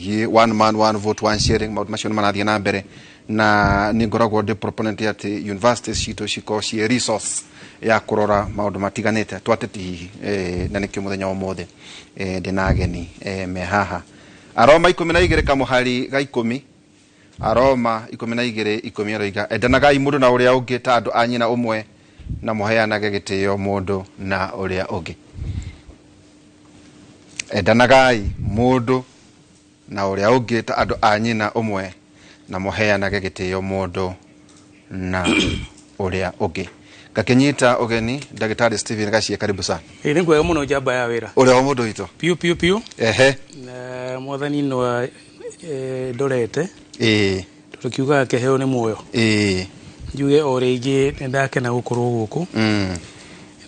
Wĩgiĩ one man, one vote, one sharing, maũndũ macio nĩ marathiĩ na mbere, na nĩ ngoragwo ndĩ proponent atĩ universities citũ cikorwo ciĩ resource ya kũrora maũndũ matiganĩte twateti hihi, na nĩkĩo mũthenya wa ũmũthĩ ndĩna ageni me haha. Aroma 12 kamũhari ga 10, Aroma 12:10 aroiga, "Endanagai mũndũ na ũrĩa ũngĩ ta andũ a nyina ũmwe, na mũheanage gĩtĩo mũndũ na ũrĩa ũngĩ." Endanagai mũndũ na ũrĩa ũngĩ ta andũ a nyina ũmwe, na mũheanage gĩtĩo mũndũ na ũrĩa ũngĩ. Ngakĩnyita ũgeni Ndagĩtarĩ Stephen Gachie, karibu sana. Ĩ, nĩ kwega mũno, njamba ya wĩra. Ũrĩa wa mũndũ witũ. Piũ piũ piũ. Na Mwathani no ndorete tondũ kiugaga kĩheo nĩ muoyo. Njuge o rĩngĩ nĩ ndakena gũkorwo gũkũ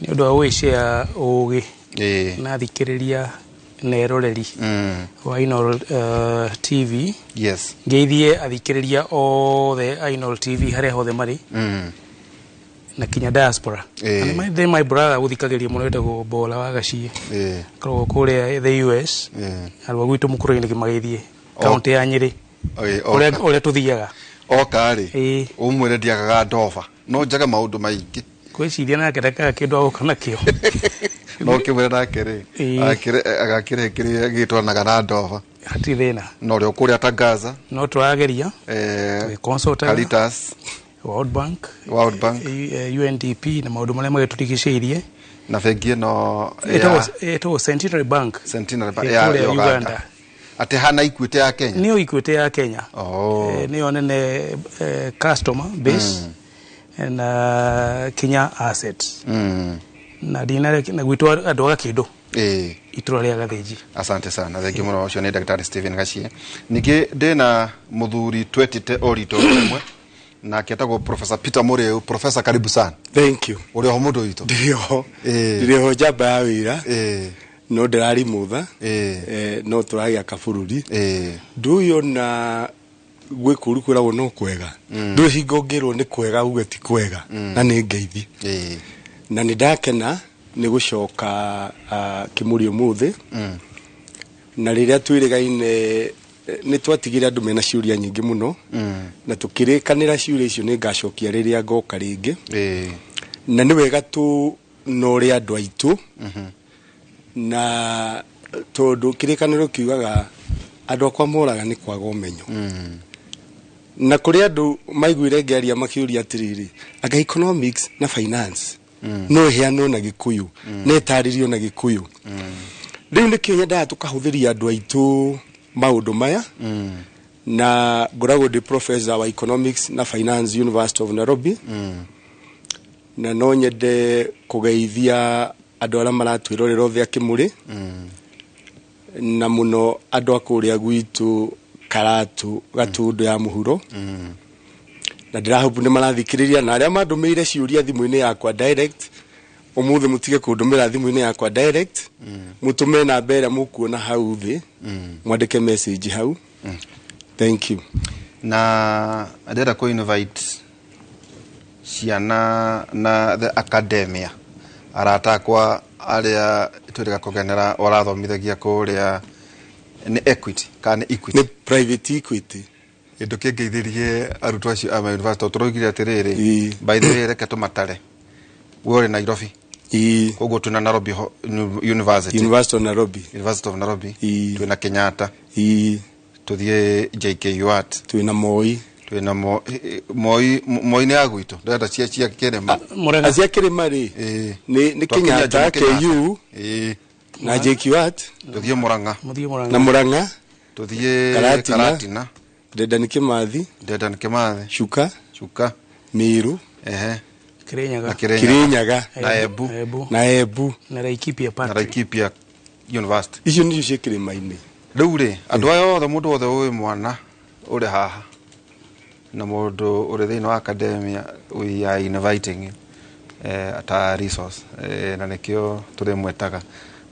nĩ ũndũ wa gwĩcĩa ũgĩ na thikĩrĩria na eroreri wa Inooro TV. Ngeithie athikĩrĩria othe a Inooro TV harĩa hothe marĩ na kinya diaspora. And my brother gũthikagĩria mũno wĩtagwo Bola wa Gacie, akoragwo kũrĩa the US. Arwa gwitũ mũkũrũ-inĩ kĩmageithie, kaunti ya Nyĩrĩ, ũrĩa Oka. Ũrĩa tũthiaga. Oka rĩ, ũmwĩre ndiagaga ndoba, no njage maũndũ maingĩ. Kwĩciria nake ndakaga kĩndũ agũka nakĩo. No kĩmwĩre nake rĩ, agakĩrehe kĩrĩa gĩtwaranaga na ndoba. Hatirĩ thĩna. Na ũrĩa ũkũrĩa Tangaza. No tũrageria tũgĩconsultaga Caritas, World Bank, World Bank, UNDP na maũndũ marĩa magĩtũrigicĩirie. Na bengi ĩno ya Ĩtagwo Centenary Bank. Centenary Bank ĩ ya kũrĩa Uganda. Uganda. Atĩ hana Equity ya Kenya? Nĩyo Equity ya Kenya. Oh. Nĩyo nene customer base na kinya assets na ndina na gwitũ andũ a Gakĩndũ, itũra rĩa Gathĩnji. Asante sana, thengiũ mũno. Ũcio nĩ Ndagĩtarĩ Stephen Gachie. Ningĩ ndĩna mũthuri twetĩte o rito rĩmwe nake, etagwo Professor Peter Mũrĩu. Professor, karibu sana. Thank you. Ũrĩ oho, mũndũ witũ? Ndĩrĩ oho. Ndĩrĩ oho, njamba ya wĩra. No ndĩrari mũtha. No tũragĩaka bũrũri. Ndũĩ ona gwĩ kũru kwĩragwo no kwega. Ndũĩ hingo ũngĩrwo nĩ kwega uge ti kwega, na nĩ ngeithi. Na nĩ ndakena nĩ gũcoka kĩmũrĩ ũmũthĩ. Na rĩrĩa twĩrĩgaine nĩ twatigire andũ mena ciũria nyingĩ mũno, na tũkĩrĩkanĩra ciũria icio nĩ ngacokia rĩrĩa ngoka rĩngĩ. Na nĩ wega tũnore andũ aitũ, na tondũ kĩrĩkanĩro kiugaga andũ akwa moraga nĩ kwaga ũmenyo. Na kũrĩ andũ maiguire ngĩaria makĩũria atĩrĩrĩ, anga economics na finance no ĩheanwo na Gĩkũyũ na ĩtarĩrio na Gĩkũyũ? Rĩu nĩkĩo nyendaga tũkahũthĩria andũ aitũ maũndũ maya. Na ngoragwo ndĩ professor wa economics na finance, University of Nairobi. Na no nyende kũgeithia andũ arĩa maratwĩrorera othe akĩmũrĩ, na mũno andũ a kũrĩa gwitũ Karatu, Gatundu ya mũhuro. Na ndĩrahope nĩ marathikĩrĩria, na arĩa mandũmĩire ciũria thimũ-inĩ yakwa direct ũmũthĩ, mũtige kũndũmĩra thimũ-inĩ yakwa direct, mũtũme namba ĩrĩa mũkuona hau thĩ, mwandĩke message hau. Thank you. Na ndĩrenda kũ invite ciana na the academia, arata akwa arĩa twĩrĩga kũgenera ũrathomithagia kũrĩa, nĩ Equity kana nĩ Equity? Nĩ Private Equity. Kĩndũ kĩngeithĩrie arutwo acio a university, tondũ tũroigire atĩrĩrĩ, by the way, reke tũmatare, we ũrĩ Nairobi. Koguo twĩna Nairobi University. University of Nairobi. University of Nairobi. Twĩna Kenyatta. Tũthiĩ JKUAT. Twĩna Moi. Twĩna Moi. Moi nĩ ya gwitũ, ndĩrenda cia kĩrĩma. Mũrang'a. Cia kĩrĩma rĩ, nĩ Twakinya Kenyatta, Jomo Kenyatta. KU na JKUAT. Tũthiĩ Mũrang'a. Mũthiĩ Mũrang'a. Na Mũrang'a. Tũthiĩ Karatina. Karatina. Dedan Kimathi. Dedan Kimathi. Chuka. Chuka. Miru. Kirinyaga. Na Kirinyaga. Kirinyaga. Na Embu. Embu. Na Embu. Na Laikipia Na Patrick. Laikipia University. Icio nicio ciĩ kĩrĩma-inĩ. Rĩu rĩ, andũ aya othe, mũndũ wothe ũĩ mwana ũrĩ haha na mũndũ ũrĩ thĩinĩ wa academia, we are inviting you ta resource, na nĩkĩo tũrĩmwĩtaga.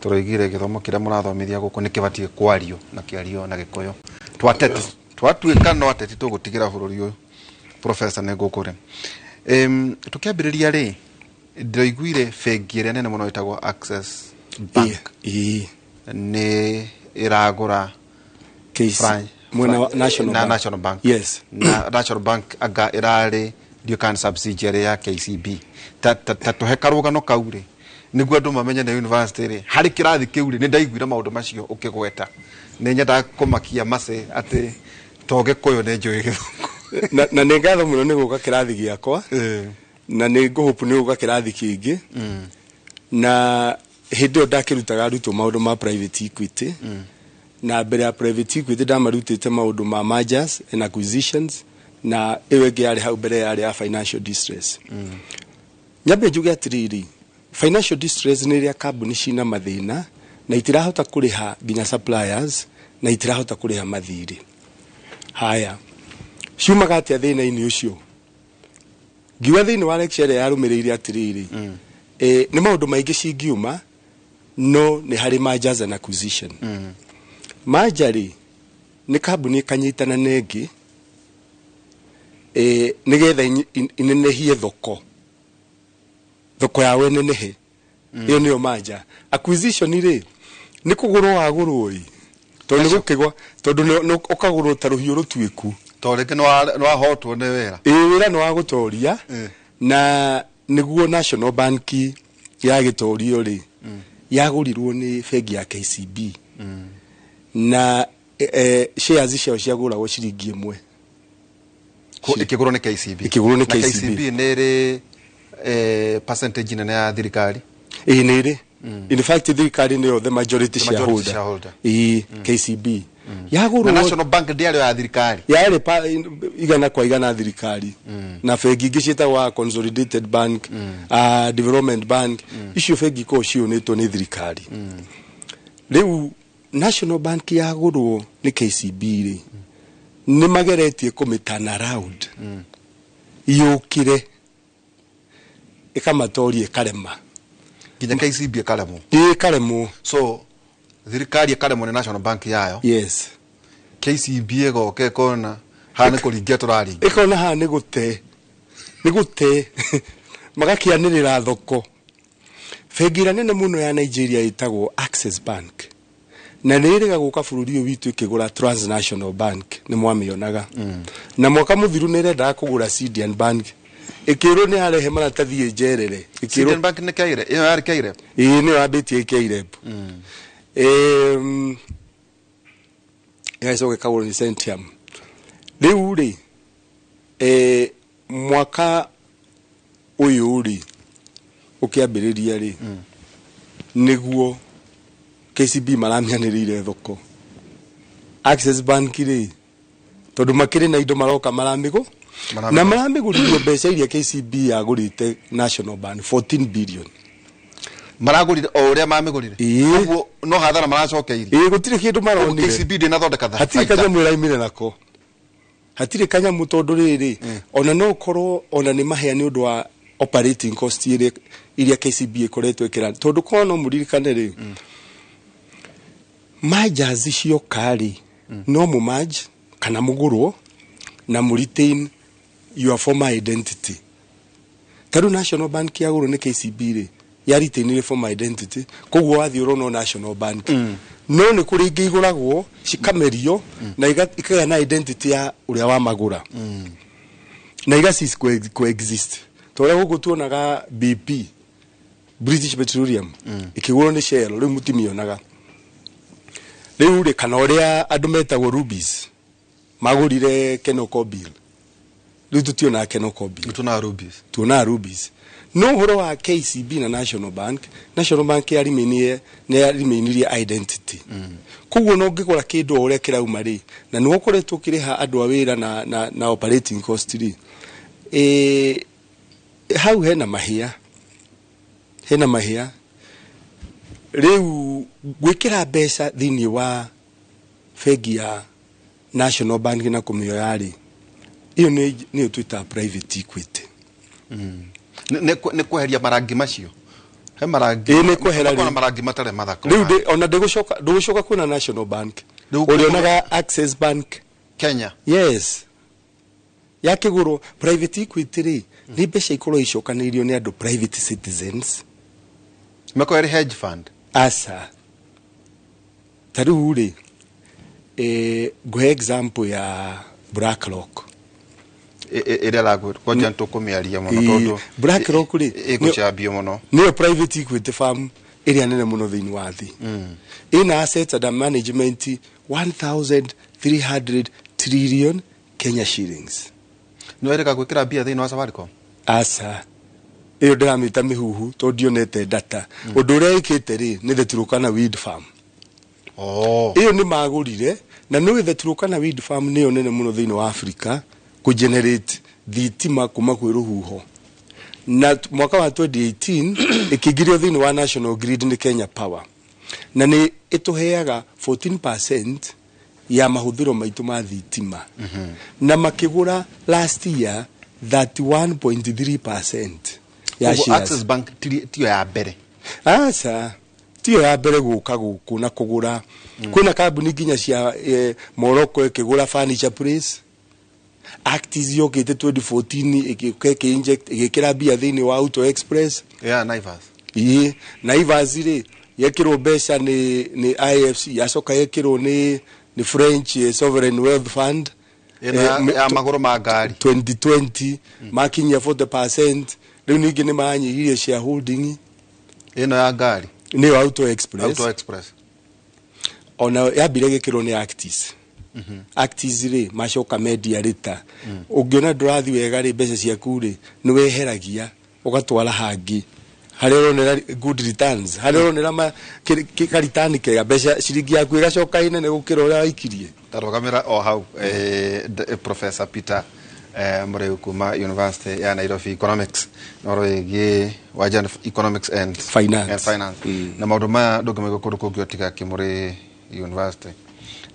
Tũroigire gĩthomo kĩrĩa mũrathomithia gũkũ nĩ kĩbatiĩ kwario na kĩario na Gĩkũyũ. Twateti twatuĩka no ateti tũgũtigĩra bũrũri ũyũ. Professor, nĩ ngũkũre tũkĩambĩrĩria rĩ, ndĩraiguire bengi ĩrĩa nene mũno ĩtagwo Access Bank nĩ ĩragũra KC mwena wa National na Bank. National Bank. Yes. Na National Bank anga ĩrarĩ ndiũkan subsidiary ya KCB. Ta tũhe karũgano kau rĩ, nĩguo andũ mamenye nĩ university rĩ, harĩ kĩrathi kĩu rĩ, nĩ ndaiguire maũndũ macio ũkĩgweta. Nĩ nyendaga kũmakia macĩ atĩ to Gĩkũyũ nĩ njũĩ Gĩthũngũ. Na nĩ ngatho mũno nĩ gũka kĩrathi gĩakwa, na nĩ ngũhope nĩ gũka kĩrathi kĩngĩ. Na hĩndĩ ĩyo ndakĩrutaga arutwo maũndũ ma private equity, na mbere ya private equity ndamarutĩte maũndũ ma mergers and acquisitions, na ĩyo ĩngĩ yarĩ hau mbere yarĩ ya financial distress. Nyambe njuge atĩrĩrĩ, financial distress nĩ ĩrĩa kambuni cina mathĩna na itirahota kũrĩha nginya suppliers na itirahota kũrĩha mathirĩ. Haya, ciumaga atĩa thĩna-inĩ ũcio? Ngiuga thĩinĩ wa lecture ĩrĩa yarũmĩrĩire atĩrĩrĩ, nĩ maũndũ maingĩ cingiuma, no nĩ harĩ mergers and acquisition. Merger rĩ, nĩ kambuni ĩkanyitana na ĩngĩ, nĩgetha inenehie thoko, thoko yao ĩnenehe. Ĩyo nĩyo merger. Acquisition rĩ, nĩ kũgũrwo wagũrwo ĩ, tondũ nĩ gũkĩgwa, tondũ nĩ ũkagũrwo ta rũhiũ rũtuĩku. Tondũ rĩngĩ nĩ wahotwo nĩ wĩra. Ĩĩ, wĩra nĩ wagũtoria. Na nĩguo National Bank yagĩtorio rĩ, yagũrirwo nĩ bengi ya KCB. Na shares ciao ciagũragwo ciringi 1. Ĩkĩgũrwo nĩ KCB. Ĩkĩgũrwo nĩ Na KCB. KCB nĩ ĩrĩ percentage nene ya thirikari. Ĩĩ, nĩ ĩrĩ. In fact, thirikari nĩyo the majority The majority shareholder. shareholder. Ĩĩ, KCB. Yagũrwo Na National Bank ndĩarĩ ya thirikari. Yarĩ igana kwa igana thirikari. Na bengi ingĩ ciĩtagwo Consolidated Bank, Development Bank, icio bengi ikoragwo ciũnĩtwo nĩ thirikari. Rĩu National Bank yagũrwo nĩ KCB rĩ, nĩ mageretie kũmĩ turn around. Yũkĩre ĩkamatoria ĩkarema. Nginya KCB ĩkaremwo. Ĩĩ, ĩkaremwo. So thirikari ĩkaremwo nĩ National Bank yayo. Yes. KCB ĩgoka ĩkona haha nĩ kũringia tũraringia. Ĩkona haha nĩ gũte. Nĩ gũte. Magakĩanĩrĩra thoko. Bengi ĩrĩa nene mũno ya Nigeria ĩtagwo Access Bank. Na nĩ ĩrĩga gũka bũrũri ũyũ witũ ĩkĩgũra Transnational Bank, nĩ mwamĩonaga. Na mwaka mũthiru nĩ ĩrendaga kũgũra Sidian Bank. Ĩkĩrwo nĩ yarehe maratathi ĩnjerere. Ĩkĩrwo Sidian Bank nĩ KREB? Ĩyo yarĩ KREB? Ĩĩ, nĩyo yambĩtie KREB. Ĩgacoka ĩkagũrwo nĩ Centium. Rĩu rĩ, mwaka ũyũ rĩ, ũkĩambĩrĩria rĩ, nĩguo KCB maramĩanĩrĩire thoko. Access Bank rĩ, tondũ makĩrĩ na indo maroka maramĩgũ, Maramĩgũra. na maramĩgũrithio mbeca iria KCB yagũrĩte National Bank, 14 billion. Maragũrire o ũrĩa mamĩgũrire. Ĩĩ. Ũguo no hathara maracokeirie. Ĩĩ, gũtirĩ kĩndũ maronire. KCB ndĩnathondeka Hatirĩ baita. kanyamũ ĩraimire nako. Hatirĩ kanyamũ tondũ rĩrĩ, ona no ũkorwo ona nĩ mahĩa nĩ ũndũ wa operating cost iria KCB ĩkoretwo ĩkĩra. Tondũ korwo no mũririkane rĩ, mergers cioka rĩ, no mũ merge kana mũgũrwo na mũ retain your former identity. Ta rĩu National Bank yagũrwo nĩ KCB rĩ, ya retainire former identity, koguo wathiĩ ũrona National Bank. No nĩ kũrĩ ingĩ igũragwo cikamerio na ikagĩa na identity ya ũrĩa wamagũra. Na iga cease coexist. Ta ũrĩa gũkũ tuonaga BP, British Petroleum, ĩkĩgũrwo nĩ Shell, rĩu mũtimĩonaga. Rĩu rĩ, kana ũrĩa andũ metagwo Rubis magũrire Kenocobil. Rĩu tũtionaga Kenocobil. Tuonaga Rubis. Tuonaga Rubis. No ũhoro wa KCB na National Bank, National Bank nĩ yaremainirie identity. Koguo no ũngĩgũra kĩndũ o ũrĩa kĩrauma rĩ, na nĩ ũkoretwo ũkĩrĩha andũ a wĩra na operating cost rĩ, hau hena mahĩa. Hena mahĩa. Rĩu gwĩkĩra mbeca thĩinĩ wa bengi ya National Bank na kũmĩoya rĩ, ĩyo nĩyo twĩtaga private equity. Nĩ kweheria marangi macio. He marangi. Ĩĩ, nĩ kwehera Makoragwo na rĩu. marangi matarĩ mathaka. Rĩu ona ndũgũcoka kuona National Bank. Rĩu Ũrĩonaga Access Bank. Kenya. Yes. Yakĩgũrwo private equity rĩ, nĩ mbeca ikorwo icokanĩirio nĩ andũ private citizens. Meko ĩrĩ hedge fund. Aca. Ta rĩu rĩ, Nguhe example ya BlackRock. Ĩrĩa ragũ kwanja tũkũmĩaria mũno tondũ BlackRock rĩ, ĩgũcambio mũno. Nĩyo private equity firm ĩrĩa nene mũno thĩinĩ wa thĩ. Ĩna assets under management 1300 trillion Kenya shillings. Nĩ werĩga gwĩkĩra mbia thĩinĩ wa Safaricom? Aca, ĩyo ndĩramĩta mĩhuhu tondũ ndionete data. Ũndũ ũrĩa ĩkĩte rĩ, nĩ the Turkana Wind Farm. Ĩyo nĩ magũrire, na nĩ the Turkana Wind Farm nĩyo nene mũno thĩinĩ wa Africa kũ generate thitima kuma kwĩ rũhuho. Na mwaka wa 2018 ĩkĩingĩrio thĩinĩ wa national grid nĩ Kenya Power, na nĩ ĩtũheaga 14% ya mahũthĩro maitũ ma thitima. Na makĩgũra last year 31.3% ya Koguo shares. Access Bank tiyo ya mbere? Aca, tiyo ya mbere gũka gũkũ na kũgũra. Kwĩna kambuni nginya cia Morocco ĩkĩgũra Furniture Place. Actis yokĩte 2014 ĩgĩũka ĩkĩ-inject, ĩgĩkĩra mbia thĩinĩ wa Auto Express. Ya Naivas. Ĩĩ, Naivas rĩ, yekĩrwo mbeca nĩ IFC, yacoka yekĩrwo nĩ French Sovereign Wealth Fund. Ĩno ya magũrũ ma ngari. 2020 makinyia 40%. Rĩu ningĩ nĩ maranyihirie shareholding. Ĩno ya ngari. Nĩyo Auto Express. Auto Express. Ona yambire gĩkĩrwo nĩ Actis. Actis rĩ, macoka mendia rĩta. Ũngĩona ndũrathiĩ wega rĩ, mbeca ciaku rĩ, nĩ weheragia ũgatwara hangĩ harĩa ũronera good returns, harĩa ũronera ka return kega, mbeca ciringi yaku ĩgacoka ĩnene gũkĩra ũrĩa waikirie. Tarũgamĩra o hau, Professor Peter Muriu kuma University ya Nairobi, economics, na ũhoro wĩgiĩ wa economics and Finance. And finance. Na maũndũ maya ndũngĩmaigua kũndũ kũngĩ tiga Kĩmũrĩ University.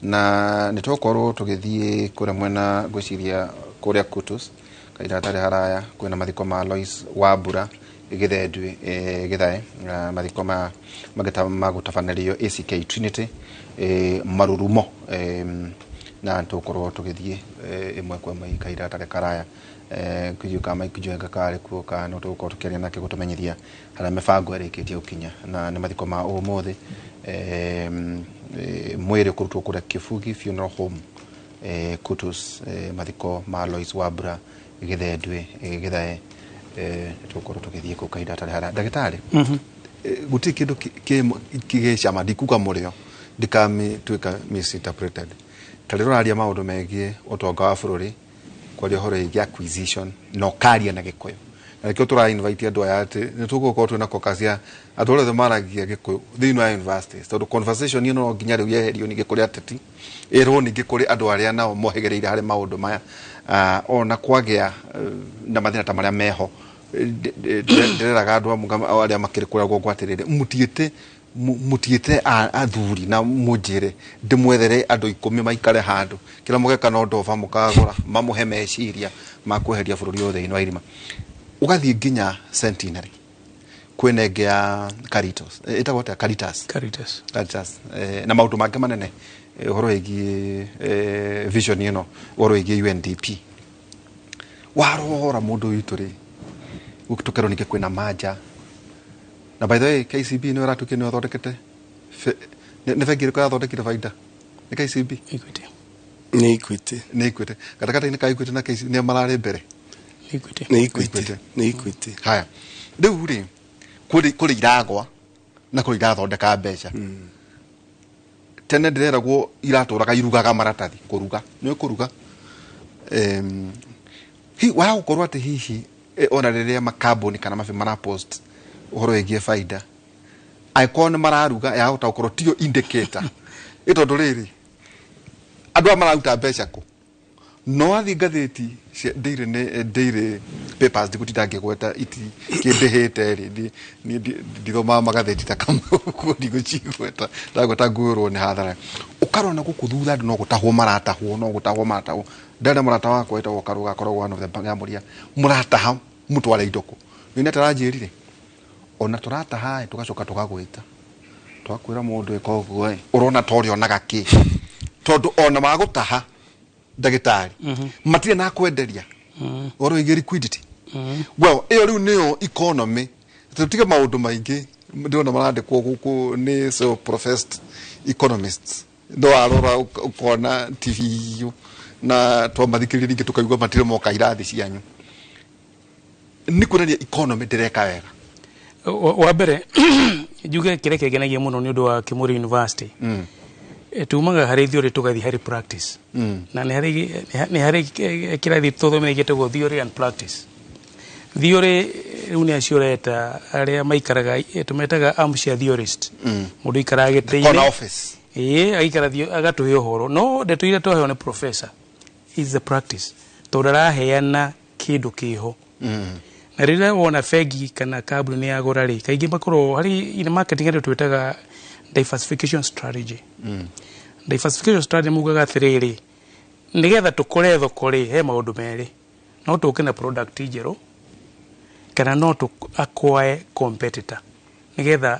Na nĩ tũgũkorwo tũgĩthiĩ kũrĩa mwena, ngwĩciria kũrĩa Kutus, kahinda gatarĩ haraya, kwĩna mathiko ma Lois Wambura Gĩthendwi, Gĩthae, na mathiko ma magũtabanĩrio ACK Trinity, Marurumo, na tũgũkorwo tũgĩthiĩ ĩmwe kwa ĩmwe kahinda gatarĩ karaya. Kĩjuĩ ka Mike Njenga karĩ kuo, kana no tũgũkorwo tũkĩaria nake gũtũmenyithia harĩa mĩbango ĩrĩkĩtie gũkinya. Na nĩ mathiko ma ũmũthĩ, mwĩrĩ kũrutwo kũrĩa Kĩbugi Funeral Home, Kutus, mathiko ma Lois Wambura Gĩthendwi, Gĩthae. Tũgũkorwo tũgĩthiĩ kũu kahinda gatarĩ haraya. Ndagĩtarĩ, gũtirĩ kĩndũ kĩgĩcama, ndikuga mũrĩo ndikamĩtuĩka misinterpreted. Ta rĩrĩa ũraria maũndũ megiĩ ũtonga wa bũrũri, kwaria ũhoro wĩgiĩ acquisition, na ũkaria na Gĩkũyũ, na nĩkĩo tũra invite andũ aya atĩ nĩ tũgũkorwo twĩna caucus ya andũ arĩa othe maragia Gĩkũyũ thĩinĩ wa universities, tondũ conversation ĩno no nginya rĩu yeherio ningĩ kũrĩ ateti, ĩrwo ningĩ kũrĩ andũ arĩa nao mohĩgĩrĩire harĩ maũndũ maya. Ona kwagĩa na mathĩna ta marĩa meho, ndĩreraga andũ amwe arĩa makĩrĩ kũrĩa guoko atĩrĩrĩ, mũtigĩte athuri na mũnjĩre ndĩmwethere andũ 10 maikare handũ, kĩrĩa mũgeka no ndoba mũkagũra, mamũhe meciria ma kweheria bũrũri ũyũ thĩinĩ wa irima. Ũgathiĩ nginya Centenary, kwĩna ĩngĩ ya Caritas, ĩtagwo atĩa? Caritas. Caritas. Caritas. Na maũndũ mangĩ manene, ũhoro wĩgiĩ vision ĩno, ũhoro wĩgiĩ UNDP. Warora mũndũ witũ rĩ, tũkerwo ningĩ kwĩna manja. Na by the way, KCB nĩ ĩratuĩkire nĩ ĩthondekete nĩ bengi ĩrĩkũ yathondekire baida? Nĩ KCB? Equity. Nĩ Equity. Nĩ Equity. Gatagatĩ-inĩ ka Equity na KCB nĩ mararĩ mbere. Nĩ Equity. Nĩ Equity. Equity. Nĩ Equity. Haya. Rĩu rĩ, kũrĩ iragwa na kũrĩ irathondeka mbeca. Tene ndĩreragwo iratũraga irugaga maratathi, kũruga. Nĩ kũruga. Wa gũkorwo atĩ hihi, ona rĩrĩa makambuni kana mabi marapost ũhoro wĩgiĩ baida, angĩkorwo nĩ mararuga, yahota gũkorwo tiyo indicator. Ĩ tondũ rĩrĩ, andũ aya mararuta mbeca kũ? No athiĩ ngathĩti cia daily, nĩ daily papers, ndigũtinda ngĩgweta iti kĩndĩhĩte rĩ, niĩ ndithomaga magathĩti ta Kamau, koguo ndigũcigweta, ndagweta nguĩrwo nĩ hathara. Ũkarona gũkũ thutha andũ no gũtahwo maratahwo, no gũtahwo maratahwo. Ndarĩ mũrata wakwa wĩtagwo Karũga, akoragwo one of the bank, yamũria mũrataha mũtware indo kũ? Nĩ ataranjĩrire ona tũrataha ĩ, tũgacoka tũgagwĩta, twakwĩra mũndũ ĩka ũguo ĩ, ũrona ta ũrĩa onaga kĩ, tondũ ona magũtaha ndagĩtarĩ matirĩ na kwenderia ũhoro wĩgiĩ liquidity. Well, ĩyo rĩu nĩyo economy. Tũtige maũndũ maingĩ ndĩrona marandĩkwo gũkũ nĩ so professed economists. No warora ukona TV na twamathikĩrĩria rĩngĩ tũkaigua matirĩ moka irathi cianyu. Nĩ kuonania economy ndĩreka wega. Wa mbere njuge kĩrĩa kĩngenagia mũno nĩ ũndũ wa Kimuri University, tumaga harĩ theory tũgathiĩ harĩ practice. Na nĩ harĩ kĩrathi tũthomithia gĩtagwo theory and practice. Theory rĩu nĩ acio ũreta arĩa maikaraga, tũmetaga armchair theorist. Mũndũ aikaraga Corner gĩtĩ-inĩ office. Ĩĩ, agaikara agatũhe ũhoro, no ndeto iria twaheo nĩ professor is the practice, tondũ araheana kĩndũ kĩho. Na rĩrĩa wona bengi kana kambuni nĩ yagũra rĩ, kaingĩ makorwo harĩ in marketing andũ twĩtaga diversification strategy. Diversification strategy mugaga atĩrĩrĩ, nĩgetha tũkũre thoko rĩ, he maũndũ merĩ: no tũke na product njerũ kana no tũ acquire competitor nĩgetha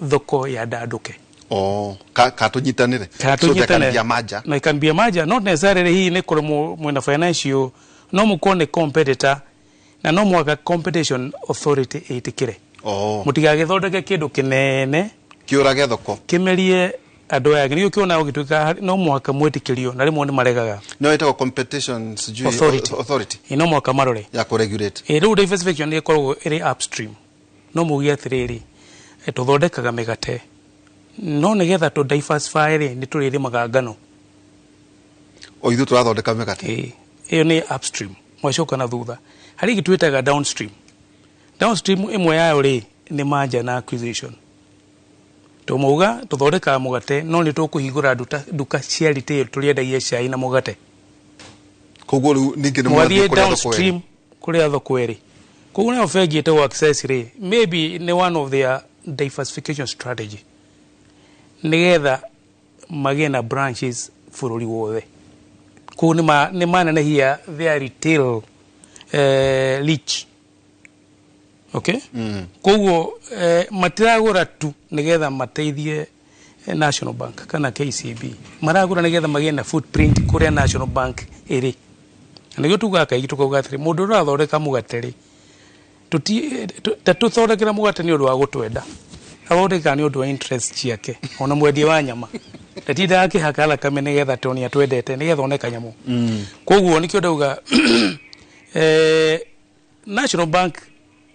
thoko yandandũke. Oh, ka tũnyitanĩre. Kana So there can tũnyitane. be a merger. Na it can be a merger, not necessarily hihi nĩ kũrĩ mwena financial, no mũkorwo nĩ competitor na no mũhaka Competition Authority ĩtĩkĩre. Mũtigagĩthondeke kĩndũ kĩnene Kĩũrage thoko. Kĩmerie andũ aya angĩ. Nĩkĩo kĩona ũgĩtuĩka no mũhaka mwĩtĩkĩrio, na rĩmwe nĩ maregaga. No ĩtagwo competition sijui Authority. Authority. Ĩ, no mũhaka marore. Ya kũregulate. Ĩ, rĩu diversification nĩ ĩkoragwo ĩrĩ upstream. No muge atĩrĩrĩ, tũthondekaga mĩgate, no nĩgetha tũ diversify rĩ, nĩ tũrĩrĩmaga ngano. O ithuĩ tũrathondeka mĩgate. Ĩ, ĩyo nĩ upstream. Mwacoka na thutha harĩ ĩngĩ twĩtaga downstream. Downstream ĩmwe yayo rĩ nĩ merger na acquisition. Tũmauga tũthondekaga mũgate, no nĩ tũkũhingũra nduka cia retail tũrĩendagia cai na mũgate. Koguo rĩu ningĩ nĩ Mwathiĩ mũrathiĩ kũrĩa thoko ĩrĩ. Downstream kũrĩa thoko ĩrĩ. Koguo nayo bengi ĩtagwo Access rĩ, maybe nĩ one of their diversification strategy nĩgetha magĩe na branches bũrũri wothe. Koguo nĩ manenehia their retail reach, okay? Koguo matiragũra tu nĩgetha mateithie National Bank kana KCB, maragũra nĩgetha magĩe na footprint kũrĩa National Bank ĩrĩ. Na nĩguo tugaga kaingĩ tukauga atĩrĩ, mũndũ ũrĩa ũrathondeka mũgate rĩ, ta tũthondekera mũgate nĩ ũndũ wa gũtwenda, athondekaga nĩ ũndũ wa interest ciake. Ona mwendia wa nyama ndatindaga akĩhaka thakame nĩgetha tondũ nĩ atwendete nĩgetha one kanyamũ. Koguo nĩkĩo ndauga National Bank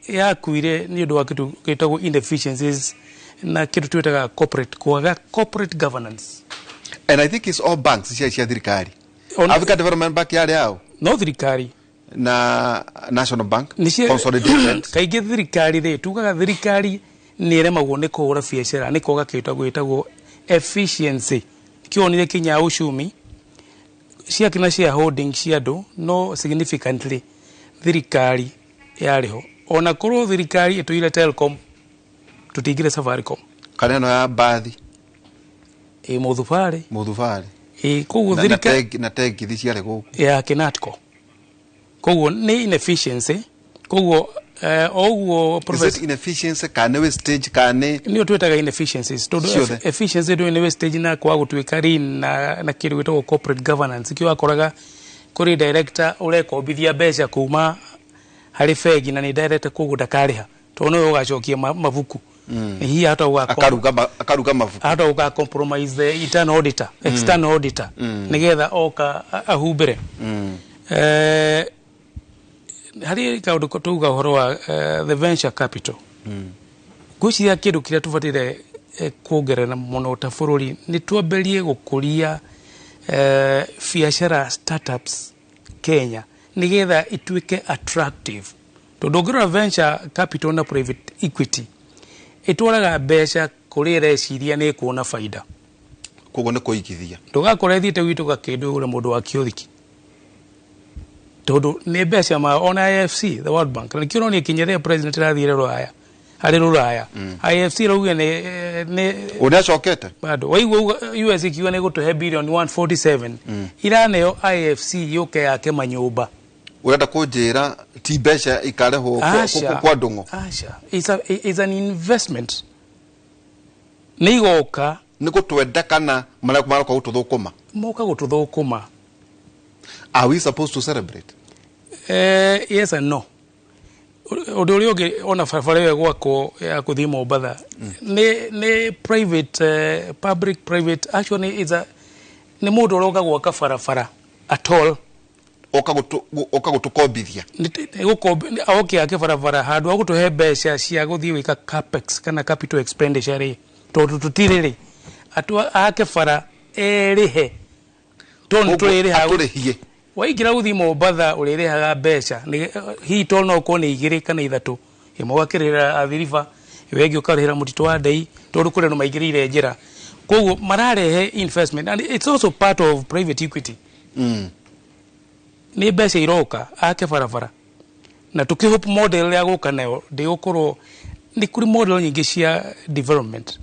yakuire nĩ ũndũ wa kĩndũ gĩtagwo inefficiencies na kĩndũ twĩtaga corporate, kwaga corporate governance. And I think it's all banks cia thirikari. Africa Development Bank yarĩ yao. No thirikari. Na National Bank Nĩ consolidated. Kaingĩ thirikari rĩ, tugaga thirikari nĩ ĩremagwo nĩ kũhũra biacara nĩ kwaga kĩndũ gwĩtagwo efficiency. Kĩonire kinya uchumi ciakina shareholding cia andũ, no significantly thirikari yarĩ ho. Ona korwo thirikari ĩtũire Telcom, tũtingire Safaricom. Kana ĩno ya mbathi. Ĩ, mũthubarĩ. Mũthubarĩ. Ĩ, koguo na thirikari na tegithi ciarĩ gũkũ. Ya Kinatco. Koguo nĩ inefficiency. Koguo o ũguo Is professor it inefficiency kana nĩ wastage kana nĩ Nĩyo twĩtaga inefficiencies, tondũ Ciothe. Efficiency ndũĩ nĩ wastage na kwaga gũtuĩka lean na kĩndũ gĩtagwo corporate governance. Kĩo wakoraga kũrĩ director ũrekombithia mbeca kuma harĩ bengi na nĩ director, koguo ndakarĩha tondũ nĩwe ũgacokia mabuku. Hihi hata ũga akaruga mabuku. Hata ũga compromise the internal auditor, external auditor, nĩgetha oka ahumbĩre. Harĩ kaũndũ tuga ũhoro wa the venture capital. Ngwĩciria kĩndũ kĩrĩa tũbataire kuongerera mũno ta bũrũri nĩ twambĩrie gũkũria biacara startups Kenya nĩgetha ituĩke attractive, tondũ ũngĩrora venture capital na private equity ĩtwaraga mbeca kũrĩa ĩreciria nĩ ĩkuona baida. Koguo nĩ kũigithia. Ndũgakora ĩthiĩte gwitũ gakĩndũ ũrĩa mũndũ wa kĩothiki, tondũ nĩ mbeca ma ona IFC, the World Bank. Na nĩkĩo ũronire kinya rĩrĩa president arathire rũraya, harĩ rũraya IFC rauge nĩ Ũ nĩ acokete. Bado waigua US ikiuga nĩ gũtũhe bilioni 147, iraneo IFC yũke yake manyũmba. Ũrenda kũnjĩra ti mbeca ikarehwo Aca. kwa ndũng'o? Aca, it's an investment, nĩ igoka. Nĩ gũtwenda kana maroka gũtũthũkũma? Moka gũtũthũkũma. Are we supposed to celebrate? Yes and no. Ũndũ ũrĩa ũngĩ, ona barabara ĩyo ĩgwakwo ya kũthiĩ Mombatha nĩ private, public private, actually is a Nĩ mũndũ ũroka gwaka barabara at all. Oka gũtũkombithia. Oke ake barabara handũ ha gũtũhe mbeca cia gũthiĩ gwĩka capex kana capital expenditure rĩ, tondũ tũtirĩ rĩ, ake bara erĩhe, tondũ tũrĩrĩhaga. Atũrĩhie. Waingĩra gũthiĩ Mombatha ũrĩrĩhaga mbeca. Hihi toll no ũkorwo nĩ igĩrĩ kana ithatũ, ĩmwe ũgakĩrĩhĩra Athi River, ĩyo ĩngĩ ũkarĩhĩra mũtitũ wa Ndei, tondũ kũrĩ andũ maingĩrĩire njĩra. Koguo mararehe investment and it's also part of private equity. Nĩ mbeca iroka ake barabara, na tũkĩhope model ya gũka nayo ndĩgũkorwo nĩ kũrĩ model nyingĩ cia development,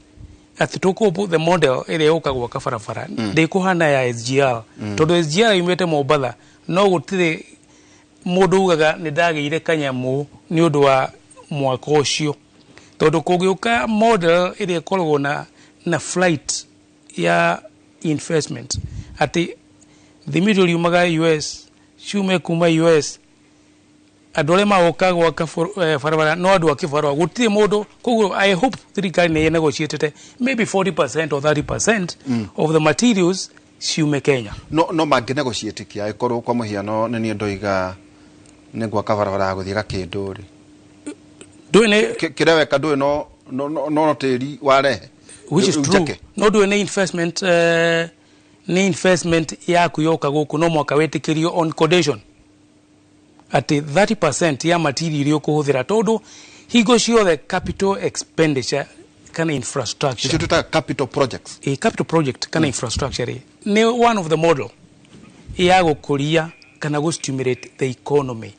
atĩ tũkũhope the model ĩrĩa ĩgũka gwaka barabara ndĩkũhana ya SGR, tondũ SGR yumĩte Mombatha, no gũtirĩ mũndũ ugaga nĩ ndagĩire kanyamũ nĩ ũndũ wa mwaka ũcio, tondũ kũngĩũka model ĩrĩa ĩkoragwo na flight ya investment, atĩ thimiti riumaga US, ciume kuma US, andũ arĩa magoka gwaka barabara no andũ a kĩbarũa, gũtirĩ mũndũ. Koguo I hope thirikari nĩ negotiatete maybe 40% or 30% of the materials ciume Kenya. No mangĩ negotiate kĩ angĩkorwo kwa mũhiano nĩ niĩ ndoiga nĩ gwaka barabara ya gũthiĩ Gakĩndũ rĩ, ndũĩ nĩ kĩrĩa weka ndũĩ no tĩri warehe. Which is true. Njake. No ndũĩ nĩ investment, nĩ investment yaku yoka gũkũ, no mwaka wĩtĩkĩrio on condition atĩ 30% ya material iria ũkũhũthĩra, tondũ hingo ciothe capital expenditure kana infrastructure Nĩcio twĩtaga capital projects. A capital project kana infrastructure rĩ, nĩ one of the model ya gũkũria kana gũ stimulate the economy.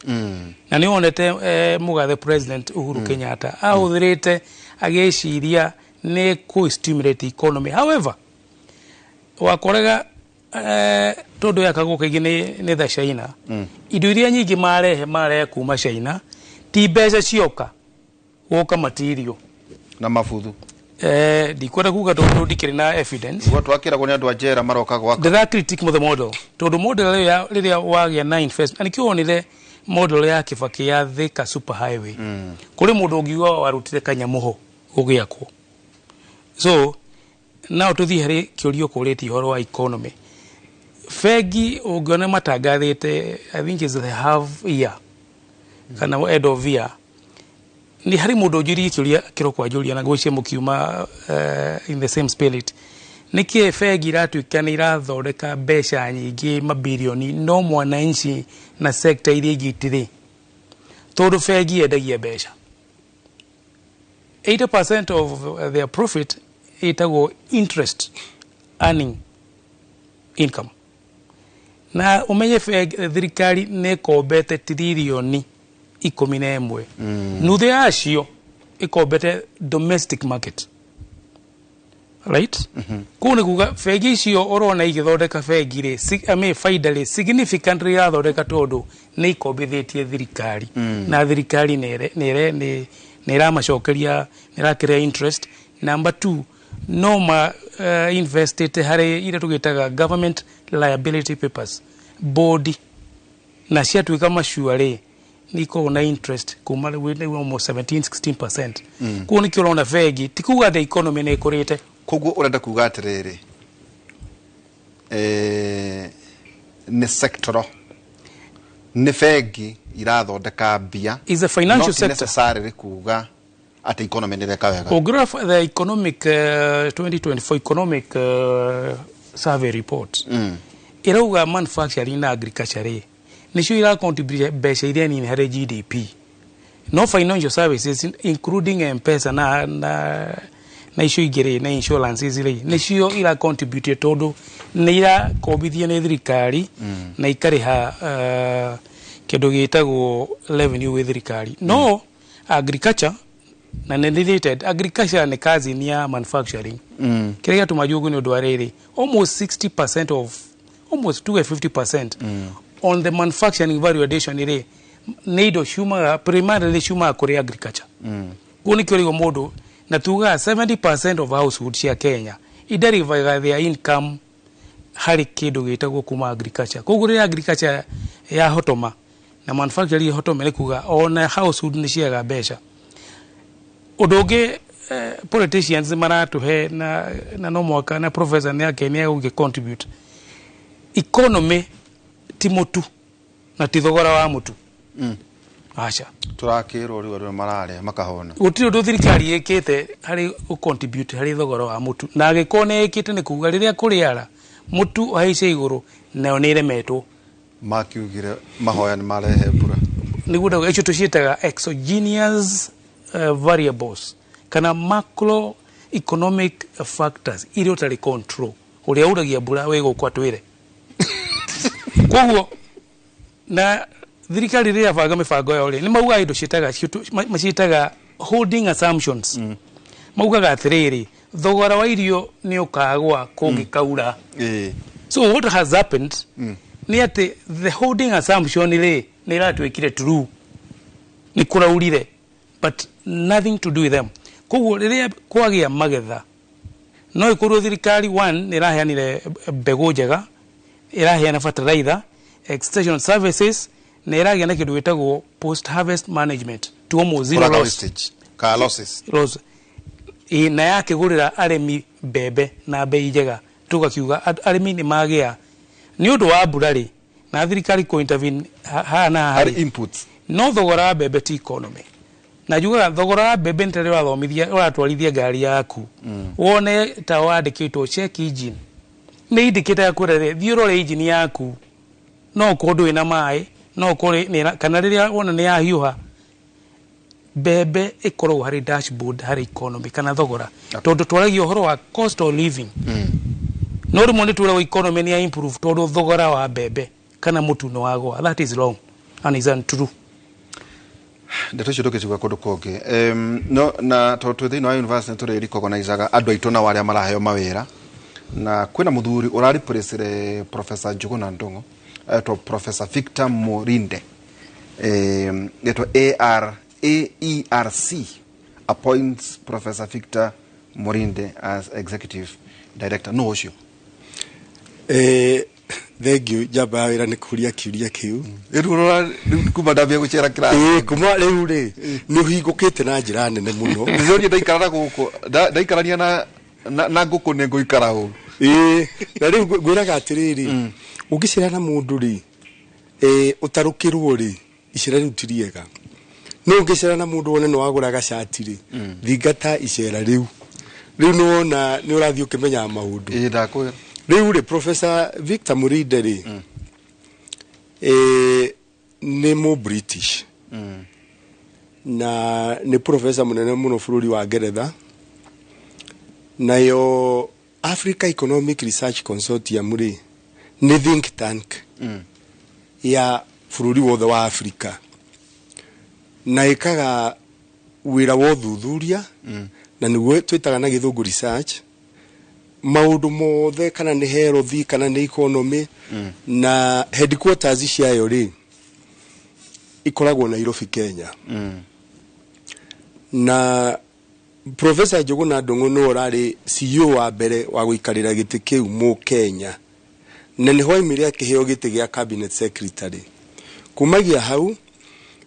Na nĩ wonete mũgathe President Uhuru Kenyatta ahũthĩrĩte agĩciria nĩ kũ stimulate economy. However, wakoraga tondũ yakagwo kaingĩ nĩ the China, indo iria nyingĩ marehe kuma China, ti mbeca cioka gũka material na mabuthu. Ndikwenda kuga tondũ ndikĩrĩ na evidence. Guo twakĩragwo nĩ andũ a njera maroka gwaka. Ndĩra critique the model, tondũ model ĩyo rĩrĩa wagĩa na investment, na nĩkĩo wonire model ya Kibaki ya Thika super highway, kũrĩ mũndũ ũngiuga warutire kanyamũ ho gũgĩakwo. So now tũthiĩ harĩ kĩũria ũkũrĩtie ũhoro wa economy. Bengi ũngĩona matangathĩte, I think is the half year kana end of year, nĩ harĩ mũndũ ũnjũririe kĩũria kĩroko anjũria, na ngwĩciria mũkiuma in the same spirit, nĩkĩ bengi iratuĩka nĩ irathondeka mbeca nyingĩ mabirioni no mwananchi na sector iria ingĩ itirĩ? Tondũ bengi yendagia mbeca, 80% of their profit ĩtagwo interest earning income, na ũmenye thirikari nĩ ĩkombete tiririoni 11, nuthu yacio ĩkombete domestic market, right? Kũu nĩ kuga bengi icio ũrona igĩthondeka bengi rĩ, I mean, faida rĩ, significantly irathondeka tondũ nĩ ikombithĩtie thirikari, na thirikari nĩ ĩramacokeria, nĩ ĩrakĩrĩa interest. Number two, no ma investite harĩ iria tũgĩtaga government liability papers, bond, na ciatuĩka macua rĩ, nĩ ikoragwo na interest kuma rĩu almost 17 16%. Koguo nĩkĩo ũrona bengi, ti kuga the economy nĩ ĩkũrĩte. Koguo ũrenda kuga atĩrĩrĩ, nĩ sectoral, nĩ bengi irathondeka mbia Is a financial not sector. necessarily kuga atĩ economy nĩ ĩreka wega. Ũngĩrora the economic 2024 economic survey report, ĩrauga manufacturing na agriculture rĩ, nĩcio ira contribute mbeca iria nini harĩ GDP, no financial services including M-Pesa na icio ingĩ rĩ, na insurances rĩ, nĩcio ira contribute, tondũ nĩ irakombithio nĩ thirikari na ikarĩha kĩndũ gĩtagwo revenue gwĩ thirikari. No agriculture na nĩ related, agriculture nĩ cousin ya manufacturing. Kĩrĩa gĩatũma njugu nĩ ũndũ wa rĩrĩ, almost 60% of, almost tuge 50% on the manufacturing value addition rĩ, nĩ indo ciumaga primarily ciumaga kũrĩ agriculture. Koguo nĩkĩo rĩu mũndũ na tugaga 70% of household cia Kenya iderivaga their income harĩ kĩndũ gĩtagwo kuma agriculture. Koguo rĩrĩa agriculture yahotoma na manufacturing yahotoma, nĩ kuga ona household nĩ ciaga mbeca. Ũndũ ũngĩ, politicians maratũhe na no mwaka na professor nĩ ake nĩ egũgĩ contribute. Economy ti mutu na ti thogora wa mutu. Aca turakirwo riu andu mararia makahona. Gutiri undu thirikari ikite hari contribute hari thogora wa mutu, na angikorwo ni ikite ni kuga riria kuriara mutu uhaice iguru nayo ni iremetwo. Makiugire mahoya ni marehe mbura. Niguo ndauga icio tuciĩtaga exogenous variables kana macro economic factors iria ũtarĩ control. Ũrĩa uragia mbura wĩ gũkũ atwĩre. Koguo na thirikari rĩrĩa banga mĩbango yao rĩ, nĩ maugaga indo ciĩtaga maciĩtaga holding assumptions. Maugaga atĩrĩrĩ, thogora wa irio nĩ ũkagwa kũngĩkaura. So what has happened nĩ atĩ the holding assumption rĩ nĩ ĩratuĩkire true, nĩ kũraurire, but nothing to do with them. Koguo rĩrĩa kwagĩa magetha, no ĩkorwo thirikari one nĩ ĩraheanire mbegũ njega, ĩraheana fertilizer, extension services, na ĩragĩa na kĩndũ gĩtagwo post harvest management to almost zero loss. Ka losses. Loss. Na yakĩgũrĩra arĩmi mbembe na bei njega, tugakiuga arĩmi nĩ magĩa nĩ ũndũ wa mbura rĩ, na thirikari kũ intervene haha na haha harĩ inputs. No thogora wa mbembe ti economy. Na njugaga thogora wa mbembe nĩ ta rĩrĩa ũrathomithia ũratwarithia ngari yaku, wone ta wandĩkĩtwo check engine, nĩ indicator ya kwĩra rĩ, thiĩ ũrore engine yaku, no ũkorwo ndũrĩ na maĩ, no ũkorwo kana rĩrĩa wona nĩ yahiũha. Mbembe ĩkoragwo harĩ dashboard harĩ economy kana thogora, tondũ twaragia ũhoro wa cost of living. No rĩmwe nĩ twĩragwo economy nĩ ya improve tondũ thogora wa mbembe kana mũtu nĩ wagũa. That is wrong and is untrue. Ndeto icio ndũngĩciigua kũndũ kũngĩ. No na tondũ twĩ thĩinĩ wa university nĩ tũrĩ recognizaga andũ aitũ nao arĩa maraheo mawĩra, na kwĩna mũthuri ũrareplace Professor Njuguna Ndung'u, etwo Professor Victor Murinde, etwo AERC appoints Professor Victor Murinde as executive director. No ũcio. Thank you njamba ya wĩra nĩ kũria kĩũria kĩu. Rĩu kuma ndambia gũcera kĩrathi. Kuma rĩu rĩ nĩ ũhingũkĩte na njĩra nene mũno. Nĩũrie ndaikara na gũkũ, ndaikarania na ngũkũ nĩ ngũikara ũũ. Na rĩu ngwĩraga atĩrĩrĩ, ũngĩcera na mũndũ rĩ, ũtarũkĩrwo rĩ, icera rĩu ti rĩega. No ũngĩcera na mũndũ wone nĩ wagũra gacati rĩ, thingata icera rĩu. Rĩu nĩ wona nĩ ũrathiĩ ũkĩmenyaga maũndũ. Ndakwĩra. Rĩu rĩ, Professor Victor Murinde rĩ, nĩ mũ British. Na nĩ professor mũnene mũno bũrũri wa Ngeretha. Nayo Africa Economic Research Consortium rĩ, nĩ think tank ya bũrũri wothe wa Africa. Na ĩkaga wĩra wa ũthuthuria, na nĩguo twĩtaga na gĩthũngũ research, maũndũ mothe kana nĩ health kana nĩ economy, na headquarters ciayo rĩ ikoragwo Nairobi, Kenya. Na Professor Njuguna Ndung'u nĩwe ũrarĩ CEO wa mbere wa gũikarĩra gĩtĩ kĩu mũ Kenya, na nĩho aimire akĩheo gĩtĩ gĩa cabinet secretary. Kumagia hau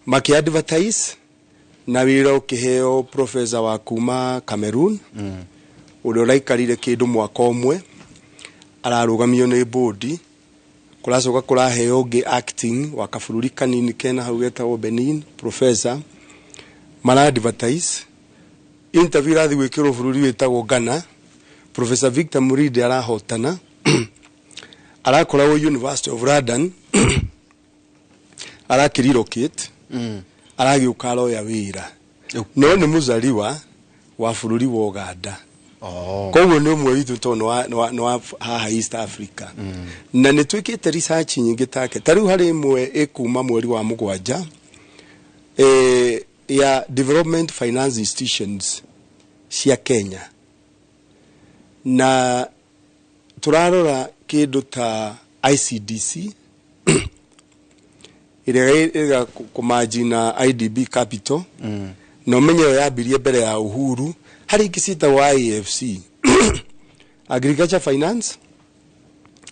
makĩ advertise na wĩra ũkĩheo professor wa kuma Cameroon, ũrĩa ũraikarire kĩndũ mwaka ũmwe, ararũgamio nĩ bodi, kũracoka kũraheo ũngĩ acting wa kabũrũri kanini kena hau getagwo Benin, professor, mara advertise interview irathi gwĩkĩrwo bũrũri wĩtagwo Ghana. Professor Victor Murinde arahotana, arakoragwo University of London, arakĩrelocate, aragĩũka aroya wĩra. No nĩ mũzaliwa wa bũrũri wa Uganda. Koguo nĩ ũmwe witũ tondũ nĩ wa haha East Africa. Na nĩ twĩkĩte research nyingĩ take. Ta rĩu harĩ ĩmwe ĩkuma mweri wa 7 ya Development Finance Institutions cia Kenya. Na tũrarora kĩndũ ta ICDC ĩrĩa ĩrĩa kũmanji na IDB Capital, na ũmenye ĩyo yambirie mbere ya Uhuru. Harĩ ingĩ ciĩtagwo IAFC, Agriculture Finance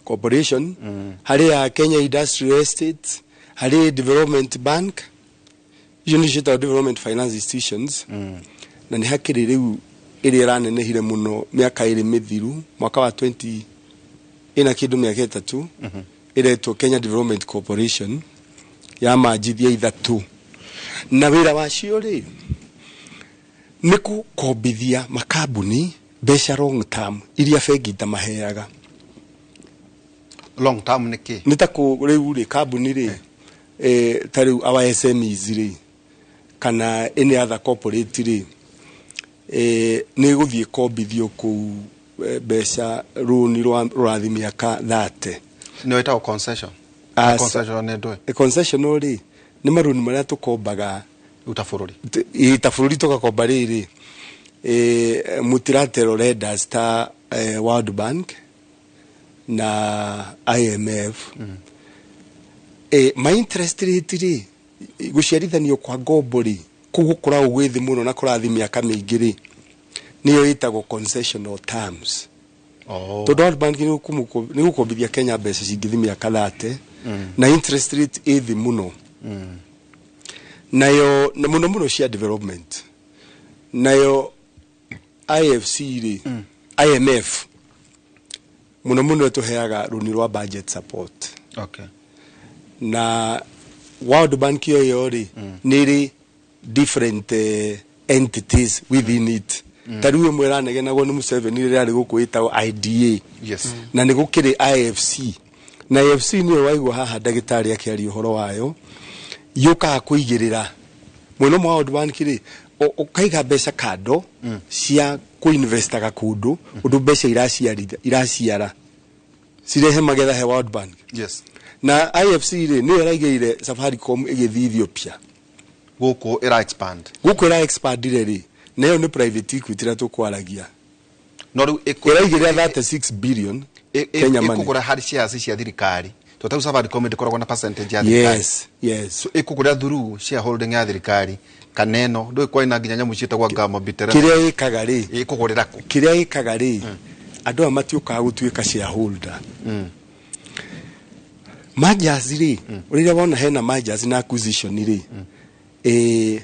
Corporation, harĩ ya Kenya Industrial Estate, harĩ Development Bank, icio nĩcio ciĩtagwo Development Finance Institutions. Na nĩ hakĩrĩ rĩu ĩrĩa ĩranenehire mũno mĩaka ĩrĩ mĩthiru, mwaka wa Ĩna kĩndũ mĩaka 3 ĩretwo Kenya Development Corporation ya manjithia 3 na wĩra wacio rĩ nĩ gũkombithia makambuni mbeca long term iria bengi itamaheaga. Long term nĩ kĩ? Nĩ ta rĩu rĩ kambuni rĩ ta rĩu our SMEs rĩ kana any other corporate rĩ nĩ gũthiĩ kombithio kũu mbeca rũni rũrathi mĩaka 30. Nĩ wĩtagwo concession. Concession nĩ ndũĩ? Concession rĩ nĩ marũni marĩa tũkombaga ta bũrũri. Ta bũrũri tũgakomba rĩrĩ multilateral lenders ta World Bank na IMF. Ma interest rate rĩ gũciarithanio kwa ngombo rĩ kũu gũkoragwo gwĩ thĩ mũno na kũrathi mĩaka mĩingĩ rĩ nĩyo ĩtagwo concessional terms. Tondũ World Bank nĩ gũkombithia Kenya mbeca cingĩthi mĩaka 30 na interest rate ĩ thĩ mũno. Nayo na mũno mũno cia development. Nayo IFC rĩ IMF mũno mũno ĩtũheaga rũni rwa budget support. Okay. Na World Bank ĩyo rĩ nĩ ĩrĩ different entities within it. Ta rĩu ĩmwe ĩranegenagwo nĩ Museveni rĩrĩa arĩ gũkũ ĩtagwo IDA. Yes. Na nĩ gũkĩrĩ IFC. Na IFC nĩyo waigua haha ndagĩtarĩ akĩaria ũhoro wayo yũkaga kũigĩrĩra mwena ũmwe wa World Bank rĩ ũkaiga mbeca kando cia kũinvestaga kũndũ ũndũ mbeca iraciara cirehe magetha he World Bank. Yes. Na IFC rĩ nĩyo ĩraigĩrĩire Safaricom ĩgĩthiĩ Ethiopia. Gũkũ ĩra expand. Gũkũ ĩra expand rĩ nayo nĩ private equity ĩrĩa tũkwaragia. No rĩu ĩraigĩrĩra 36 billion Kenya money. Ĩkũgũra harĩ shares cia thirikari. Tondũ Safaricom ndĩkoragwo na percentage ya thirikari. Yes, yes. So ĩkũgũra through shareholding ya thirikari kana ĩno ndũĩ kwĩ na nginya nyamũ ciĩtagwo Ngama Bitere. Kĩrĩa ĩkaga rĩ ĩkũgũrĩra kũ? Kĩrĩa ĩkaga rĩ andũ aya matiũkaga gũtuĩka shareholder. Mergers rĩ rĩrĩa wona hena mergers na acquisition rĩ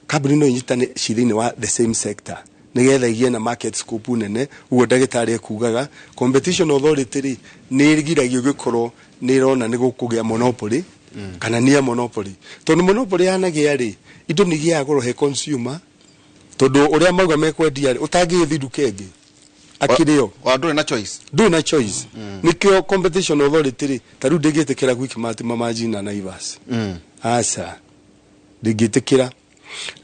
kambuni no inyitane ci thĩinĩ wa the same sector nĩgetha igĩe na market scope nene. Ũguo ndagĩtarĩ ekugaga competition authority rĩ nĩ ĩgiragio gĩkorwo nĩ ĩrona nĩ gũkũgĩa monopoly kana nĩ monopoly. Tondũ monopoly yanagĩa rĩ indo nĩ igĩaga goro he consumer tondũ ũrĩa mauga mekwendia rĩ ũtangĩgĩthiĩ nduka ĩngĩ akĩrĩo ndũrĩ na choice. Ndũrĩ na choice. Nĩkĩo competition authority rĩ ta rĩu ndĩngĩtĩkĩra Quickmart Mama na Naivas. Aca ndĩngĩtĩkĩra.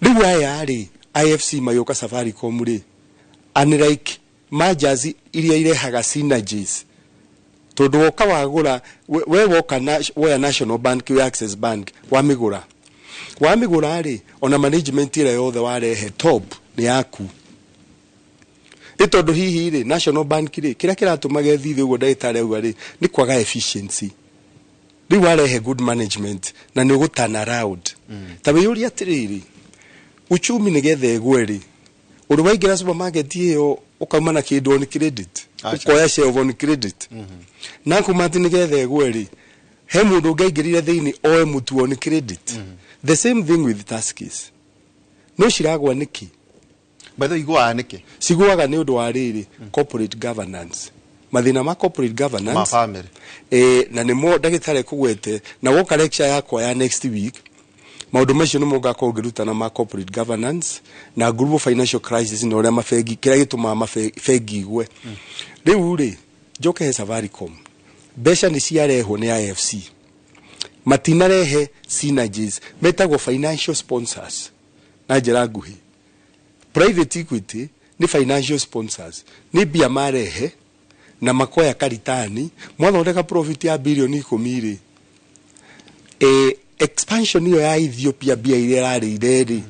Rĩu aya rĩ IFC magĩũka Safaricom rĩ unlike mergers iria irehaga synergies tondũ woka wagũra we woka na woya National Bank we Access Bank wamĩgũra rĩ ona management ĩrĩa yothe warehe top nĩ yaku. Ĩ tondũ hihi rĩ National Bank rĩ kĩrĩa kĩratũma gethithio ũguo ndagĩtarĩ auga rĩ nĩ kwaga efficiency. Rĩu warehe good management na nĩ ũgũ turn around. Ta wĩyũrie atĩrĩrĩ uchumi nĩgetha ĩgwe rĩ ũrĩ waingĩra supermarket ĩyo ũkauma na kĩndũ on credit ũkoya share on credit. Na kuma atĩ nĩgetha ĩgwe rĩ he mũndũ ũngĩaingĩrire thĩinĩ oe mũtu on credit. The same thing with Tuskys. No ciragwa nĩkĩ? By the way igũaga nĩkĩ? Cigũaga nĩ ũndũ wa rĩrĩ corporate governance. Mathĩna ma corporate governance ma family. Na nĩmo ndagĩtarĩ kũgwete na woka lecture yakwa ya next week maũndũ macio nĩmo ngakorwo ngĩrutana ma corporate governance na global financial crisis na ũrĩa mabengi kĩrĩa gĩtũmaga mabengi igwe. Rĩu rĩ njoke he Safaricom mbeca nĩ ciarehwo nĩ IFC matinarehe synergies metagwo financial sponsors na njĩra nguhĩ. Private equity nĩ financial sponsors nĩ mbia marehe na makoya karitani mwathondeka profit ya bilioni 10 rĩ expansion ĩyo ya Ethiopia mbia iria ĩrarĩire rĩ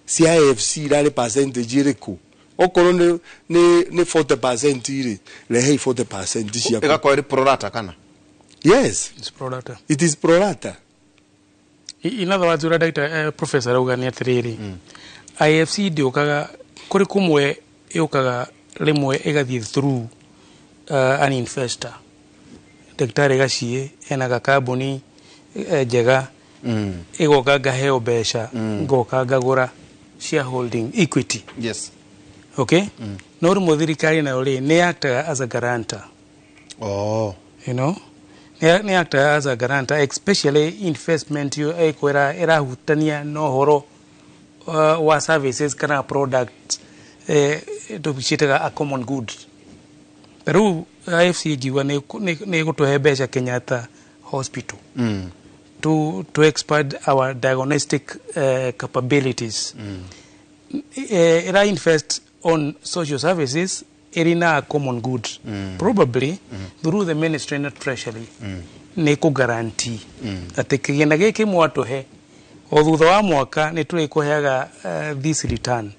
cia IFC irarĩ percentage ĩrĩkũ? Okorwo nĩ 40% rĩ rehei 40% ciaku. Ĩgakorwo ĩrĩ pro rata kana? Yes. It's pro rata. It is pro rata. In other words, ũrĩa professor auga nĩ atĩrĩrĩ IFC ndĩũkaga kũrĩ kũmwe yũkaga rĩmwe ĩgathiĩ through an investor. Ndagĩtarĩ Gaciĩ ena gakambuni njega ĩgoka ngaheo mbeca ngoka ngagũra shareholding equity. Yes. Okay? No rĩmwe thirikari nayo rĩ nĩ actaga as a guarantor. Oh. You know, nĩ act as a guarantor, especially investment yo ĩkwĩra ĩrahutania na ũhoro wa services kana product tũciĩtaga a common good. Ta rĩu IFC ingiuga nĩ ĩgũtũhe mbeca Kenyatta Hospital to expand our diagnostic capabilities, ira invest on social services ĩrĩ na common good, probably through the ministry na treasury nĩ kũ guarantee atĩ kĩgĩna gĩkĩ mwatũhe, o thutha wa mwaka nĩ tũrĩkũheaga this return.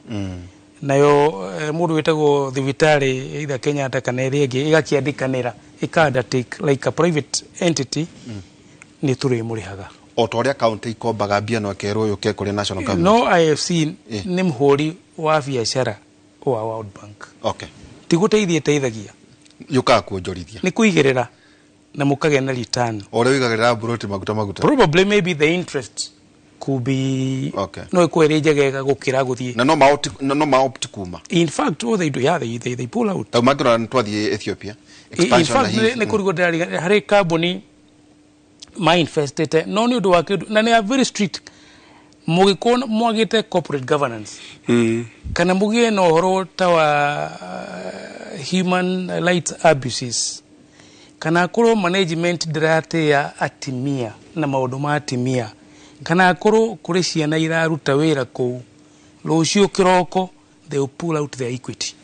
Nayo mũndũ wĩtagwo thibitarĩ, either Kenyatta kana ĩrĩa ĩngĩ, ĩgakĩandĩkanĩra, ĩka undertake like a private entity, nĩ tũrĩmũrĩhaga. O ta ũrĩa county ikombaga mbia no ĩkerwo yũke kũrĩ national government. No IFC nĩ mũhũri wa biacara wa World Bank. Ti gũteithia ĩteithagia. Yũkaga kuonjorithia. Nĩ kũigĩrĩra na mũkagĩa na return. O ũrĩa ũigagĩrĩra mburoti maguta maguta. Probably maybe the interest could be no ĩkorwo ĩrĩ njegega gũkĩra gũthiĩ. Na no maopti kuma. In fact, all they do, yeah, they pull out. Ta mangĩrora nĩ twathiĩ Ethiopia. In Expansion na fact, hihi. nĩ kũrigwo ndĩrariga harĩ kambuni mainvestĩte no nĩ ũndũ wa kĩndũ na nĩ a very strict, mũgĩkorwo mwagĩte corporate governance kana mũgĩe na ũhoro ta wa human rights abuses kana akorwo management ndĩratĩa atimia na maũndũ ma atimia kana akorwo kũrĩ ciana iraruta wĩra kũu, rũciũ kĩroko they will pull out their equity.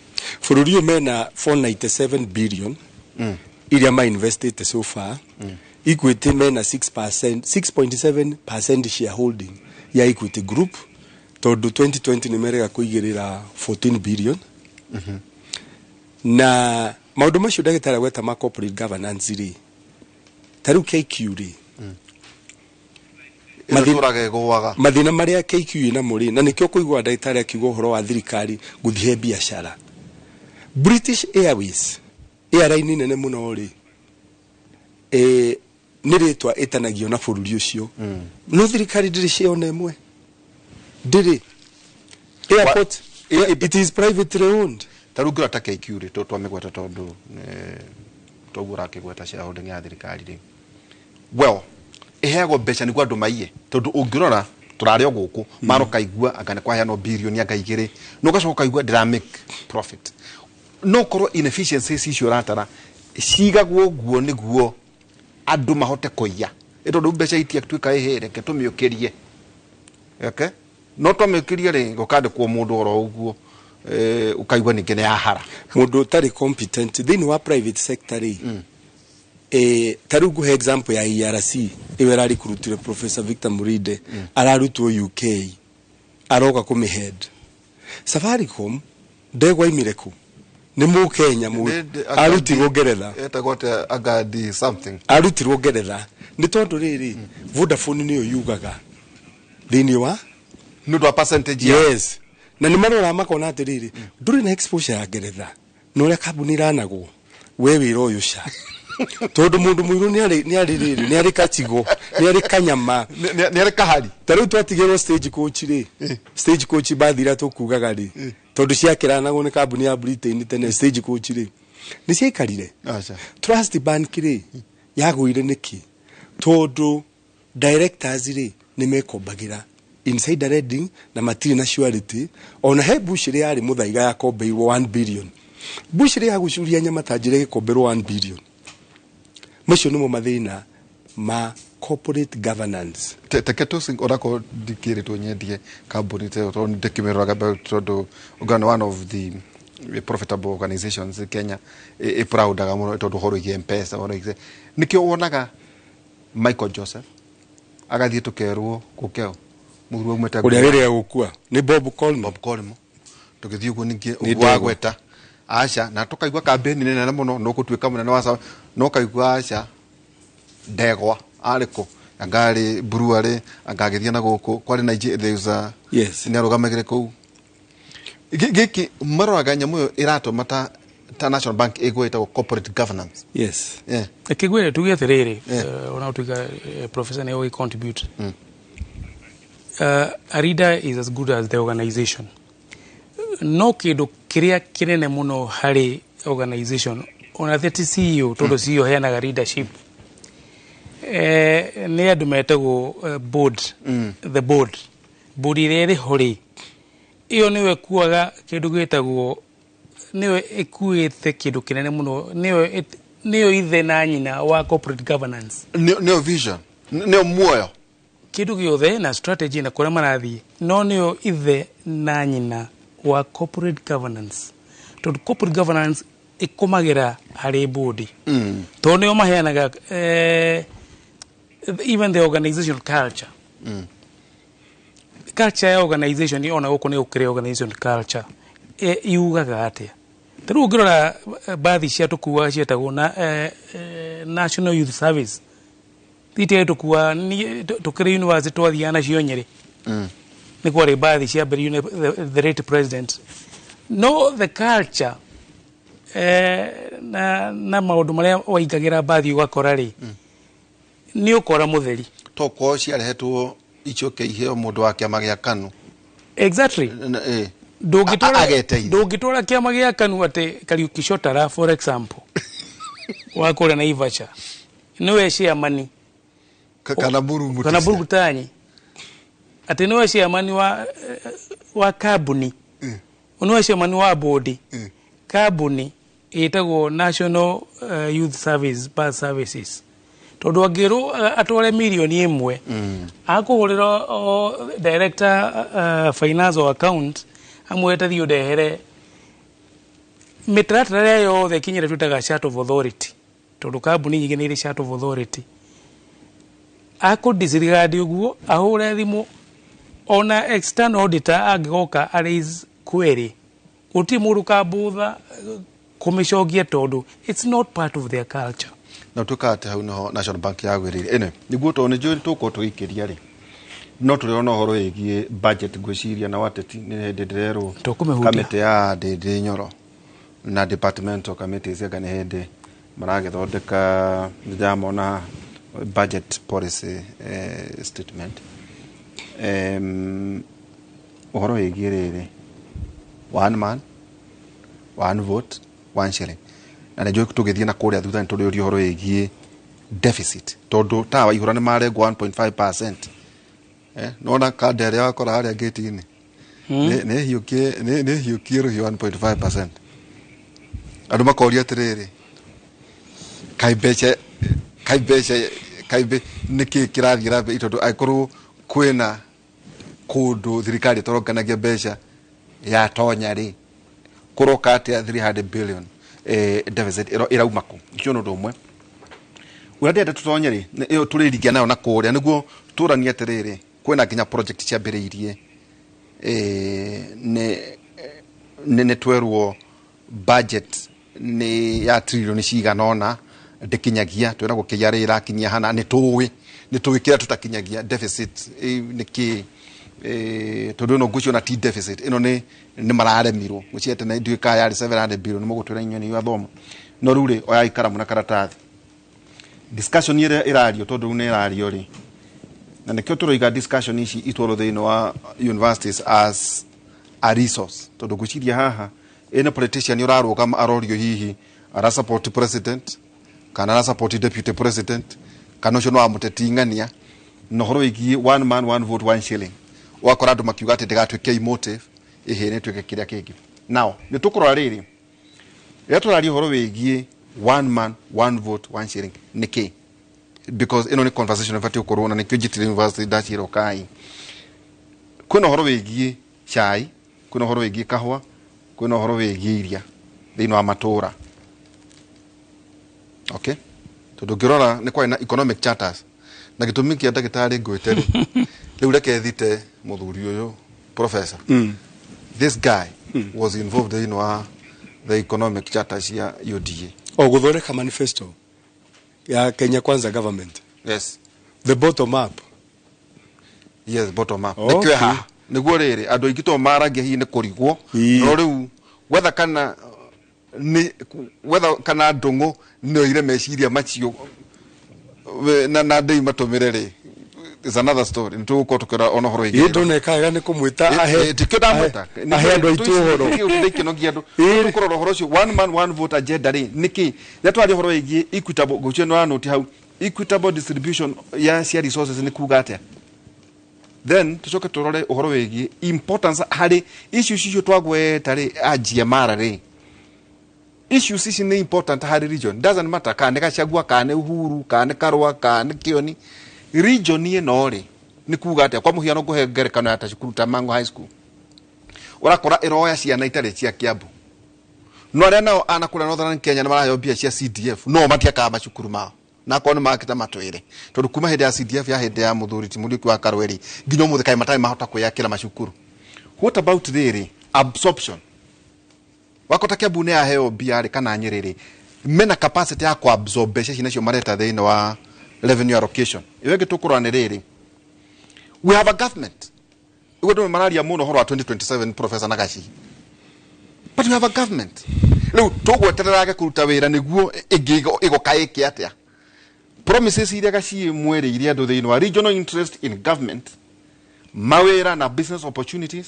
Bũrũri ũyũ mena 497 billion iria mainvestĩte so far. Equity mena 6%, 6.7% shareholding ya Equity Group, tondũ 2020 nĩ merega kũigĩrĩra 14 billion. Na maũndũ macio ndagĩtarĩ agweta ma corporate governance rĩ, ta rĩu KQ rĩ, Ĩno tũraga ĩgũaga. Mathĩna marĩa KQ ĩnamo rĩ, na nĩkĩo kũigua ndagĩtarĩ akiuga ũhoro wa thirikari gũthiĩ biacara. British Airways, airline nene mũno rĩ, nĩ rĩtwa ĩtanagio na bũrũri ũcio, no thirikari ndĩrĩ share ona ĩmwe, ndĩrĩ. Airport, it is privately owned. Ta rĩu ngĩrora ta KQ rĩ, twamĩgweta tondũ toguo ũrakĩgweta shareholding ya thirikari rĩ, well, ĩheagwo mbeca nĩguo andũ maiye, tondũ ũngĩrora tũrarĩ o gũkũ mara ũkaigua anga nĩ kwaheanwo birioni anga igĩrĩ, no ũgacoka ũkaigua ndĩra make profit, no korwo inefficiencies icio ũratara cigagwo ũguo nĩguo andũ mahote kũiya. Ĩ tondũ mbeca itiatuĩka, ĩhĩ, reke tũmĩũkĩrie. Okay, no twamĩũkĩrie rĩ, gũkandĩkwo mũndũ oro ũguo, ũkaigua ningĩ nĩ yahara. Mũndũ ũtarĩ competent thĩinĩ wa private sector rĩ, ta rĩu ngũhe example ya ERC ĩyo ĩrarikurutire Professor Victor Murinde, ararutwo UK, aroka kũmĩhead. Safaricom, ndegwa aimire kũ? Nĩ mũkenya, arutirwo Ngeretha. Etagwo atĩa? Agadi something. Arutirwo Ngeretha nĩ tondũ rĩrĩ, Vodafone nĩyo yugaga thĩinĩ wa nĩ ũndũ wa percentage ya Yes, na nĩ marora makona atĩrĩrĩ, ndũrĩ na exposure ya Ngeretha na ũrĩa kambuni iranagwo, we wĩra ũyũ ca, tondũ mũndũ mũirũ nĩ arĩ rĩrĩ, nĩ arĩ kachigo, nĩ arĩ kanyama. Nĩ arĩ kahari. Ta rĩu twatigĩrwo stage coach rĩ, stage coach bathi iria tũkugaga rĩ, tondũ ciakĩranagwo nĩ kambuni ya Britain tene, stage coach rĩ, nĩ ciaikarire. Aca. Trust Bank rĩ, yagũire nĩkĩ? Tondũ directors rĩ, nĩ mekombagĩra insider lending na matirĩ na surety. Ona he bushiri yarĩ mũthaiga yakombeirwo 1 billion, bushiri ya gũcuria nyama ta njĩra ĩgĩkomberwo 1 billion. Macio nĩmo mathĩna ma corporate governance. Teke tũ onakorwo ndikĩrĩtwo nyendie kambuni ta ĩyo, tondũ ndĩkĩmĩroraga tondũ ũngana one of the profitable organizations in Kenya, ĩ proudaga mũno tondũ ũhoro wĩgiĩ M-Pesa, ũhoro wĩgiĩ nĩkĩo wonaga Michael Joseph agathiĩ tũkerwo gũkeo mũthuri aumĩte Ũrĩa wĩrĩga gũkua nĩ Bob Collymore. Bob Collymore, tũgĩthiĩ ũguo ningĩ Nĩ ũguo ndegwa. Wagweta aca na tũkaigua kambĩni nĩ nene mũno, no gũtuĩka mũnene wa sawa, no kaigua aca ndegwa arĩ kũ, anga arĩ brewery, anga agĩthiĩ na gũkũ kwarĩ na there is a nĩ arũgamagĩre kũu. Gĩkĩ maroraga nyamũ ĩyo ĩratũma ta National Bank ĩgwe ĩtagwo corporate governance. Kĩgwĩre tuge atĩrĩrĩ, ona ũtuĩka professor nĩ ũgĩ contribute. A leader is as good as the organization, no kĩndũ kĩrĩa kĩnene mũno harĩ organization Ona ti CEO, tondũ CEO heanaga leadership. Nĩ andũ metagwo board. The board. Board ĩrĩa ĩrĩ ho rĩ, ĩyo nĩyo ĩkuaga kĩndũ gĩtagwo, nĩyo ĩkuĩte kĩndũ kĩnene mũno, nĩyo ithe na nyina wa corporate governance. Nĩyo vision, nĩyo muoyo. Kĩndũ gĩothe na strategy na kũrĩa marathiĩ, no nĩyo ithe na nyina wa corporate governance, tondũ corporate governance ĩkũmagĩra harĩ board. Tondũ nĩo maheanaga even the organizational culture. Culture ya organization, ona gũkũ nĩ gũkĩrĩ organization culture, yugaga atĩa? Ta rĩu ũngĩrora bathi cia tũkuaga cietagwo na National Youth Service, itige tũkua tũkĩrĩ university, twathiaga nacio Nyĩrĩ. Nĩ kwarĩ bathi cia mbere, the late president, no the culture na maũndũ marĩa waingagĩra bathi ũgakora rĩ, nĩ ũkora mũtheri. Tokorwo ciarehetwo icoke iheo mũndũ wa kĩama gĩa KANU. Exactly. Ndũngĩtwara kĩama gĩa KANU atĩ Kariuki Chotara, for example, wa kũrĩa Naivasha, nĩwe chairman, kana Mburu, kana Murutanyi, atĩ nĩwe chairman wa kambuni, nĩwe chairman wa board, kambuni ĩtagwo National Youth Service Bus Services, tondũ angĩrwo atware 1 million akũhũrĩra director finance or account, amwĩre thiĩ ũndehere mĩtaratara ĩrĩa yothe ĩkinyĩre twĩtaga chart of authority, tondũ kambuni nyingĩ nĩ irĩ chart of authority. Akũ disregard ũguo, ahũre thimũ, ona external auditor angĩgoka a raise query, gũtirĩ mũndũ kambũtha kũmĩcokia, tondũ it's not part of their culture. Na tuĩkaga atĩ hau nĩho National Bank yagwĩrĩire ĩno nĩguo, tondũ nĩ njũĩ tũgũkorwo tũgĩikĩria rĩ, no tũrĩona ũhoro wĩgiĩ budget, ngwĩciria na wateti nĩ hĩndĩ ndĩrerwo. Tũkũmĩhutia. Kamĩtĩ ya Ndĩndĩ Nyoro na departmental committees anga nĩ hĩndĩ maragĩthondeka, ndĩramona budget policy statement, ũhoro wĩgiĩ rĩrĩ, one man, one vote, one shilling. Na nĩ njũĩ tũgĩthiĩ na kũrĩa thutha nĩ tũrĩũria ũhoro wĩgiĩ deficit, tondũ tawa ihũra nĩ marengwo 1.5%. Nona kanda ĩrĩa wakora harĩa ngĩti-inĩ nĩ hiũkie, nĩ hiũkie rũhiũ 1.5%. Andũ makoria atĩrĩrĩ, kaĩ mbeca, kaĩ mbeca, kaĩ nĩkĩ kĩrathiĩ na mbere? Tondũ angĩkorwo kwĩna kũndũ thirikari ĩtoronganagia mbeca yatonya rĩ, kũroka atĩa 300 billion deficit ĩrauma kũ? Ũcio nĩ ũndũ ũmwe ũrĩa ndĩrenda tũtonye rĩ, ĩyo tũrĩrigia nayo na kũrĩa nĩguo tũranie atĩrĩrĩ, kwĩna nginya project ciambĩrĩirie, nĩ twerwo budget nĩ ya trilioni cigana ũna ndĩkinyagia, twĩragwo KRA ĩrakinyia hana, nĩ tũĩ kĩrĩa tũtakinyagia deficit nĩ kĩ, tondũ ĩno ngwĩciria ona ti deficit, ĩno nĩ mararemirwo ngwĩciria tene ndiũĩ kana yarĩ 700 billion, mũgũtwĩra inyuĩ nĩ athomo. No rĩu rĩ, oyai karamu na karatathi, discussion ĩrĩa ĩrario, tondũ rĩu nĩ ĩrario rĩ, na nĩkĩo tũroiga discussion ici itwarwo thĩinĩ wa universities as a resource, tondũ ngwĩciria haha ĩna politician ũrarũgama arorio hihi ara support president kana ara support deputy president kana ũcio no wa mũteti ng'ania, na ũhoro wĩgiĩ one man, one vote, one shilling, ũgakora andũ makiuga atĩ ndĩgatuĩke emotive, ĩhĩ nĩ ĩtuĩke kĩrĩa kĩngĩ. Now nĩ tũkũrora rĩrĩ, rĩrĩa tũraria ũhoro wĩgiĩ one man, one vote, one shilling nĩ kĩ, because ĩno nĩ conversation ĩbatiĩ gũkorwo, na nĩkĩo njĩtire university ndaciĩrwo kai kwĩna ũhoro wĩgiĩ cai, kwĩna ũhoro wĩgiĩ kahũa, kwĩna ũhoro wĩgiĩ iria thĩinĩ wa matũra. Okay, tondũ ũngĩrora nĩ kwarĩ na economic charters, na gĩtũmi kĩa ndagĩtarĩ ngwĩte rĩ, rĩu reke thite mũthuri ũyũ professor. This guy was involved thĩinĩ wa the economic charter cia UDA. O gũthondeka manifesto ya Kenya Kwanza government. Yes. The bottom up. Yes, bottom up. Okay. Nĩkĩo haha nĩguo rĩrĩ andũ aingĩ to maragia hihi nĩ kũrigwo. No rĩu wetha kana nĩ wetha kana ndũng'ũ nĩ oire meciria macio na ndĩi matũmĩre rĩ. Is another story. Nĩ tũgũkorwo tũkĩra ona ũhoro wĩgiĩ Ĩ ndoneka wega nĩ kũmwĩta ahe tikio ndamwĩta ahe andũ aitũ ũhoro. Ndikĩnogia andũ. Tũkũrora ũhoro ũcio one man one vote agenda rĩ nĩkĩ rĩrĩa twaria ũhoro wĩgiĩ equitable gũcio nĩ wanoti hau equitable distribution ya cia resources nĩ kuga atĩa. Then tũcoke tũrore ũhoro wĩgiĩ importance harĩ issues icio twagweta rĩ a GMR rĩ issues ici nĩ important harĩ region. Doesn't matter kana nĩ Gachagua, kana nĩ Uhuru, kana nĩ Karua, kana nĩ Kioni. Region ĩno rĩ nĩ kuga atĩa. Kwa mũhiano ngũhe ngerekano ya ta cukuru ta Mango High School, ũrakora ĩroya ciana itarĩ cia Kiambu, no arĩa nao ana kũrĩa Northern Kenya nĩ maraheo mbia cia CDF, no matiakaga macukuru mao na akorwo nĩ makĩte matwĩre tondũ kuma hĩndĩ ya CDF ya hĩndĩ ya mũthuri ti Mũriũki wa Karũa rĩ nginya ũmũthĩ kaĩ matarĩ mahota kwĩyakĩra macukuru. What about rĩrĩ absorption? Wakota Kiambu nĩ yaheo mbia rĩ kana Nyĩrĩ rĩ mena capacity ya kuabsorb mbeca ici nacio mareta thĩinĩ wa revenue allocation. Ĩyo ĩngĩ tũkũrora nĩ rĩrĩ, we have a government ũguo andũ mararia mũno ũhoro wa 2027 Professor Nagaci, but we have a government rĩu tũgwetererage kũruta wĩra nĩguo ĩngĩ ĩgoka ĩke atĩa. Promises iria Gaciĩ mwerĩire andũ thĩinĩ wa regional interest in government, mawĩra na business opportunities,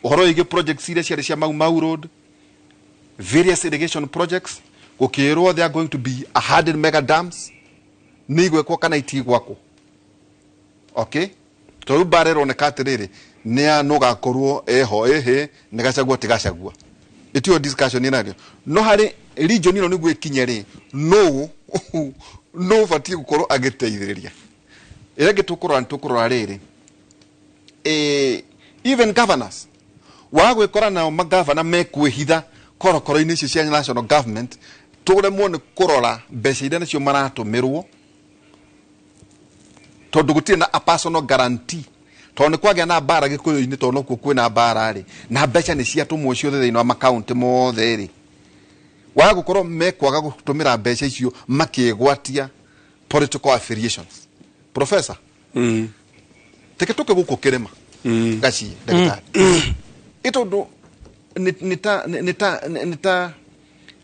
ũhoro wĩgiĩ projects iria ciarĩ cia Mau Mau Road, various irrigation projects, gũkĩrwo they are going to be 100 mega dams, nĩ igwĩkwo kana itigwakwo. Okay, tondũ mbara ĩroneka atĩrĩrĩ nĩ ya nũ gakorwo eho ĩhĩ nĩ Gachagua ti Gachagua, ĩtiyo discussion ĩnario. No harĩ region ĩno nĩguo ĩkinye rĩ nũ nũ ũbatiĩ gũkorwo agĩteithĩrĩria. Ĩrĩa ĩngĩ tũkũrora nĩ tũkũrora rĩrĩ, even governors waga gwĩkora nao magavana mekwĩhitha korokoro-inĩ icio cia national government, tũremwo nĩ kũrora mbeca iria nacio maratũmĩrwo tondũ gũtirĩ na a personal guarantee, tondũ nĩ kwagĩa na mbara Gĩkũyũ-inĩ, tondũ nokuo kwĩna mbara rĩ na mbeca nĩ ciatũmwo ciothe thĩinĩ wa makaunti mothe rĩ, waga gũkorwo mekwaga gũtũmĩra mbeca icio makĩgwatia political affiliations. Professor, teke tũke gũkũ kĩrĩma Gaciĩ ndagĩtarĩ ĩtondũ nĩ ta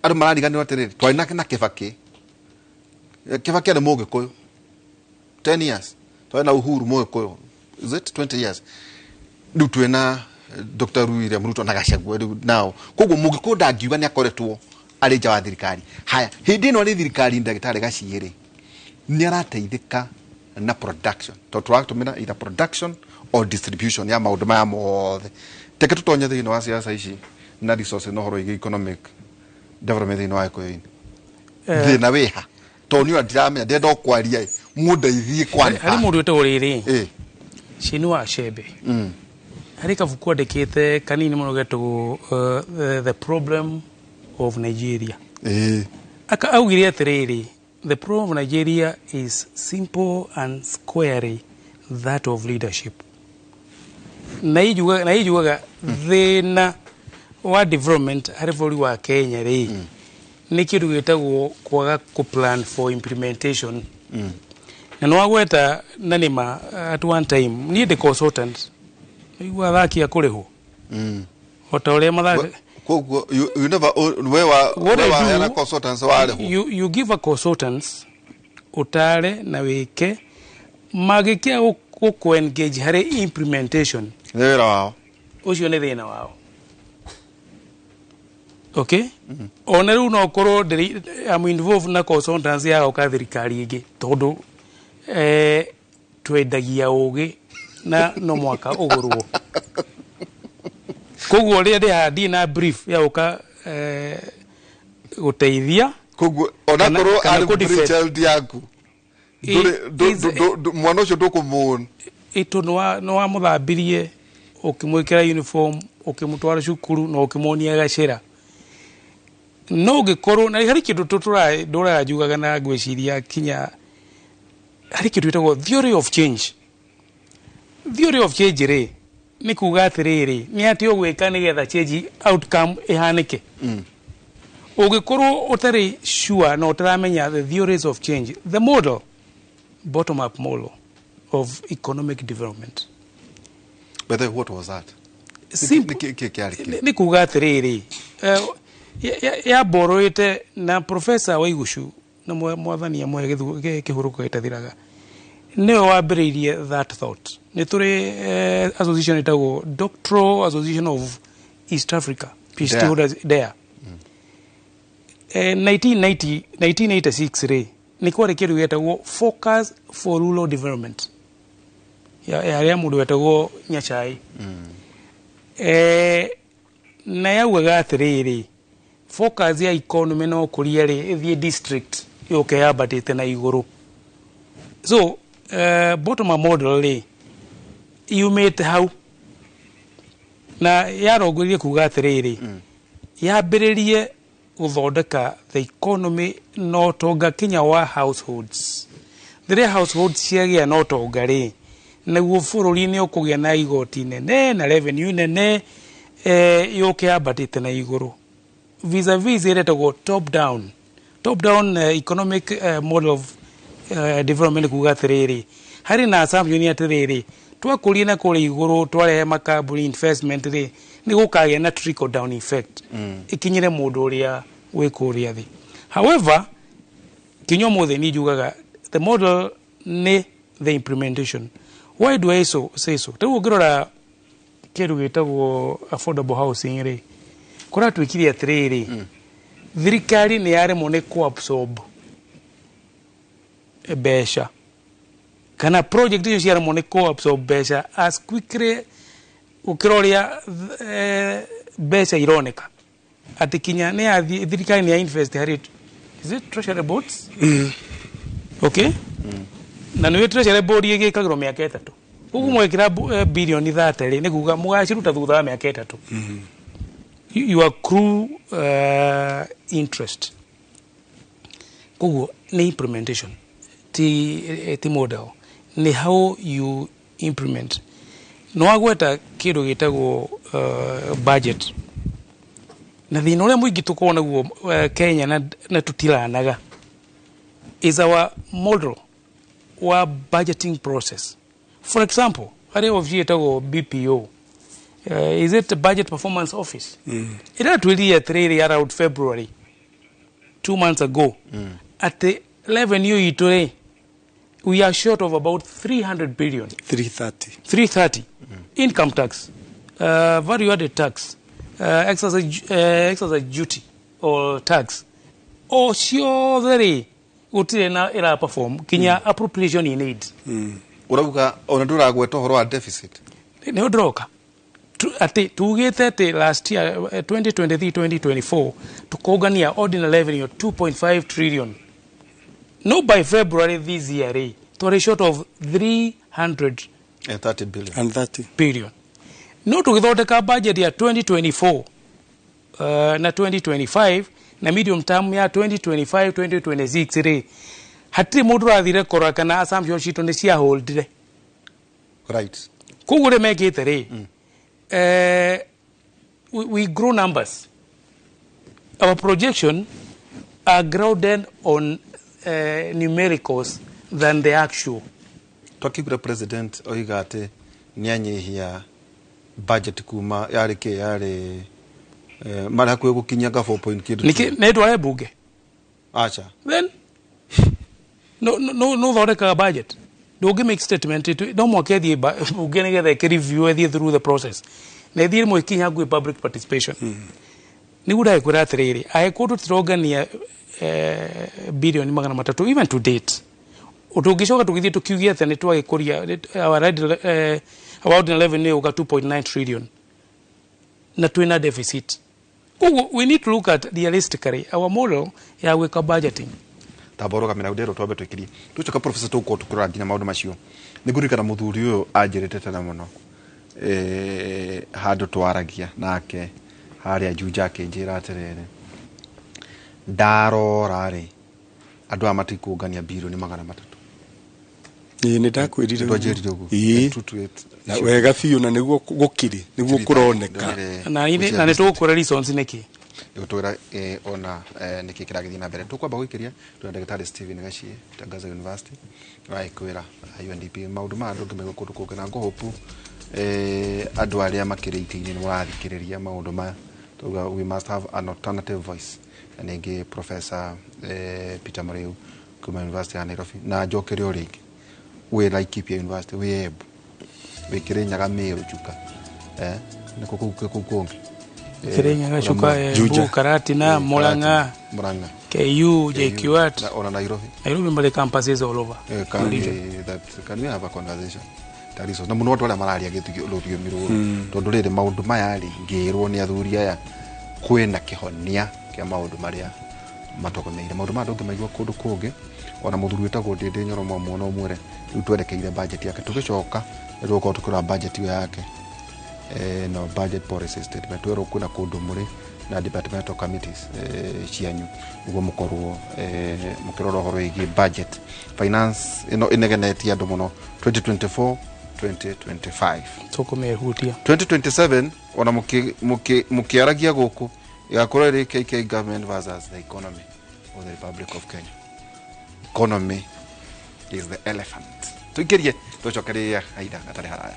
andũ marariganĩrwo atĩrĩrĩ twarĩ na Kibaki. Kibaki arĩ Mũgĩkũyũ 10 years, twarĩ na Uhuru Mũgĩkũyũ is it 20 years, rĩu twĩna Dr. William Ruto na Gachagua rĩu nao, koguo Mũgĩkũyũ ndangiuga nĩ akoretwo arĩ nja wa thirikari. Haya, hĩndĩ ĩno arĩ thirikari ndagĩtarĩ Gaciĩ rĩ nĩ arateithĩka na production, tondũ tũratũmĩra either production or distribution ya maũndũ maya mothe. Teke tũtonye thĩinĩ wa siasa ici na resources na ũhoro wĩgiĩ economic development thĩinĩ wa Gĩkũyũ-inĩ, thĩna wĩha tondũ niĩ ndiramenya ndĩrenda o kwaria ĩ mũndeithie kwanĩka. Harĩ mũndũ wĩtagwo rĩrĩ Chinua Achebe, harĩ kabuku andĩkĩte kanini mũno getagwo The Problem of Nigeria. Augire atĩrĩrĩ, the problem of Nigeria is simple and squarely that of leadership. Na ijugaga thĩna wa development harĩ bũrũri wa Kenya rĩ nĩ kĩndũ gĩtagwo kwaga kũ plan for implementation. Na nĩ wagweta na nĩma at one time niĩ ndĩ consultant igua athaki a kũrĩhwo o ta ũrĩa mathaki. Koguo you never we wa we wa consultants warĩhwo. You give a consultants ũtare na wĩke magĩkia gũkũ engage harĩ implementation nĩ wĩra wao, ũcio nĩ thĩna wao. Okay, ona rĩu no korwo I'm involved na consultants ya gũka thirikari ĩngĩ tondũ twendagia ũgĩ na no mwaka ũgũrwo. Koguo rĩrĩa ndĩ haha ndirĩ na brief ya gũka gũteithia. Koguo onakorwo arĩ child yaku mwana ũcio ndũkũmũona ĩtũ nĩ wamũthambirie ũkĩmwĩkĩra uniform ũkĩmũtwara cukuru na ũkĩmuonia gacĩra. No ũngĩkorwo na harĩ kĩndũ tũtũraga njugaga na ngwĩciria kinya harĩ kĩndũ gĩtagwo theory of change. Theory of change rĩ nĩ kuga atĩrĩrĩ nĩ atĩ ũgwĩka nĩgetha change outcome ĩhanĩke. Ũngĩkorwo ũtarĩ sure na ũtaramenya the theories of change, the model, bottom up model of economic development. But then what was that? Simple. Nĩ kuga atĩrĩrĩ ya borrowete na Professor Waigucu na mwathani amwe kĩhurũko gĩtathiraga Nĩwe wambĩrĩirie that thought. Nĩ tũrĩ association ĩtagwo Doctoral Association of East Africa PhD DARE. holders, DARE. 1990, 1986 rĩ, nĩ kwarĩ kĩndũ gĩetagwo Focus for Rural Development ya ya mũndũ wetagwo Nyachai. Na yaugaga atĩrĩrĩ, focus ya economy no kũria rĩ, ĩthiĩ district yũke yambatĩte na igũrũ. So bottom up model rĩ, yumĩte hau na yarongoreirie kuga atĩrĩrĩ, yambĩrĩrie gũthondeka the economy na ũtonga kinya wa households. Rĩrĩa households ciagĩa na ũtonga rĩ, naguo bũrũri nĩ ũkũgĩa na igoti nene na revenue nene, yũke yambatĩte na igũrũ, vis-a-vis ĩrĩa ĩtagwo top down. Top down economic model of development, kuga atĩrĩrĩ, harĩ na assumption atĩrĩrĩ, twakũria na kũrĩa igũrũ, twarehe makambuni, investment rĩ, nĩ gũkagĩa na trickle down effect, ĩkinyĩre mũndũ ũrĩa wĩ kũrĩa thĩ. However, kinya ũmũthĩ niĩ njugaga the model nĩ the implementation. Why do I say so? Rĩu ũngĩrora kĩndũ gĩtagwo affordable housing rĩ, kũratuĩkire atĩrĩrĩ, thirikari nĩ yaremwo nĩ kuabsorb mbeca, kana project icio ciaremwo nĩ kuabsorb mbeca as quickly gũkĩra ũrĩa mbeca ironeka, atĩ kinya nĩ yathiĩ thirikari nĩ ya invest harĩ, is it treasury bonds? Okay, na nĩ treasury bond ĩgĩkagĩrwo mĩaka 3. Koguo mwekĩra bilioni 30 rĩ, nĩ kuga mũgaciruta thutha wa mĩaka 3. You accrue interest. Koguo nĩ implementation, ti model, nĩ how you implement. No wagweta kĩndũ gĩtagwo budget, na thĩna ũrĩa mũingĩ tũkoragwo naguo Kenya na tũtiranaga is our model wa budgeting process. For example, harĩ office ĩtagwo BPO, is it Budget Performance Office, ĩratwĩrire atĩrĩrĩ around February, 2 months ago, atĩ revenue itũ rĩ, we are short of about 300 billion. 330. 330. Income tax, value added tax, excise duty or tax, o ciothe rĩ, gũtirĩ na ĩra perform kinya appropriation in aid. Ũrauga ona ndũragweta ũhoro wa deficit. Nĩ ndĩroka. Atĩ tugĩte atĩ last year, 2023 2024, tukongania ordinary revenue 2.5 trillion. No by February this year rĩ, twarĩ short of 300 and 30 billion. And 30 billion. No tũgĩthondeka budget ya 2024 na 2025 na medium term ya 2025 2026 rĩ, hatirĩ mũndũ ũrathire kũrora kana assumption citũ nĩ ciaholdire. Koguo ũrĩa mekĩte rĩ, we grow numbers. Our projection are grounded on numericals than the actual. Twakĩiguire president oiga atĩ nĩ anyihia budget kuma yarĩ kĩ, yarĩ marĩ hakuhĩ gũkinya nga 4 point kĩndũ. Nĩkĩ nĩ ndware bunge? Acha. Then no thondekaga budget, ndũngĩ make statement no mwaka ĩthiĩ bunge nĩgetha ĩkĩ review, ĩthiĩ through the process na ĩthiĩ rĩmwe ĩkinye hakuhĩ public participation. Nĩguo ndagĩkwĩra atĩrĩrĩ, angĩkorwo tũtirongania bilioni 300 even to date, tũngĩcoka tũgĩthiĩ tũkiuge atĩ nĩ twagĩkũria our ordinary revenue ũka 2.9 trillion na twĩna deficit. Koguo we need to look at realistically our model ya gwĩka budgeting. Tamba ũrũgamĩra ndĩrwo twambe twĩkirie, tũcoka professor, tũgũkorwo tũkĩrora nginya maũndũ macio. Nĩ ngũririkana mũthuri ũyũ anjĩrĩte tene mũno, handũ twaragia nake harĩa Juja, akĩnjĩra atĩrĩrĩ, ndarora rĩ, andũ aya matikũngania bilioni 300. Ĩĩ, nĩ ndakwĩrire. Ndwanjĩrire ũguo. Ĩĩ. True to it. Na wega biũ, na nĩguo gũkĩrĩ, nĩguo kũroneka. Na nĩ tũgũkwĩra reasons nĩkĩ. Gũtwĩra ona nĩkĩ kĩragĩthiĩ na mbere. Tũkwamba gũikĩria twĩna ndagĩtarĩ Stephen Gachie, Tangaza University, ũragĩkwĩra UNDP maũndũ maya ndũngĩmaigua kũndũ kũngĩ, na ngũhopu andũ arĩa makĩrĩ itĩ-inĩ nĩ mũrathikĩrĩria maũndũ maya. Tuga we must have an alternative voice. Na ningĩ Professor Peter Muriu kuma University ya Nairobi, na njokere o rĩngĩ. Wĩ Laikipia University, wĩ Embu, wĩ Kirinyaga, Meru, Chuka, nĩkũ kũu kũngĩ? Kirinyaga, Chuka, Embu, Karatina, Murang'a, Murang'a, KU, JKUAT, ona Nairobi. Nairobi mbali campuses all over. Can we have a conversation? Tariso na muno andũ arĩa mararia rũthiomi rũrũ, tondũ rĩrĩ maũndũ maya rĩ ngĩrwo nĩ athuri aya kwĩna kĩhonia kĩa maũndũ marĩa matogomeire, maũndũ maya ndũngĩmaigua kũndũ kũngĩ. Ona mũthuri wĩtagwo Ndĩndĩ Nyoro mwamuona ũmwĩre rĩu twerekeire budget yake, tũgĩcoka nĩ tũgũkorwo tũkĩrora budget ĩyo yake, no budget policy statement, twerwo kwĩna kũndũ mũrĩ na departmental committees cianyu nĩguo mũkorwo mũkĩrora ũhoro wĩgiĩ budget finance ĩno ĩnegenetie andũ mũno 2024 2025 tũkũmĩhutia 2027 ona mũkĩaragia gũkũ ĩgakorwo ĩrĩ KK government versus the economy of the Republic of Kenya. Economy is the elephant. Tuingĩrie tũcokerie aida gatarĩ haraya.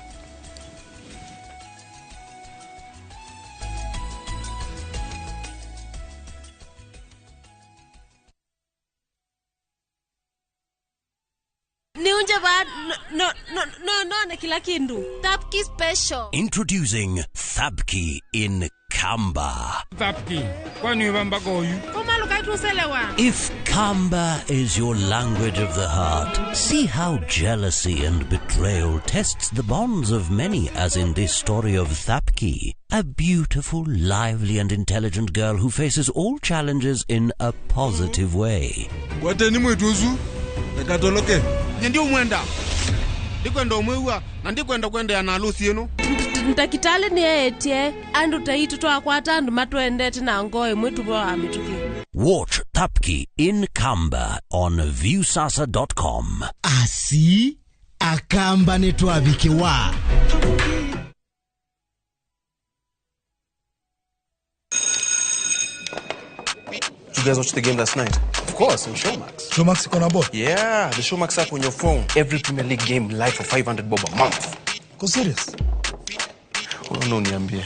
No, kila kindu. Thapki special. Introducing Thapki in Kamba. Thapki, kwani wamba goyu? If Kamba is your language of the heart, see how jealousy and betrayal tests the bonds of many, as in this story of Thapki, a beautiful, lively and intelligent girl who faces all challenges in a positive way. Ndio mwenda. Ndikwenda umwewa na ndikwenda kwenda na harusi yenu. Ndakitale ni etie andu taitu twakwata andu matwendete na ngoe mwetu wa mituki. Watch Thapki in Kamba on viewsasa.com. Asi akamba ni twabikiwa. You guys watched the game last night? Of course, on Showmax. Showmax iko na ball? Yeah, the Showmax app on your phone. Every Premier League game live for 500 bob a month. Go serious? Oh, no, niambie.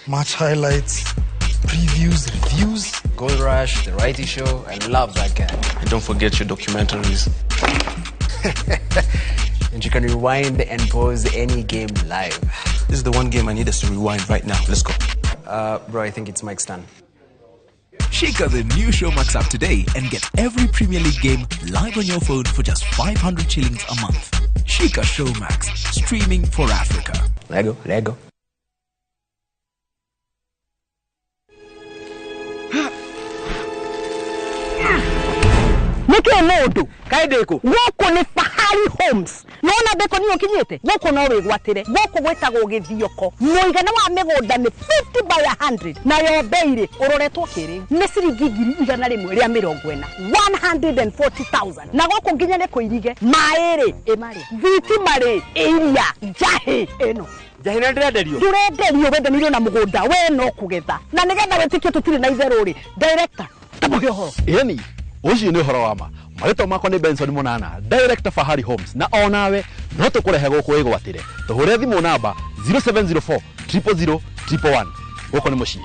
Match highlights, previews, reviews. Gold Rush, The Righty Show. I love that guy. And don't forget your documentaries. And you can rewind and pause any game live. This is the one game I need us to rewind right now. Let's go. Bro, I think it's Mike's turn. Shake the new Showmax app today and get every Premier League game live on your phone for just 500 shillings a month. Shika Showmax, streaming for Africa. Lego, Lego. Nike mundu kaendeko guku ni Fahari Homes nona ndeko ni ukinyite guku no wigwatire guku gwitagwo githioko muigana wa migunda ni 50 by 100 nayo beire uroretwo kiri ni ciringi 140 140,000 na guku nginya ni kuirige mairi imari thitima ri iria njahi ino njahi na ndirenderio ndurenderio wendanĩirio na mũgũnda we no kũgetha na nĩgetha wĩtĩkie tũtirĩ na itherũ rĩ director tamũhe ũhoro ĩni ucio ni uhoro wa ma marĩtwa makwa nĩ Benson Munana, director Fahari Homes, na onawe no tũkũrehe gũkũ wĩgwatĩre. Tũhũre thimũ namba 0704 000 111. Gũkũ nĩ mũciĩ.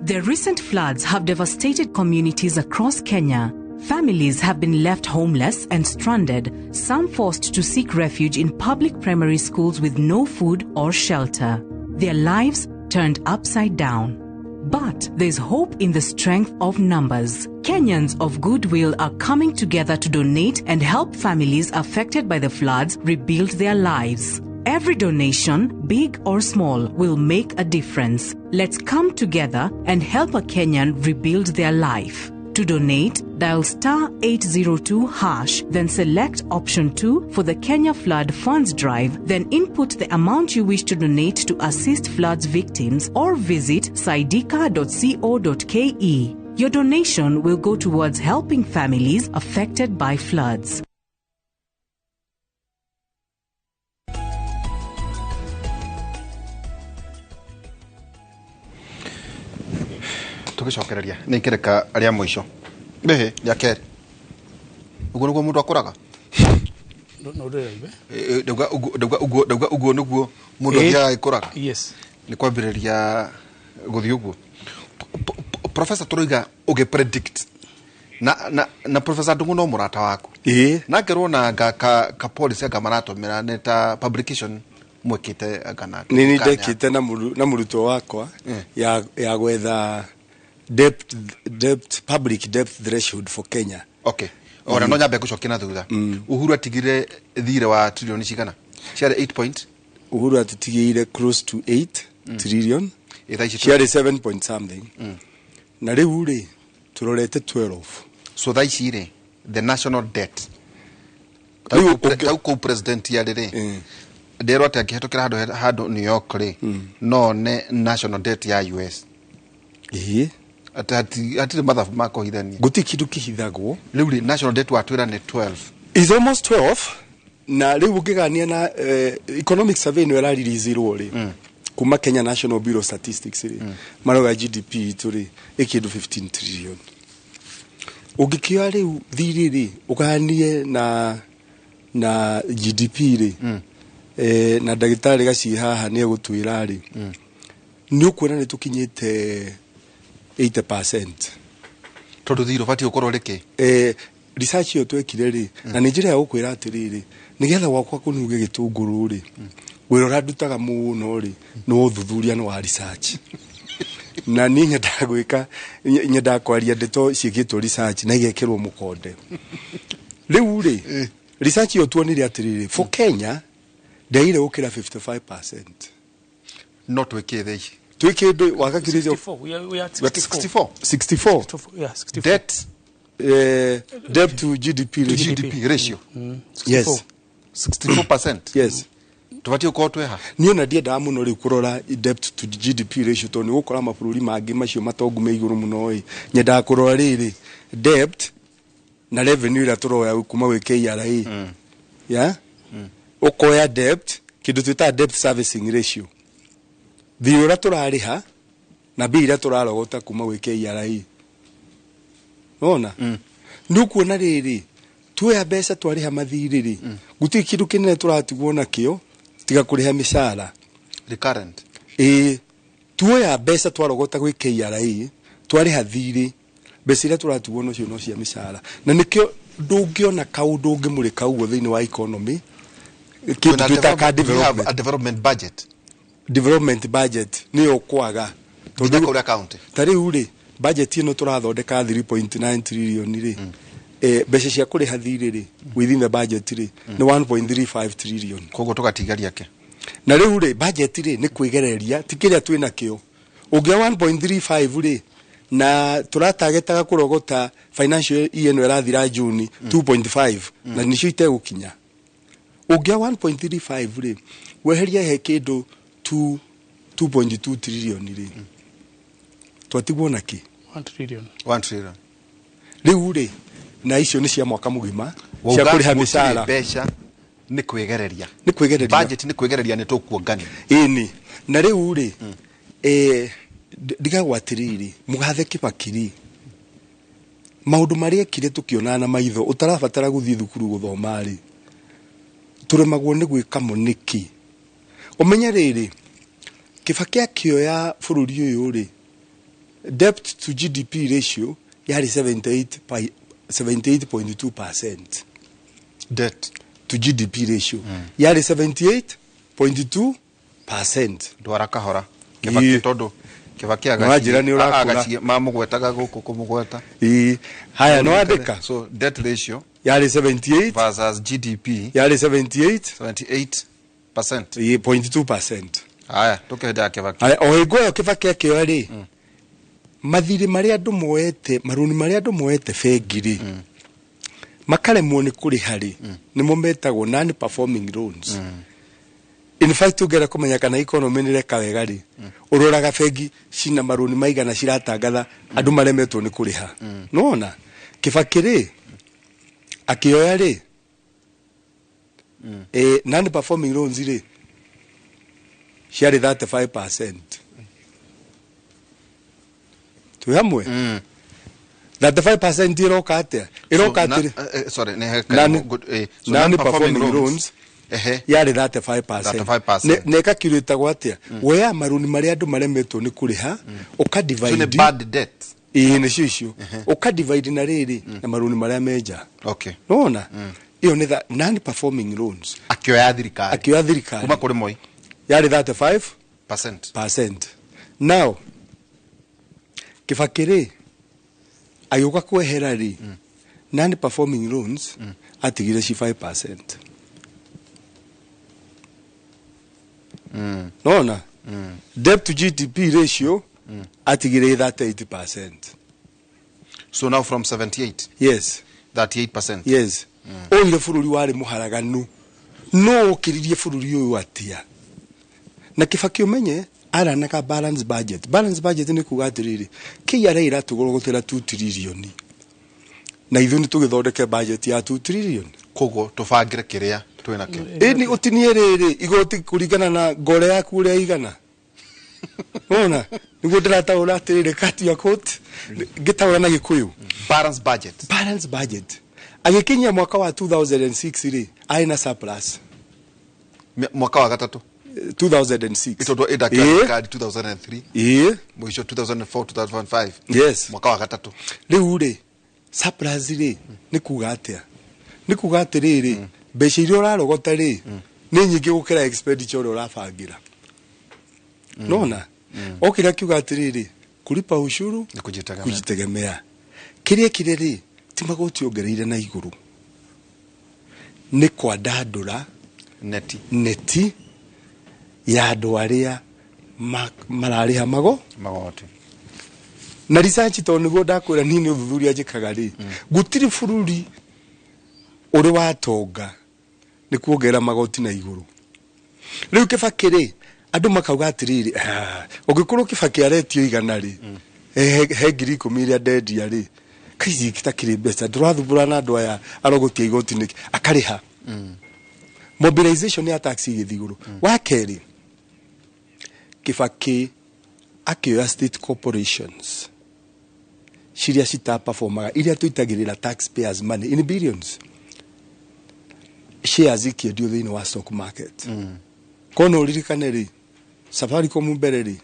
The recent floods have devastated communities across Kenya. Families have been left homeless and stranded, some forced to seek refuge in public primary schools with no food or shelter. Their lives turned upside down. But there's hope in the strength of numbers. Kenyans of goodwill are coming together to donate and help families affected by the floods rebuild their lives. Every donation, big or small, will make a difference. Let's come together and help a Kenyan rebuild their life. To donate, dial *802#, then select option 2 for the Kenya Flood Funds Drive, then input the amount you wish to donate to assist floods victims or visit saidika.co.ke. Your donation will go towards helping families affected by floods. Tugicokereria nä ikereka aria mũico Behe, rĩa kerĩ ũguo nĩguo mũndũ akũraga ndauga ũguo nĩguo mũndũ athiaga agĩkũraga. Yes, nĩ kwambĩrĩria gũthiĩ ũguo. Professor turoiga ugi predict na Professor Ndungu no murata waku. Na ngerwo na ka policy anga maratumira ni ta publication mwikite kana ni ndekite na murutwo wakwa ya gwetha debt public debt threshold for Kenya. Okay. Ora no nyambe gucokia na thutha. Uhuru atigire thire wa trillion cigana? Ciarĩ 8 point. Uhuru atutigire close to 8 trillion. Ciarĩ 7 point something. Na riu ri turorete 12. So thaa ici ri the national debt. Tau kuu president ya riri. Nderwo ati angĩhetũkĩra handũ New York ri no ne national debt ya US. Ati hatirĩ mathabu ma kũhithania. Gũtirĩ kĩndũ kĩhithagwo. Rĩu rĩ national debt watwĩra nĩ 12. Is almost 12. Na rĩu ũngĩgania na economic survey nĩ ĩrareleasirwo rĩ kuma Kenya National Bureau of Statistics rĩ maroga GDP itũ rĩ ĩ kĩndũ 15 trillion. Ũngĩkĩoya rĩu thirĩ rĩ ũganie na GDP rĩ na ndagĩtarĩ gaciĩ haha nĩ egũtwĩra rĩ nĩ ũkuona nĩ tũkinyĩte 80%. Tondũ thirĩ ũbatiĩ gũkorwo rĩkĩ? Research ĩyo twekire rĩ na nĩ njĩra ya gũkwĩra atĩrĩrĩ nĩgetha gwakwa kũnuge gĩtũngũrũ rĩ wĩra ũrĩa ndutaga mũno rĩ nĩ wa ũthuthuria nĩ wa research. Na niĩ nyendaga gwĩka nyendaga kwaria ndeto ciĩkĩtwo research na igekĩrwo mũkonde. Rĩu rĩ research ĩyo tuonire atĩrĩrĩ for Kenya ndĩagĩrĩire gũkĩra 55%. No twĩkĩ thaa ici? Twĩ kĩndũ wakakirĩte 64. We are 64. 64. Yeah, 64. Debt debt to GDP ratio. GDP ratio. Yes. 64%. Yes. Tubatiĩ gũkorwo twĩ ha? Niĩ ona ndiendaga mũno rĩu kũrora debt to GDP ratio tondũ nĩ ũgũkora mabũrũri mangĩ macio matongu me igũrũ mũno ĩ. Nyendaga kũrora rĩrĩ debt na revenue ĩrĩa tũroya kuma gwĩ KRA. Yeah? Ũkoya debt kĩndũ twĩtaga debt servicing ratio. Thirĩ ũrĩa tũrarĩha na mbia iria tũrarogota kuma gwĩ KRA. Nona? Nĩ ũkuona rĩrĩ tuoya mbeca twarĩha mathirĩ rĩ gũtirĩ kĩndũ kĩnene tũratigwo nakĩo tiga kũrĩha mĩcara recurrent. Tuoya mbeca twarogota gwĩ KRA twarĩha thirĩ mbeca iria tũratigwo nacio no cia mĩcara na nĩkĩo ndũngĩona kaũndũ ũngĩmũrĩka ũguo thĩinĩ wa economy kĩndũ twĩtaga a development budget. Development budget nĩyo kwaga tondũ kũrĩa county ta rĩu rĩ budget ĩno tũrathondeka 3.9 trillion rĩ mbeca cia kũrĩha thirĩ rĩ within the budget rĩ nĩ 1.35 trillion. Koguo tũgatigaria kĩ? Na rĩu rĩ budget rĩ nĩ kwĩgereria ti kĩrĩa twĩ nakĩo. Ũngĩa 1.35 rĩ na tũratagetaga kũrogota financial year ĩno ĩrathira June 2.5 na nĩcio itegũkinya. Ũngĩa 1.35 rĩ weheria he kĩndũ 2.2 trillion rĩ twatigwo na kĩ? 1 trillion. 1 trillion. Rĩu rĩ na icio nĩ cia mwaka mũgima cia kũrĩha mĩcara. Mbeca nĩ kwĩgereria. Nĩ kwĩgereria. Budget nĩ kwĩgereria nĩ tũkuongania. Ĩni. Na rĩu rĩ ndigagwo atĩrĩrĩ mũgathe Kibaki rĩ maũndũ marĩa ekire tũkĩonaga na maitho ũtarabatara gũthiĩ thukuru gũthoma rĩ tũremagwo nĩ gwĩka mo nĩkĩ? Ũmenye rĩrĩ Kibaki akĩoya bũrũri ũyũ rĩ debt to GDP ratio yarĩ 78.2%. Debt to GDP ratio yarĩ 78.2%. Ndwara kahora Kibaki tondu Kibaki agaci mamugwetaga guku kumugweta. Haya no andika. So debt ratio yarĩ 78 versus GDP yarĩ 78 78.2%. Haya tukehenda Kibaki. Haya o hingo ĩyo Kibaki akĩoya rĩ mathirĩ marĩa andũ moete marũni marĩa andũ moete bengi rĩ makaremwo nĩ kũrĩha rĩ nĩmo metagwo non performing loans. In fact ũngĩenda kũmenya kana economy nĩ ĩreka wega rĩ ũroraga bengi cina marũni maigana ciratangatha andũ maremetwo nĩ kũrĩha. Nĩwona Kibaki rĩ akĩoya rĩ non performing loans rĩ ciarĩ 35%. Twĩ hamwe? 35% iroka atĩa? Iroka atĩrĩ sorry non performing loans yarĩ 35%. Na ĩkakiurĩtagwo atĩa? Woya marũni marĩa andũ maremetwo nĩ kũrĩha ũka divide. So nĩ bad debt. Ĩĩ, nĩcio icio ũka divide na rĩrĩ na marũni marĩa menja. Okay. Nona ĩyo nĩ non performing loans. Akĩoya thirikari. Akĩoya thirikari kuma kũrĩ Moi yarĩ 35 percent. Percent. Now Kibaki rĩ, agĩũka kwehera rĩ, non performing loans atigire ci 5%. Nona debt to GDP ratio atigire 38%. So now from 78. Yes. 38%. Yes. Oire bũrũri warĩ mũharaganu, no ũkĩririe bũrũri ũyũ atia? Na Kibaki, ũmenye aranaga balance budget. Balance budget nĩ kuga atĩrĩrĩ, KRA ĩratũgũrogotera 2 trillion na ithuĩ nĩ tũgĩthondeke budget ya 2 trillion. Koguo tũbangĩre kĩrĩa twĩ nakĩo. Ĩni, ũtinie rĩrĩ igoti kũringana na ngore yaku ũrĩa igana. Wona nĩguo ndĩrataũra atĩrĩrĩ, cut your coat, ngĩtaũra na Gĩkũyũ. Balance budget. Balance budget. Agĩkinyia mwaka wa 2006 rĩ, arĩ na surplus. Mwaka wa gatatũ. 2006. Ĩtondũ ĩndakĩra thirikari 2003. Mũico 2004, 2005. Yes. Mwaka wa gatatũ. Rĩu rĩ, surplus rĩ nĩ kuga atĩa? Nĩ kuga atĩrĩrĩ, mbeca iria ũrarogota rĩ nĩ nyingĩ gũkĩra expenditure ũrĩa ũrabangĩra. Nona okĩra kiuga atĩrĩrĩ, kulipa ushuru Nĩ kujitegemea. Kujitegemea. Kĩrĩa kĩrĩa rĩ, ti magoti ongereire na igũrũ, nĩ kwandandũra neti. Neti ya andũ arĩa mararĩha mago magoti. Na research, tondũ nĩguo ndakwĩra niĩ nĩ ũthuthuria njĩkaga rĩ, gũtirĩ bũrũri ũrĩ watonga nĩ kuongerera magoti na igũrũ. Rĩu Kĩbakĩ rĩ, andũ makauga atĩrĩrĩ, "Ah, ũngĩkorwo Kĩbakĩ aretio 100 rĩ, he 10,000 iria ndendia rĩ, kaici kitakĩrĩ mbeca ndũrathumbũra na andũ aya arogotia igoti nĩkĩ?" Akarĩha. Mobilization ya tax ĩgĩthiĩ igũrũ. Wa kerĩ, Kĩbakĩ akĩoya state corporations ciria citaperformaga, iria tũitagĩrĩra taxpayers money in billions, shares ikĩendio thĩinĩ wa stock market. Kono ũririkane rĩ, Safaricom mbere rĩ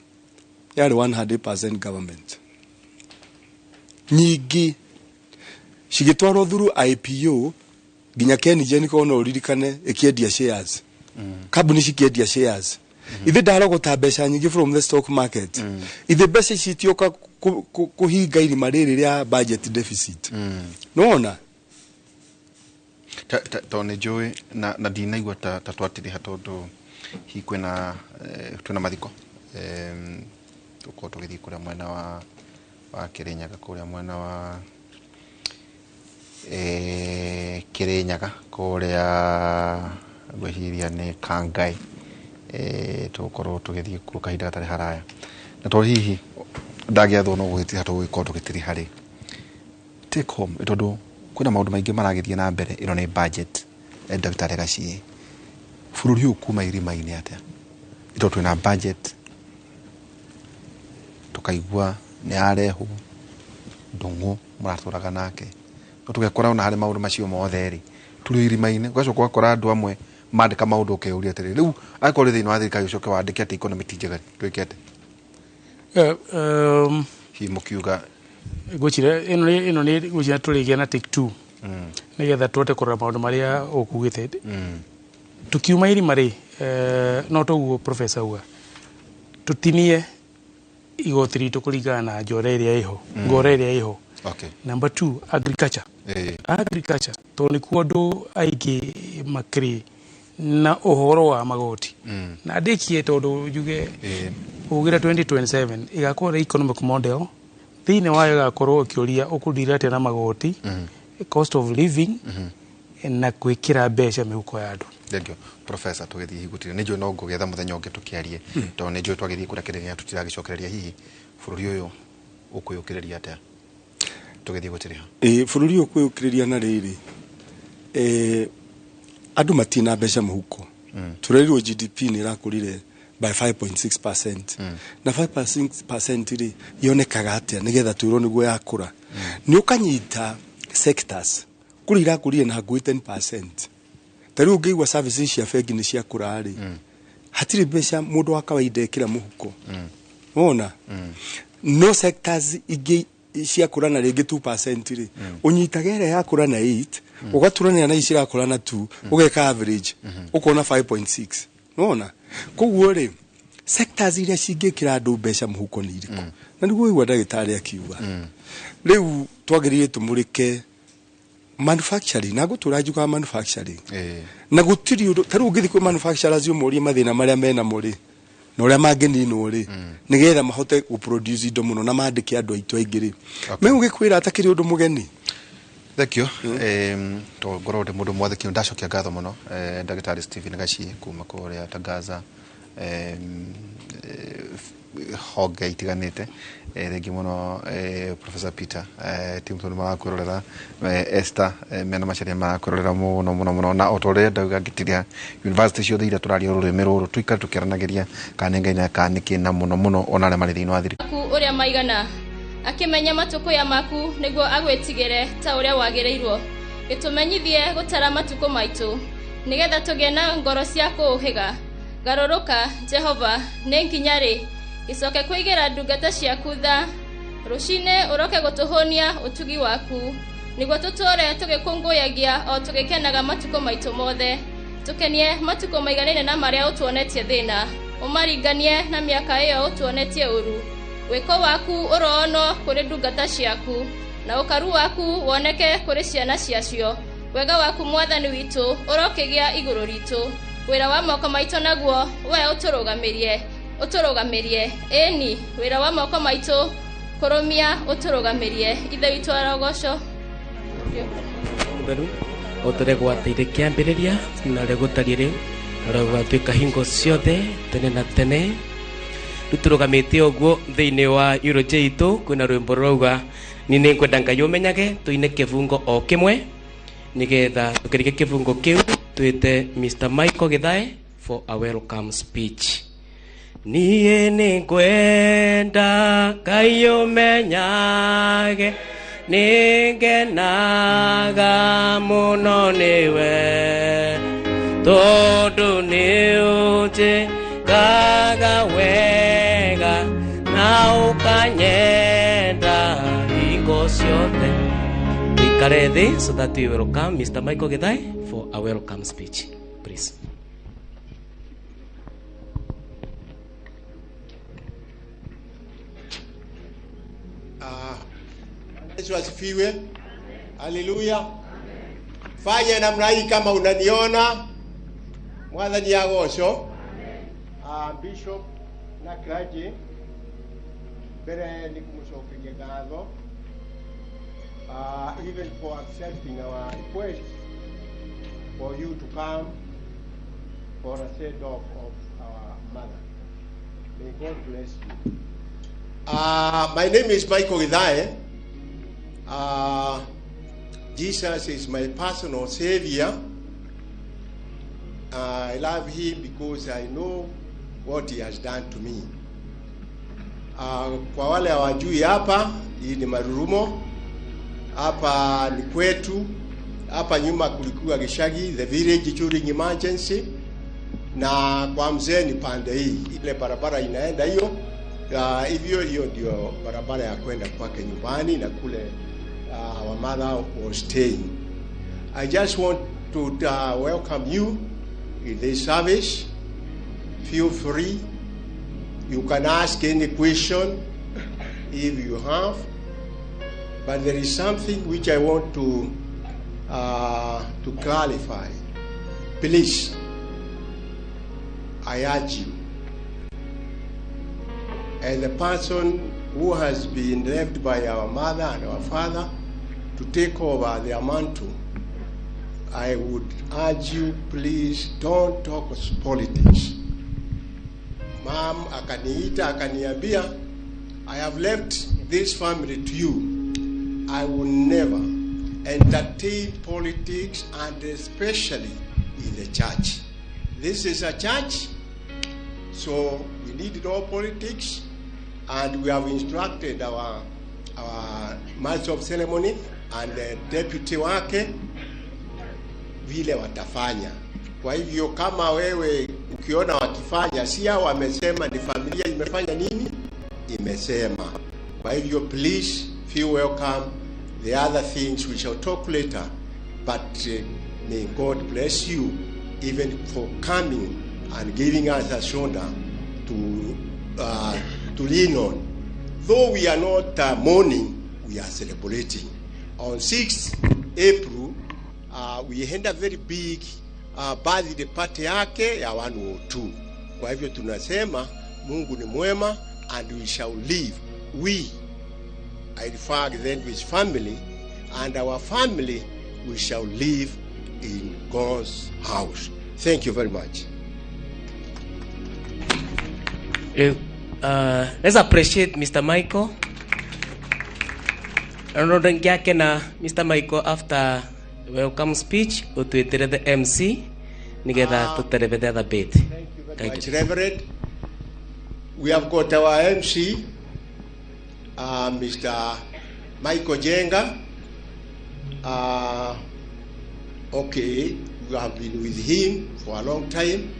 yarĩ 100% government, nyingĩ cigĩtwarwo through IPO, nginya KenGen, kono ũririkane, ĩkĩendia shares, kambuni cikĩendia shares. Ithe ndarogota mbeca nyingĩ from the stock market, ithe mbeca ici itioka kũhinga irima rĩrĩ rĩa budget deficit. Nĩwona? Tondũ nĩ njũĩ na ndinaigua ta twatiriha, tondũ hihi kwĩna twĩna mathiko. Tũkorwo tũgĩthiĩ kũrĩa mwena wa Kĩrĩnyaga, kũrĩa mwena wa Kĩrĩnyaga, kũrĩa ngwĩciria nĩ Kangai. Tũgũkorwo tũgĩthiĩ kuo kahinda gatarĩ haraya, na tondũ hihi ndagĩathwo no gũgĩtiriha, tũgũgĩkorwo tũgĩtiriha rĩ take home, tondũ kwĩna maũndũ maingĩ maragĩthiĩ na mbere. Ĩno nĩ budget. Ndagĩtarĩ Gachie, bũrũri ũyũ kuma irima-inĩ atĩa? Tondũ twĩna budget, tũkaigua nĩ yarehwo ndũng'ũ mũratũraga nake, no tũgekora ona harĩ maũndũ macio mothe rĩ, tũrĩ irima-inĩ. Ũgacoka ũgakora andũ amwe mandĩka maũndũ, ũkeyũria atĩrĩrĩ, rĩu angĩkorwo ũrĩ thĩinĩ wa thirikari ũcoke wandĩke atĩ economy ti njega, twĩke atĩa? Hihi mũkiuga Ngwĩciria ĩno nĩ ngwĩciria tũrĩgĩa na take two nĩgetha tũhote kũrora maũndũ marĩa ũkugĩte. Tukiuma irima rĩ, no toguo professor auga, tũtinie igoti ritũ kũringana na njora ĩrĩa ĩho, ngora ĩrĩa ĩho. Number two, agriculture. Agriculture, tondũ nĩkuo andũ aingĩ makĩrĩ na ũhoro wa magoti. Na ndĩkie, tondũ njuge ugire 2027 ĩgakorwo ĩrĩ economic model, thĩinĩ wayo ĩgakorwo ĩkĩũria ũkũndira atĩa na magoti, cost of living, na gwĩkĩra mbeca mĩhuko ya andũ. Thank you, professor. Tũgĩthiĩ higutire, nĩ njũĩ no ngũgetha mũthenya ũngĩ tũkĩarie, tondũ nĩ njũĩ twagĩthiĩ kũrĩa kĩrĩa tũtiragĩcokereria. Hihi bũrũri ũyũ ũkwĩyũkĩrĩria atĩa tũgĩthiĩ gũtiriha? Ĩ, bũrũri ũyũ kwĩyũkĩrĩria na rĩrĩ, andũ matirĩ na mbeca mũhuko. Tũrerirwo GDP nĩ ĩrakũrire by 5.6%. Na 5.6% rĩ, yonekaga atĩa nĩgetha twĩrwo nĩguo yakũra? Nĩ ũkanyita sectors kũrĩa irakũrire na hakuhĩ 10%. Ta rĩu ũngĩigua services cia bengi nĩ ciakũra rĩ, hatirĩ mbeca mũndũ wa kawaida ekĩra mũhuko. Wona no sectors ingĩ ciakũra na rĩngĩ 2% rĩ, ũnyitaga ĩrĩa yakũra na 8, ũgaturania na ici irakũra na 2, ũgeka average, ũkona 5.6. Nĩwona? Koguo rĩ, sectors iria cingĩkĩra andũ mbeca mũhuko nĩ irĩkũ? Na nĩguo ũigua ndagĩtarĩ akiuga. Rĩu twagĩrĩire tũmũrĩke manufacturing, na ngũtũra njugaga manufacturing. Na gũtirĩ ũndũ ta rĩu ũngĩthiĩ kwĩ manufacturers ũmorie mathĩna marĩa menamo rĩ, na ũrĩa mangĩninwo rĩ, nĩgetha mahote gũproduce indo mũno na mandĩke andũ aitũ aingĩ rĩ, megũgĩkwĩra atakĩrĩ ũndũ mũgeni. Thank you. To ngorwo ndĩ mũndũ mwathĩki, ndacokia ngatho mũno ndagĩtarĩ Stephen Gachie kuma kũrĩa Tangaza, honge itiganĩte. Thengi mũno Professor Peter Timothy marakwĩrorera, Esther mena Macharia marakwĩrorera mũno mũno mũno. Na o ta ũrĩa ndauga ngĩtiria, university ciothe iria tũraria rũrĩmĩ rũrũ, tũikare tũkĩaranagĩria kana nĩ Ngai na kana nĩkĩ, na mũno mũno ona arĩa marĩ thĩinĩ wa thirikari. Maku ũrĩa maigana akĩmenya matukũ maku nĩguo agwĩtigĩre ta ũrĩa wagĩrĩirwo. Gĩtũmenyithie gũtara matukũ maitũ, nĩgetha tũgĩe na ngoro cia kũũhĩga. Garũrũka, Jehova, nĩ nginya rĩ? Gĩcoke kũigĩra ndungata ciaku tha. Rũcinĩ ũroke gũtũhũnia ũtugi waku, nĩguo tũtũũre tũgĩkũngũyagia o tũgĩkenaga matukũ maitũ mothe. Tũkenie matukũ maiganaine na marĩa ũtuonetie thĩna, ũmaringanie na mĩaka ĩyo ũtuonetie ũru. Wĩko waku ũroonwo kũrĩ ndungata ciaku, na ũkaru waku woneke kũrĩ ciana ciacio. Wega waku, Mwathani witũ, ũrokĩgĩa igũrũ ritũ. Wĩra wa moko maitũ naguo we ũtũrũgamĩrie, ũtũrũgamĩrie, ĩni wĩra wa moko maitũ kũrũmia ũtũrũgamĩrie. Ithe witũ arogocwo. Mũtheru o ta ũrĩa gwataire kĩambĩrĩria na ũrĩa gũtariĩ rĩu na ũrĩa gũgatuĩka hingo ciothe tene na tene. Rĩu tũrũgamĩte ũguo thĩinĩ wa eulogy itũ, kwĩna rwĩmbo rũrauga niĩ nĩngwenda Ngai ũmenyage. Tũine kĩbungo o kĩmwe, nĩgetha tũkĩrĩkia kĩbungo kĩu twĩte Mr. Michael Githae for a welcome speech. Niĩ nĩngwenda Ngai ũmenyage, nĩngenaga mũno nĩwe, tondũ nĩũnjĩkaga wega na ũkanyenda hingo ciothe. Tuikare thĩ so that we welcome Mr. Michael Githae for a welcome speech, please. Yesu asifiwe. Haleluya. Fanya namna hii kama unaniona. Mwathani agocwo. Bishop na clergy, mbere ni kumucokeria ngatho, even for accepting our request for you to come for a send off of our mother. May God bless you. My name is Michael Githae. Jesus is my personal savior. I love him because I know what he has done to me. Kwa wale hawajui hapa, hii ni Marurumo. Hapa ni kwetu. Hapa nyuma kulikuwa Gishagi, the village during emergency. Na kwa mzee ni pande hii, ile barabara inaenda hiyo. Hivyo hiyo ndio barabara ya kwenda kwake nyumbani na kule our mother was staying. I just want to welcome you in this service. Feel free. You can ask any question if you have. But there is something which I want to clarify. Please, I urge you, as the person who has been left by our mother and our father to take over their mantle, I would urge you, please don't talk politics. Mom akaniita akaniambia, I have left this family to you. I will never entertain politics, and especially in the church. This is a church, so we need no politics, and we have instructed our master of ceremony and the deputy wake vile watafanya. Kwa hivyo kama wewe ukiona wakifanya, si hao wamesema, ni familia imefanya nini? Imesema. Kwa hivyo please Feel welcome. The other things we shall talk later, but may God bless you even for coming and giving us a shoulder to lean on. Though we are not mourning, we are celebrating. On 6th April, we had a very big birthday party yake ya 102. Kwa hivyo tunasema Mungu ni mwema and we shall live. We, I refer then to his family, and our family, we shall live in God's house. Thank you very much. Let's appreciate Mr. Michael. Na Mr. Michael after welcome speech utwitere the MC nigetha tuterebe the other bit. Thank you very much, Reverend. We have got our MC, Mr. Michael Jenga. Okay, we have been with him for a long time.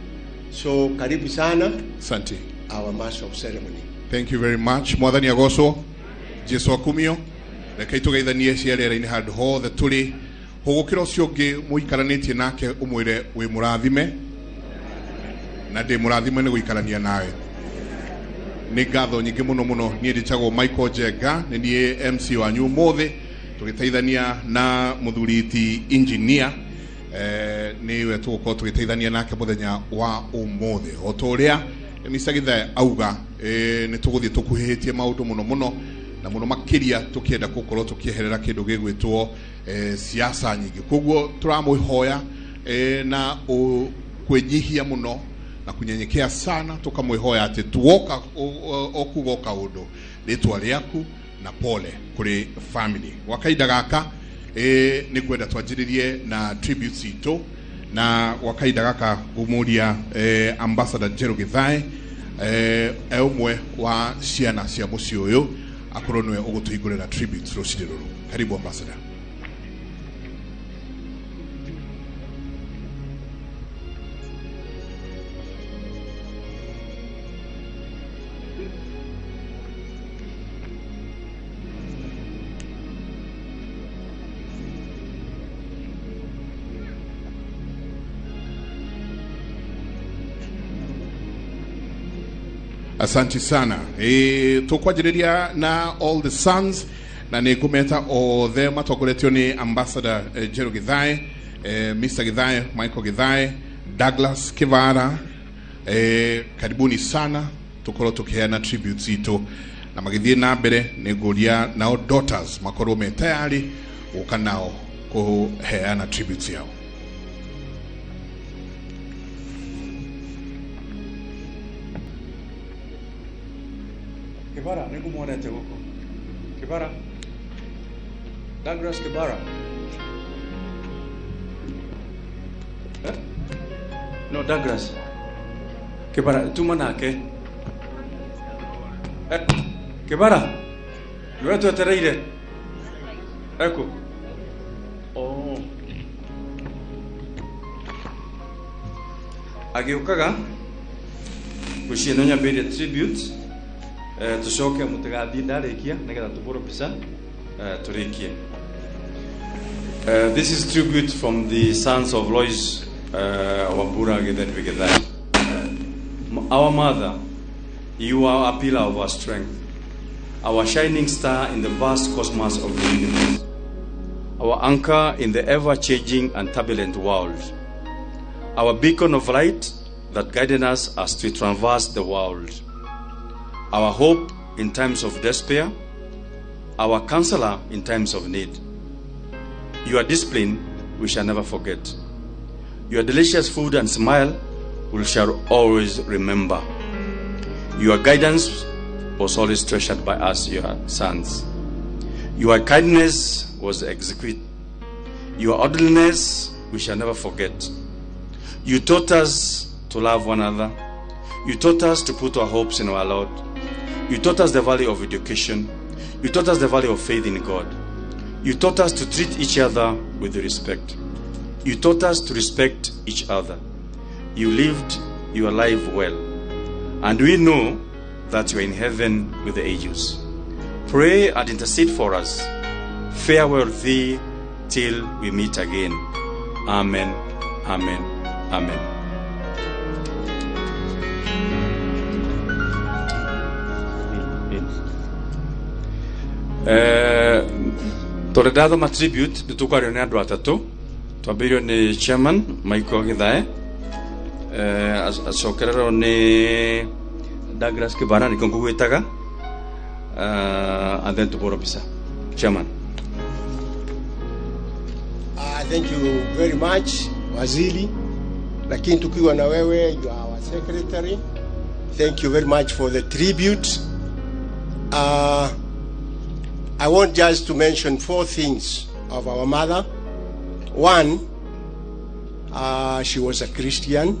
So, karibu sana. Asante. Our master of ceremony. Thank you very much. Mwathani agocwo, Jesu akumio. Reke tugeithanie cia rĩera-inĩ handũ hothe tũrĩ. Hũgũkĩra ũcio ũngĩ mũikaranĩtie nake ũmwĩre wĩ mũrathime na ndĩ mũrathime nĩ gũikarania nawe. Nĩ ngatho nyingĩ mũno mũno. Niĩ ndĩtagwo Michael Jenga, nĩ niĩ MC wanyu ũmũthĩ tũgĩteithania na mũthuri ti engineer nĩwe tũgũkorwo tũgĩteithania nake mũthenya wa ũmũthĩ. O ta ũrĩa Mr. Githae auga, nĩ tũgũthiĩ tũkuhĩhĩtie maũndũ mũno mũno na mũno makĩria tũkĩenda gũkorwo tũkĩeherera kĩndũ gĩgwĩtwo siasa nyingĩ. Koguo tũramwĩhoya na kwĩnyihia mũno na kunyenyekea sana, tukamwihoya atĩ tuoka okuga o kaũndũ rĩtwa rĩaku na pole kũrĩ family. Gwa kahinda gaka nĩ ngwenda twanjĩrĩrie na tributes itũ, na gwa kahinda gaka ngũmũria Ambassador Njerũ Githae e ũmwe wa ciana cia mũciĩ ũyũ akorwo nĩwe ũgũtũhingũrĩra tributes rũcinĩ rũrũ. Karibu Ambassador. Asante sana. Tukwanjĩrĩria na all the sons, na nĩ ngũmeta othe matongoretio nĩ Ambassador Njerũ Githae, Mr. Githae, Michael Githae, Douglas Kivara. Karibuni sana tukorwo tukiheana tributes itũ, na magĩthiĩ na mbere nĩ ngũria nao daughters makorwo me tayari gũka nao kũheana tributes yao. Kibara, nĩngũmuonete gũkũ. Kibara. Douglas Kibara. Eh? No, Douglas. Kibara, tuma nake. Eh? Kibara. Nĩwe twetereire. Eko. Oh. Agĩũkaga ngwĩciria no nyambĩrĩrie tribute tucoke mũtigathiĩ ndarĩkia nĩgetha tũhũrwo mbica tũrĩkie. This is tribute from the sons of Lois Wambura Githae Githae. Our mother, you are a pillar of our strength, our shining star in the vast cosmos of the universe, our anchor in the ever-changing and turbulent world, our beacon of light that guided us as we traverse the world, our hope in times of despair, our counselor in times of need. Your discipline we shall never forget. Your delicious food and smile we shall always remember. Your guidance was always treasured by us, your sons. Your kindness was exquisite. Your orderliness we shall never forget. You taught us to love one another. You taught us to put our hopes in our Lord. You taught us the value of education. You taught us the value of faith in God. You taught us to treat each other with respect. You taught us to respect each other. You lived your life well. And we know that you are in heaven with the angels. Pray and intercede for us. Farewell thee till we meet again. Amen, amen, amen. Tondũ ndathoma tribute nĩ tũkwario nĩ andũ atatũ. Twambĩrĩirio nĩ chairman Michael Githae, acokererwo nĩ Douglas Kibara nĩkĩo ngũgwĩtaga, and then tũhũrwo mbica. Chairman. Thank you very much, Waziri. Lakini tukiwa na wewe, you are our secretary. Thank you very much for the tribute. I want just to mention four things of our mother. One, she was a Christian.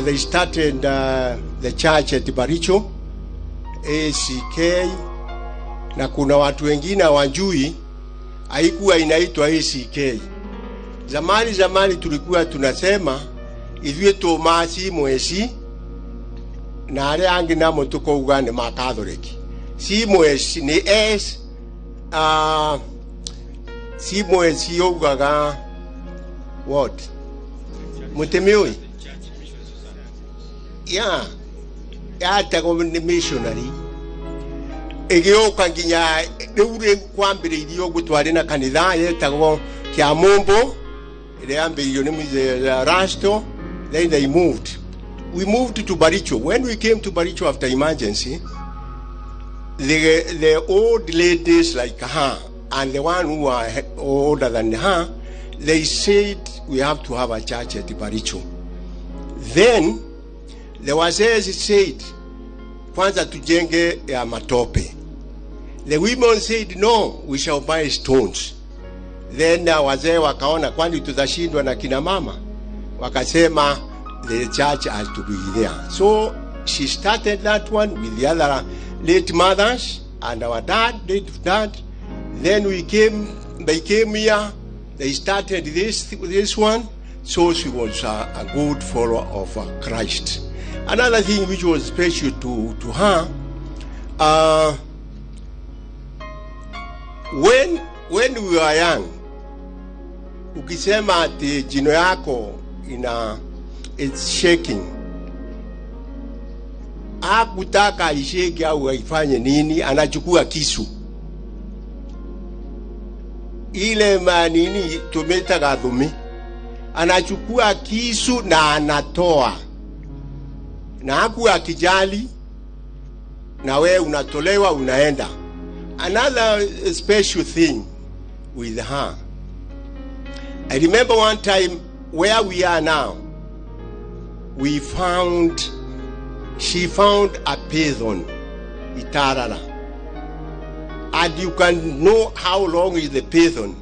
They started the church at Baricho, ACK, na kuna watu wengine hawajui haikuwa inaitwa ACK. Zamani zamani tulikuwa tunasema ithuĩ tũmaci mweci na arĩa angĩ namo tũkauga nĩ ma Catholic. Si mweci nĩ S, si mweci yaugaga what? Mũtĩmĩũĩ? Yeah, yatagwo nĩ missionary. Ĩgĩũka nginya rĩu rĩu kwambĩrĩirio ũguo twarĩ na kanitha yetagwo Kiamumbo, ĩrĩa yambĩrĩirio nĩ Mzee Rasto. Then they moved. We moved to Baricho. When we came to Baricho after emergency, the old ladies like her and the one who are older than her, they said we have to have a church at Baricho. Then the wazee said, kwanza tujenge ya matope. The women said, no, we shall buy stones. Then wazee wakaona kwani tutashindwa na kina mama. Wakasema the church has to be there. So she started that one with the other late mothers and our dad, late dad. Then they came here, they started this one. So she was a good follower of Christ. Another thing which was special to her, when we were young, ukisema ati jino yako it's shaking, hakutaka ishake au aifanye nini, anachukua kisu ile manini tumeta gathumi, anachukua kisu na anatoa, na hakuwa akijali, na we unatolewa unaenda. Another special thing with her, I remember one time where we are now, she found a python, Itarara. And you can know how long is the python,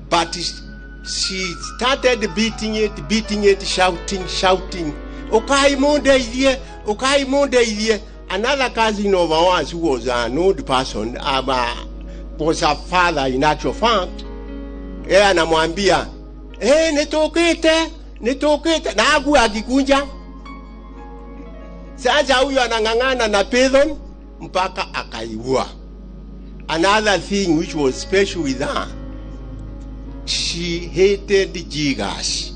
but she started beating it, shouting, Okai monde idie, okai monde idie. Another cousin of ours who was an old person, was her father in actual fact, yeye anamwambia, nitokete, nitokete, na hakuwa akikunja. Sasa huyu anang'ang'ana na python mpaka akaiua. Another thing which was special with her, she hated jiggers.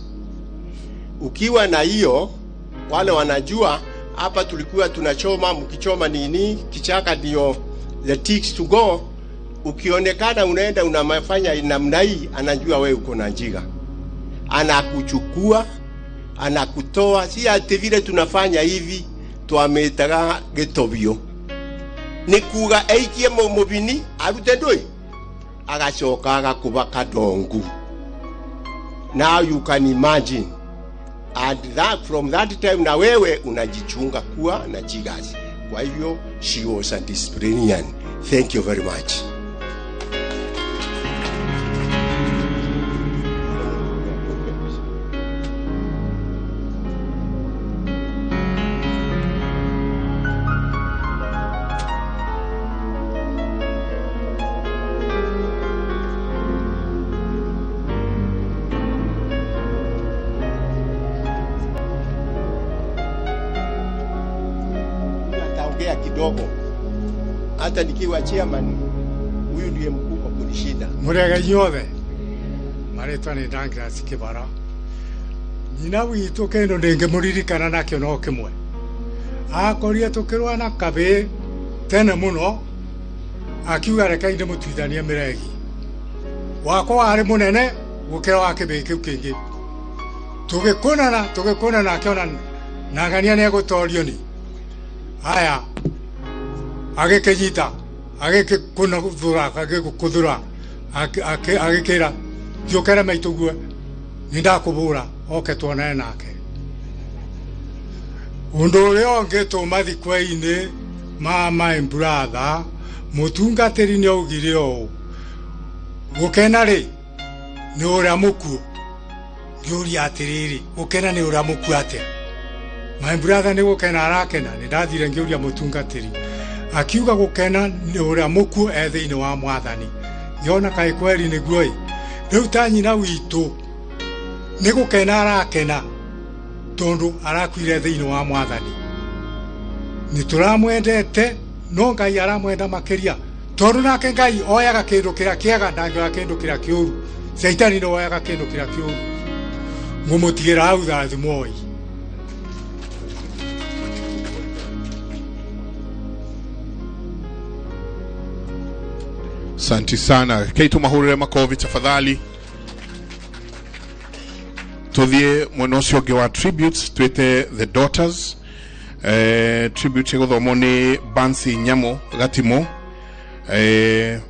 Ukiwa na hiyo, wale wanajua hapa tulikuwa tunachoma, mkichoma nini, kichaka ndio the ticks to go. Ukionekana unaenda unafanya namna hii, anajua wewe uko na njiga. Anakuchukua, anakutoa. Si ati vile tunafanya hivi, twametaga gĩtobio. Nĩ kuga eikie mũbini, arute ndũĩ, agacoka agakũba kadongu. Now you can imagine. And that, from that time na wewe unajichunga kuwa na jiggers. Kwa hivyo she was a disciplinarian. Thank you very much. Kidogo. Hata nikiwa chairman, huyu ndiye mkubwa kunishinda. Murega inyuothe marĩtwa nĩ Douglas Kĩbara. Nyina witũ kĩndũ ndĩngĩmũririkana nakĩo no kĩmwe. Akorire tũkĩrũa na kabĩĩ tene mũno, akiuga reke ndĩmũtuithanie mĩregi. Wakwa warĩ mũnene gũkĩra wa kĩbĩĩ kĩu kĩngĩ. Tũgĩkũnana akĩona nangania nĩegũtorio ni. Haya, agĩkĩnyita, agĩkĩkũthũra, agĩkũthũra, agĩkĩra thiũkere maitũguo nĩndakũbũra oke tuonane nake. Ũndũ ũrĩa ũngĩ tũmathikwe-inĩ ma my brother mũtungatĩri nĩaugire ũũ, gũkena rĩ nĩ ũrĩa mũkuũ. Ngĩũria atĩrĩrĩ, gũkena nĩ ũrĩa mũkuũ atĩa? My brother nĩ gũkena arakena. Nĩndathire ngĩũria mũtungatĩri, akiuga gũkena nĩ ũrĩa mũkuũ e thĩinĩ wa mwathani. Ngĩona kaĩ kweri nĩguo ĩ. Rĩu ta nyina witũ nĩ gũkena arakena tondũ arakuire thĩinĩ wa mwathani. Nĩ tũramwendete no Ngai aramwenda makĩria, tondũ nake Ngai oyaga kĩndũ kĩrĩa kĩega ndangĩoya kĩndũ kĩrĩa kĩũru. Caitani nĩ oyaga kĩndũ kĩrĩa kĩũru. Ngũmũtigĩra hau thathimoi. Asante sana. Keitu mahurire makofi tafadhali. Tuthie mwena ũcio ũngĩ wa tributes, twĩte the daughters. Tribute ĩgũthomwo nĩ Bansi Nyamo Gatimo,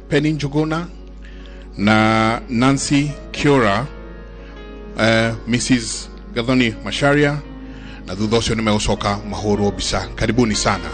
Penny Njuguna na Nancy Kiora, Mrs. Gathoni Macharia, na thutha ũcio nĩ megũcoka mahũrwo mbica. Karibuni sana.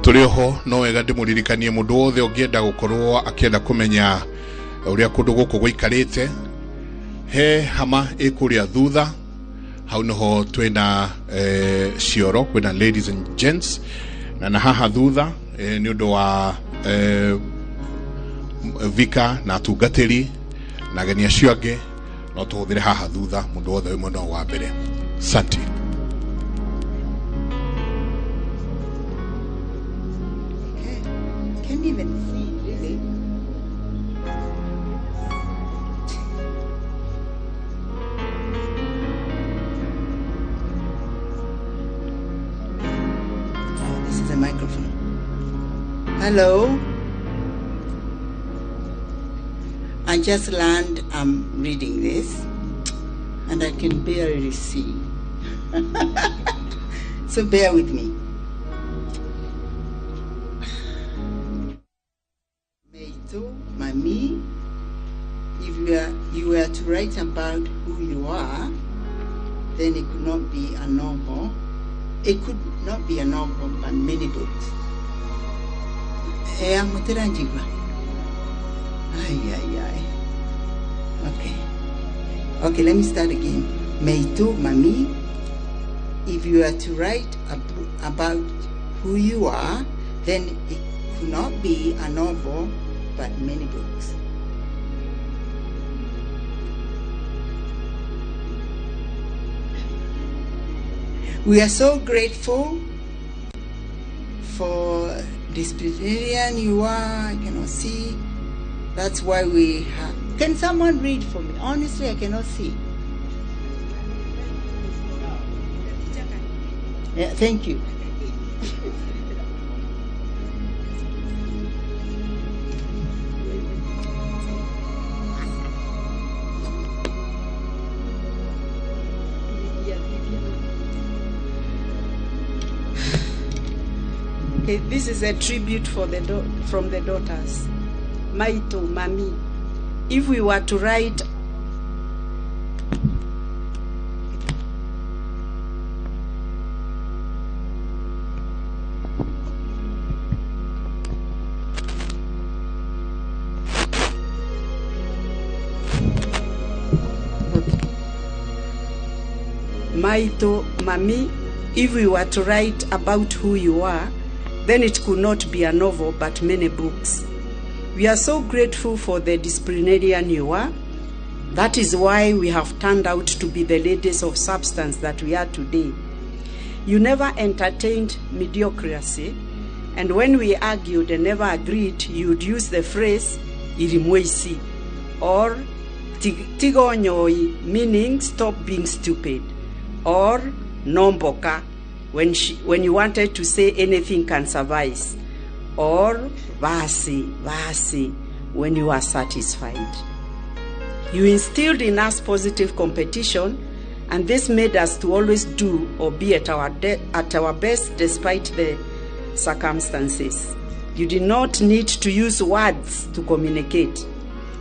Tũrĩ oho no wega ndĩmũririkanie mũndũ wothe ũngĩenda gũkorwo akĩenda kũmenya ũrĩa kũndũ gũkũ gũikarĩte, he hama ĩ kũrĩa thutha hau nĩho twĩna cioro, kwĩna ladies and gents, na haha thutha nĩ ũndũ wa vika na atungatĩri na ageni acio angĩ, no tũhũthĩre haha thutha mũndũ wothe wĩ mwena wa mbere. Asante. Can't even see, really. Oh, this is a microphone. Hello. I just learned I'm reading this, and I can barely see. So bear with me. Mami, if you were to write about who you are, then it could not be a novel. It could not be a novel, but many books. Ay, ay, ay. Okay. Okay, let me start again. Meito, Mami, if you are to write about who you are, then it could not be a novel, but many books. We are so grateful for disciplinarian you are. I cannot see. That's why we have. Can someone read for me? Honestly, I cannot see. Yeah, thank you. Okay, this is a tribute for the from the daughters. Maito, Mami, if we were to write Maito, Mami, if we were to write about who you are, then it could not be a novel, but many books. We are so grateful for the disciplinarian you are. That is why we have turned out to be the ladies of substance that we are today. You never entertained mediocrity, and when we argued and never agreed, you'd use the phrase, irimwesi, or tigonyoi, meaning stop being stupid, or nomboka, when you wanted to say anything can survive, or vasi, vasi, when you are satisfied. You instilled in us positive competition, and this made us to always do or be at our best despite the circumstances. You did not need to use words to communicate.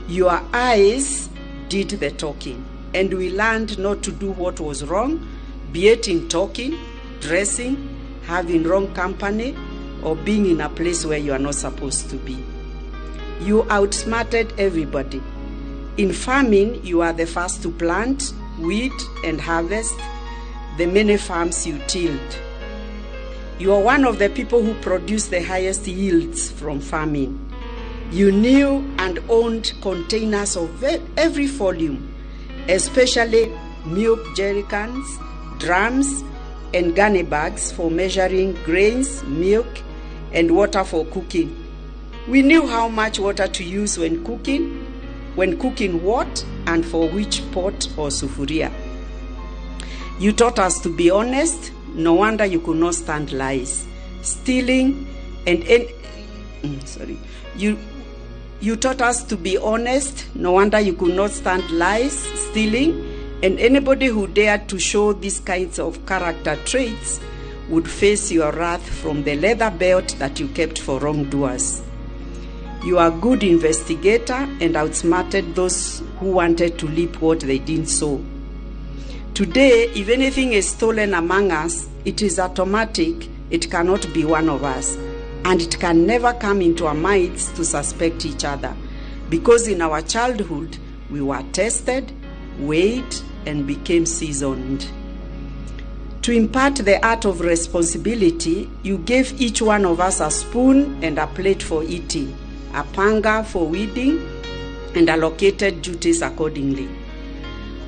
Your eyes did the talking, and we learned not to do what was wrong, be it in talking, dressing, having wrong company, or being in a place where you are not supposed to be. You outsmarted everybody. In farming, you are the first to plant, weed, and harvest the many farms you tilled. You are one of the people who produce the highest yields from farming. You knew and owned containers of every volume, especially milk jerrycans, drums, and gunny bags for measuring grains, milk, and water for cooking. We knew how much water to use when cooking what, and for which pot or sufuria. You taught us to be honest. No wonder you could not stand lies, stealing, and You taught us to be honest. No wonder you could not stand lies, stealing, and anybody who dared to show these kinds of character traits would face your wrath from the leather belt that you kept for wrongdoers. You are a good investigator and outsmarted those who wanted to leap what they didn't sow. Today, if anything is stolen among us, it is automatic. It cannot be one of us. And it can never come into our minds to suspect each other. Because in our childhood, we were tested, weighed, and became seasoned. To impart the art of responsibility, you gave each one of us a spoon and a plate for eating, a panga for weeding, and allocated duties accordingly.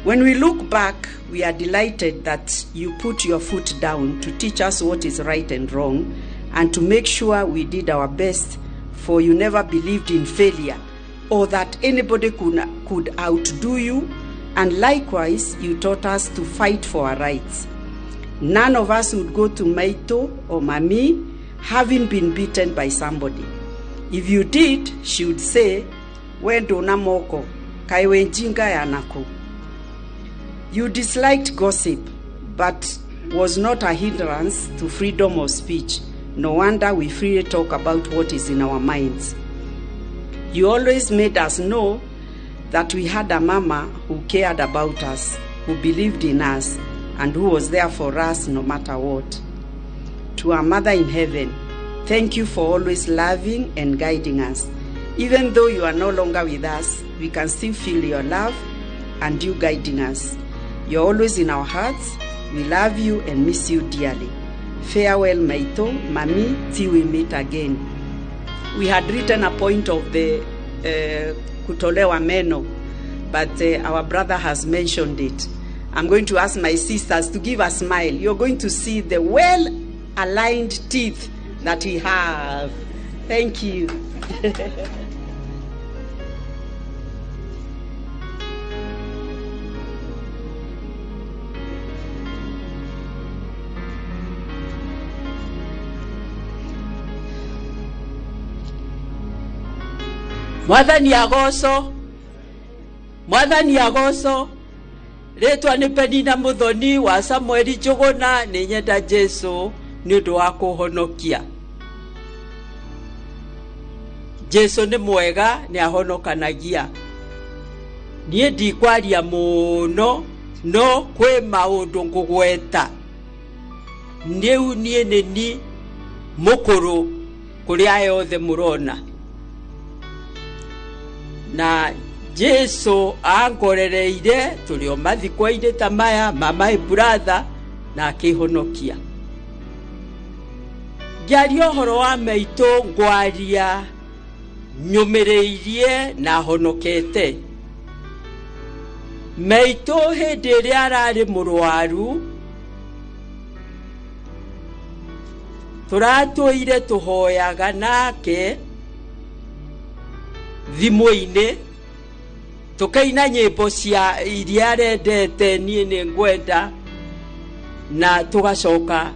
When we look back, we are delighted that you put your foot down to teach us what is right and wrong, and to make sure we did our best, for you never believed in failure or that anybody could outdo you, and likewise, you taught us to fight for our rights. None of us would go to Maito or Mami having been beaten by somebody. If you did, she would say, "Wendo na moko, kaiwe njinga ya nako." You disliked gossip, but was not a hindrance to freedom of speech. No wonder we freely talk about what is in our minds. You always made us know that we had a mama who cared about us, who believed in us, and who was there for us no matter what. To our mother in heaven, thank you for always loving and guiding us. Even though you are no longer with us, we can still feel your love and you guiding us. You're always in our hearts. We love you and miss you dearly. Farewell, Maito, Mami, till we meet again. We had written a point of the kutolewa meno, but our brother has mentioned it. I'm going to ask my sisters to give a smile. You're going to see the well-aligned teeth that we have. Thank you. Mwathani agoco, Mwathani agoco, ritwa ni Penina Muthoni wa Samueli Njuguna, ni nyenda Jesu ni undu wa kuhonokia. Jesu nĩ mwega nĩ ahonokanagia. Niĩ ndikwaria mũno no kwĩ maũndũ ngũgweta. Rĩu niĩ nĩ ni mũkũrũ kũrĩ aya othe mũrona. Na Jesu angorereire tũrĩ o mathiko-inĩ ta maya ma my brother na akĩhonokia. Ngĩaria ũhoro wa maitũ ngwaria nyũmĩrĩirie na honokete. Maitũ hĩndĩ ĩrĩa ararĩ mũrwaru tũratũire tũhoyaga nake thimũ-inĩ tũkaina nyĩmbo cia iria arendete niĩ nĩ ngwenda na tũgacoka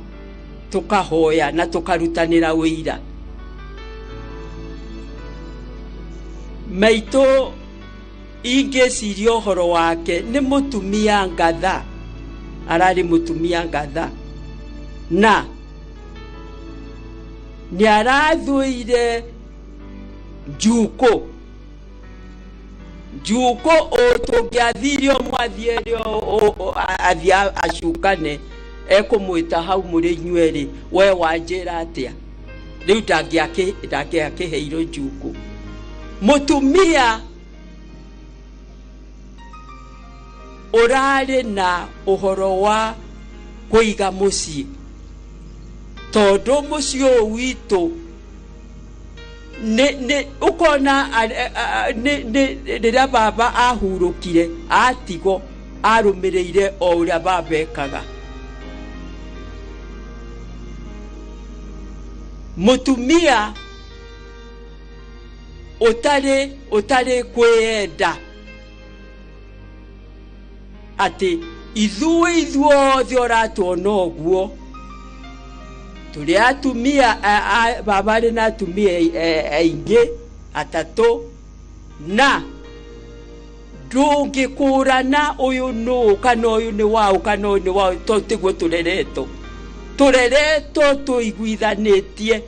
tũkahoya na tũkarutanĩra wĩira. Maitũ ingĩciria ũhoro wake nĩ mũtumia ngatha, ararĩ mũtumia ngatha na nĩ arathũire njukũ. Njukũ tũngĩathirio mwathiĩ athiĩ acukane ekũmwĩta hau mũrĩ inyuerĩ we wanjĩra atĩa rĩu ndangĩakĩheirwo njukũ. Mũtumia ũrarĩ na ũhoro wa kũiga mũciĩ tondũ mũciĩ ũyũ witũ nĩ ũkona rĩrĩa baba ahurũkire atigo arũmĩrĩire o ũrĩa baba ekaga. Mũtumia ũtarĩ kwĩyenda atĩ ithuĩ ithuothe ũratuona ũguo tũrĩ atumia baba arĩ na atumia aingĩ atatũ na ndũngĩkũrana ũyũ nũũ kana ũyũ nĩ waũ kana ũyũ nĩ waũ tondũ tiguo tũreretwo. Tũreretwo tũiguithanĩtie,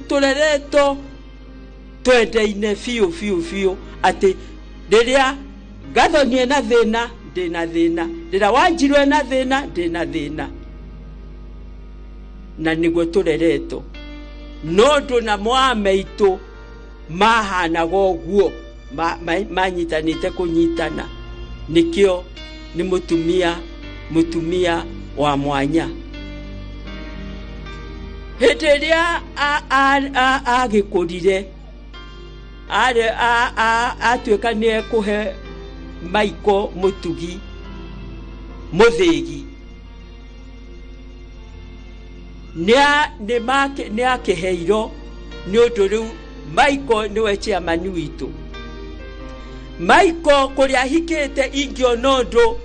tũreretwo twendaine biũ biũ biũ atĩ rĩrĩa Gathoni ena thĩna ndĩna thĩna, rĩrĩa Wanjiru ena thĩna ndĩna thĩna, na nĩguo tũreretwo. No ũndũ namo a maitũ mahanaga ũguo manyitanĩte kũnyitana nĩkĩo nĩ mũtumia wa mwanya. Hĩndĩ ĩrĩa agĩkũrire atuĩka nĩ ekũhe Michael Mũtugi mũthĩgi nĩ akĩheirwo nĩ ũndũ rĩu Michael nĩwe chairman witũ. Michael kũrĩa ahikĩte ingĩona ũndũ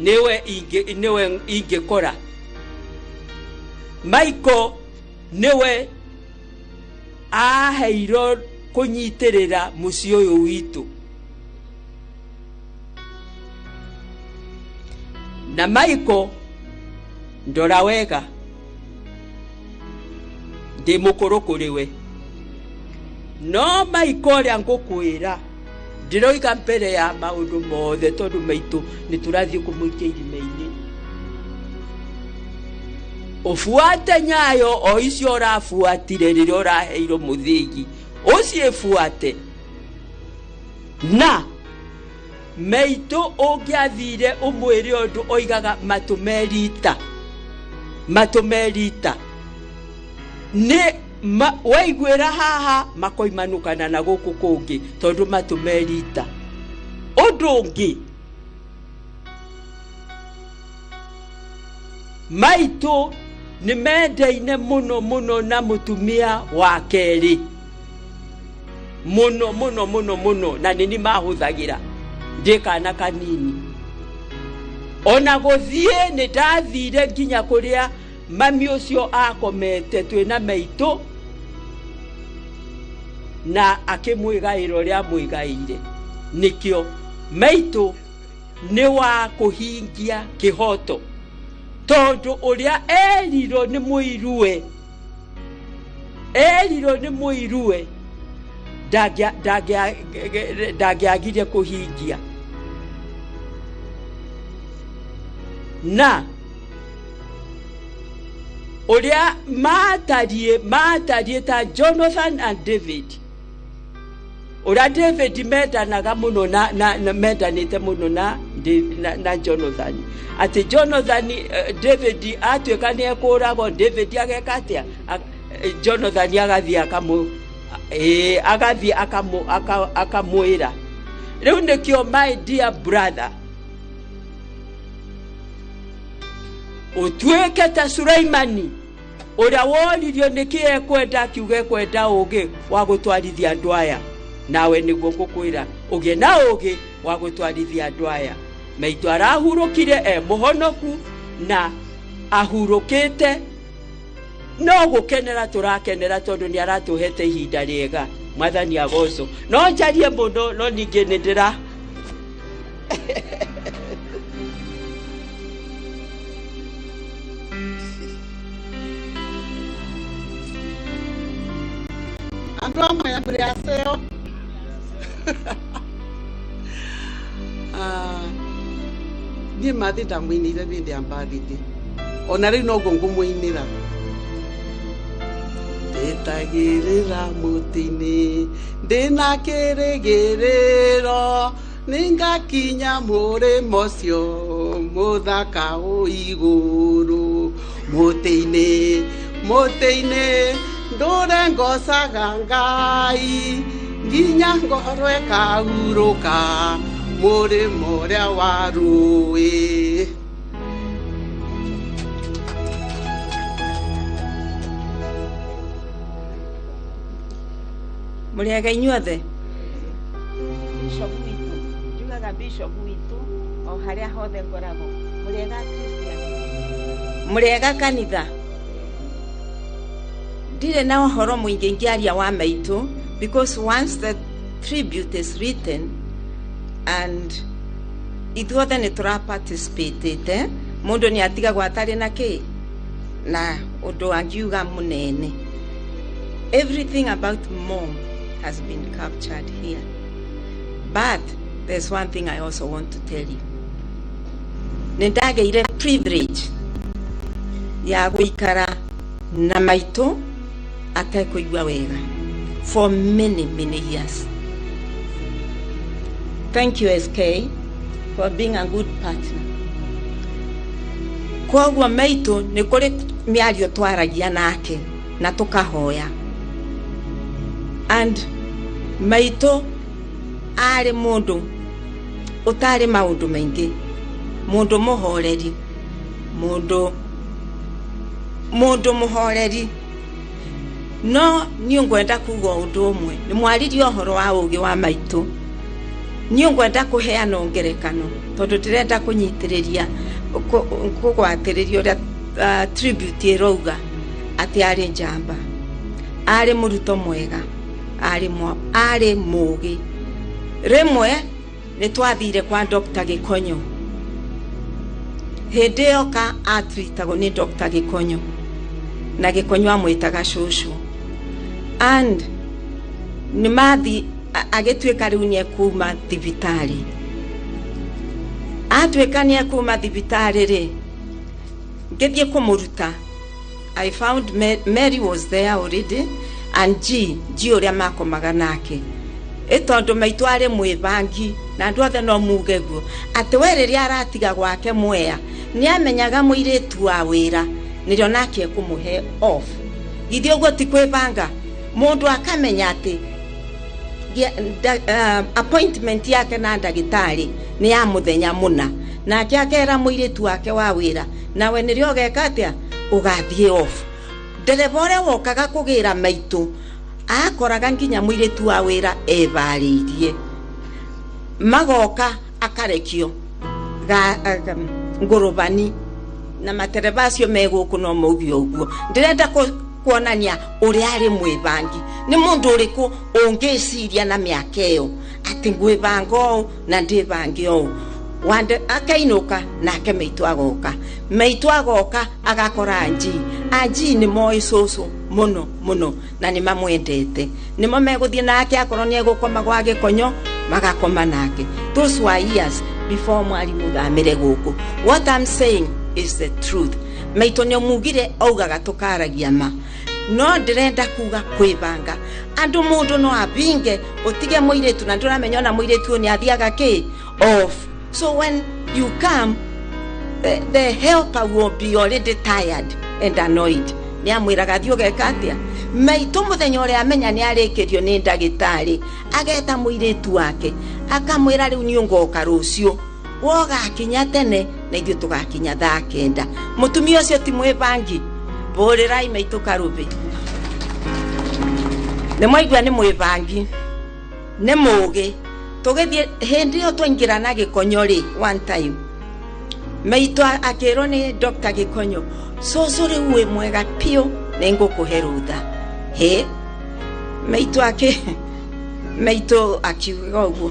nĩwe ingĩkora. Michael nĩwe aheirwo kũnyitĩrĩra mũciĩ ũyũ witũ. Na Michael ndora wega ndĩ mũkũrũ kũrĩ we no Michael ũrĩa ngũkwĩra ndĩroiga mbere ya maũndũ mothe tondũ maitũ nĩ tũrathiĩ kũmũikia irima-inĩ. Ũbuate nyayo o icio ũrabuatire rĩrĩa ũraheirwo mũthĩgi ũciĩbuate. Na maitũ ũngĩathire ũmwĩre ũndũ oigaga matũ merita nĩ waiguĩra haha makoimanũkana na gũkũ kũngĩ tondũ matũ merita. Ũndũ ũngĩ maitũ nĩ mendaine mũno mũno na mũtumia wa kerĩ mũno mũno mũno mũno na nĩ mahũthagĩra ndĩ kana kanini. Ona gũthiĩ nĩ ndathire nginya kũrĩa mami ũcio akomete twĩna maitũ na akĩmwĩgaĩra ũrĩa amwĩgaĩire. Nĩkĩo maitũ nĩ wa kũhingia kĩhoto tondũ ũrĩa erirwo nĩ mũiruwe Erirwo nĩ mũirue ndangĩagire kũhingia. Na ũrĩa matariĩ ta Jonathan and David. Ũrĩa David mendanaga mũno na mendanĩte mũno na Jonathan. Atĩ Jonathan, David atuĩka nĩ ekũragwo, David ageka atĩa? Jonathan agathiĩ akamwĩra. Rĩu nĩkĩo my dear brother, ũtuĩke ta Sulaimani ũrĩa woririo nĩkĩ ekwenda, akiuga ekwenda ũũgĩ wa gũtwarithia andũ aya. Nawe nĩguo ngũkwĩra ũgĩe na ũũgĩ wa gũtwarithia andũ aya. Maitũ arahurũkire e mũhonoku na ahurũkĩte, no gũkenera tũrakenera tondũ nĩ aratũhete ihinda rĩega. Mwathani agocwo. No njarie mũno, no ningĩ nĩ ndĩra Andũ amwe amũrĩaseo. Niĩ mathi ndamũinĩire hĩndĩ ya mbathithĩ, ona rĩu noguo ngũmũinĩra. Ndĩtagĩrĩra mũtĩ-inĩ ndĩna kĩrĩgĩrĩro, nĩngakinya mũrĩmo ũcio mũthaka wĩ igũrũ. Mũtĩ-inĩ, mũtĩ-inĩ ndũre ngocaga Ngai, nginya ngoro ĩkahurũka mũrĩmo ũrĩa wa rũĩ. Mũrĩega inyuothe. Bishop witũ, njugaga bishop witũ o harĩa hothe ngoragwo. Mũrĩega Christian, mũrĩega kanitha. Ndirĩ na ũhoro mũingĩ ingĩaria wa maitũ, because once the tribute is written and ithuothe nĩ tũraparticipatĩte, mũndũ nĩ atigagwo atarĩ na kĩ na ũndũ angiuga mũnene. Everything about mom has been captured here. But there's one thing I also want to tell you. Nĩ ndagĩire privilege ya gũikara na maitũ atekũigua wega for many, many years. Thank you, SK, for being a good partner. Kwoguo maitũ nĩ kũrĩ mĩario twaragia nake na tũkahoya. And maitũ arĩ mũndũ ũtarĩ maũndũ maingĩ, mũndũ mũhoreri, mũndũ mũhoreri. No niĩ ngwenda kuga ũndũ ũmwe, nĩ mwaririe ũhoro wa ũũgĩ wa maitũ. Niĩ ngwenda kũheana ngerekano tondũ ndĩrenda kũnyitĩrĩria kũgwatĩrĩria ũrĩa tribute ĩrauga atĩ arĩ njamba, arĩ mũruto mwega, arĩ mũũgĩ. Rĩmwe nĩ twathire kwa Dr. Gĩkonyo. Hĩndĩ ĩyo ka atritagwo nĩ Dr. Gĩkonyo, na Gĩkonyo amwĩtaga cũcũ. And nĩ mathi agĩtuĩka rĩu nĩ ekuma thibitarĩ. Atuĩka nĩ ekuma thibitarĩ rĩ, ngĩthiĩ kũmũruta. I found Mary was there already and G ũrĩa makomaga nake. Ĩ tondũ maitũ arĩ mwĩbangi na andũ othe no muge guo atĩ we rĩrĩa aratiga gwake Mwea nĩ amenyaga mũirĩtu wa wĩra nĩrĩo nake ekũmũhe off. Githĩ ũguo ti kwĩbanga? Mũndũ akamenya atĩ appointment yake na ndagĩtarĩ nĩ ya mũthenya mũna, nake akera mũirĩtu wake wa wĩra nawe nĩrĩo ũgeka atĩa, ũgathiĩ off. Ndereba ũrĩa wokaga kũgĩra maitũ akoraga nginya mũirĩtu wa wĩra ebarĩirie, magoka akarekio ngũrũbani na matereba acio me gũkũ no mauge ũguo. Ndĩrenda kuonania ũrĩa arĩ mwĩbangi. Nĩ mũndũ ũrĩkũ ũngĩciria na mĩaka ĩyo atĩ ngwĩbanga ũũ na ndĩbange ũũ? Wande akainũka nake maitũ agoka, maitũ agoka agakora Anji. Anji nĩ moĩ cũcũ Muno muno na nĩ mamwendete nĩmo megũthiĩ nake akorwo nĩ egũkoma gwa Gĩkonyo magakoma nake. Those were years before mwarimu thamire gũkũ. What I'm saying is the truth. Maitũ nĩ mugire augaga tũkaragia ma, no ndĩrenda kuga kwĩbanga andũ mũndũ no abinge ũtige mũirĩtu na ndũramenya ona mũirĩtu ũyũ nĩ athiaga kĩ off. So when you come, the helper will be already tired and annoyed. Nĩ amwĩraga thiĩ ũgeka atĩa. Maitũ mũthenya ũrĩa amenya nĩ arĩkĩrio nĩ ndagĩtarĩ ageta mũirĩtu wake akamwĩra rĩu niĩ ngoka rũciũ, wogakinya tene na ithuĩ tũgakinya thaa 9. Mũtumia ũcio ti mwĩbangi, mbũrĩrai maitũ karũbĩ. Nĩ mwaigua nĩ mwĩbangi, nĩ mũgĩ. Tũgĩthiĩ hĩndĩ ĩyo twaingĩra na Gĩkonyo rĩ, one time maitũ akĩrwo nĩ Dr. Gĩkonyo, cũcũ rĩu wĩ mwega piũ, nĩ ngũkũhe rũtha. Hĩ, maitũ akiuga ũguo,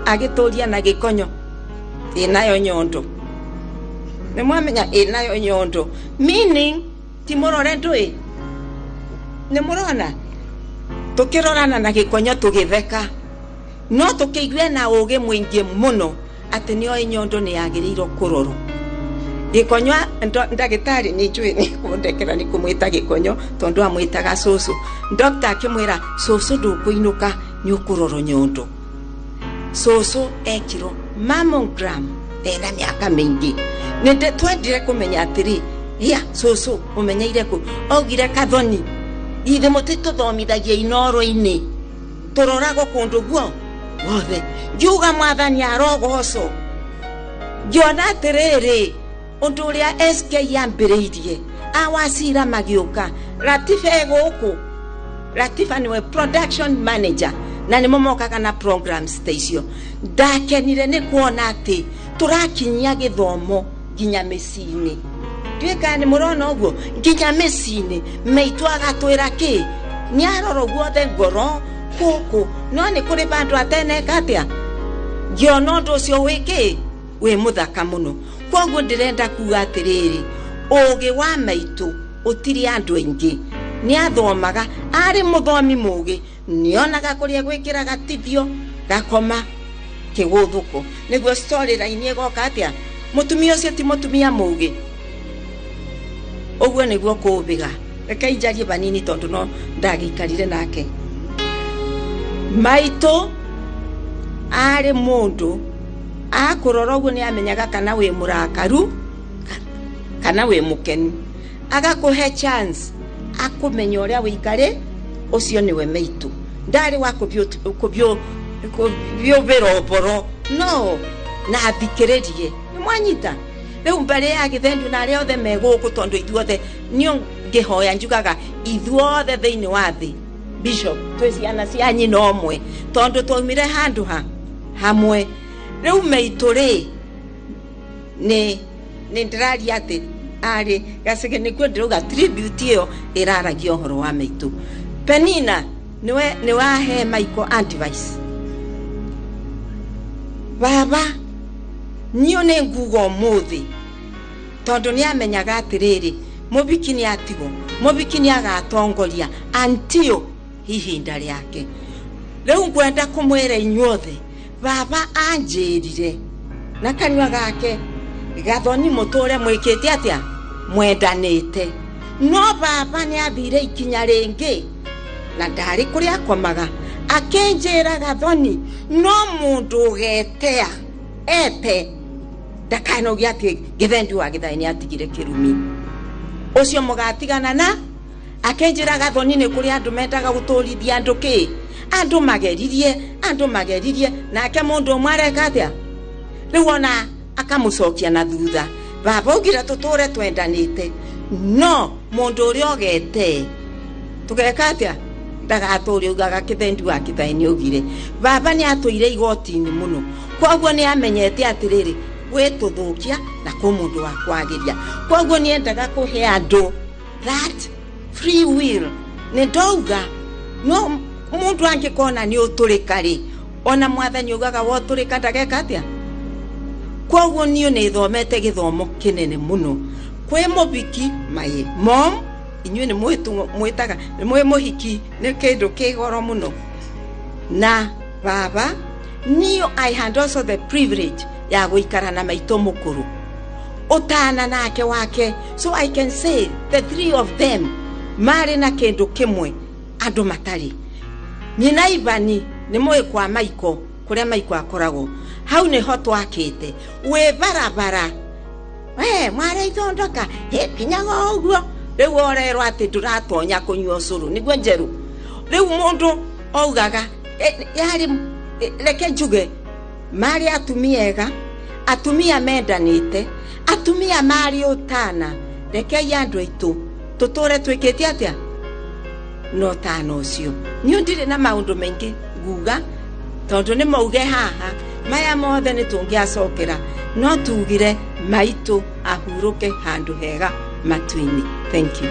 agĩtũria na Gĩkonyo ĩnayo nyondo. Nĩ mwamenya ĩnayo nyondo meaning ti mũrore ndũĩ, nĩ mũrona tũkĩrorana na Gĩkonyo tũgĩtheka, no tũkĩigue na ũgĩ mũingĩ mũno atĩ nĩoĩ nyondo nĩ yagĩrĩirwo kũrorwo. Gĩkonyo ndagĩtarĩ nĩ njũĩ nĩ kũndekera nĩ kũmwĩta Gĩkonyo tondũ amwĩtaga cũcũ. Doctor akĩmwĩra cũcũ ndũkũinũka nĩ ũkũrorwo nyondo. Cũcũ ekirwo mammogram ena mĩaka mĩingĩ. Nĩ twendire kũmenya atĩrĩ, ya cũcũ ũmenyeire kũ? Augire Kathoni, ithe mũtitũthomithagia inoro-inĩ, tũroragwo kũndũ guo guothe. Ngiuga mwathani arogocwo. Ngĩona atĩrĩrĩ, ũndũ ũrĩa SK yambĩrĩirie awacira magĩũka, Latifa ĩgũkũ. Latifa nĩwe production manager na nĩmo mokaga na programs ta icio. Ndakenire nĩ kuona atĩ tũrakinyia gĩthomo nginya mĩciĩ-inĩ. Ndiũĩ kana nĩ mũrona ũguo, nginya mĩciĩ-inĩ maitũ agatwĩra kĩ, nĩ arorwo guothe ngoro gũkũ, no nĩ kũrĩ bandũ ateneka atĩa. Ngĩona ũndũ ũcio wĩ kĩ, wĩ mũthaka mũno. Koguo ndĩrenda kuga atĩrĩrĩ, ũgĩ wa maitũ ũtirĩ andũ aingĩ. Nĩ athomaga, arĩ mũthomi mũgĩ, nĩonaga kũrĩa gwĩkĩra gatithio gakoma kĩgũthũko nĩguo storyline ĩgoka atĩa. Mũtumia ũcio ti mũtumia mũgĩ. Ũguo nĩguo kũũbĩga. Reke njarie banini tondũ no ndagĩikarire nake. Maitũ arĩ mũndũ akũrora ũguo nĩ amenyaga kana wĩ mũrakaru kana wĩ mũkenu, agakũhe chance akũmenya ũrĩa wĩikarĩ. Ũcio nĩwe maitũ, ndarĩ wa kũbiũbĩra ũboro, no na athikĩrĩrie. Nĩ mwanyita rĩu mbere ya Gĩthendu na arĩa othe me gũkũ, tondũ ithuothe niĩ ngĩhoya njugaga ithuothe thĩinĩ wa thĩ, Bishop, twĩ ciana cia nyina ũmwe, tondũ twaumire handũ ha hamwe. Rĩu maitũ rĩ, nĩ ndĩraria atĩ arĩ gacege, nĩkuo ndĩrauga tribute ĩyo ĩraragia ũhoro wa maitũ. Penina nĩwe wahe Michael advice. Baba, niĩ nĩ nguga ũmũthĩ, tondũ nĩ amenyaga atĩrĩrĩ, mũbiki nĩ atigwo, mũbiki nĩ agatongoria until ihinda rĩake. Rĩu ngwenda kũmwĩra inyuothe, baba anjĩrire na kanua gake, Gathoni mũtũre mwĩkĩte atĩa, mwendanĩte. No baba nĩ athire ikinya rĩngĩ na ndarĩ kũrĩa akomaga, akĩnjĩra Gathoni, no mũndũ ũgetea ete ndakanoge atĩ Gĩthendu wa Gĩthai nĩ atigire kĩrumi ũcio mũgatigana na. Akĩnjĩra Gathoni nĩ kũrĩ andũ mendaga gũtũrithia andũ kĩ, andũ mageririe nake mũndũ ũmwe areka atĩa, rĩu ona akamũcokia na thutha. Baba augire tũtũre twendanĩte, no mũndũ ũrĩa ũgete tũgeka atĩa, ndagatũre ugaga Gĩthendu wa Gĩthai nĩ augire. Baba nĩ atũire igoti-inĩ mũno, koguo nĩ amenyete atĩrĩrĩ, gwĩ tũthũkia na kwĩ mũndũ wa kwagĩria. Koguo nĩ endaga kũhe andũ that free will. Nĩ ndauga no mũndũ angĩkona nĩ ũtũrĩka rĩ, ona mwathani ugaga wotũrĩka ndageka atĩa. Koguo niĩ nĩ thomete gĩthomo kĩnene mũno kwĩ mũbiki, my mom Inyuĩ nĩ mwĩtaga nĩ mwĩ mũhiki nĩ kĩndũ kĩ goro mũno. Na baba niyo I had also the privilege ya gũikara na maitũ mũkũrũ ũtana nake wake, so I can say the three of them marĩ na kĩndũ kĩmwe andũ matarĩ. Nyina Ivani nĩ mũĩ kwa Maiko kũrĩa Maiko akoragwo hau nĩho twakĩte wĩ barabara we mwarĩ ithondoka kinyaga ũguo rĩu orerwo atĩ ndũratonya kũnyua ũcũrũ nĩguo njerũ. Rĩu mũndũ augaga yarĩ reke njuge marĩ atumia ega, atumia mendanĩte, atumia marĩ ũtana. Rekei andũ aitũ tũtũre twĩkĩte atĩa no tana ũcio. Niĩ ndirĩ na maũndũ maingĩ nguga tondũ nĩ mauge haha maya mothe nĩ tũngĩacokera, no tugire maitũ ahurũke handũ hega matu-inĩ. Thank you.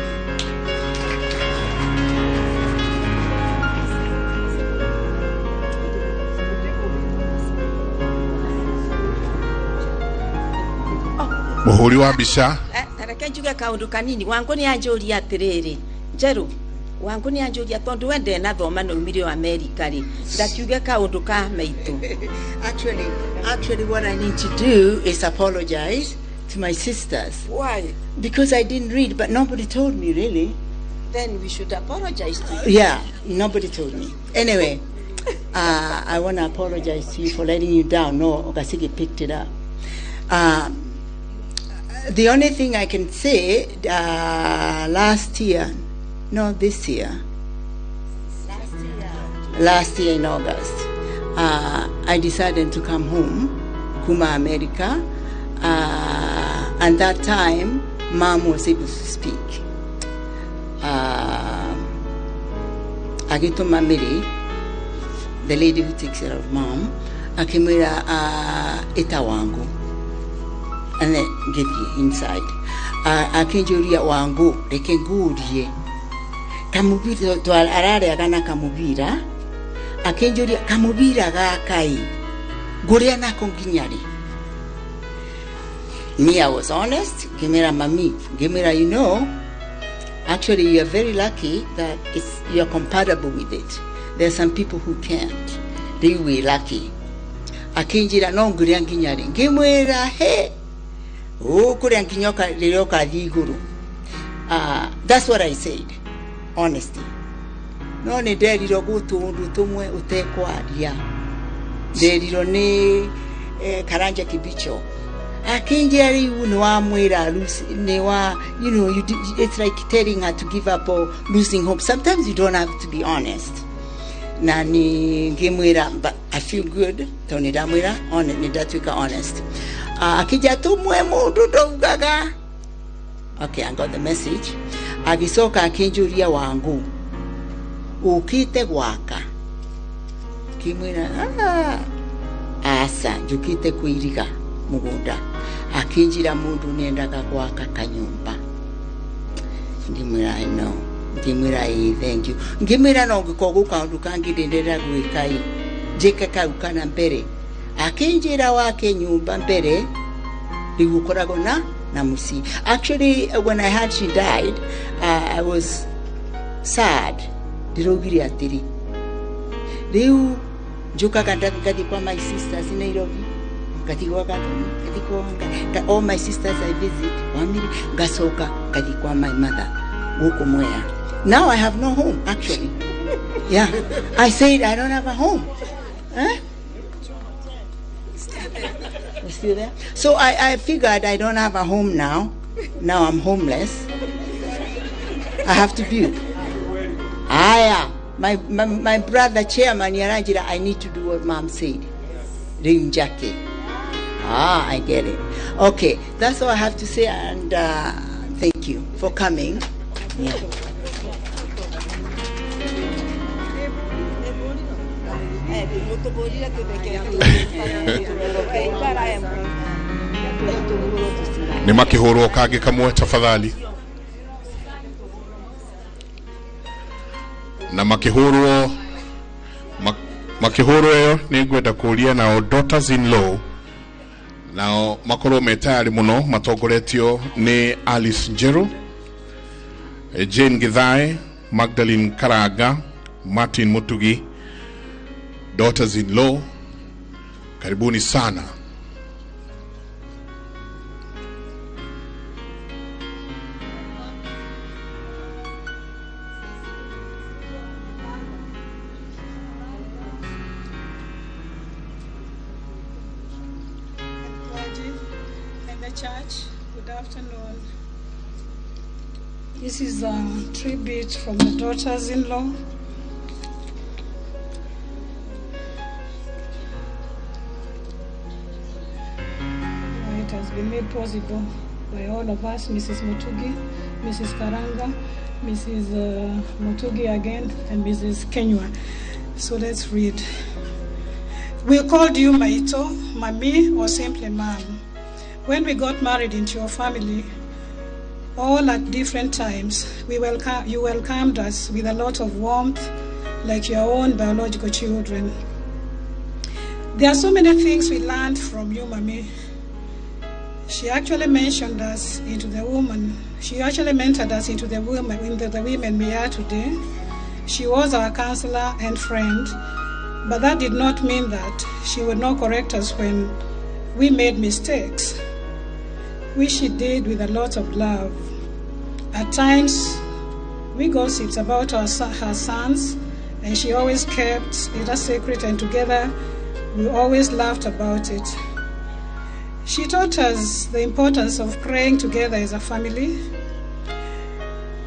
Muhuri wa mbica reke njuge kaundu kanini. Wangu ni anjũria atĩrĩrĩ Njerũ, wangu ni anjũria tondũ we ndenathoma na umire wa Amerika rĩ, ndakiuge kaundu ka maitũ. Actually what I need to do is apologize to my sisters. Why? Because I didn't read, but nobody told me really. Then we should apologize to you. Yeah, nobody told me. Anyway, I want to apologize to you for letting you down. No, Ogasigi picked it up. The only thing I can say, last year in August, I decided to come home, kuma America, and that time, Mom was able to speak. Agitoma Mary, the lady who takes care of Mom, akimwira ita wangu. And then get you inside. Akinjuria wangu reke ngurie kamubira to arare agana kamubira akinjuria kamubira gakai nguria nako nginyari. Me, I was honest. Gimera mami, gimera, you know, actually you are very lucky that it's you are compatible with it. There are some people who can't. They were lucky. Akinjira no nguria nginyari ngimwira he That's what I said, honestly. No ni nderirwo gutundu tumwe utekwaria. Nderirwo ni Karanja Kibicho. Akinjira riu ni wa mwira ni wa, you know, you, it's like telling her to give up or losing hope. Sometimes you don't have to be honest. Na ni ngimwira, but I feel good tondu ni ndamwira ni ndatuika honest. Akija tumwe mundu ndaugaga. Okay, I got the message. Agicoka akinjuria wangu ukite gwaka kimwira asa njukite kuiriga mugunda. Akinjira mundu nendaga gwaka kanyumba. Ngimwira I know. Ngimwira thank you. Ngimwira no ngiko kaundu kangi ndendera gwikai njike kau kana mbere. Akinjira wake nyumba mbere riu ukoragwo na muci. Actually, when I heard she died, I was sad. Ndiraugire atiri riu njukaga ngathi kwa my sisters in Nairobi, ngathi kwa ngathi kwa all my sisters I visit wamiri, ngacoka ngathi kwa my mother guku Mwea. Now I have no home actually. Yeah, I said I don't have a home. Huh? You still there? So I figured I don't have a home now. Now I'm homeless. I have to build. Aya, my brother chairman Yaranjira, I need to do what Mom said. Rinjake. Ah, I get it. Okay, that's all I have to say, and thank you for coming. Yeah. Nĩ makĩhũrwo kangĩ kamwe tafadhali. Na makĩhũrwo ĩyo nĩ ngwenda kũria nao daughters in law nao makorwo me tayari mũno matongoretio nĩ Alice Njeru. Jane Githae, Magdalene Karanga, Martin Mutugi, daughters in law, karibuni sana. And the church, good afternoon. This is a tribute from the daughters-in-law. It has been made possible by all of us, Mrs. Mutugi, Mrs. Karanga, Mrs. Mutugi again, and Mrs. Kenywa. So let's read. We called you Maito, Mami, or simply Mom. When we got married into your family, all at different times, you welcomed us with a lot of warmth, like your own biological children. There are so many things we learned from you, Mami. She actually mentioned us into the woman. She actually mentored us into the women we are today. She was our counselor and friend, but that did not mean that she would not correct us when we made mistakes, which she did with a lot of love. At times, we gossiped about her sons, and she always kept it a secret, and together we always laughed about it. She taught us the importance of praying together as a family.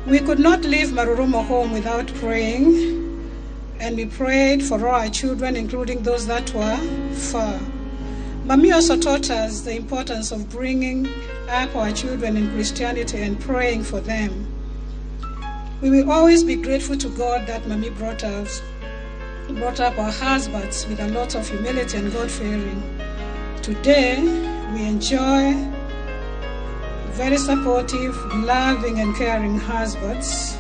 We could not leave Marurumo home without praying, and we prayed for all our children, including those that were far. Mami also taught us the importance of bringing up our children in Christianity and praying for them. We will always be grateful to God that Mami brought up our husbands with a lot of humility and God-fearing. Today, we enjoy very supportive, loving, and caring husbands,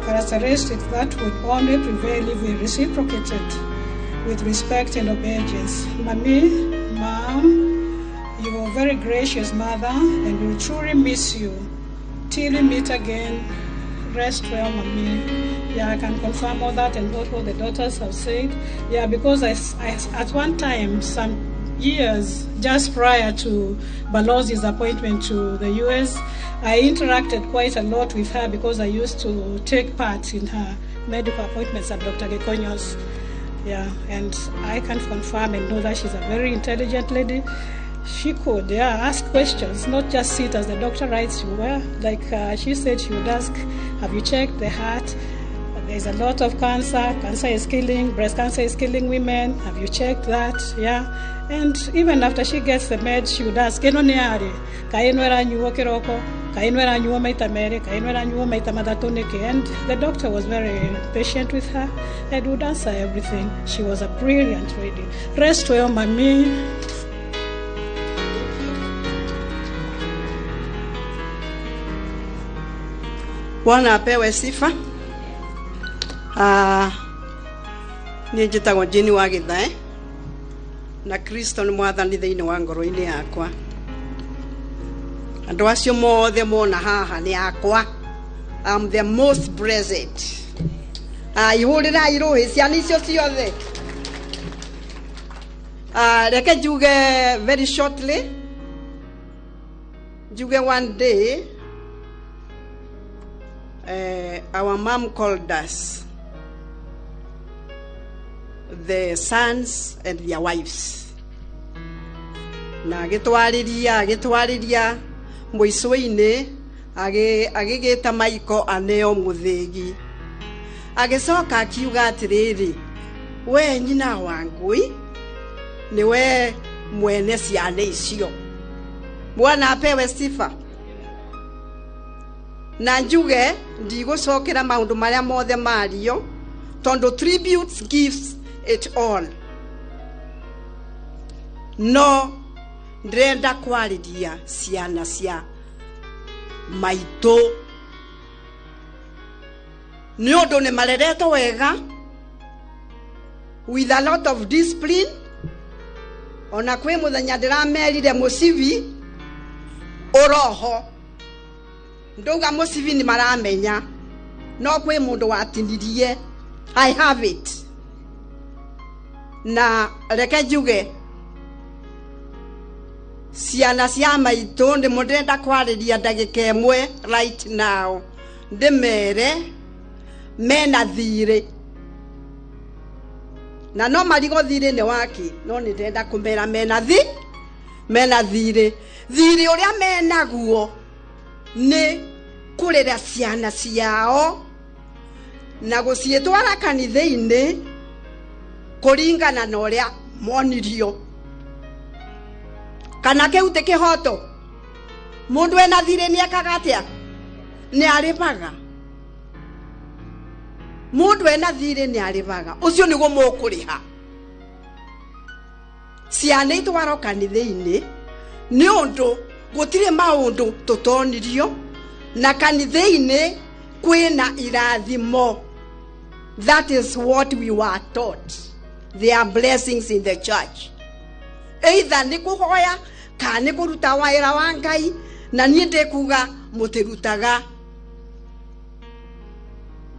characteristics that would only prevail if we reciprocated with respect and obedience. Mami, Mom, you were a very gracious mother, and we will truly miss you. Till we meet again, rest well, Mami. Yeah, I can confirm all that and what all the daughters have said. Yeah, because I at one time, some years just prior to Balozi's appointment to the US, I interacted quite a lot with her because I used to take part in her medical appointments at Dr. Gekonyo's. Yeah, and I can confirm and know that she's a very intelligent lady. She could, ask questions, not just sit as the doctor writes you. Well, like she said, she would ask, have you checked the heart? There's a lot of cancer. Cancer is killing, breast cancer is killing women. Have you checked that? Yeah. And even after she gets the med, she would ask, Eno nĩ arĩ? Kaĩ ĩno ĩranyuo kĩroko? Kaĩ ĩno ĩranyuo maita merĩ? Kaĩ ĩno ĩranyuo maita matatũ nĩkĩ? And the doctor was very patient with her and would answer everything. She was a brilliant lady. Rest well, Mami. Bwana apewe sifa. Niĩ njĩtagwo Jane wa Githae na Kristo nĩ mwathani thĩinĩ wa ngoro-inĩ yakwa. Andũ acio mothe mona haha nĩ akwa. I'm the most blessed. Ihũrĩrai rũhĩ ciana icio ciothe. Reke njuge very shortly. Njuge one day our mom called us, the sons and their wives. Na agĩtwarĩria mũico-inĩ agĩgĩta Maiko aneo mũthĩgi. Agĩcoka akiuga atĩrĩrĩ, we nyina wa ngui nĩwe mwene ciana icio. Bwana apewe sifa. Na njuge ndigũcokera maũndũ marĩa mothe mario, tondũ tributes gives it all. No ndĩrenda kwarĩria ciana cia maitũ nĩ ũndũ nĩ mareretwo wega with a lot of discipline. Ona kwĩ mũthenya ndĩramerire mũcibi ũroho Ndauga mũcibi nĩ maramenya no kwĩ mũndũ watinirie. I have it. Na reke njuge ciana cia maitũ ndĩ mũndĩrenda kwarĩria ndagĩka ĩmwe right now, ndĩmere mena thirĩ na no marigo thirĩ nĩ waki, no nĩ ndĩrenda kũmera mena thirĩ. Thirĩ ũrĩa menaguo nĩ kũrera ciana ciao na gũciĩtwara kanitha-inĩ kũringana na ũrĩa monirio. Kana kĩu ti kĩhoto? Mũndũ ena thirĩ nĩ ekaga atĩa? Nĩ arĩhaga. Mũndũ ena thirĩ nĩ arĩhaga. Ũcio nĩguo mũkũrĩha. Ciana itwarwo kanitha-inĩ nĩ ũndũ gũtirĩ maũndũ tũtonirio, na kanitha-inĩ kwĩna irathimo. That is what we were taught. There are blessings in the church. Either nĩ kũhoya kana nĩ kũruta wĩra wa Ngai, na niĩ ndĩkuga mũtirutaga.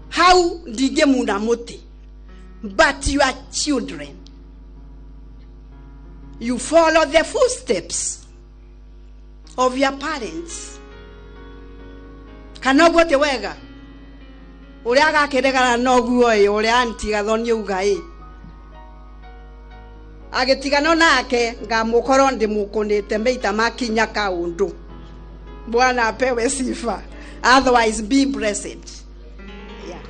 Hau ndingĩmuna mũtĩ. But you are children. You follow the footsteps of your parents. Kana ũguo ti wega? Ũrĩa agakĩregana noguo ĩ, ũrĩa anti Gathoni auga ĩ, agĩtigana nake ngamũkorwo ndĩmũkũnĩte meita makinya kaũndũ. Bwana apewe sifa. Otherwise be blessed. Yeah.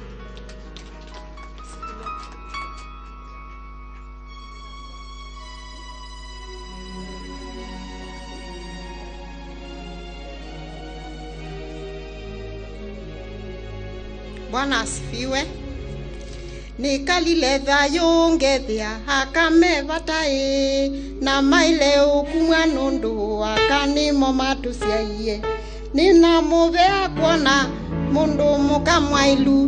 Bwana asifiwe. Nikalile thayũ ngethia akame bataĩ na maile ukumwa nundu akanimo matuciaiye. Nina muvea kuona mundu mukamwailu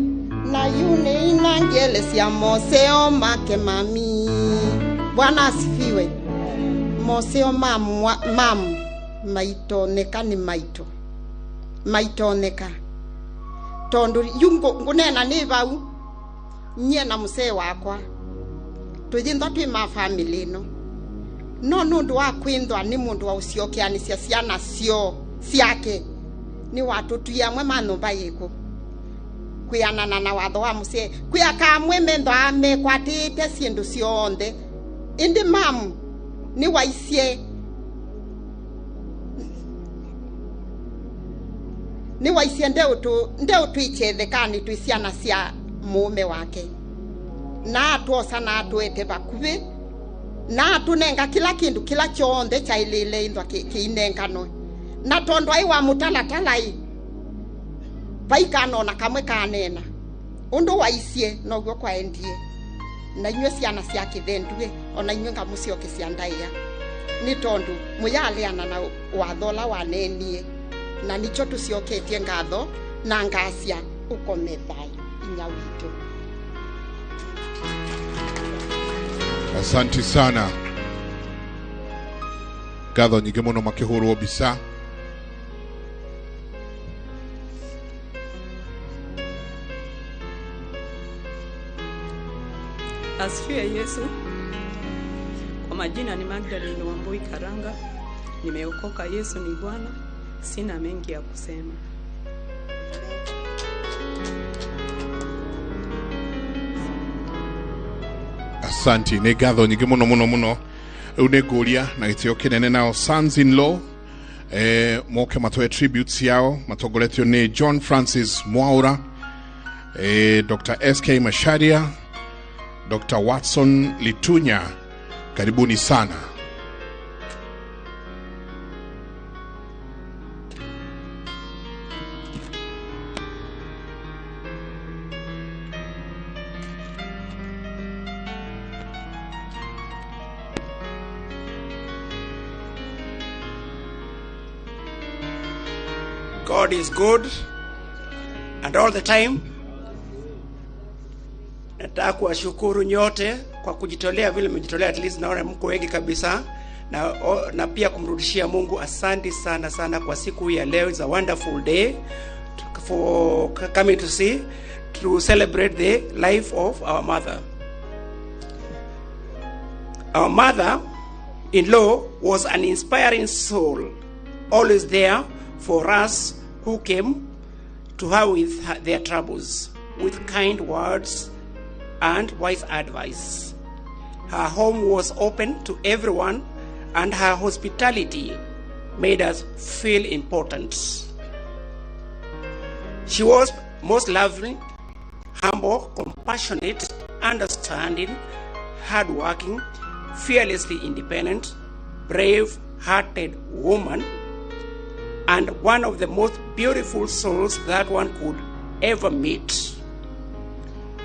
na yune inangele cia moseo make mami. Bwana asifiwe. Moseo mam maitoneka ni maito maitoneka tondu yungo ngunena ni vau nye na musee wakwa twithindwa twi ma family no no nundu wa kwindwa ni mundu wa uciokeanisia ciana cio ciake ni watutuia amwe ma nyumba yiku kwianana na watho wa musee kwi akamwe mendwa amekwatite ciindu cionthe indi mamu ni waicie ndeutwicethekani twi ciana cia mume wake na atwosa na atwete vakuvi na atunenga kila kindu kila chonthe chailile indwa kiinenganwe na tondu ai wa mutalatala i vaikanona kamwe kanena undu waicie noguo kwaendie na inyue ciana cia kithendue ona inyue ngamucioke cia ndaia ni tondu muyaleana na wathola wanenie na nicho tucioketie ngatho na ngacia ukome thayo inya witu. Asante sana. Ngatho nyingĩ mũno makĩhũrwo mbica. Asifiwe Yesu. Kwa majina ni Magdalene Wambui Karanga. Nimeokoka, Yesu ni Bwana. Sina mengi ya kusema. Asante nĩ ngatho nyingĩ mũno mũno mũno. Rĩu nĩ ngũria na gĩtĩo kĩnene nao sons in law moke matoe tributes yao matongoretio nĩ John Francis Mwaura, Dr. SK Masharia, Dr. Watson Litunya. Karibuni sana. God is good and all the time. Nataka kuwashukuru nyote kwa kujitolea vile mmejitolea, at least naona mko wengi kabisa, na pia kumrudishia Mungu asante sana sana kwa siku ya leo. It's a wonderful day for coming to see, to celebrate the life of our mother. Our mother-in-law was an inspiring soul, always there for us who came to her with their troubles, with kind words and wise advice. Her home was open to everyone, and her hospitality made us feel important. She was most loving, humble, compassionate, understanding, hardworking, fearlessly independent, brave-hearted woman, and one of the most beautiful souls that one could ever meet.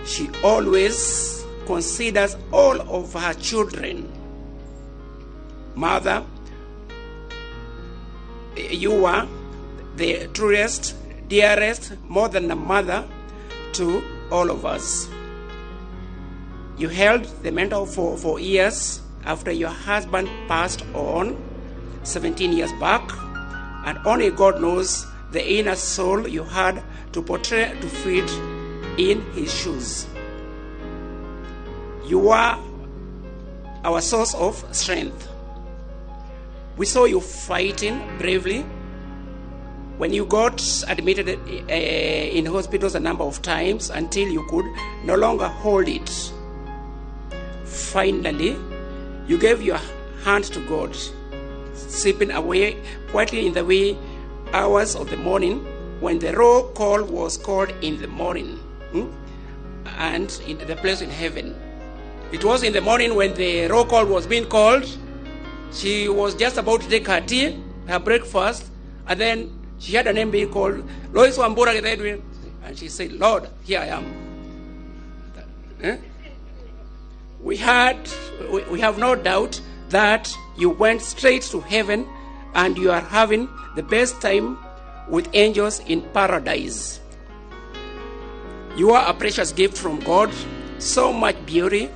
She always considers all of her children. Mother, you are the truest, dearest, more than a mother to all of us. You held the mantle for years after your husband passed on 17 years back, and only God knows the inner soul you had to portray to fit in his shoes. You are our source of strength. We saw you fighting bravely when you got admitted in hospitals a number of times until you could no longer hold it. Finally, you gave your hand to God, slipping away quietly in the wee hours of the morning when the roll call was called in the morning, and in the place in heaven. It was in the morning when the roll call was being called. She was just about to take her tea, her breakfast, and then she had a name being called, Lois Wambura Githedwe, and she said, "Lord, here I am." Eh? We have no doubt that you went straight to heaven and you are having the best time with angels in paradise. You are a precious gift from God, so much beauty,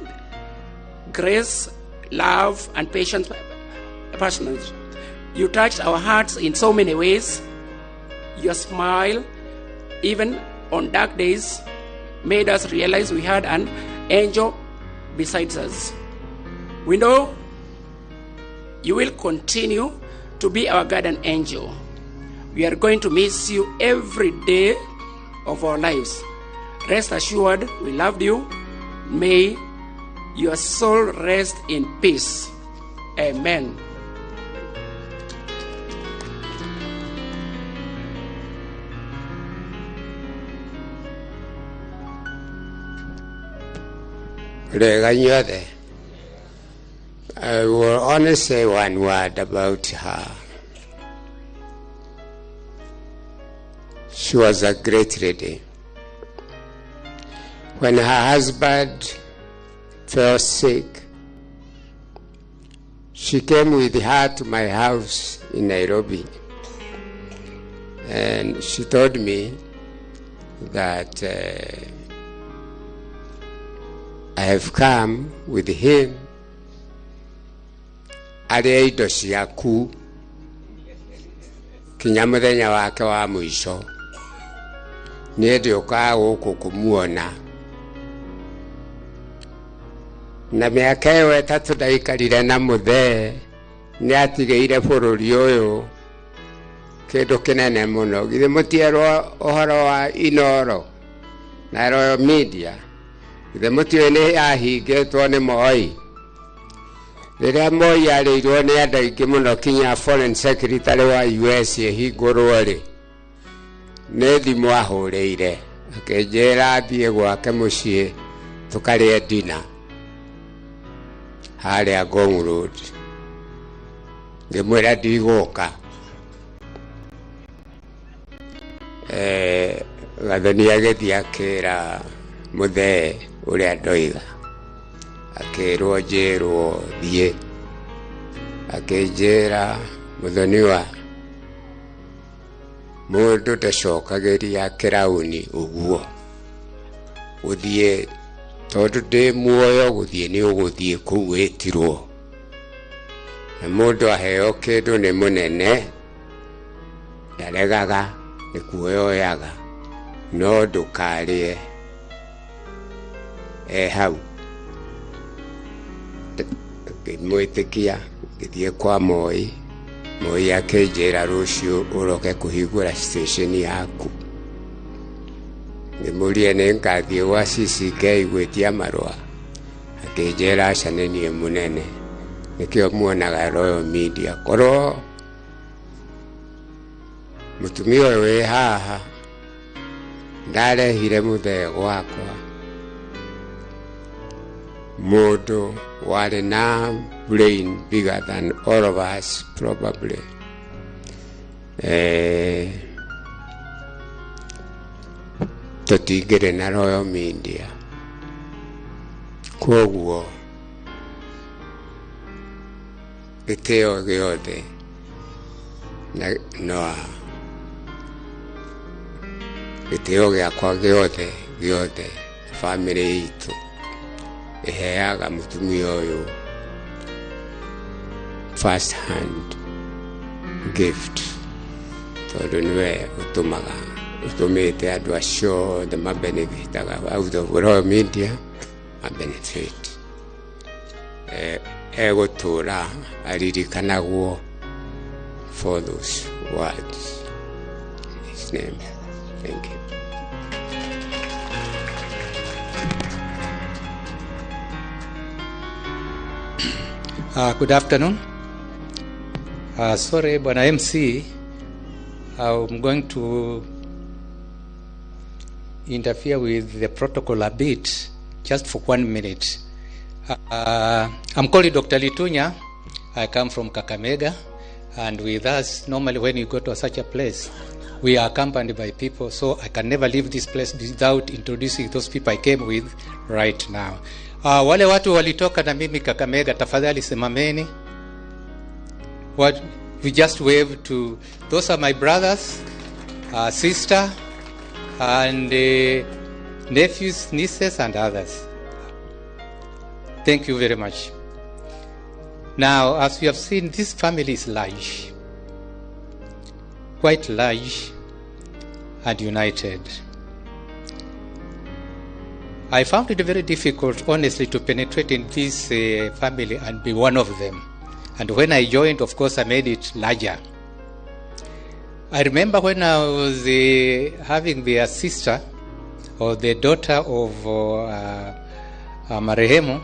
grace, love, and patience. Passionate. You touched our hearts in so many ways. Your smile, even on dark days, made us realize we had an angel besides us. We know you will continue to be our guardian angel. We are going to miss you every day of our lives. Rest assured, we loved you. May your soul rest in peace. Amen. I will only say one word about her. She was a great lady. When her husband fell sick, she came with her to my house in Nairobi. And she told me that I have come with him arĩa indo ciaku kinya muthenya wake wa mũico niĩ ndĩũkaga gũkũ kũmuona na mĩaka ĩyo ĩtatũ ndaikarire na mũthee nĩ atigĩire bũrũri ũyũ kĩndũ kĩnene mũno. Githĩ mũtierwo ũhoro wa Inoro na Royal Media? Githĩ mũtiũĩ nĩ yahingĩtwo nĩ Moi? Rĩrĩa Moi arĩirwo nĩ andũ aingĩ mũno kinya foreign secretary wa US ĩhingũrwo rĩ, nĩ thimũ ahũrĩire akĩnjĩra thiĩ gwake mũciĩ tũkarĩe dinner harĩa Ngong Road. Ngĩmwĩra ndigũka. Gathoni agĩthiĩ akĩra mũthee ũrĩa ndoiga, akĩrwo njĩrwo thiĩ, akĩnjĩra mũthoniwa mũndũ ndacokagĩria kĩrauni ũguo ũthiĩ, tondũ ndĩ muoyo gũthiĩ nĩ ũgũthiĩ kũu wĩtirwo. Na mũndũ aheo kĩndũ nĩ mũnene ndaregaga, nĩ kuoyoyaga, no ndũkarĩe e hau. Ngĩmwĩtĩkia, ngĩthiĩ kwa Moi. Moi akĩnjĩra rũciũ ũroke kũhingũra station yaku. Ngĩmũria nĩ ngathiĩ gwa CCK gwĩtia marũa, akĩnjĩra aca nĩ niĩ mũnene. Nĩkĩo muonaga Royal Media. Korwo mũtumia ũyũ wĩ haha ndarehire mũthee gwakwa, mũndũ warĩ na brain bigger than all of us probably, tũtingĩrĩ na Royal Media. Koguo gĩtĩo gĩothe na no gĩtĩo gĩakwa gĩothe gĩothe, family itũ ĩheaga mũtumia ũyũ first hand gift, tondũ nĩwe ũtũmaga ũtũmĩte andũ acio othe mabenefitaga out of Royal Media mabenefit. Egũtũra aririkanagwo for those words in his name. Thank you. Good afternoon. Sorry, Bwana MC, I'm going to interfere with the protocol a bit, just for 1 minute. I'm called Dr. Litunya. I come from Kakamega, and with us, normally when you go to such a place, we are accompanied by people, so I can never leave this place without introducing those people I came with right now. Wale watu walitoka na mimi Kakamega, tafadhali simameni. What we just wave to, those are my brothers, sister, and nephews, nieces, and others. Thank you very much. Now, as you have seen, this family is large, quite large and united. I found it very difficult, honestly, to penetrate in this family and be one of them. And when I joined, of course, I made it larger. I remember when I was having their sister, or the daughter of Marehemu,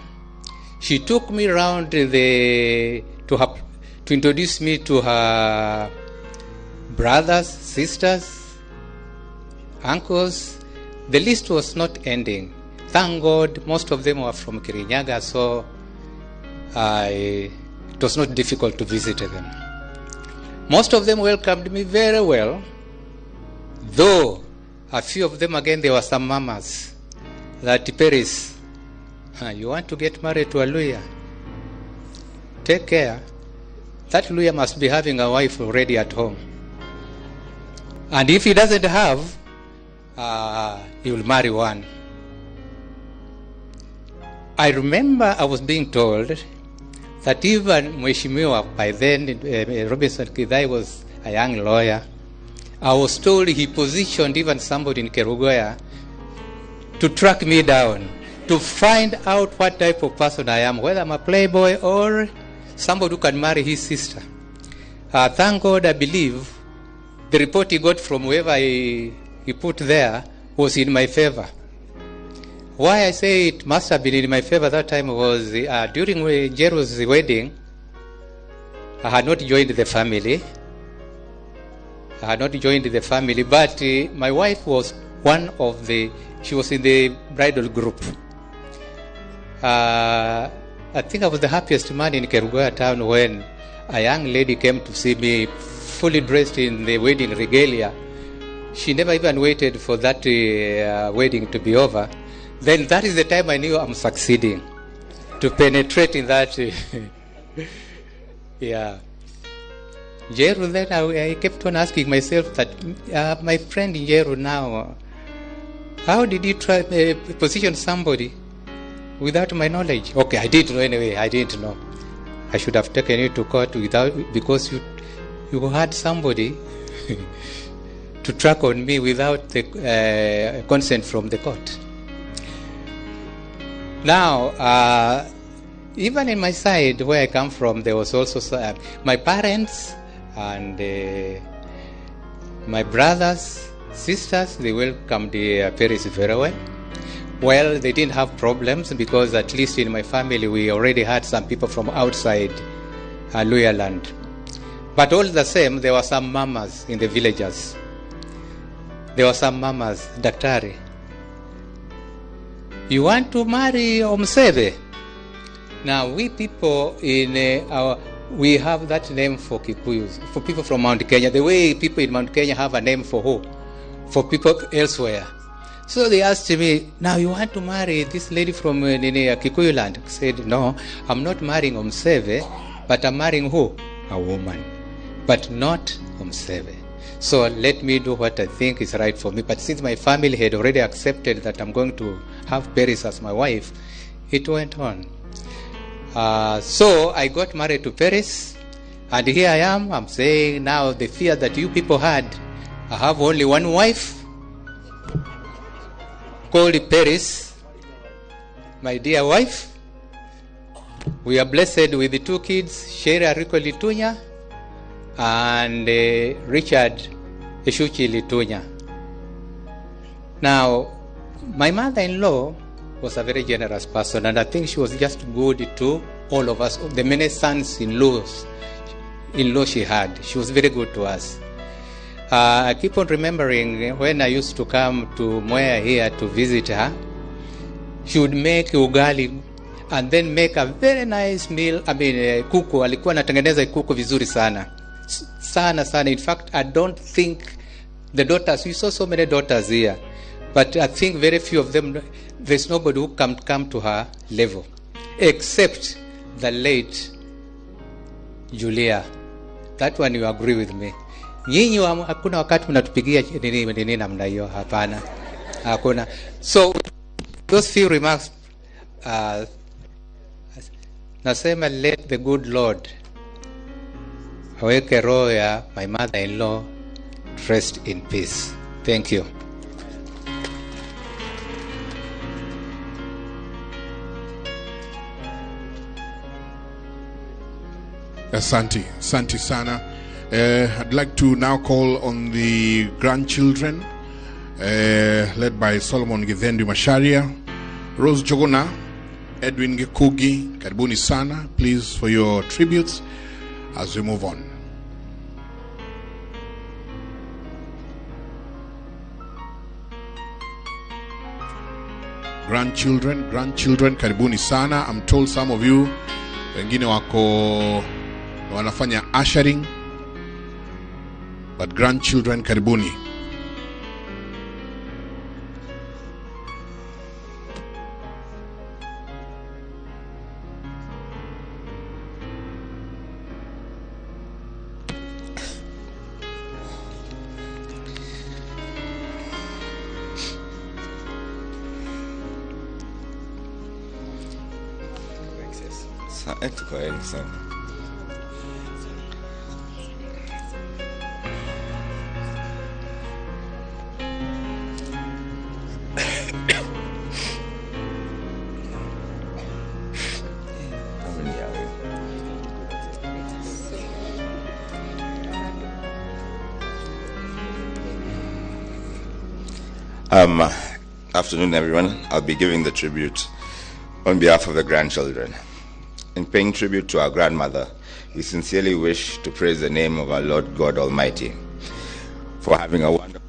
she took me round to introduce me to her brothers, sisters, uncles. The list was not ending. Thank God, most of them were from Kirinyaga, so it was not difficult to visit them. Most of them welcomed me very well, though a few of them, again, there were some mamas that Paris, you want to get married to a Luhya? Take care. That Luhya must be having a wife already at home. And if he doesn't have, he will marry one. I remember I was being told that even Mheshimiwa, by then Robinson Kidai was a young lawyer, I was told he positioned even somebody in Kerugoya to track me down, to find out what type of person I am, whether I'm a playboy or somebody who can marry his sister. Thank God, I believe, the report he got from whoever he put there was in my favor. Why I say it must have been in my favor that time was during Jeru's wedding, I had not joined the family. I had not joined the family, but my wife was one of the, she was in the bridal group. I think I was the happiest man in Kerugoya town when a young lady came to see me fully dressed in the wedding regalia. She never even waited for that wedding to be over. Then that is the time I knew I'm succeeding to penetrate in that. Yeah. Njeru, then I kept on asking myself that, my friend Njeru now, how did you try position somebody without my knowledge? Okay, I didn't know anyway, I didn't know. I should have taken you to court without, because you had somebody to track on me without the consent from the court. Now, even in my side where I come from, there was also my parents and my brothers, sisters, they welcomed the Peris very well. Well, they didn't have problems because at least in my family we already had some people from outside Luhyaland. But all the same, there were some mamas in the villages. There were some mamas, Daktari, you want to marry Omseve? Now, we people in we have that name for Kikuyus, for people from Mount Kenya. The way people in Mount Kenya have a name for who? For people elsewhere. So they asked me, now you want to marry this lady from Kikuyu land? I said, no, I'm not marrying Omseve, but I'm marrying who? A woman, but not Omseve. So let me do what I think is right for me. But since my family had already accepted that I'm going to have Peris as my wife, it went on. So I got married to Peris, and here I am. I'm saying now the fear that you people had, I have only one wife called Peris, my dear wife. We are blessed with the two kids, Shera Rico Litunya and Richard Eshuchi Litunya. Now, my mother-in-law was a very generous person, and I think she was just good to all of us, the many sons-in-law she had. She was very good to us. I keep on remembering when I used to come to Mwea here to visit her, she would make ugali and then make a very nice meal. I mean, kuku, alikuwa anatengeneza kuku vizuri sana. Sana, sana. In fact, I don't think the daughters, we saw so many daughters here, but I think very few of them, there's nobody who can come to her level, except the late Julia. That one you agree with me. Nyinyi hakuna wakati mnatupigia nini namna hiyo, hapana. Hakuna. So, those few remarks, nasema let the good Lord aweke roho ya my mother-in-law rest in peace. Thank you. Asante, asante sana. I'd like to now call on the grandchildren, led by Solomon Githendu Macharia, Rose Jogona, Edwin Gikugi. Karibuni sana, please, for your tributes as we move on. Grandchildren, grandchildren, karibuni sana. I'm told some of you, wengine wako wanafanya ushering, but grandchildren, karibuni. Afternoon, everyone. I'll be giving the tribute on behalf of the grandchildren. In paying tribute to our grandmother, we sincerely wish to praise the name of our Lord God Almighty for having a wonderful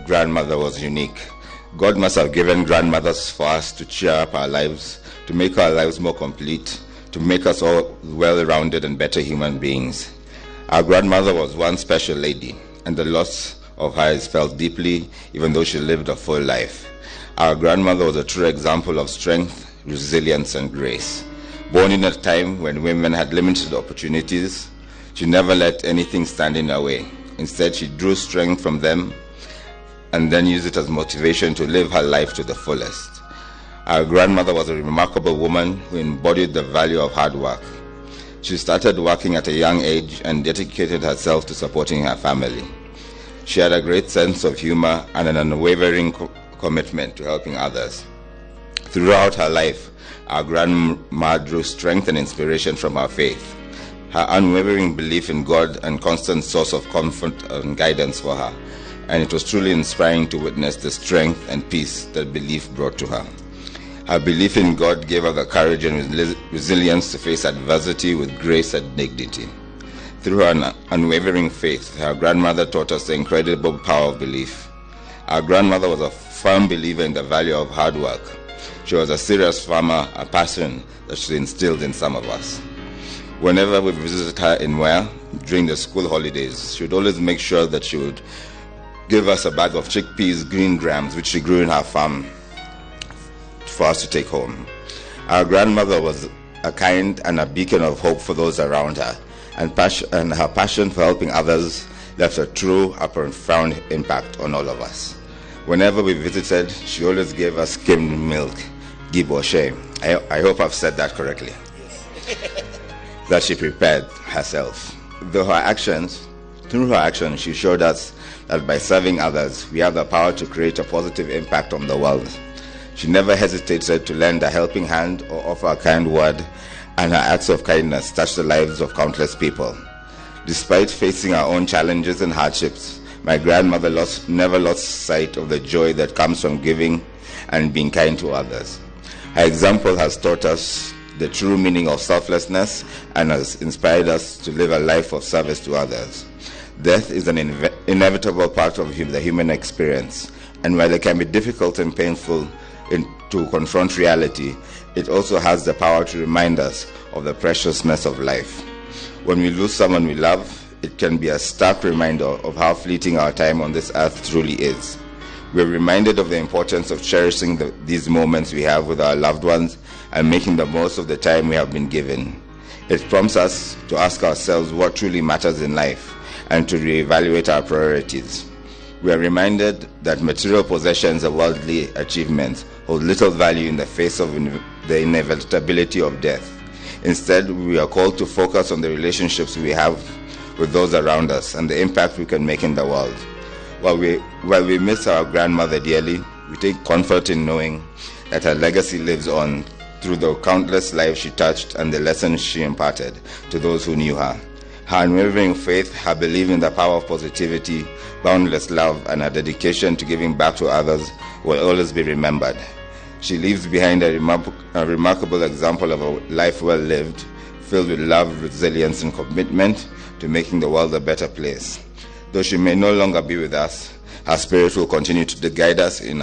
grandmother was unique. God must have given grandmothers for us to cheer up our lives, to make our lives more complete, to make us all well-rounded and better human beings. Our grandmother was one special lady, and the loss of her is felt deeply, even though she lived a full life. Our grandmother was a true example of strength, resilience, and grace. Born in a time when women had limited opportunities, she never let anything stand in her way. Instead, she drew strength from them and then used it as motivation to live her life to the fullest. Our grandmother was a remarkable woman who embodied the value of hard work. She started working at a young age and dedicated herself to supporting her family. She had a great sense of humor and an unwavering commitment to helping others. Throughout her life, our grandma drew strength and inspiration from her faith. Her unwavering belief in God and constant source of comfort and guidance for her, and it was truly inspiring to witness the strength and peace that belief brought to her. Her belief in God gave her the courage and resilience to face adversity with grace and dignity. Through her unwavering faith, her grandmother taught us the incredible power of belief. Our grandmother was a firm believer in the value of hard work. She was a serious farmer, a passion that she instilled in some of us. Whenever we visited her in Mwea during the school holidays, she would always make sure that she would give us a bag of chickpeas, green grams, which she grew in her farm, for us to take home. Our grandmother was a kind and a beacon of hope for those around her, and her passion for helping others left a true and profound impact on all of us. Whenever we visited, she always gave us skimmed milk, giboshe. I hope I've said that correctly. Yes. That she prepared herself. Through her actions, she showed us that by serving others, we have the power to create a positive impact on the world. She never hesitated to lend a helping hand or offer a kind word, and her acts of kindness touched the lives of countless people. Despite facing her own challenges and hardships, my grandmother never lost sight of the joy that comes from giving and being kind to others. Her example has taught us the true meaning of selflessness and has inspired us to live a life of service to others. Death is an inevitable part of the human experience, and while it can be difficult and painful to confront reality, it also has the power to remind us of the preciousness of life. When we lose someone we love, it can be a stark reminder of how fleeting our time on this earth truly is. We're reminded of the importance of cherishing these moments we have with our loved ones and making the most of the time we have been given. It prompts us to ask ourselves what truly matters in life and to reevaluate our priorities. We are reminded that material possessions and worldly achievements hold little value in the face of the inevitability of death. Instead, we are called to focus on the relationships we have with those around us and the impact we can make in the world. While we miss our grandmother dearly, we take comfort in knowing that her legacy lives on through the countless lives she touched and the lessons she imparted to those who knew her. Her unwavering faith, her belief in the power of positivity, boundless love, and her dedication to giving back to others will always be remembered. She leaves behind a remarkable example of a life well lived, filled with love, resilience, and commitment to making the world a better place. Though she may no longer be with us, her spirit will continue to guide us in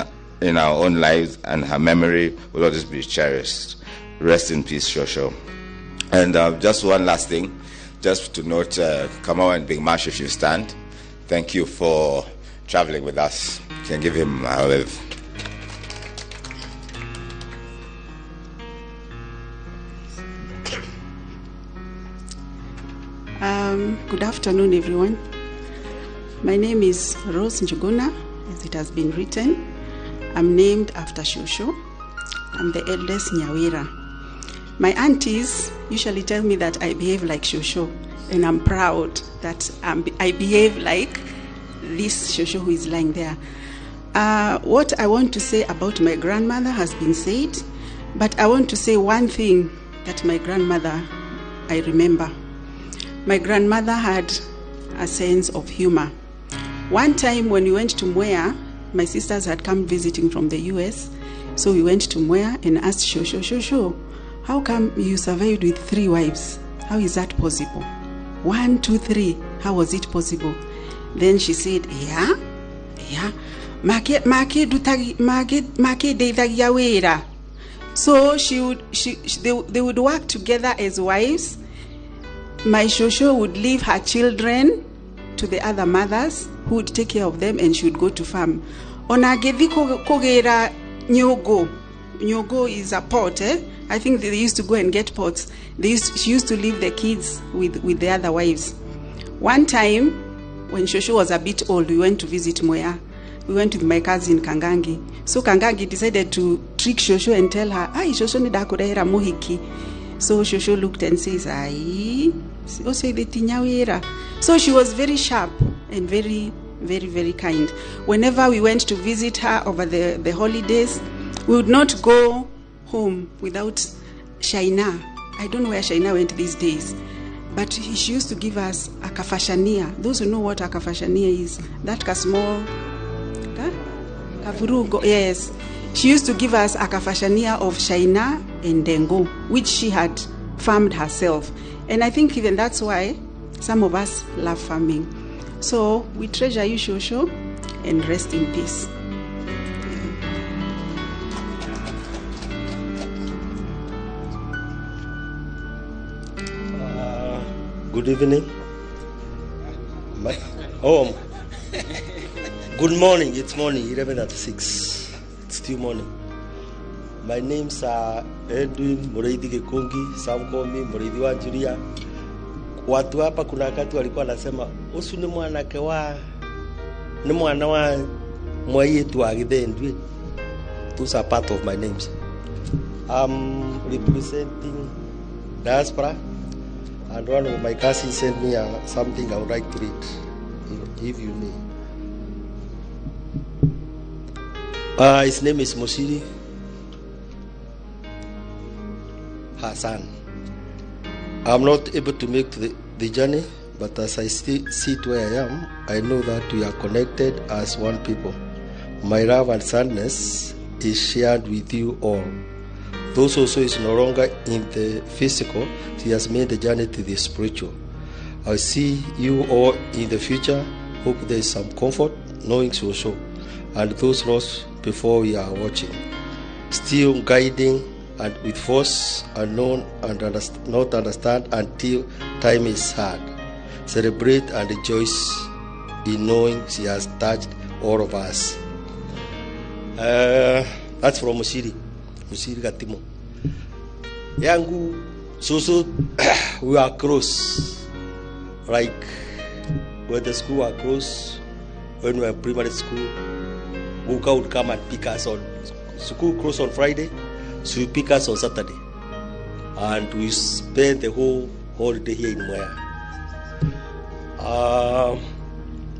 our own lives, and her memory will always be cherished. Rest in peace, Shosho. And just one last thing, just to note, Kamau and Big Mash, if you stand, thank you for traveling with us. You can give him a wave. Good afternoon, everyone. My name is Rose Njuguna, as it has been written. I'm named after Shosho. I'm the eldest Nyawira. My aunties usually tell me that I behave like Shosho, and I'm proud that I behave like this Shosho who is lying there. What I want to say about my grandmother has been said, but I want to say one thing that my grandmother, I remember. My grandmother had a sense of humor. One time when we went to Mwea, my sisters had come visiting from the US, so we went to Mwea and asked Shosho, Shosho, how come you survived with 3 wives? How is that possible? 1, 2, 3, how was it possible? Then she said, yeah, So they would work together as wives. My Shosho would leave her children to the other mothers who would take care of them, and she would go to farm. Ona agithi kugera nyungu Nyogo is a pot, eh? I think they used to go and get pots. She used to leave the kids with the other wives. One time, when Shosho was a bit old, we went to visit Moya. We went with my cousin Kangangi. So Kangangi decided to trick Shosho and tell her, "Ai, Shosho ni ndakurehera muhiki." So Shosho looked and says, "Ai, ose the tinyawira." So she was very sharp and very, very, very kind. Whenever we went to visit her over the holidays, we would not go home without Shaina. I don't know where Shaina went these days, but she used to give us a kafashania. Those who know what a kafashania is, that ka small, kavurugo, yes. She used to give us a kafashania of Shaina and Dengo, which she had farmed herself. And I think even that's why some of us love farming. So we treasure you, Shosho, and rest in peace. Good evening. Good morning. It's morning, 11:36. It's still morning. My name's Edwin Mureithi Gikungi. Some call me Mureithi wa Julia. Watu hapa kuna wakati walikuwa wanasema usu ni mwanake wa ni mwana wa mwaitu wa Githendwi. Those are part of my names. I'm representing diaspora, and one of my cousins sent me something I would like to read, if you may. His name is Moshiri Hassan. I'm not able to make the journey, but as I sit where I am, I know that we are connected as one people. My love and sadness is shared with you all. Those also is no longer in the physical, he has made the journey to the spiritual. I'll see you all in the future. Hope there is some comfort knowing so, and those lost before we are watching. Still guiding and with force unknown and not understand until time is hard. Celebrate and rejoice in knowing she has touched all of us. That's from Musiri. Musiri Gatimo. Yangu, so we are close. Like when the school were close, when we were in primary school, Guka would come and pick us on school close on Friday, so he pick us on Saturday. And we spend the whole holiday here in Mwea.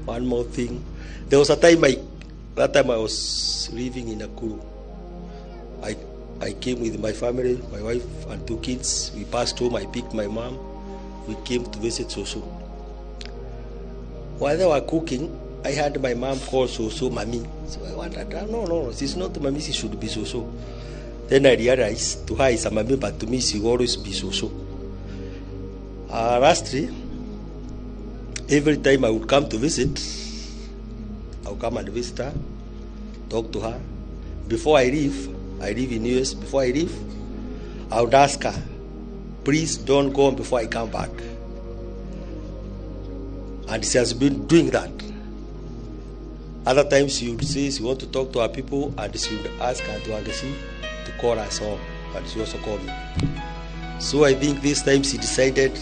One more thing. There was a time I was living in Nakuru. I came with my family, my wife and 2 kids. We passed home, I picked my mom. We came to visit Soso. While they were cooking, I had my mom call Soso Mami. So I wondered, no, she's not Mami, she should be Soso. Then I realized to her it's a Mami, but to me she will always be Soso. Lastly, every time I would come to visit, I would come and visit her, talk to her. Before I leave, I live in US, before I leave, I would ask her, please don't go on before I come back. And she has been doing that. Other times she would say she wants to talk to her people, and she would ask her to Angesi to call us home, and she also called me. So I think this time she decided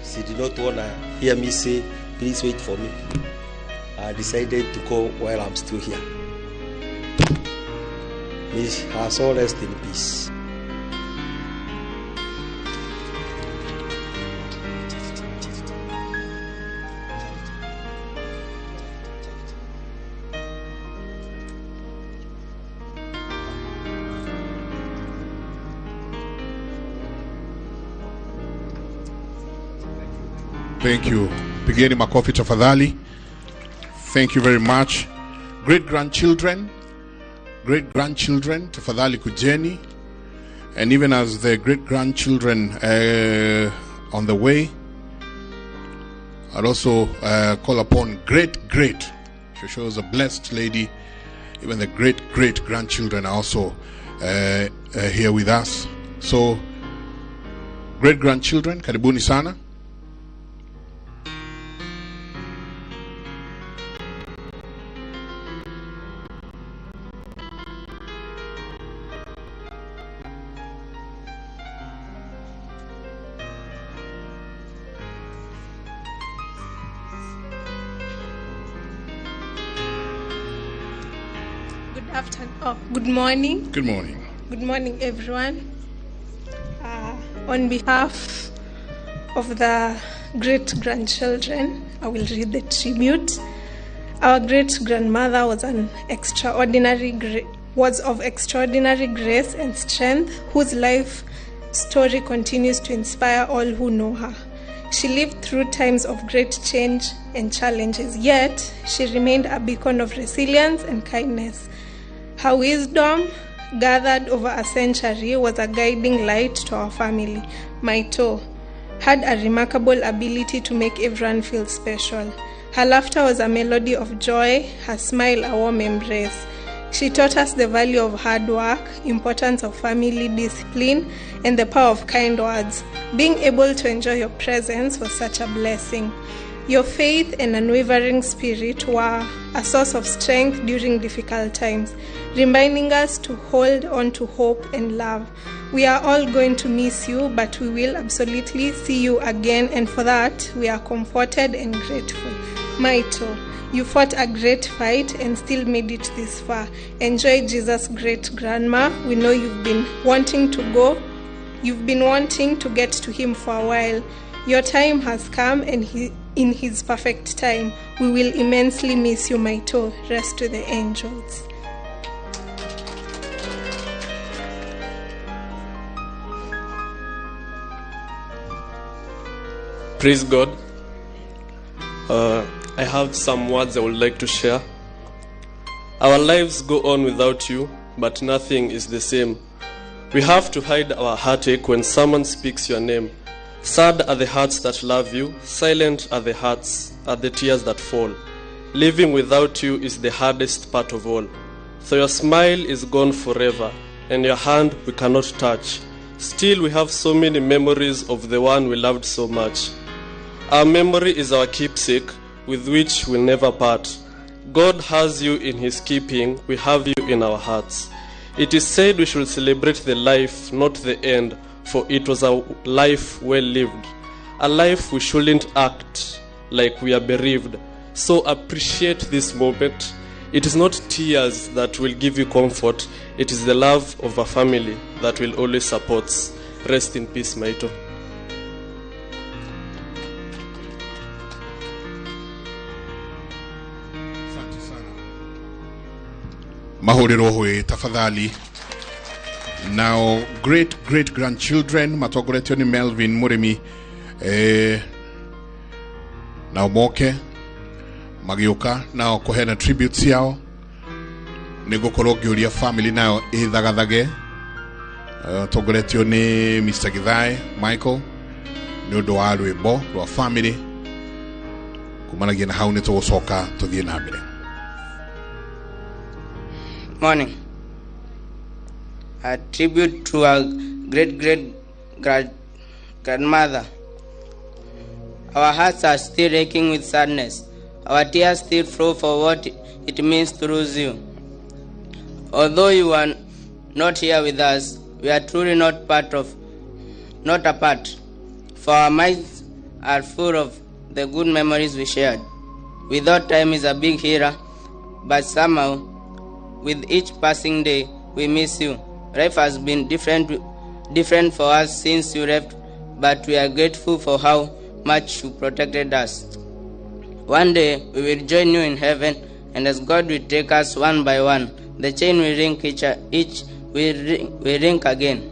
she did not want to hear me say, please wait for me. I decided to go while I'm still here. May her soul rest in peace. Thank you. Pigeni makofi tafadhali. Thank you very much. Great-grandchildren, tafadhali kujeni. And even as the great-grandchildren on the way, I'd also call upon great-great. Shosho is a blessed lady. Even the great-great-grandchildren are also here with us. So, great-grandchildren, karibuni sana. Good afternoon. Oh, good morning. Good morning. Good morning, everyone. On behalf of the great grandchildren, I will read the tribute. Our great grandmother was of extraordinary grace and strength, whose life story continues to inspire all who know her. She lived through times of great change and challenges, yet she remained a beacon of resilience and kindness. Her wisdom, gathered over a century, was a guiding light to our family. Maito had a remarkable ability to make everyone feel special. Her laughter was a melody of joy, her smile a warm embrace. She taught us the value of hard work, importance of family discipline, and the power of kind words. Being able to enjoy your presence was such a blessing. Your faith and unwavering spirit were a source of strength during difficult times, reminding us to hold on to hope and love. We are all going to miss you, but we will absolutely see you again, and for that, we are comforted and grateful. Maito, you fought a great fight and still made it this far. Enjoy Jesus, great grandma. We know you've been wanting to go. You've been wanting to get to him for a while. Your time has come, and in his perfect time. We will immensely miss you, Maito. Rest to the angels. Praise God. I have some words I would like to share. Our lives go on without you, but nothing is the same. We have to hide our heartache when someone speaks your name. Sad are the hearts that love you, silent are the hearts, are the tears that fall. Living without you is the hardest part of all. So your smile is gone forever, and your hand we cannot touch. Still we have so many memories of the one we loved so much. Our memory is our keepsake, with which we'll never part. God has you in his keeping, we have you in our hearts. It is said we should celebrate the life, not the end, for it was a life well lived, a life we shouldn't act like we are bereaved. So appreciate this moment. It is not tears that will give you comfort, it is the love of a family that will always support. Rest in peace, Maito. Mahũrĩrwo hũĩ tafadhali. Now, great great grandchildren matongoretio ni Melvin Murimi, nao moke magĩũka nao kũheana tribute ciao. Nĩngũkorwo ngĩũria family nayo ĩthagathage, tongoretio nĩ Mr. Githae Michael nĩ ũndũ wa rwĩmbo rwa family. Kumanagia na hau nĩ tũgũcoka tũthiĩ na mbere. Morning. A tribute to our great great grandmother. Our hearts are still aching with sadness. Our tears still flow for what it means to lose you. Although you are not here with us, we are truly not apart, for our minds are full of the good memories we shared. We thought time is a big healer, but somehow, with each passing day, we miss you. Life has been different for us since you left, but we are grateful for how much you protected us. One day, we will join you in heaven, and as God will take us one by one, the chain will ring each will ring again.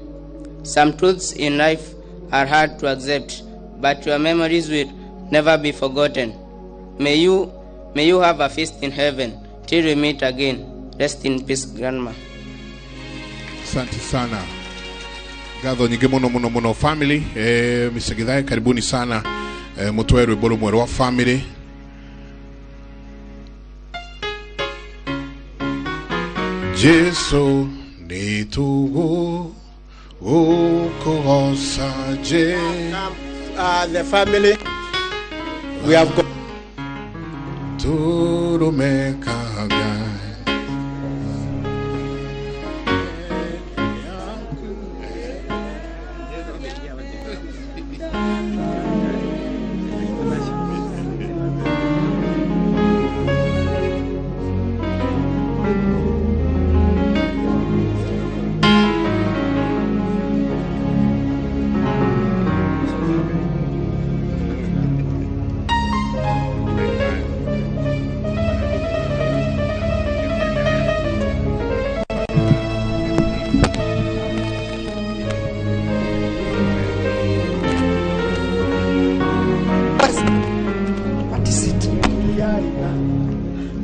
Some truths in life are hard to accept, but your memories will never be forgotten. May you have a feast in heaven till we meet again. Rest in peace, Grandma. Asante sana. Ngatho nyingĩ mũno mũno mũno family. Mr. Githae, karibuni sana. Mũtwe rwĩmbo rũmwe rwa family. Jesu nĩtũgũ gũkũgoca Je. The family, we have got Tũrũmekaga.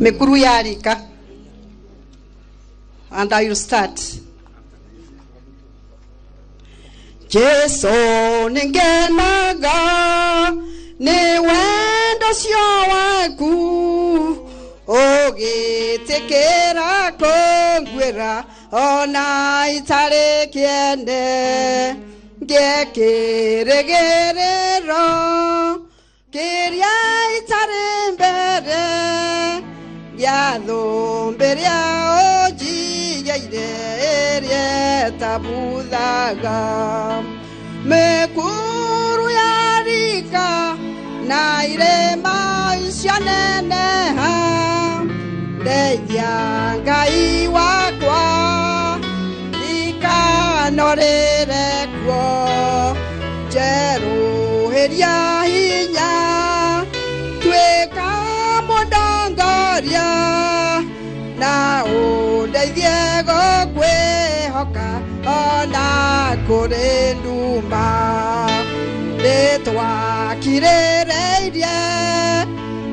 Mekuru ya Rika. And I will start. Jesu ningenaga ni wendo cio waku ũgĩtĩkĩra kũnguĩra ona itarĩ kĩene ngĩkĩrĩgĩrĩro kĩrĩa itarĩ mbere gĩa thũmbĩ ĩrĩa ũnjigĩire ĩrĩa ĩtabuthaga mĩkuru ya rika na irĩma icio neneha ndeithia Ngai wakwa ndikanorĩre kuo njerũhĩria hinya tuĩka mũndongoria na ũndeithie gũkwĩhoka ona kũrĩ nduma nĩtwakirĩrĩirie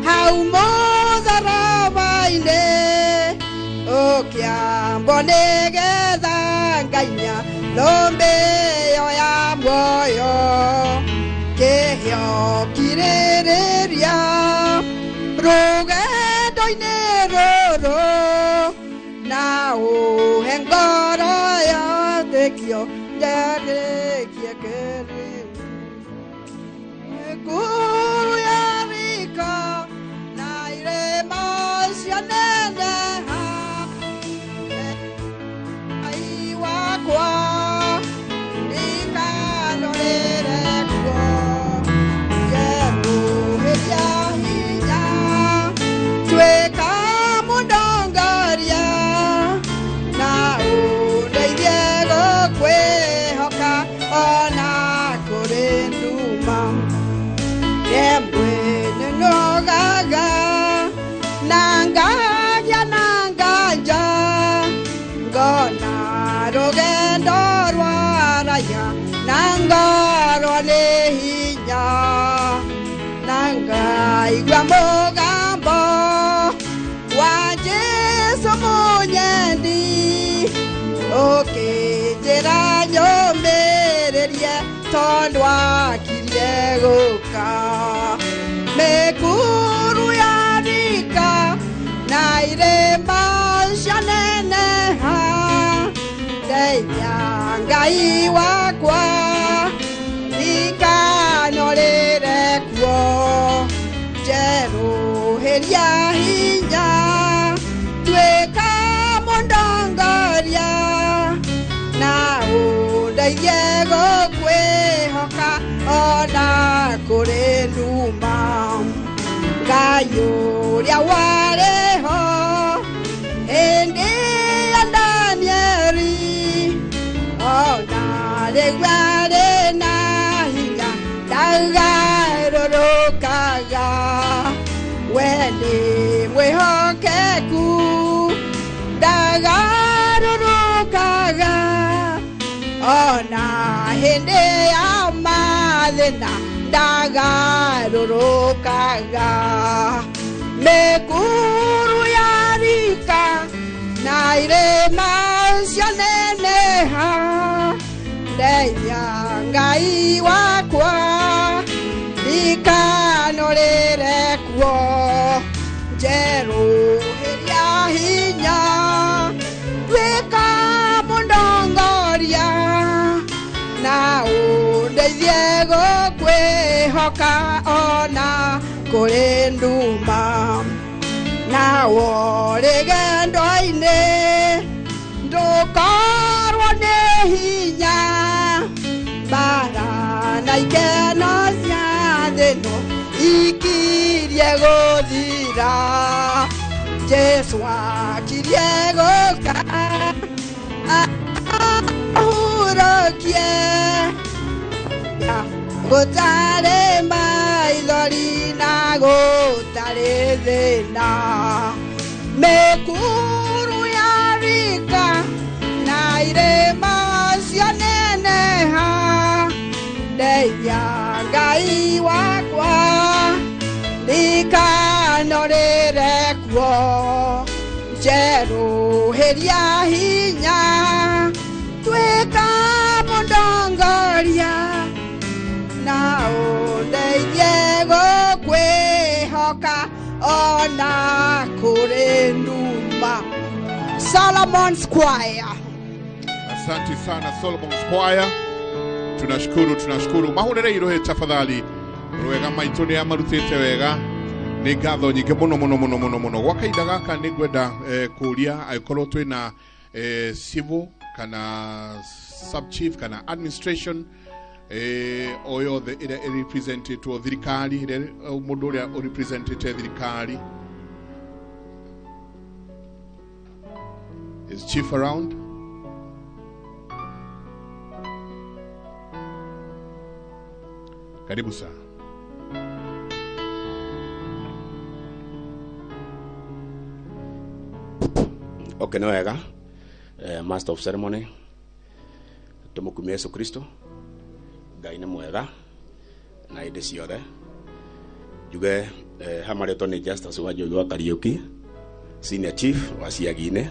hau mũtharaba-inĩ ũkĩambwo nĩgetha ngainia thũmbĩ ĩyo ya muoyo kĩheo kirĩrĩria rũgendo-inĩ rũrũ na ũhe ngoro yotĩkio njarĩkie kĩrĩu mĩkuru ya rika na irĩma cio neneha Ngai wakwa ndikanorĩre kuo njerũhĩria hinya tuĩka mũndongoria na ũndeithie gũkwĩhoka ona kũrĩ nduma rĩmwe nĩnogaga na ngagĩa na nganja ngona rũgendo rwaraya na ngorwo nĩ hinya na ngaigua mũgambo wa Jesũ mũnyendi ũkĩnjĩra nyũmĩrĩrie tondũ akirie gũka mĩkuru ya rika na irĩma cio neneha ndeithia Ngai wakwa ndikanorĩre kuo njerũhĩria hinya tuĩka mũndongoria na ũndeithie gũkwĩhoka ona kũrĩ nduma Ngai ũrĩa warĩ ho hĩndĩ ya Danieli ona rĩu arĩ na hinya ndagarũrũkaga we nĩ mwĩhokeku ndagarũrũkaga ona hĩndĩ ya mathĩna ndagarũrũkaga mĩkuru ya rika na irĩma cio neneha ndeithia Ngai wakwa ndikanorĩre kuo njerũhĩria hinya tuĩka mũndongoria na ũndeithie gũkwĩhoka ona kũrĩ nduma nawo rũgendo-inĩ ndũkorwo nĩ hinya mbara na ikeno cia thĩ ĩno ikirie gũthira Jesũ akirie gũka ahurũkie gũtarĩ maithori na gũtarĩ thĩna mĩkuru ya rika na irĩma cio neneha ndeithia Ngai wakwa ndikanorĩre kuo Ona kũrĩ nduma. Solomon's Choir. Asante sana Solomon's Choir. Tunashukuru, tunashukuru. Mahurere irohe tafadhali. Rwega maitũ nĩ amarutĩte wega. Nĩ ngatho nyingĩ mũno mũno mũno mũno mũno. Gwa kahinda gaka nĩ ngwenda kũria angĩkorwo twĩna civil kana sub chief kana administration o yothe ĩrĩa ĩrepresentetwo thirikari ĩrĩa mũndũ ũrĩa ũrepresentete thirikari. Is chief around? Karibu sana. Okay, nĩ wega. Master of ceremony, tũmũkumie Yesu Kristo. Ngai nĩ mwega na hĩndĩ ciothe. Njuge hamarĩtwo nĩ Justus Wanjohi wa Kariuki, senior chief wa Ciagi-inĩ.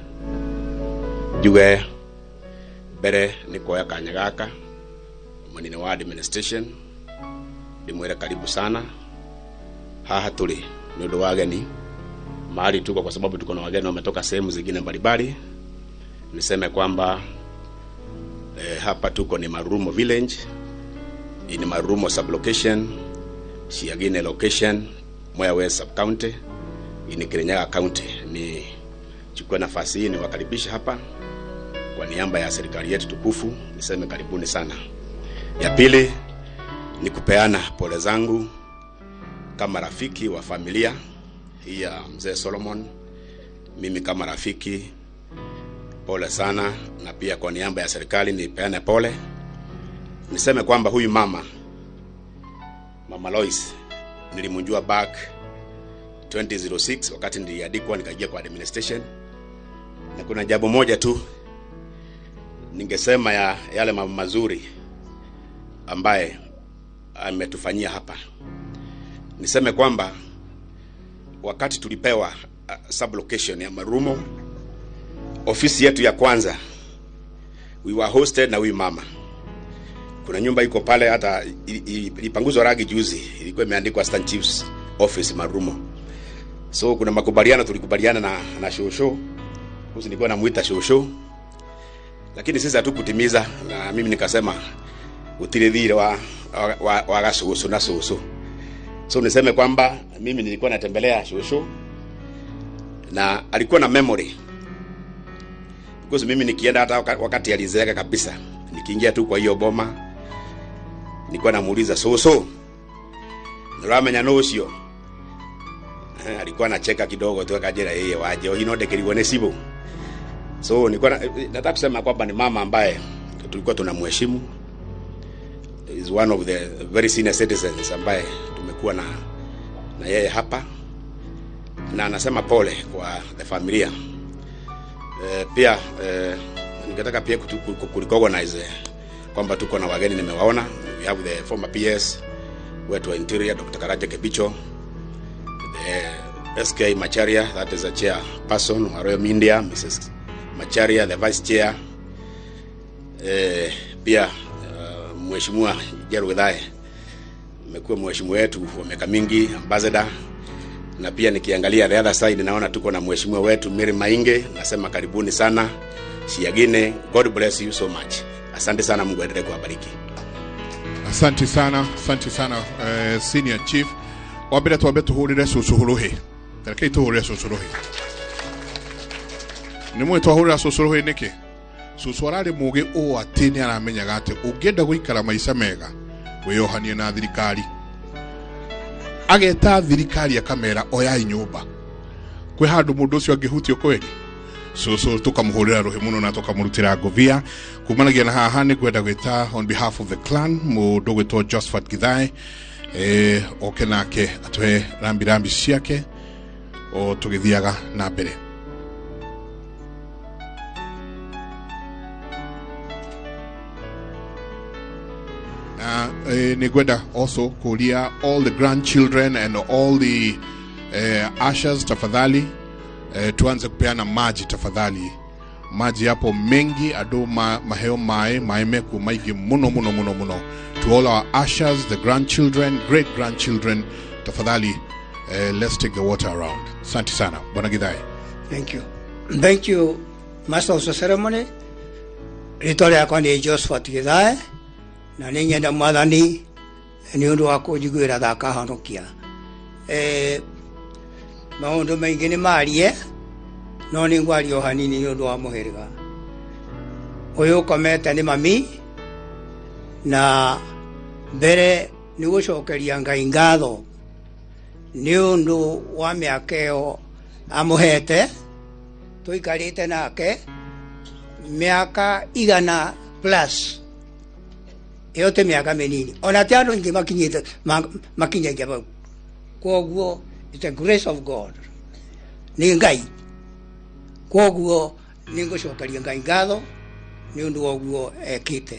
Njuge mbere nĩ kuoya kanya gaka mũnene wa administration ndĩmwĩre karibu sana haha tũrĩ nĩ ũndũ wa ageni mahali tuko, kwa sababu tuko na wageni wametoka sehemu zingine mbalimbali. Niseme kwamba hapa tuko ni Marumo village, in Marumo sublocation, Siagine location, Mwea West sub county, in Kirinyaga county. Ni chukua nafasi hii niwakaribisha hapa kwa niaba ya serikali yetu tukufu, niseme karibuni sana. Ya pili ni kupeana pole zangu kama rafiki wa familia hii ya mzee Solomon. Mimi kama rafiki, pole sana, na pia kwa niaba ya serikali nipeane pole. Niseme kwamba huyu mama, Mama Lois, nilimjua back 2006 wakati niliandikwa nikaingia kwa administration. Na kuna jambo moja tu ningesema ya yale mambo mazuri ambaye ametufanyia hapa. Niseme kwamba wakati tulipewa sublocation ya Marumo, ofisi yetu ya kwanza, we were hosted na huyu mama. Kuna nyumba iko pale, hata ilipanguzwa rangi juzi, ilikuwa imeandikwa Assistant Chief's Office Marumo. So kuna makubaliano tulikubaliana na shosho, huyu nilikuwa namuita shosho, lakini sisi hatukutimiza, na mimi nikasema utirithire wa gasusu na susu. So niseme kwamba mimi nilikuwa natembelea shosho na alikuwa na memory, because mimi nikienda hata wakati alizeeka kabisa, nikiingia tu kwa hiyo boma nilikuwa namuuliza soso nĩũramenya nũ ũcio. Alikuwa anacheka kidogo tu akajira yeye waje hino ndekirigwo nĩ cibũ. So nilikuwa nataka kusema kwamba ni mama ambaye tulikuwa tunamheshimu, is one of the very senior citizens ambaye tumekuwa na yeye hapa, na anasema pole kwa the familia. Pia ningetaka pia kurecognize kwamba tuko na wageni nimewaona. We have the former PS wetu wa Interior Dr. Karaja Kebicho, the SK Macharia, that is a chairperson wa Royal India, Mrs. Macharia the vice chair, pia Mheshimiwa Jeru Githae amekuwa mheshimiwa wetu wa miaka mingi, ambassador. Na pia nikiangalia the other side naona tuko na mheshimiwa wetu Mary Mainge, nasema karibuni sana Siagine. God bless you so much. Asante sana, Mungu aendelee kuwabariki. Asante sana, asante sana senior chief. Wambere twambe tuhurire cucu ruhi. Rekei tuhurire cucu ruhi. Nĩ mũĩ twahũrĩra cucu ruhi nĩkĩ? Cucu ararĩ mũgĩ ũũ atĩ nĩ aramenyaga atĩ ũngĩenda gũikara maica mega wĩyohanie na thirikari. Ageta thirikari akamera oyai nyũmba. Kwĩ handũ mũndũ ũcio angĩhutio kweli? Cucu tukamũhũrĩra rũhĩ mũno na tukamũrutĩra ngũbia. Kumanagia na haha nĩ ngwenda gwĩta on behalf of the clan mũndũ gwĩtwo Josephat Githae oke nake atũhe rambi rambi ciake o tũgĩthiaga na mbere. Na nĩ ngwenda also kũria all the grandchildren and all the ushers tafadhali, tuanze kupeana maji tafadhali. Maji hapo mengi ado maheo mae meku maigi muno muno muno muno. To all our ushers, the grandchildren, great grandchildren, tafadhali Let's take the water around. Asante sana Bwana Githae. Thank you. Thank you, Master of the Ceremony. Rĩtwa rĩakwa nĩ Josephat Githae na nĩ nyenda Mwathani nĩ ũndũ wa kũnjiguĩra tha akahonokia. Maũndũ maingĩ nĩ marie no nĩ ngwaria o hanini nĩ ũndũ wa mũhĩrĩga. Ũyũ ũkomete nĩ mami na mbere nĩ gũcokeria Ngai ngatho nĩ ũndũ wa mĩaka ĩyo amũhete tũikarĩte nake mĩaka 100 plus ĩyo ti mĩaka mĩnini ona ti andũ aingĩ makinyĩte makinyagia bau. Kwoguo it's the grace of God, nĩ Ngai. Kwoguo nĩ ngũcokeria Ngai ngatho nĩ ũndũ wa ũguo ekĩte.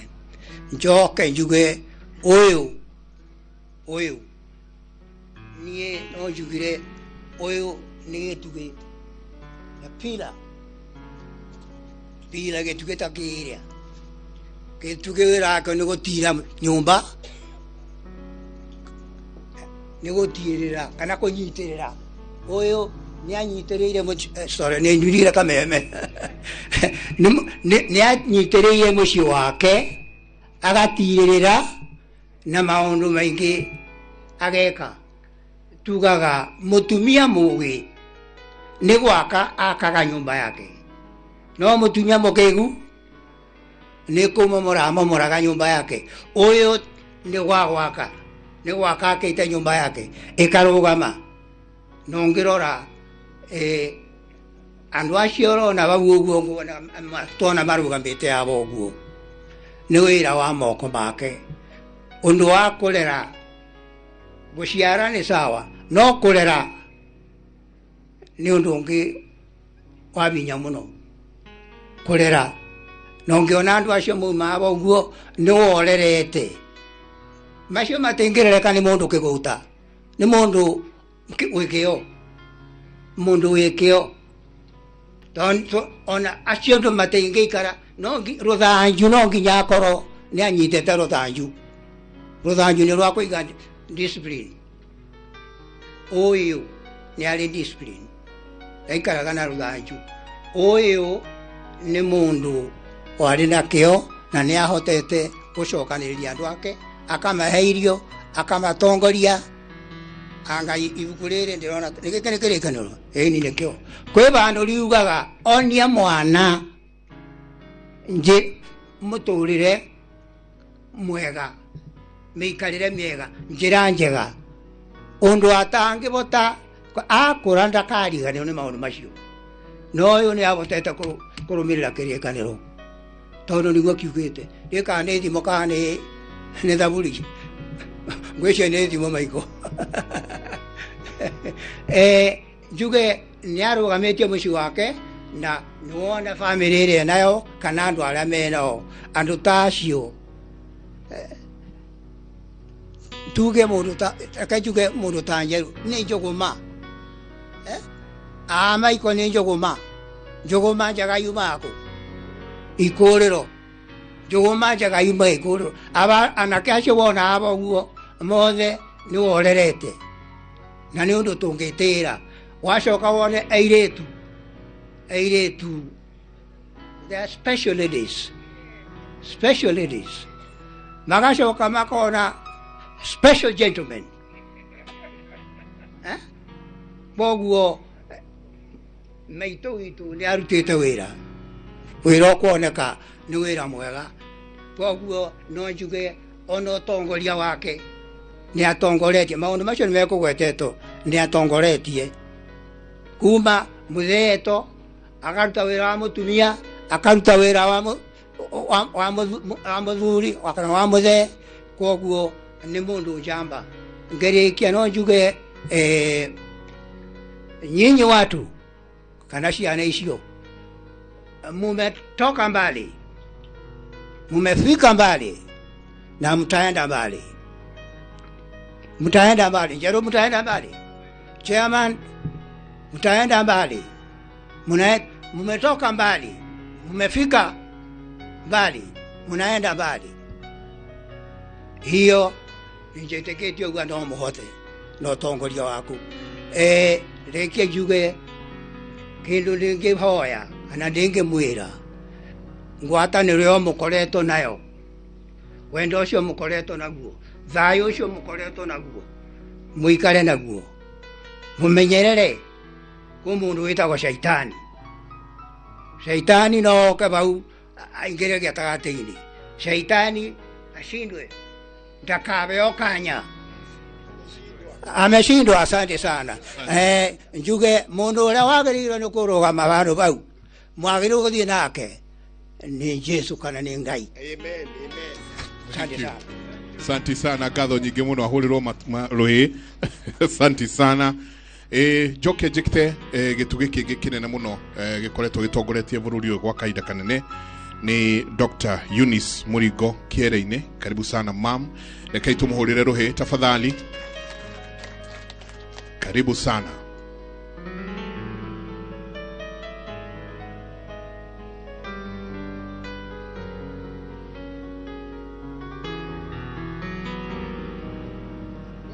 Njoke njuge ũyũ niĩ no njugire ũyũ nĩ gĩtugĩ na pila gĩtugĩ ta kĩrĩa gĩtugĩ wĩra wake nĩ gũtira nyũmba, nĩ gũtirĩra kana kũnyitĩrĩra. Ũyũ nĩ anyitĩrĩire, sorry, nĩ nyurire kameme nĩ anyitĩrĩire mũciĩ wake agatirĩrĩra na maũndũ maingĩ ageka. Tugaga mũtumia mũgĩ nĩ gwaka akaga nyũmba yake, no mũtumia mũkĩgu nĩ kũmomora amomoraga nyũmba yake. Ũyũ nĩ gwaka nĩ gwaka akĩte nyũmba yake ĩkarũgama. No ngĩrora andũ acio ũrona bau ũguo tona marũgamĩte abo ũguo nĩ wĩra wa moko make. Ũndũ wa kũrera gũciara nĩ sawa, no kũrera nĩ ũndũ ũngĩ wa binya mũno kũrera. No ngĩona andũ acio mauma abo ũguo nĩ worerete macio matingĩrereka nĩ mũndũ kĩgũta, nĩ mũndũ wĩ kĩo, mũndũ wĩ kĩo. Ona acio andũ matingĩikara no rũthanju no nginya akorwo nĩ anyitĩte rũthanju. Rũthanju nĩ rwa kũiga discipline. Ũyũ nĩ arĩ discipline, aikaraga na rũthanju. Ũyũ nĩ mũndũ warĩ na kĩo na nĩ ahotete gũcokanĩrĩria andũ ake, akamahe irio, akamatongoria. Anga ibuku rĩrĩ ndĩrona nĩ gĩkĩ nĩ kĩrĩkanĩro ĩni nĩkĩo kwĩ bandũ riugaga onia mwana nje mũtũrĩre mwega, mĩikarĩre mĩega, njĩra njega, ũndũ atangĩbota akũra ndakariganĩrwo nĩ maũndũ macio. No ũyũ nĩ abotete kũrũmĩrĩra kĩrĩkanĩro tondũ nĩguo kiugĩte. Ndiũĩ kana nĩ thimo kana nĩ thaburi, ngwĩciria nĩ thimo maiko. Njuge nĩ arũgamĩtie mũciĩ wake na nĩwona bamĩrĩ ĩrĩa nayo kana andũ arĩa menao andũ ta acio. Tuge mũndũ ta reke njuge mũndũ ta Njeru nĩ njũgũma, maiko nĩ njũgũma. Njũgũma njega yumaga kũ? Ikũrĩro. Njũgũma njega yumaga ikũrĩro. Aba anake acio wona aba ũguo mothe nĩ worerete na nĩ ũndũ tũngĩtĩra. Wacoka wone airĩtu, they are special ladies, special ladies. Magacoka makona special gentlemen. Koguo maitũ witũ nĩ arutĩte wĩra, wĩra ũkuoneka nĩ wĩra mwega. Koguo no njuge ona ũtongoria wake nĩ atongoretie maũndũ macio nĩ mekũgwetetwo, nĩ atongoretie kuma mũtheeto akaruta wĩra wa mũtumia, akaruta wĩra wa mũthuri kana wa mũthee. Koguo nĩ mũndũ njamba. Ngĩrĩkia no njuge nyinyi watu kana ciana icio mumetoka mbali, mumefika mbali na mtaenda mbali, mtaenda mbali. Njeru mtaenda mbali, chairman mtaenda mbali, mumetoka mbali, mumefika mbali, munaenda mbali. Hiyo njeteketie uguo no muhote no tongoria waku. Reke njuge kindu ndingihoya kana ndingimwira ngwatanĩro ĩyo mũkoretwo nayo, wendo ũcio mũkoretwo naguo, thayũ ũcio mũkoretwo naguo, mũikare naguo, mũmenyerere kwĩ mũndũ wĩtagwo Shaitani. Shaitani no oke bau aingĩre gĩtagatĩ-inĩ, Shaitani ashindwe, ndakabeo kanya. Ameshindwa. Asante sana. Njuge mundu uria wagĩrĩirwo nĩ kũrũgama handũ bau mwagĩrĩirwo gũthiĩ nake ni Jesu kana ni Ngai. Amen, amen. Asante sana. Asante sana, ngatho nyingĩ mũno ahũrĩrwo rũhĩ. Asante sana. Njoke njĩkĩte gĩtugĩ kĩngĩ kĩnene mũno gĩkoretwo gĩtongoretie bũrũri ũyũ gwa kahinda kanene ni Dr. Eunice Murigo Kĩere-inĩ. Karibu sana mam, rekei tũmũhũrĩre rũhĩ tafadhali. Karibu sana.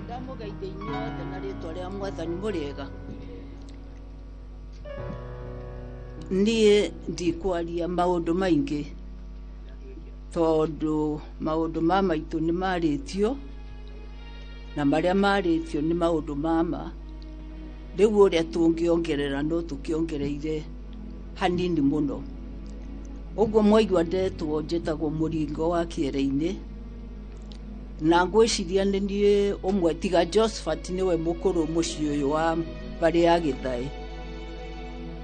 Ndamũgeithia inyuothe na rĩtwa rĩa Mwathani mũrĩega. Niĩ ndikwaria maũndũ maingĩ tondũ maũndũ ma maitũ nĩ marĩtio na marĩa marĩtio nĩ maũndũ mama. Rĩu ũrĩa tũngĩongerera no tũkĩongereire hanini mũno. Ũguo mwaigua ndetwo njĩtagwo Mũringo wa Kĩere-inĩ, na ngwĩciria nĩ niĩ ũmwe tiga Josephat nĩwe mũkũrũ mũciĩ ũyũ wa mbarĩ ya Gĩthaĩ.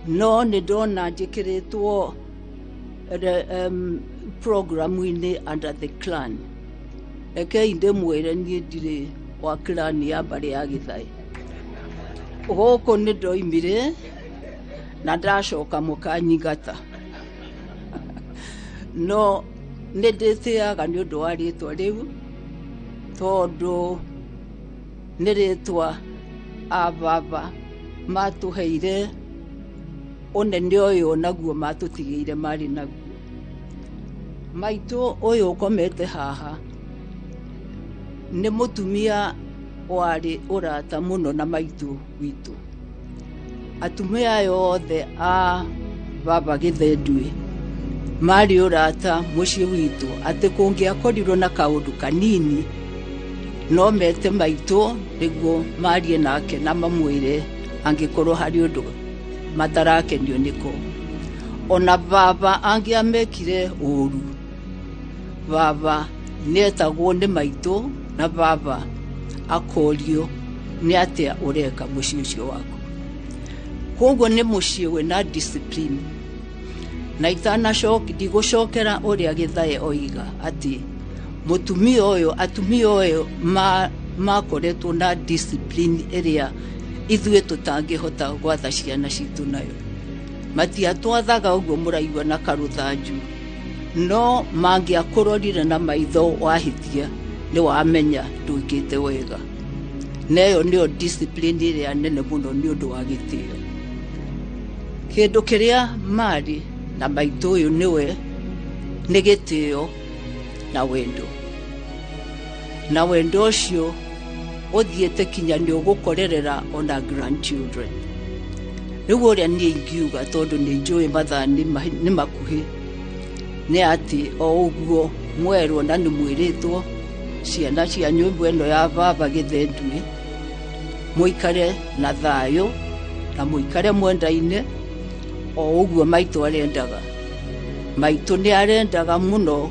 No nĩ ndona njĩkĩrĩtwo programu-inĩ under the clan. Rekei ndĩmwĩre niĩ ndirĩ wa clan ya mbarĩ ya Gĩthaĩ. Gũkũ nĩ ndoimire na ndacoka mũkanyingata. No nĩ ndĩtĩaga nĩ ũndũ wa rĩtwa rĩu tondũ nĩ rĩtwa a baba matũheire ũnene ũyũ naguo matũtigĩire marĩ naguo. Maitũ ũyũ ũkomete haha nĩ mũtumia warĩ ũrata mũno na maitũ witũ. Atumia aya othe a baba Gĩthenduĩ marĩ ũrata mũciĩ witũ, atĩ kũngĩakorirwo na kaũndũ kanini no mete maitũ nĩguo marie nake na mamwĩre angĩkorwo harĩ ũndũ matarakenio nĩko. Ona baba angĩamekire ũru, baba nĩetagwo nĩ maitũ na baba akorio nĩ atĩa ũreka mũciĩ ũcio waku. Koguo nĩ mũciĩ wĩna discipline. Na itanacoka ndigũcokera ũrĩa Gĩthaĩ oiga atĩ mũtumia ũyũ, atumia ũyũ makoretwo na discipline ĩrĩa ithuĩ tũtangĩhota gwatha ciana citũ nayo. Matiatwathaga ũguo mũraigua na karũthanju, no mangĩakũrorire na maitho wahĩtia nĩ wamenya ndwĩkĩte wega. Na ĩyo nĩyo discipline ĩrĩa nene mũno nĩ ũndũ wa gĩtĩo. Kĩndũ kĩrĩa marĩ na maitũ ũyũ nĩwe nĩ gĩtĩo na wendo. Na wendo ũcio ũthiĩte kinya nĩ ũgũkorerera ona grandchildren. Rĩu ũrĩa niĩ ingiuga tondũ nĩ njũĩ mathaa nĩ makuhĩ nĩ atĩ o ũguo mwerwo na nĩ mwĩrĩtwo ciana cia nyũmba ĩno ya baba Gĩthenduĩ mũikare na thayũ na mũikare mwendaine o ũguo maitũ arendaga. Maitũ nĩ arendaga mũno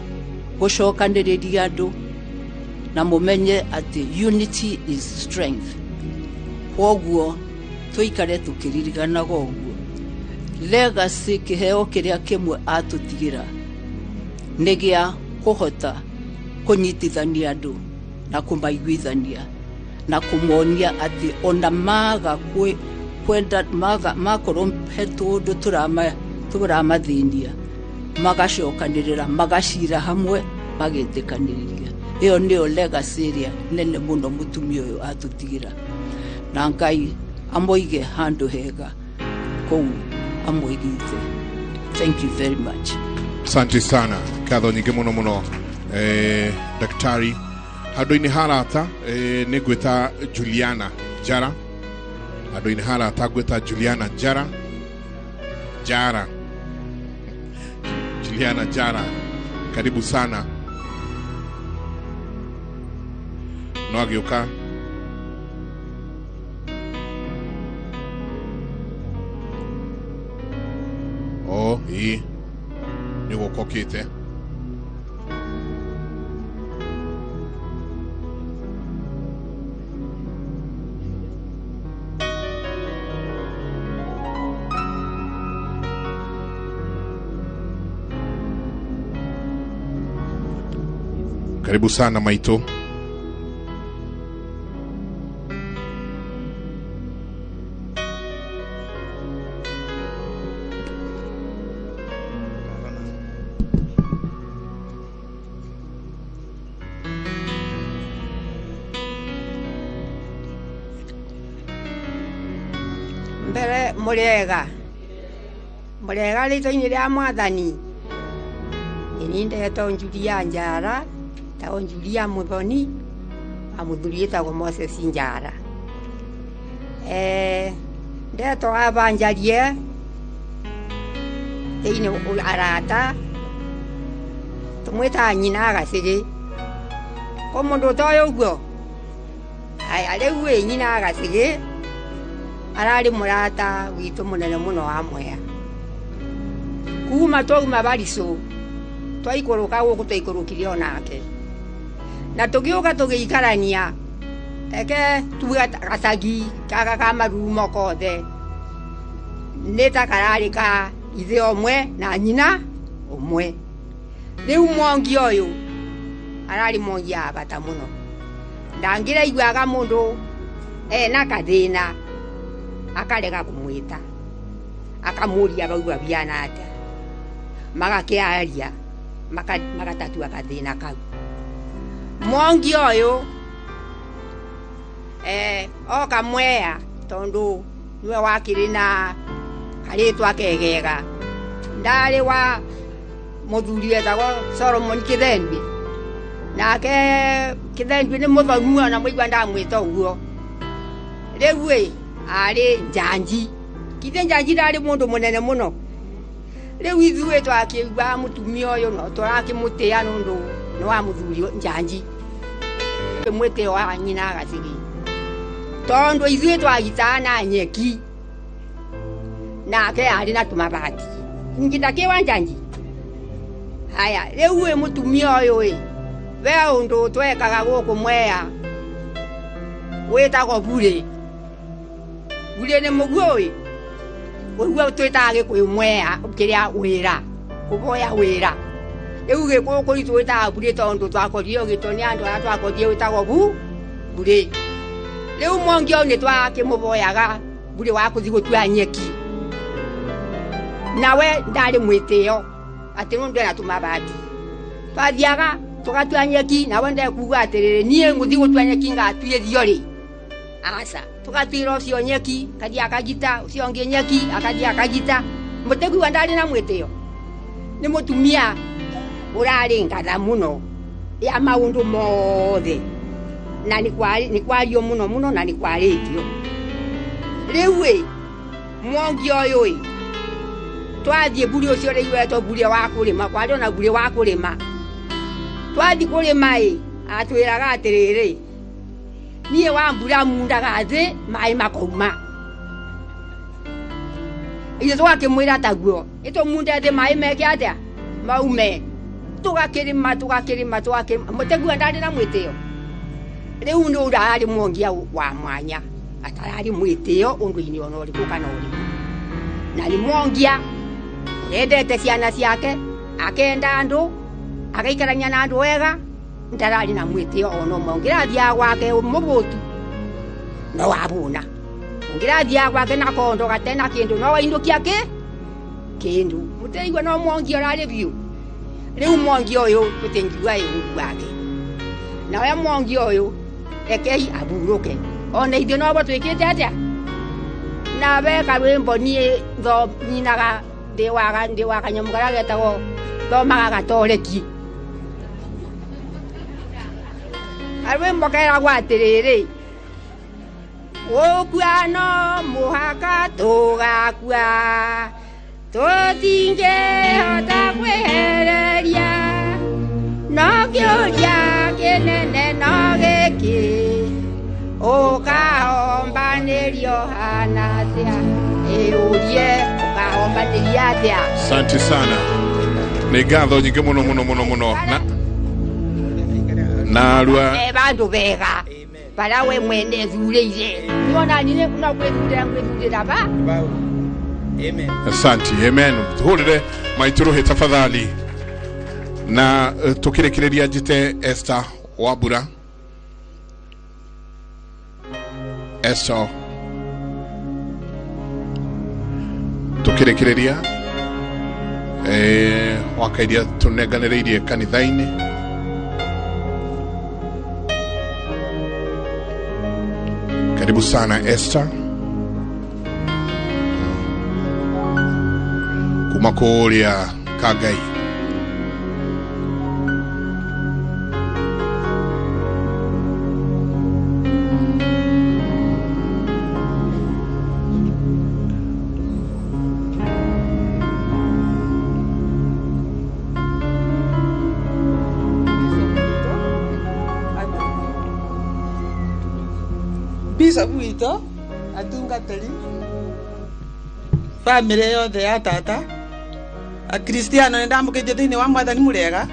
gũcokanĩrĩria andũ na mũmenye atĩ unity is strength. Kwoguo tũikare tũkĩririkanaga ũguo. Legacy kĩheo kĩrĩa kĩmwe atũtigĩra nĩ gĩa kũhota kũnyitithania andũ na kũmaiguithania na kũmonia atĩ ona maga kwenda maga makorwo he tũndũ tũramathĩnia magacokanĩrĩra magacira hamwe magetĩkanĩrĩria. Ĩyo nĩyo legacy ĩrĩa nene mũno mũtumia ũyũ atũtigĩra. Na Ngai amũige handũ hega kũu amũigĩte. Thank you very much. Asante sana, ngatho nyingĩ mũno mũno daktari. Handũ-inĩ harata nĩ ngwĩta Juliana Jara. Andũ-inĩ ha arata ngwĩta Juliana Njara Njara Juliana Njara, karibu sana. No agĩũka. O ĩĩ, nĩ gũka ũkĩte. Karibu sana maitũ. Mbere mũrĩega, mũrĩega rĩtwa-inĩ rĩa Mwathani. Nĩ ndetwo Julia Njara, tagwo Julia Muthoni, wa mũthuri wĩtagwo Moses Njara. Ndetwo aba njarie thĩinĩ arata tũmwĩtaga nyina Gacĩgĩ. Ko mũndũ ũtoĩ ũguo? Aya, rĩu ĩ nyina Gacĩgĩ ararĩ mũrata witũ mũnene mũno wa Mwea. Kuma twauma Barisũ twaikũrũka gũkũ twaikũrũkire onake, na tũgĩũka tũgĩikarania eke tuge gacagi gaka ka Marumo kothe nĩ ta kararĩ ka ithe ũmwe na nyina ũmwe. Rĩu mwongi ũyũ ararĩ mwongi wa bata mũno, ndangĩraiguaga mũndũ ena kathĩna akarega kũmwĩta, akamũria bau babiana atĩa, magakĩaria magatatua kathĩna kau. Mwongi ũyũ oka Mwea tondũ nĩwe wakĩrĩ na karĩtwa kegega, ndarĩ wa mũthuri wetagwo Solomon Kĩthembi, nake Kĩthembi nĩ mũthomu ona mũigua ndamwĩta ũguo. Rĩu ĩ arĩ njanji, kithe njanji ndarĩ mũndũ mũnene mũno. Rĩu ithuĩ twakĩigua mũtumia ũyũ no tũrakĩmũtĩa nũndũ nĩ wa mũthuri njanji, mwĩtĩo wa nyina Gacĩgĩ, tondũ ithuĩ twagitaga na nyeki nake arĩ na tũmabati nginda kĩ wa njanji. Haya, rĩu ĩ mũtumia ũyũ ĩ we ũndũ twekaga gũkũ Mwea wĩtagwo burĩ. Burĩ nĩ mũguo ĩ ũguo twĩtaga Gĩkũyũ Mwea kĩrĩa wĩra, kũboya wĩra. Rĩu Gĩkũyũ kũu twĩtaga burĩ tondũ twakorire ũgĩtwo nĩ andũ arĩa twakorire wĩtagwo burĩ. Rĩu mwongi ũyũ nĩ twakĩmũboyaga burĩ wa kũthiĩ gũtua nyeki, nawe ndarĩ mwĩtĩo atĩ nũndũ ena tũmabati. Twathiaga tũgatua nyeki, nawe ndekuga atĩrĩrĩ, niĩ ngũthiĩ gũtua nyeki ngatuĩthio rĩ? Aca, tũgatuĩra ũcio nyeki akathiĩ akagita, ũcio ũngĩ nyeki akathiĩ akagita. Mũtĩkigua ndarĩ na mwĩtĩo? Nĩ mũtumia ũrarĩ ngatha mũno ya maũndũ mothe, na nĩ kwario mũno mũno na nĩ kwarĩtio. Rĩu ĩ mwongi ũyũ ĩ twathiĩ burĩ ũcio rĩu wetwo burĩ wa kũrĩma, kwarĩ ona burĩ wa kũrĩma. Twathiĩ kũrĩma ĩ atwĩraga atĩrĩrĩ, niĩ wa mbura mundaga thĩ maĩ makauma. Ithuĩ tũgakĩmwĩra taguo, ĩtũmunde thĩ maĩ meke atĩa? Maume. Tũgakĩrĩma tũgakĩrĩma tũgakĩrĩma, mũtĩgua ndarĩ na mwĩtĩo. Rĩu nĩ ũndũ ararĩ mwongia wa mwanya, atararĩ mwĩtĩo ũndũ-inĩ ona ũrĩkũ kana ũrĩkũ. Na nĩ mwongia endete ciana ciake, akenda andũ, agaikarania na andũ wega, ndararĩ na mwĩtĩo ona ũmwe. Ũngĩrathiaga gwake mũbũtu no wabũna, ũngĩrathiaga gwake na kondo gatena kĩndũ no wainũkia kĩ kĩndũ. Mũtĩigua no mwongi ũrarĩ biũ. Rĩu mwongi ũyũ tũtingiuga ĩ ũru wake, nawe mwongi ũyũ rekei aburũke, ona ithuĩ nobo twĩkĩte atĩa? Nawe karwĩmbo niĩ nyinaga ndĩ wa kanyamũ karĩa getagwo thomaga gatoreki. Karwĩmbo keragwo atĩrĩrĩ, Gũkua no mũhaka tũgakua, tũtingĩhota kwĩhereria, no kĩũria kĩnene no gĩkĩ, ũkahombanĩrio hana atĩa? Ĩũrie ũkahombanĩria atĩa? Asante sana. Nĩ ngatho nyingĩ mũno mũno mũno mũno. Na rua bandu bega bara we mwene thurĩire niona nyine no gwĩthurĩra ngwĩthurĩra ba. Amen. Asante. Amen. Tuhũrĩre maitũ tafadhali. Na tukĩrĩkĩrĩria njĩte Esther Wambura. Esther tukĩrĩkĩrĩria wakairia tũnenganĩrĩirie kanitha-inĩ. Karibu sana Esther. Kuma kũrĩa Kangai. Bishop witũ atungatĩri bamĩrĩ yothe ya tata akristiano nĩ ndamũkĩtie thĩinĩ wa mwathani mũrega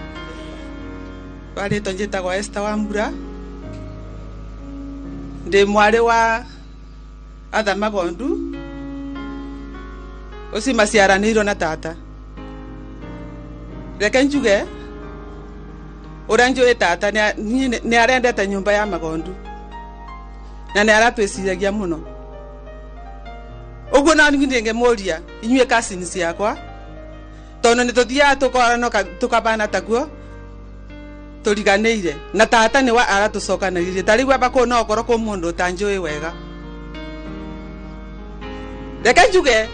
warĩtwo njĩtagwo Esther Wambura ndĩ mwarĩ wa Arthur Magondu ũcio maciaranĩirwo na tata. Reke njuge ũrĩa njũĩ tata nĩ arendete nyũmba ya Magondu na nĩ aratwĩciragia mũno ũguo na niĩ ndĩngĩmũria inyuĩ cousins ciakwa tondũ nĩ tũthiaga tũkorana tũkabana taguo tũriganĩire na tata nĩwe aratũcokanĩrĩrie ta rĩu aba kũu no ũkorwo kwĩ mũndũ ũtanjũĩ wega. Reke njuge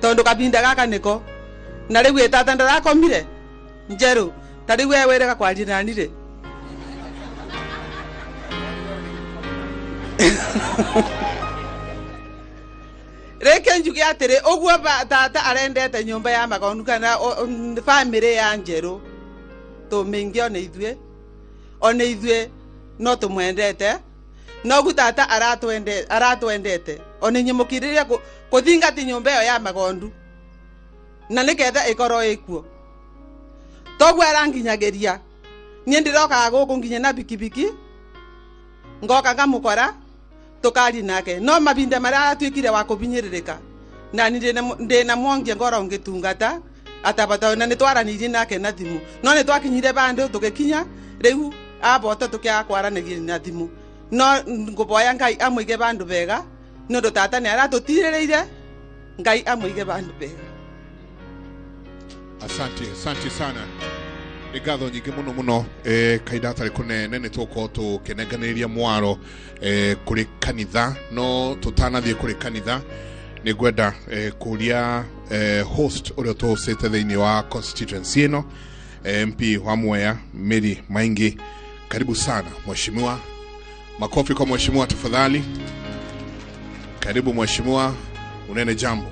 tondũ kabinda gaka nĩko na rĩu ĩ tata ndarakomire njerũ ta rĩu we wĩrega kwaria nani rĩ. Reke njuge atĩrĩ ũguo tata arendete nyũmba ya Magondu kana bamĩrĩ ya Njerũ tũmĩingĩ ona ithuĩ no tũmwendete nogu tata aratwendete ona inyuĩ mũkirĩrĩrie kũthingati nyũmba ĩyo ya Magondu na nĩgetha ĩkorwo ĩkuo toguo aranginyagĩria niĩ ndĩrokaga gũkũ nginya na bikibiki ngoka ngamũkora tukari nake no mabinda maria atuikire wa kubinyĩrĩrĩka na ndĩ na mwongie ngoro ngĩtungata atabata na nĩtwaranirie nake na thimũ no nĩtwakinyire bandũ tũgĩkinya rĩu abota tũkĩaga kwaranĩria na thimũ no ngũboya Ngai amũige bandũ bega nĩ ũndũ tata nĩ aratũtirĩrĩire Ngai amũige bandũ bega. Asante, asante sana. Nĩ ngatho nyingĩ mũno mũno kahinda gatarĩ kũnene nĩ tũgũkorwo tũkĩnenganĩria mwaro kũrĩ kanitha no tũtanathiĩ kũrĩ kanitha nĩ ngwenda kũria host ũrĩa tũhostĩte thĩinĩ wa constituency ĩno MP wa Mwea Mary Maingi. Karibu sana mheshimiwa. Makofi kwa mheshimiwa tafadhali. Karibu mheshimiwa, unene jambo.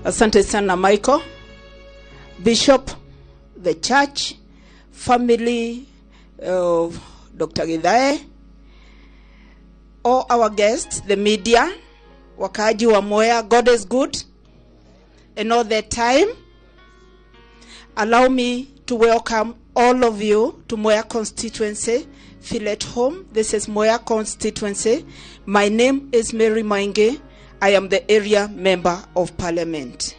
Asante sana Michael, Bishop, the church, family of Dr. Githae, all our guests, the media, wakaaji wa Mwea, God is good and all the time. Allow me to welcome all of you to Mwea constituency. Feel at home. This is Mwea constituency. My name is Mary Maingi. I am the area member of parliament.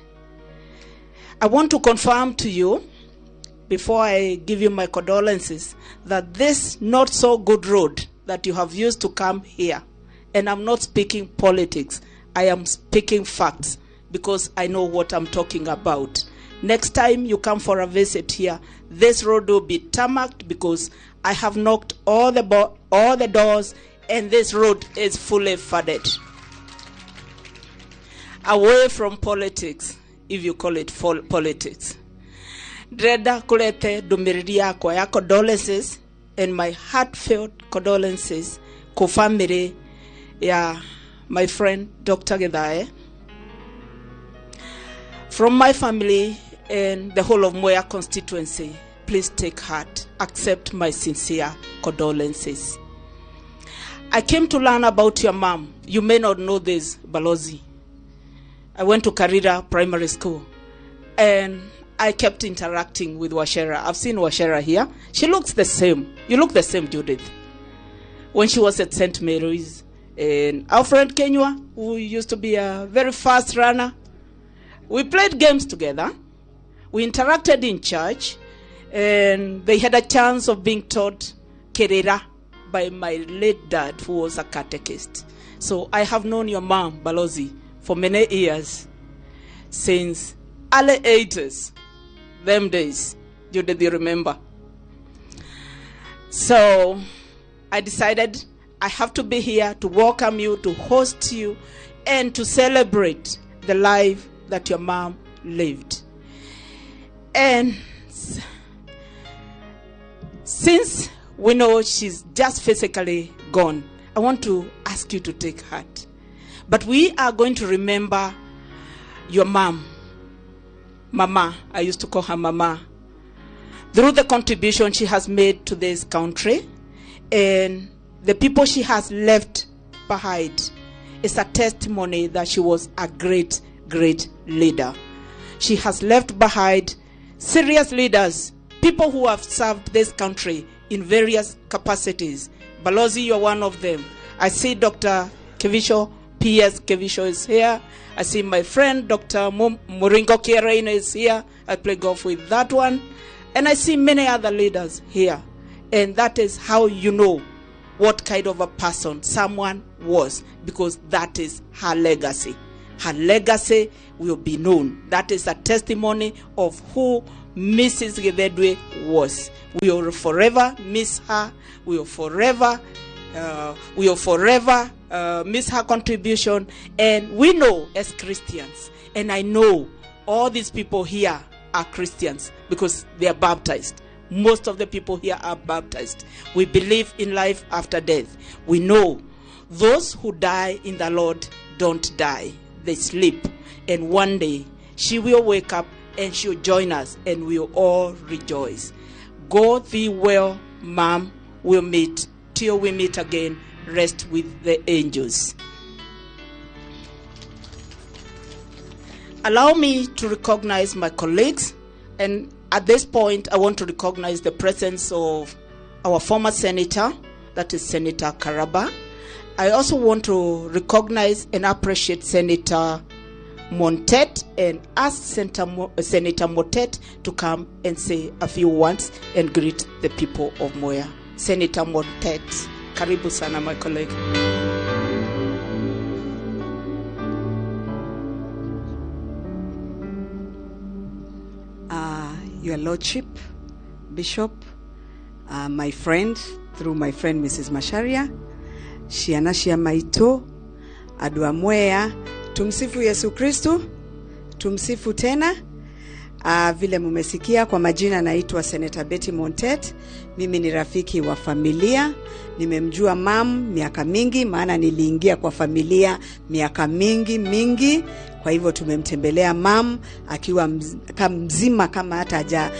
I want to confirm to you, before I give you my condolences, that this not so good road that you have used to come here, and I'm not speaking politics, I am speaking facts because I know what I'm talking about. Next time you come for a visit here, this road will be tarmacked because I have knocked all the doors and this road is fully flooded. Away from politics, if you call it politics. Ndĩrenda kũrete ndũmĩrĩri yakwa ya condolences and my heartfelt condolences kũ family ya my friend Dr. Githae. From my family and the whole of Mwea constituency, please take heart, accept my sincere condolences. I came to learn about your mom. You may not know this, Balozi. I went to Karira Primary School and I kept interacting with Wachera. I've seen Wachera here. She looks the same. You look the same, Judith. When she was at St. Mary's. And our friend Kenywa, who used to be a very fast runner, we played games together. We interacted in church, and they had a chance of being taught Kerera by my late dad, who was a catechist. So I have known your mom, Balozi, for many years, since early 80s, them days. Judith, you remember? So I decided I have to be here to welcome you, to host you, and to celebrate the life that your mom lived. And since we know she's just physically gone, I want to ask you to take heart. But we are going to remember your mom, Mama. I used to call her Mama. Through the contribution she has made to this country and the people she has left behind, is a testimony that she was a great, great leader. She has left behind serious leaders, people who have served this country in various capacities. Balozi, you are one of them. I see Dr. Kivicho, P.S. Kivicho is here. I see my friend, Dr. Muringo Kiereini is here. I play golf with that one. And I see many other leaders here. And that is how you know what kind of a person someone was, because that is her legacy. Her legacy will be known. That is a testimony of who Mrs. Githedwe was. We will forever miss her. We will forever miss her contribution. And we know as Christians, and I know all these people here are Christians because they are baptized. Most of the people here are baptized. We believe in life after death. We know those who die in the Lord don't die. They sleep. And one day she will wake up and she'll join us, and we'll all rejoice. Go thee well, ma'am. We'll meet. Till we meet again, rest with the angels. Allow me to recognize my colleagues, and at this point, I want to recognize the presence of our former senator, that is Senator Karaba. I also want to recognize and appreciate Senator Montet and ask Senator Montet to come and say a few words and greet the people of Mwea. Senator Montet, karibu sana, my colleague. Your Lordship, Bishop, my friend, through my friend Mrs. Macharia, ciana cia maitũ, andũ a Mwea, tumsifu Yesu Kristu, tumsifu tena. Vile mumesikia kwa majina, naitwa Senator Betty Montet. Mimi ni rafiki wa familia. Nimemjua mam miaka mingi, maana niliingia kwa familia miaka mingi mingi. Kwa hivyo tumemtembelea mam akiwa mzima kama hata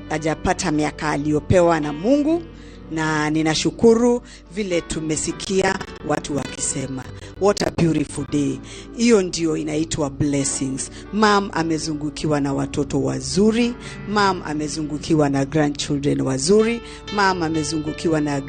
hajapata miaka aliyopewa na Mungu. Na ninashukuru vile tumesikia watu wakisema what a beautiful day. Hiyo ndio inaitwa blessings. Mam amezungukiwa na watoto wazuri, mam amezungukiwa na grandchildren wazuri, mam amezungukiwa na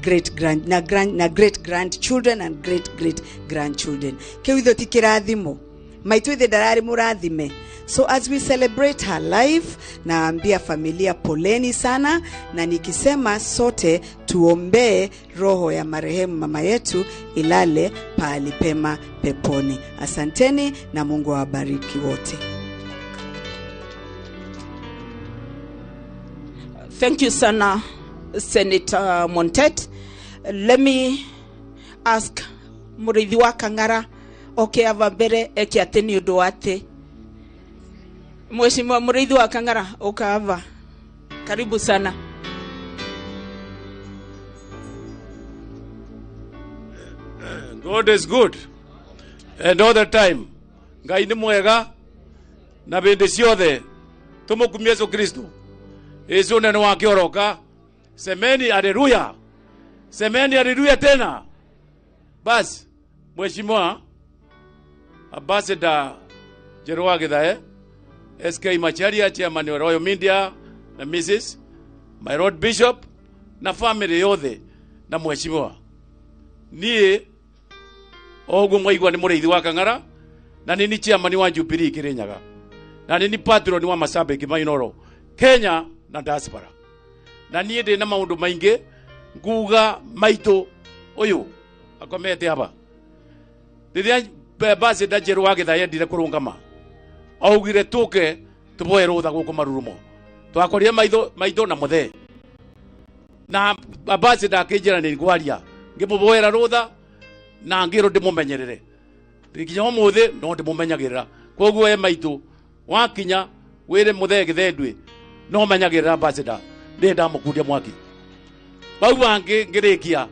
great grand na grand na great grandchildren and great great grandchildren. Kiu ti kirathimo maitu ithe ndarari murathime. So as we celebrate her life, naambia familia poleni sana, na nikisema sote tuombee roho ya marehemu mama yetu ilale pahali pema peponi. Asanteni na Mungu awabariki wote. Thank you sana, Senator Montet. Let me ask Murithi wa Kang'ara oke ava mbere eke ati ni undu ati. Mheshimiwa Muriithi wa Kang'ara, uka hapa. Karibu sana. God is good and all the time. Ngai nĩ mwega na bĩndĩ ciothe. Tũmũkumie Yesu Kristo. Yesu nene wake oroka. Semeni haleluya, semeni haleluya tena. Basi Mheshimiwa Ambassador Njeru wa Githae, SK Macharia, Chairman wa Royal Media na Mrs. My Lord Bishop na family yothe na mheshimiwa, niĩ oguo mwaigua nĩ mũrĩithi wa Kang'ara na nĩ chairman wa Jubilee Kirinyaga na nĩ patron wa Masabiki Mainoro Kenya na diaspora, na niĩ ndĩ na maũndũ maingĩ nguga. Maitũ ũyũ akomete haba rĩrĩa ambassador Njeru wa Githae endire kũrũngama, augire tũke tũboe rũtha gũkũ Marurumo. Twakorire maitho maitho na mũthee na ambassador akĩnjĩra nĩ ngwaria, ngĩmũboera rũtha na ngĩrwo ndĩmũmenyerere nginya ũmũthĩ no ndĩmũmenyagĩrĩra. Koguo e maitũ wakinya wĩre mũthee gĩthendwe no menyagĩrĩra ambassador, ndĩ ndamũkundia mwaki bau bangĩ. Ngĩrĩkia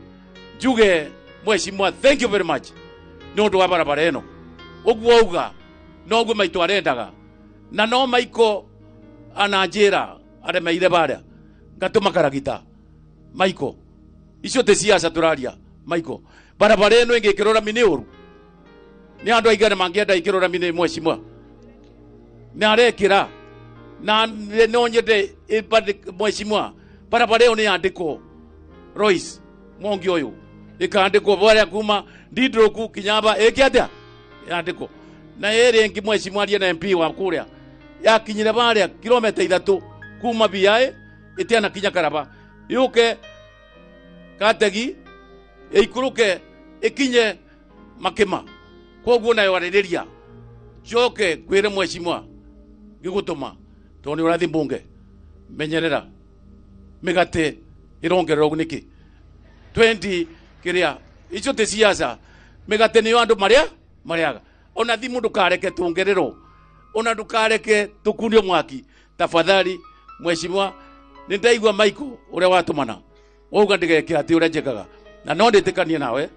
njuge, mheshimiwa, thank you very much nĩ ũndũ wa barabara ĩno. Ũguo auga noguo maitũ arendaga na no maiko ananjĩra aremeire barĩa ngatũma karagita. Maiko icio ti ciaca tũraria. Maiko, barabara ĩno ĩngĩkĩrwo rami nĩ ũru? Nĩ andũ aigana mangĩenda ĩkĩrwo rami? Nĩ mheshimiwa nĩ arekĩra na no nyende mheshimiwa barabara ĩyo nĩ yandĩkwo Royce Mwangi ũyũ, ĩkandĩkwo barĩa kuma Ndindũrũku kinyaba ĩke atĩa yandĩkwo na ĩrĩ ĩngĩ. Mheshimiwa arie na MP wa kũrĩa yakinyire barĩa kilomita 3 kuma BI ĩtiana kinya Karaba, yũke Kategi, ĩikũrũke ĩkinye Makĩma. Koguo nayo arĩrĩria njoke ngwĩre mheshimiwa ngĩgũtũma tondũ nĩ ũrathiĩ mbunge, menyerera mĩgate ĩrongererwo nĩkĩ 20 kĩrĩa icio ti ciaca. Mĩgate nĩyo andũ marĩa marĩaga. Ona thimũ ndũkareke tuongererwo, ona ndũkareke tũkundio mwaki tafadhali. Mheshimiwa, nĩ ndaigua Michael ũrĩa watũmana wauga ndigeke atĩ ũrĩa njĩkaga na no ndĩtĩkanie nawe,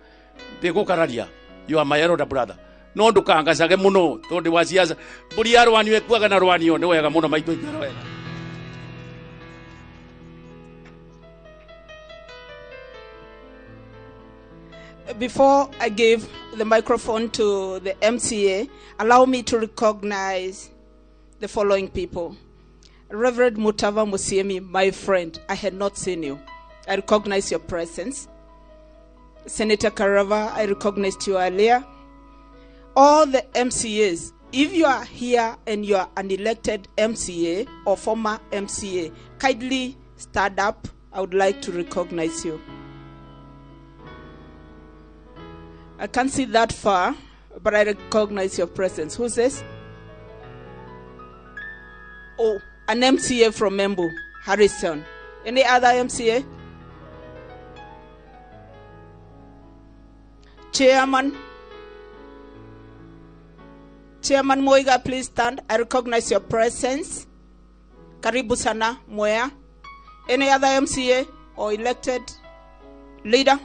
ndĩgũkararia. You are my elder brother, no ndũkangacage mũno tondũ wa ciaca. Mbũri ya rwanio ĩkuaga na rwanio. Nĩ wega mũno maitũ, ikara wega. Before I give the microphone to the MCA, allow me to recognize the following people. Reverend Mutava Musiemi, my friend, I had not seen you. I recognize your presence. Senator Karava, I recognized you earlier. All the MCAs, if you are here and you are an elected MCA or former MCA, kindly stand up. I would like to recognize you. I can't see that far, but I recognize your presence. Who's this? Oh, an MCA from Embu, Harrison. Any other MCA? Chairman. Chairman Moiga, please stand. I recognize your presence. Karibu sana, Mwea. Any other MCA or elected leader?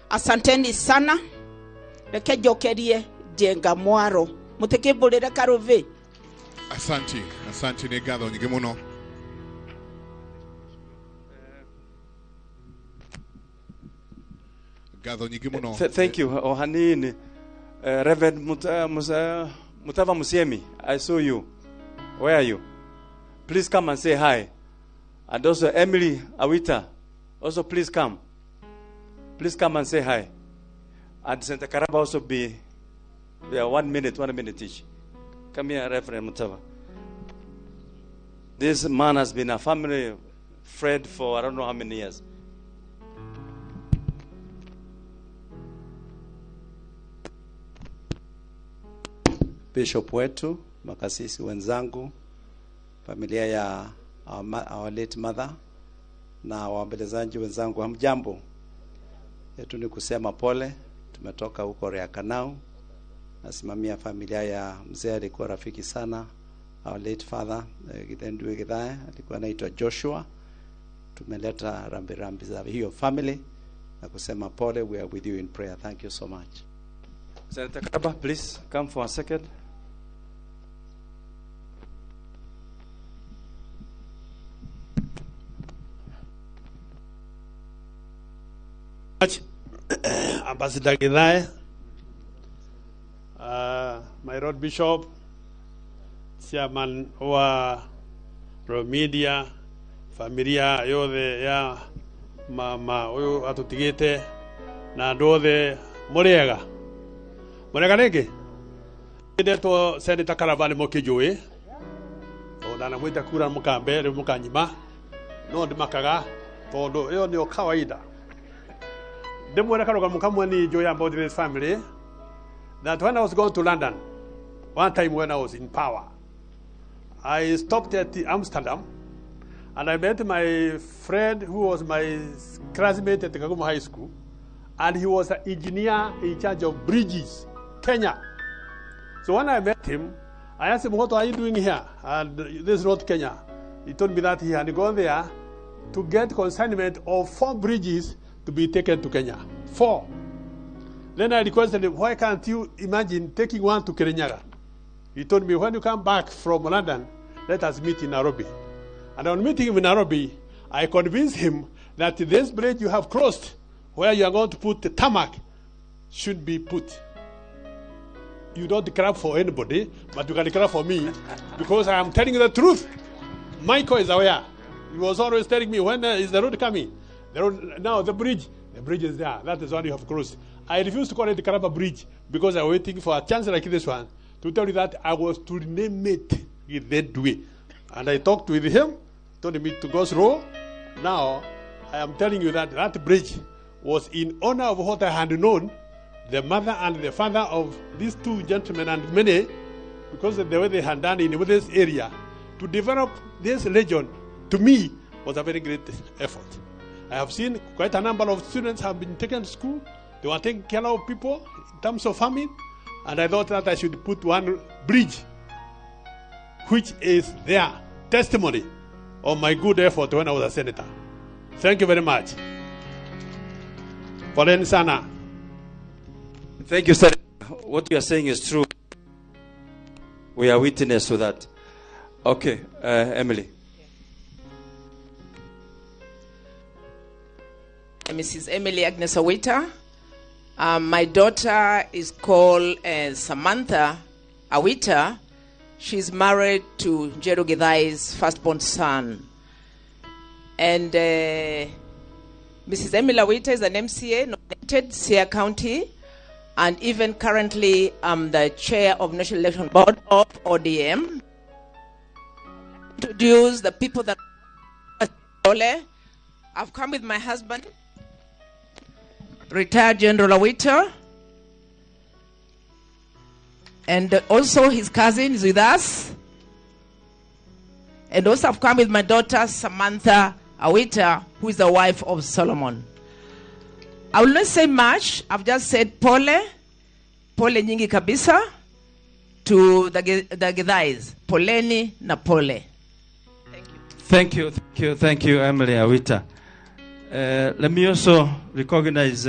Asanteni sana. Reke njokerie Njenga Mwaro. Mutikĩmbũrĩre karũvĩ. Asanti, asanti, nĩ ngatho nyingĩ mũno. Ngatho nyingĩ mũno. Thank you. O hanini. Reverend Mutava Musiemi, I saw you. Where are you? Please come and say hi. And also Emily Awita, also please come. Please come and say hi. And Senator Karaba also be, yeah, 1 minute, 1 minute each. Come here, Reverend Mutava. This man has been a family friend for I don't know how many years. Bishop wetu, makasisi wenzangu, familia ya our late mother na waombolezaji wenzangu, hamjambo. Yetu ni kusema pole, tumetoka huko Riakanau. Nasimamia familia ya mzee, alikuwa rafiki sana, our late father Githendue Githae, alikuwa anaitwa Joshua. Tumeleta rambi rambi za hiyo family na kusema pole, we are with you in prayer. Thank you so much. Senator Karaba, please come for a second. Much. Ambassador Githae, my Lord Bishop, Chairman wa Royal Media, familia yothe ya mama uyu atutigite na andu othe muriega muriega ringi. Ndetwo Senator Karaba ni mukijui tondu ndanamwita kura mukambe riu mukanyima no ndimakaga tondu iyo nio kawaida. Ndimwire karugamo kamwe ni njui about this family that when I was going to London one time when I was in power, I stopped at Amsterdam and I met my friend who was my classmate at Kagumo High School, and he was an engineer in charge of bridges, Kenya. So when I met him, I asked him, what are you doing here? And this is not Kenya. He told me that he had gone there to get consignment of 4 bridges to be taken to Kenya. 4. Then I requested him, why can't you imagine taking one to Kirinyaga? He told me, when you come back from London, let us meet in Nairobi. And on meeting him in Nairobi, I convinced him that this bridge you have crossed, where you are going to put the tarmac, should be put. You don't clap for anybody, but you can clap for me, because I am telling you the truth. Michael is aware. He was always telling me, when is the road coming? The road, now the bridge is there. That is one you have crossed. I refuse to call it the Karaba Bridge because I'm waiting for a chance like this one to tell you that I was to rename it in that way. And I talked with him, told him to go slow. Now, I am telling you that that bridge was in honor of what I had known, the mother and the father of these two gentlemen and many, because of the way they had done in this area, to develop this region, to me, was a very great effort. I have seen quite a number of students have been taken to school. They were taking care of people in terms of farming. And I thought that I should put one bridge, which is their testimony of my good effort when I was a senator. Thank you very much. Poleni sana. Thank you, sir. What you are saying is true. We are witness to that. Okay, Emily. Mrs. Emily Agnes Awita. My daughter is called Samantha Awita. She's married to Njeru Githae's firstborn son. And Mrs. Emily Awita is an MCA, nominated Siaya County, and even currently I'm the chair of National Election Board of ODM. Introduce the people that I've come with my husband, retired General Awita, and also his cousin is with us. And also I've come with my daughter, Samantha Awita, who is the wife of Solomon. I will not say much. I've just said pole, pole nyingi kabisa, to the Githaes. Poleni na pole. Thank you. Thank you, thank you, Emily Awita. Let me also recognize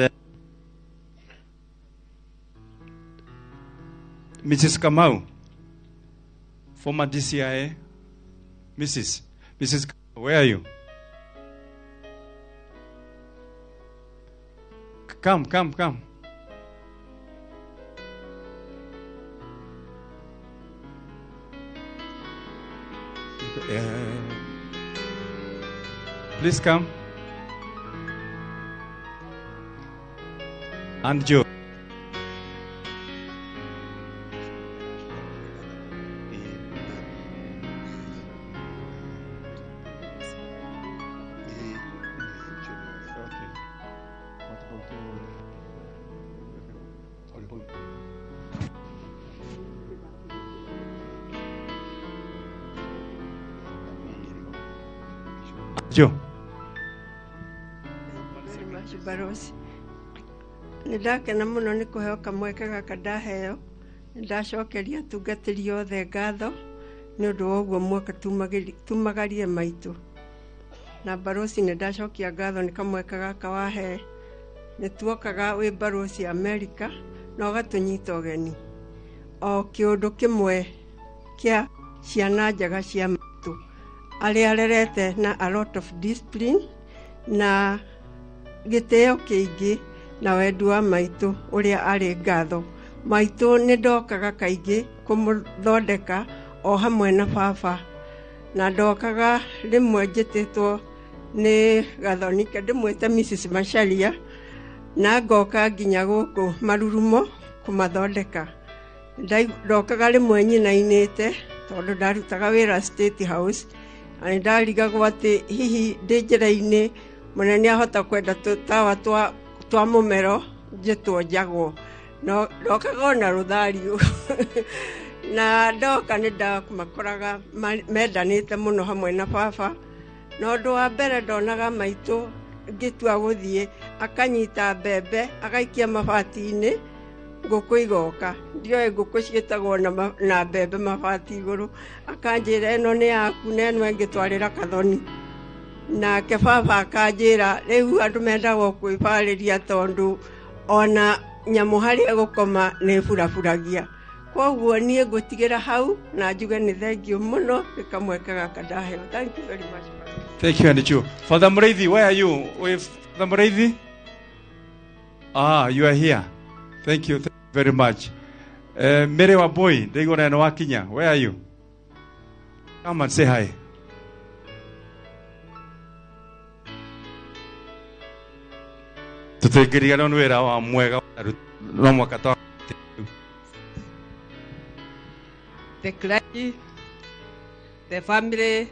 Mrs. Kamau, former DCIA. Mrs. Kamau, where are you? Come, come, come. Please come. And Joe. Joe. Barosi. Nindakena muno ni kuheo kamweke gaka ndaheo Ndacokeria atungatĩri othe ngatho nĩ ũndũ wa ũguo mwaka tumagarie maitũ. Na barosi nĩ ndacokia ngatho nĩ kamweke gaka wahe. Nĩ tuokaga wĩ barosi Amerika na ũgatũnyita ũgeni. O kĩũndũ kĩmwe kĩa ciana njega cia maitũ arĩa arerete na a lot of discipline na gĩtĩo kĩingĩ na wendi wa maitũ ũrĩa arĩ ngatho. Maitũ nĩ ndokaga kaingĩ kũmũthondeka o hamwe na baba, na ndokaga rĩmwe njĩtĩtwo nĩ Gathonike ndĩmwĩte Mrs. Macharia, na ngoka nginya gũkũ Marurumo kũmathondeka. Ndokaga rĩmwe nyinainĩte tondũ ndarutaga wĩra State House, na nĩ ndarigagwo atĩ hihi ndĩ njĩra-inĩ mũnene ahota kwenda tũtawa twa mũmero njĩtwo njagwo. No ndokaga ona rũthariũ. Na ndoka nĩ ndamakoraga mendanĩte mũno hamwe na baba. Na ũndũ wa mbere ndonaga maitũ ngĩtua gũthiĩ akanyita mbembe agaikia mabati-inĩ, ngũkũ igoka. Ndioĩ ngũkũ ciĩtagwo na mbembe mabati igũrũ. Akanjĩra ĩno nĩ yaku na ĩno ĩngĩtwarĩra Kathoni. Nake baba akanjĩra rĩu andũ mendagwo kwĩbarĩria tondũ ona nyamũ harĩa ĩgũkoma nĩ ĩburaburagia. Koguo niĩ ngũtigĩra hau na njuge nĩ thengiũ mũno nĩ kamweke gaka ndaheo. Thank you very much. Thank you, Anichu. Father Muriithi, where are you? With Father Muriithi? Ah, you are here. Thank you very much. Mary Wambui, ndaigua nĩ wakinya. Where are you? Come and say hi. Tũtingĩriganĩrwo nĩ wĩra wa mwega no mwaka twa. The clergy, the family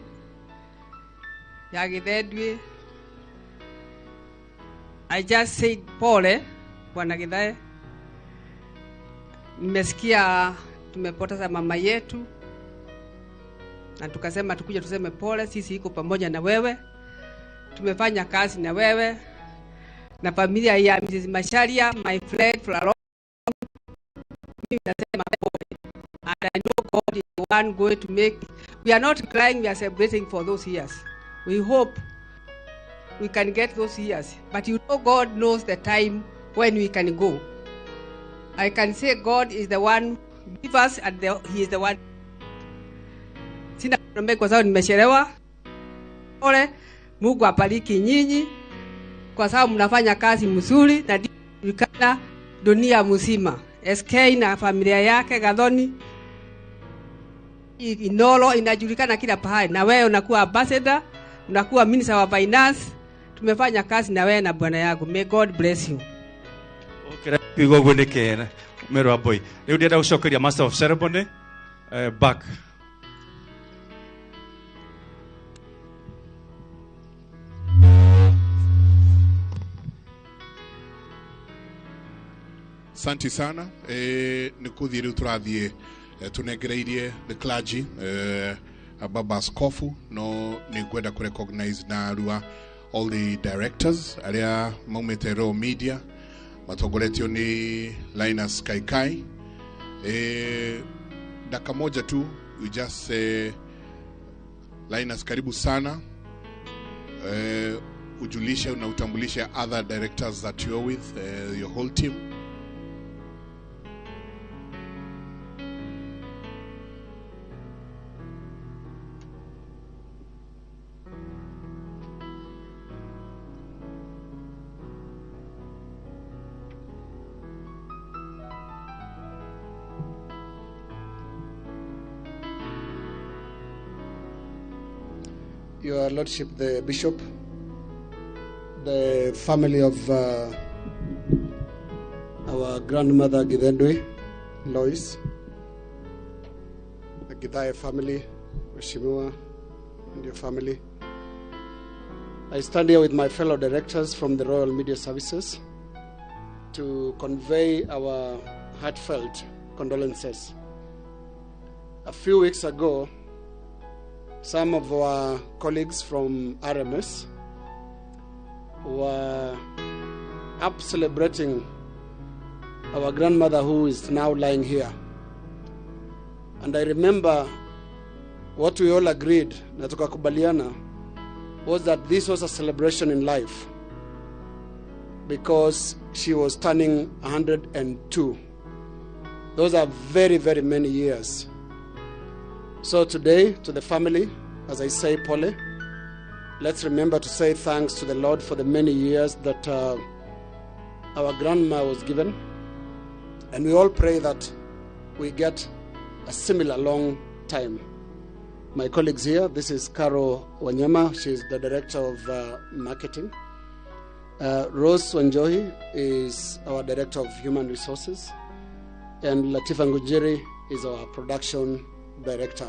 ya Githendui. I just said pole Bwana Githae. Nimesikia tumepoteza mama yetu na tukasema tukuje tuseme pole, sisi iko pamoja na wewe. Tumefanya kazi na wewe na familia ya Mrs. Macharia, my friend for a long. Mimi nasema pole. And I know God is the one going to make. We are not crying, we are celebrating for those years. We hope we can get those years. But you know God knows the time when we can go. I can say God is the one give us and he is the one. Sina nombe kwa sababu nimechelewa. Pole, Mungu abariki nyinyi kwa sababu mnafanya kazi mzuri na julikana dunia mzima. SK na familia yake Gathoni Inolo inajulikana kila pahali, na wewe unakuwa ambassador, unakuwa minister wa finance. Tumefanya kazi na wewe na bwana yako. May God bless you. Okay, kuigua ũguo nĩ kĩene Mary Wambui. Rĩu ndĩrenda gũcokeria master of ceremony back. Asante sana. Nĩ kũthiĩ rĩu tũrathiĩ tunengereirie the clergy, baba askofu, no nĩ ngwenda kũ recognize na arua all the directors arĩa maumĩte Royal Media matongoretio nĩ Linus Kaikai. Dakika moja tu, we just say Linus karibu sana. Ujulishe na utambulishe other directors that you're with, your whole team. Your Lordship, the Bishop, the family of our grandmother Githendui, Lois, the Githae family, Mheshimiwa, and your family. I stand here with my fellow directors from the Royal Media Services to convey our heartfelt condolences. A few weeks ago, some of our colleagues from RMS were up celebrating our grandmother who is now lying here. And I remember what we all agreed, na tukakubaliana, was that this was a celebration in life because she was turning 102. Those are very, very many years. So today, to the family, as I say, pole, let's remember to say thanks to the Lord for the many years that our grandma was given. And we all pray that we get a similar long time. My colleagues here, this is Caro Wanyama. She's the director of marketing. Rose Wanjohi is our director of human resources. And Latifa Ngunjiri is our production director.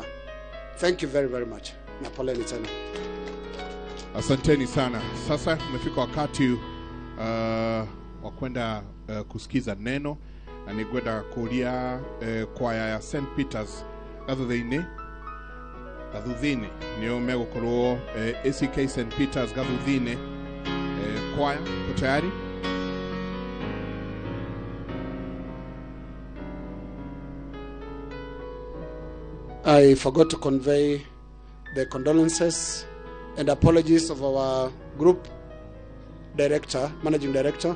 Thank you very, very much. Na poleni tena. Asanteni sana. Sasa umefika wakati wa kwenda kusikiza neno na nigwenda kuria kwaya ya St Peters Gathuthi-inĩ nĩo megũkorwo ACK St Peters Gathuthi-inĩ. Kwaya uko tayari? I forgot to convey the condolences and apologies of our group director, managing director,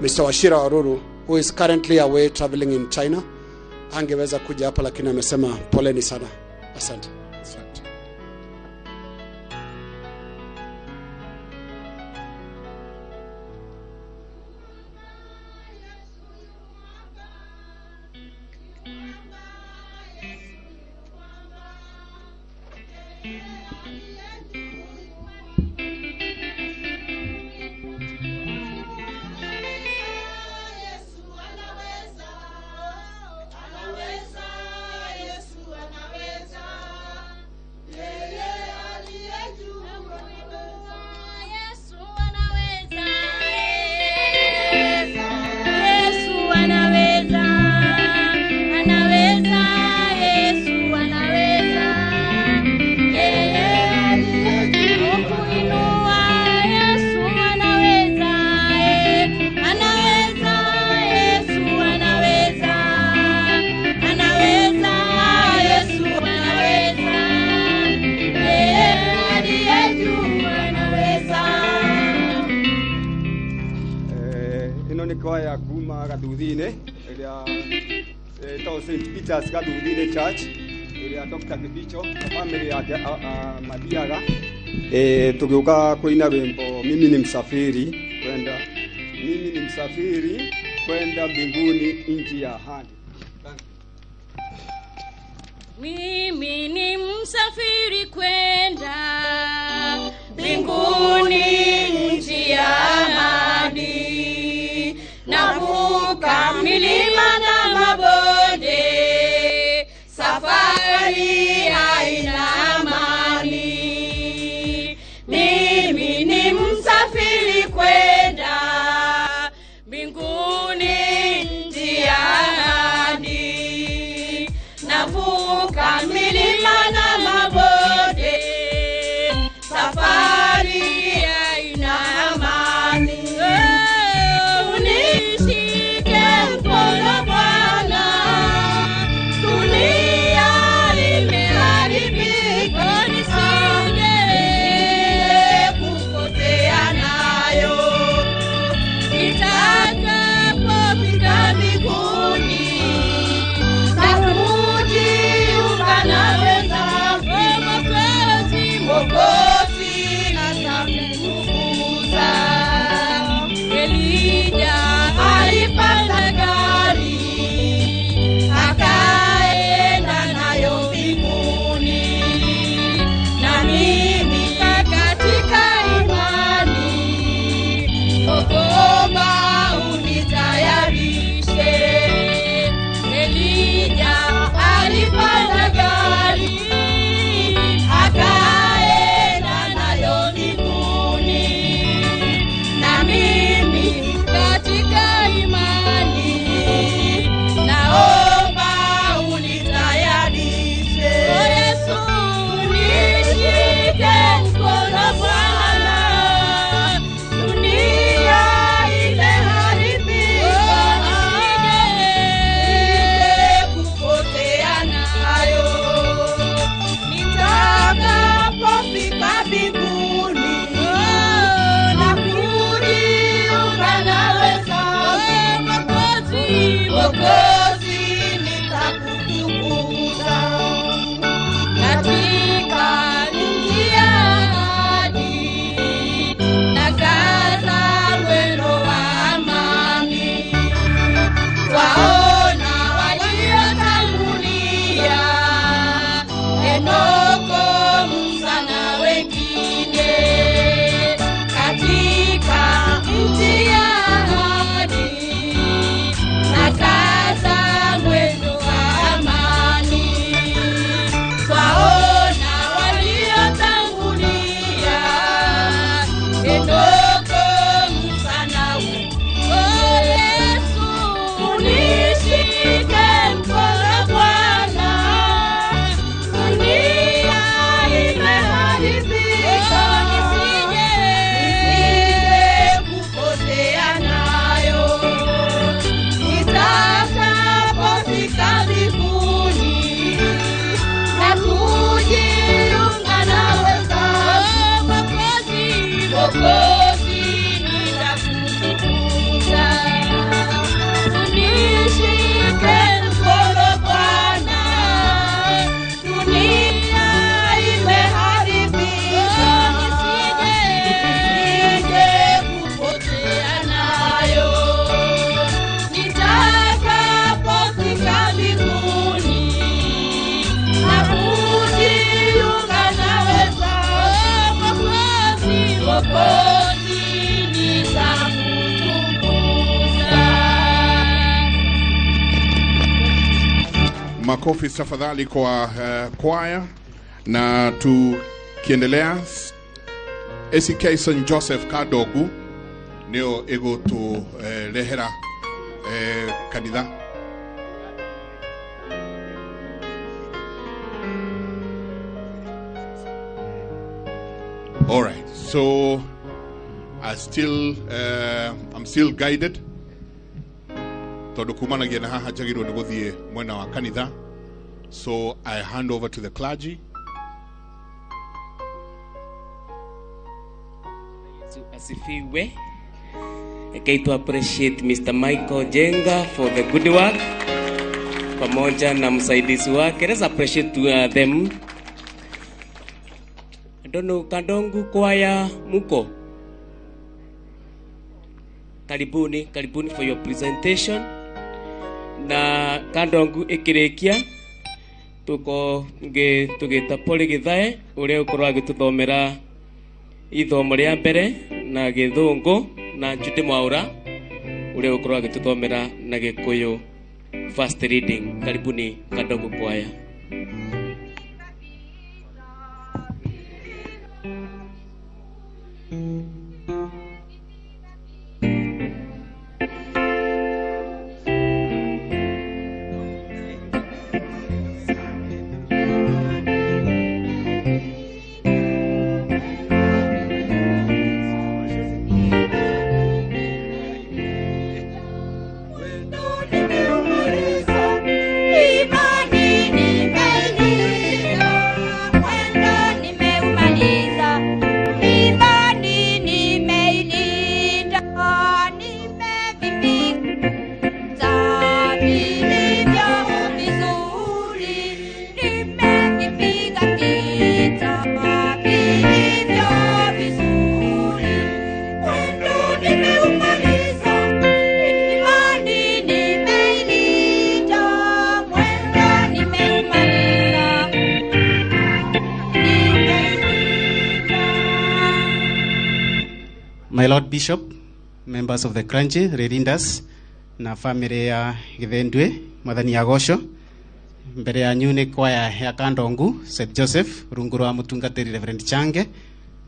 Mr. Wachira Waruru, who is currently away traveling in China. Angeweza kuja hapa lakini amesema poleni sana. Asante. Asante. Kwaya kuma Gathuthi-inĩ ĩrĩa ĩtagwo St Peters Gathuthi-inĩ Church ĩrĩa Dr. Kibicho na family yake mathiaga. Tũgĩũka kũina rwĩmbo mimi ni msafiri kwenda, mimi ni msafiri kwenda mbinguni nchi ya ahadi. Mimi ni msafiri kwenda mbinguni nchi ya ahadi, navuka milima na mabonde, safari haina amani. Mimi ni msafiri kwenda mbinguni nchi ya ahadi, navuka milima na mabonde, safari haina amani. Unishike mkono Bwana, dunia imeharibika. Makofi tafadhali kwa kwaya. Na tukiendelea, ACK St Joseph Kadogu nio iguturehera kanitha. All right, so I'm still guided tondu kumanagia na haha njagirwo ni guthie mwena wa kanitha, so I hand over to the clergy. Asifiwe. Okay, to appreciate Mr. Michael Jenga for the good work pamoja na msaidizi wake. Let's appreciate them. I don't know, Kandongu kwaya muko? Karibuni, karibuni for your presentation. Na Kandongu ikirikia tuko tugita Poli Githae uria ukorwo agituthomera ithomo ria mbere na githungu, na Jude Mwaura uria ukorwo agituthomera na Gikuyu first reading. Karibuni Kandongu kwaya. My Lord Bishop, members of the clergy, Relindas, na family ya Githendwe, Mwathani agocwo. Mbere yanyu nĩ kwaya ya Kandongu, St Joseph, rungu rwa mũtungatĩri Reverend Change,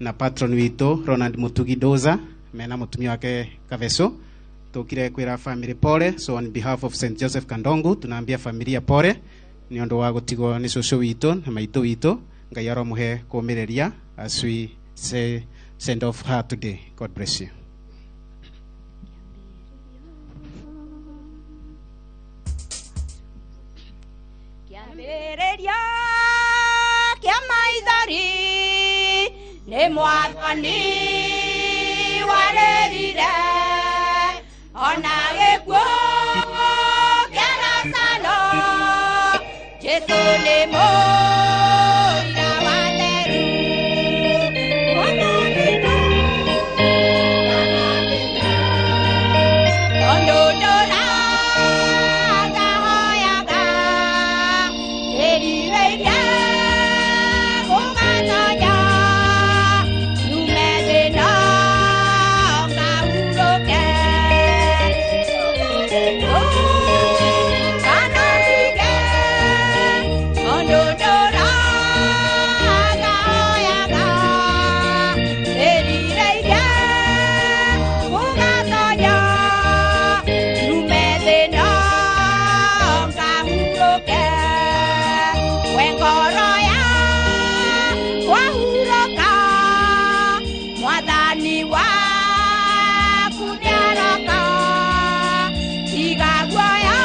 na patron witũ Ronald Mutugi Doza, mena mũtumia wake Kaveso. Tukire kwĩra family pole, so on behalf of St Joseph Kandongu, tunaambia familia pole, nĩ ũndũ wa gũtigwo nĩ cũcũ witũ na maitũ witũ. Ngai aromuhe kũũmĩrĩria as we say send off her today. God bless you. Kĩambĩrĩria kĩa maithori nĩ Mwathani warĩrire, ona gĩkuũ kĩa Lazaro, Jesũ nĩ mũira wa theru. Tondũ ndũraga hoyaga, ndĩrirĩirie gũgatonya, nyume thĩna ngahurũke. Kana ndige, tondũ ndũraga hoyaga, ndĩrirĩirie gũgatonya, nyume thĩna ngahurũke. We ngoro yakwa hurũka, Mwathani waku nĩaroka, tiga guoya.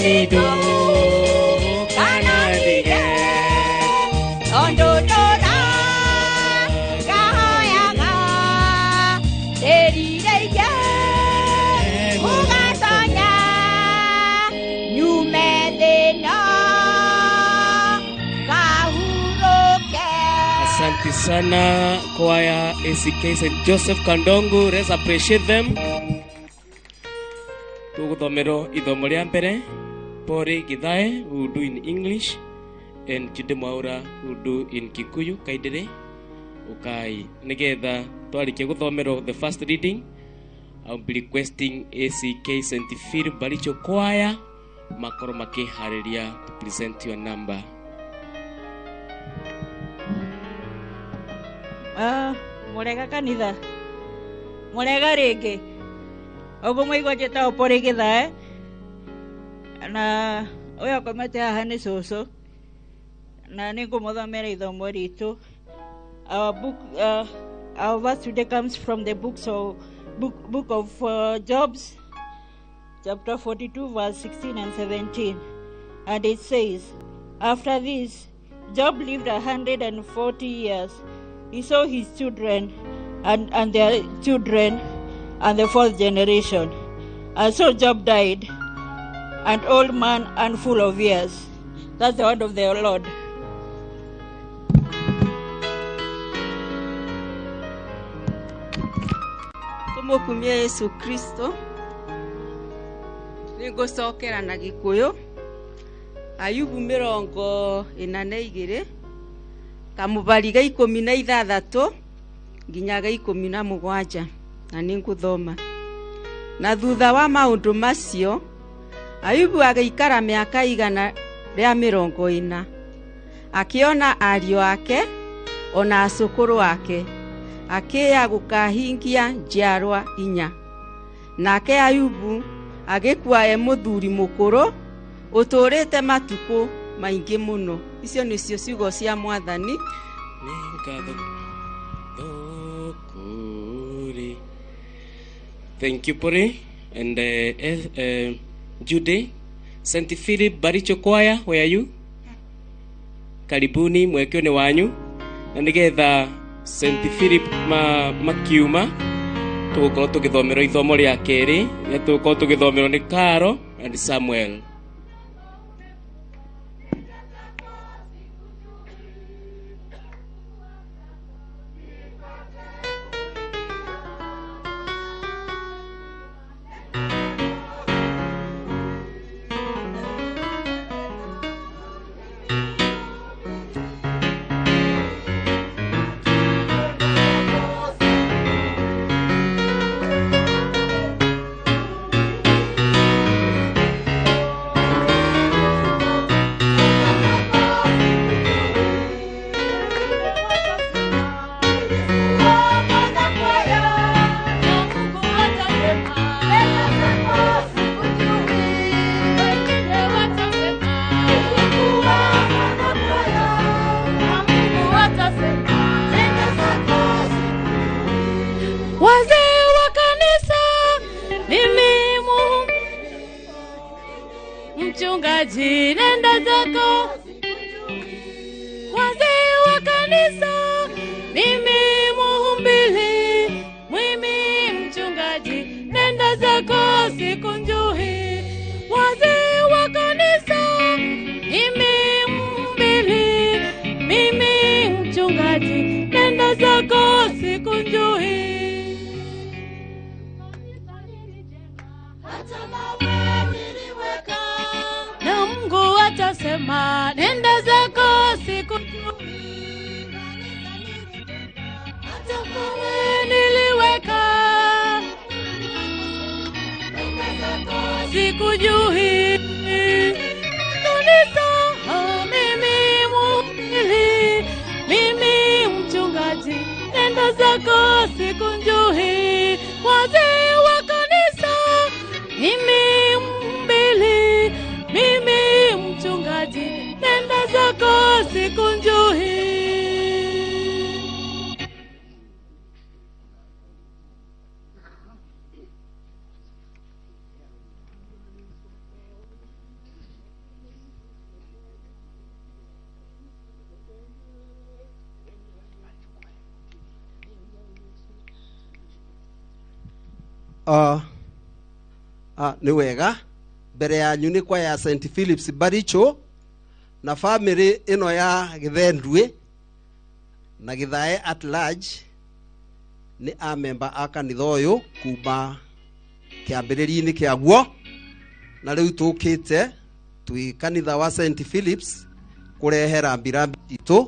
Ndukanandige Tondu ndũra ngahoyaga ndĩrirĩirie gũgatonya nyume thĩna ngahurũke. Asante sana kwaya ACK St. Joseph Kandongu, let's appreciate them. Tuguthomerwo ithomo ria mbere, Pori Githae who do in English and Jude Mwaura who do in Kikuyu. Kaidere ukai nigetha twarikia guthomerwo the first reading. I'll be requesting ACK St. Philip Baricho Choir makorwo makihariria to present your number. Murega kanitha, murega ringi uguo mwaigua njĩtagwo Pori Githae na ũyũ akomete haha nĩ cũcũ na nĩ ngũmũthomera ithomo ritũ. Our book, our verse today comes from the book of Jobs, chapter 42, verse 16 and 17, and it says, "After this, Job lived 140 years. He saw his children and their children and the fourth generation. And so Job died, an old man and full of years." That's the word of the Lord. Tumukumia Yesu Kristo. Nĩngũcokera na Gĩkũyũ. Ayubu 42 kamũbari ga 16 nginya ga 17 na nĩngũthoma. Na thutha wa maũndũ macio Ayubu agĩikara mĩaka 140 akĩona ariũ ake ona acũkũrũ ake akĩya gũkahingia njiarwa 4. Nake Ayubu agĩkua e mũthuri mũkũrũ ũtũũrĩte matukũ maingĩ mũno. Icio nĩcio ciugo cia Mwathani. Nĩ ngatho thũkũrĩ. Thank you, Pori. And Jude, St. Philip Baricho Choir, where are you? Karibuni, mwekeo nĩ wanyu. Na nĩgetha St. Philip makiuma tũgũkorwo tũgĩthomerwo ithomo rĩa kerĩ, na tũgũkorwo tũgĩthomerwo nĩ Caro and Samuel. Wazee wa kanisa, mimi mchungaji, nenda zako. Wazee wa kanisa, mimi muhumbili, mimi mchungaji, nenda zako siku njuhi. Wazee wa kanisa, mimi muhumbili, mimi mchungaji, nenda zako siku njuhi. Na Mungu atasema nenda zako siku njuhi. Hata mawe niliweka siku njuhi. Kanisa, mimi muhubiri, mimi mchungaji, nenda zako siku njuhi. Wazee wa kanisa, mimi mhubiri, mimi mchungaji, nenda zako siku njuhi. Nĩ wega mbere yanyu nĩ kwa ya St Philips Baricho na family ĩno ya Gĩthendue na Gĩthae at large nĩ amemba a kanitha ũyũ kuma kĩambĩrĩria-inĩ kĩaguo, na rĩu tũkĩte twĩ kanitha wa St Philips kũrehe rambirambi citũ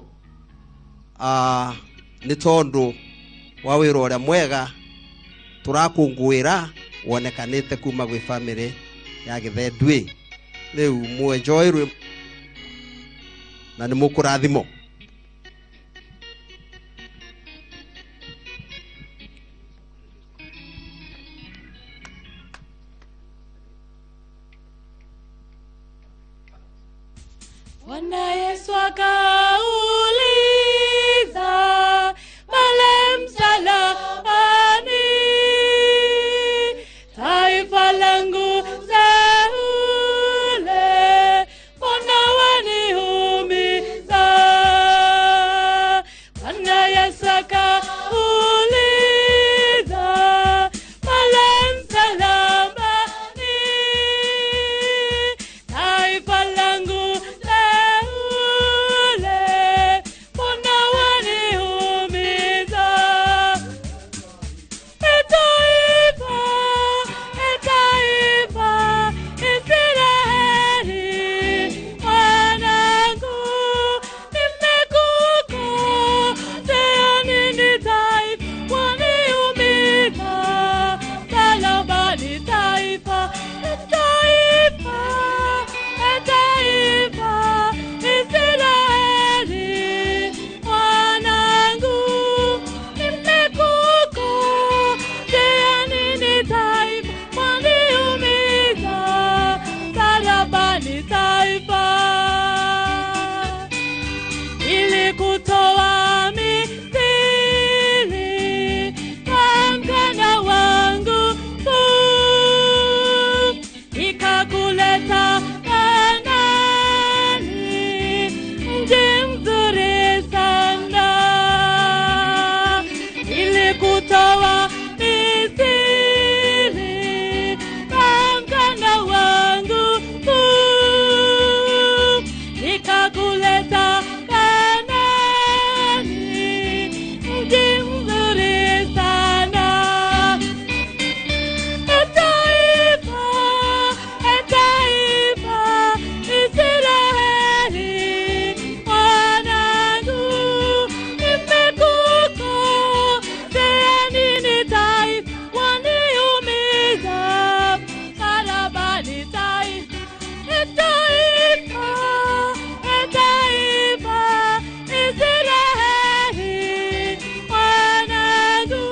nĩ tondũ wa wĩra ũrĩa mwega tũrakũngũĩra wonekanĩte kuma gwĩ family ya Gĩthendue. Rĩu mwenjoy rwĩmbo na nĩ mũkũrathimwo. Bwana Yesu akauliza pale msalabani, taifa langu teule, mbona waniumiza? Bwana Yesu akauliza pale msalabani, taifa langu teule, mbona waniumiza? Taifa, taifa, Israeli, mwanangu, nimekukosea nini taifa, waniumiza msalabani? Taifa, taifa, taifa, Israeli, mwanangu, nimekukosea nini taifa, waniumiza msalabani? Taifa, ili kutoa Misri kwa mkono wangu mkuu, ikakuleta Kanaani, mji mzuri sana. Ili kutoa Misri kwa mkono wangu mkuu, ikakuleta Kanaani, mji mzuri sana. Taifa, taifa, Israeli, mwanangu, nimekukosea nini taifa, waniumiza msalabani? Taifa, taifa, taifa, Israeli, mwanangu,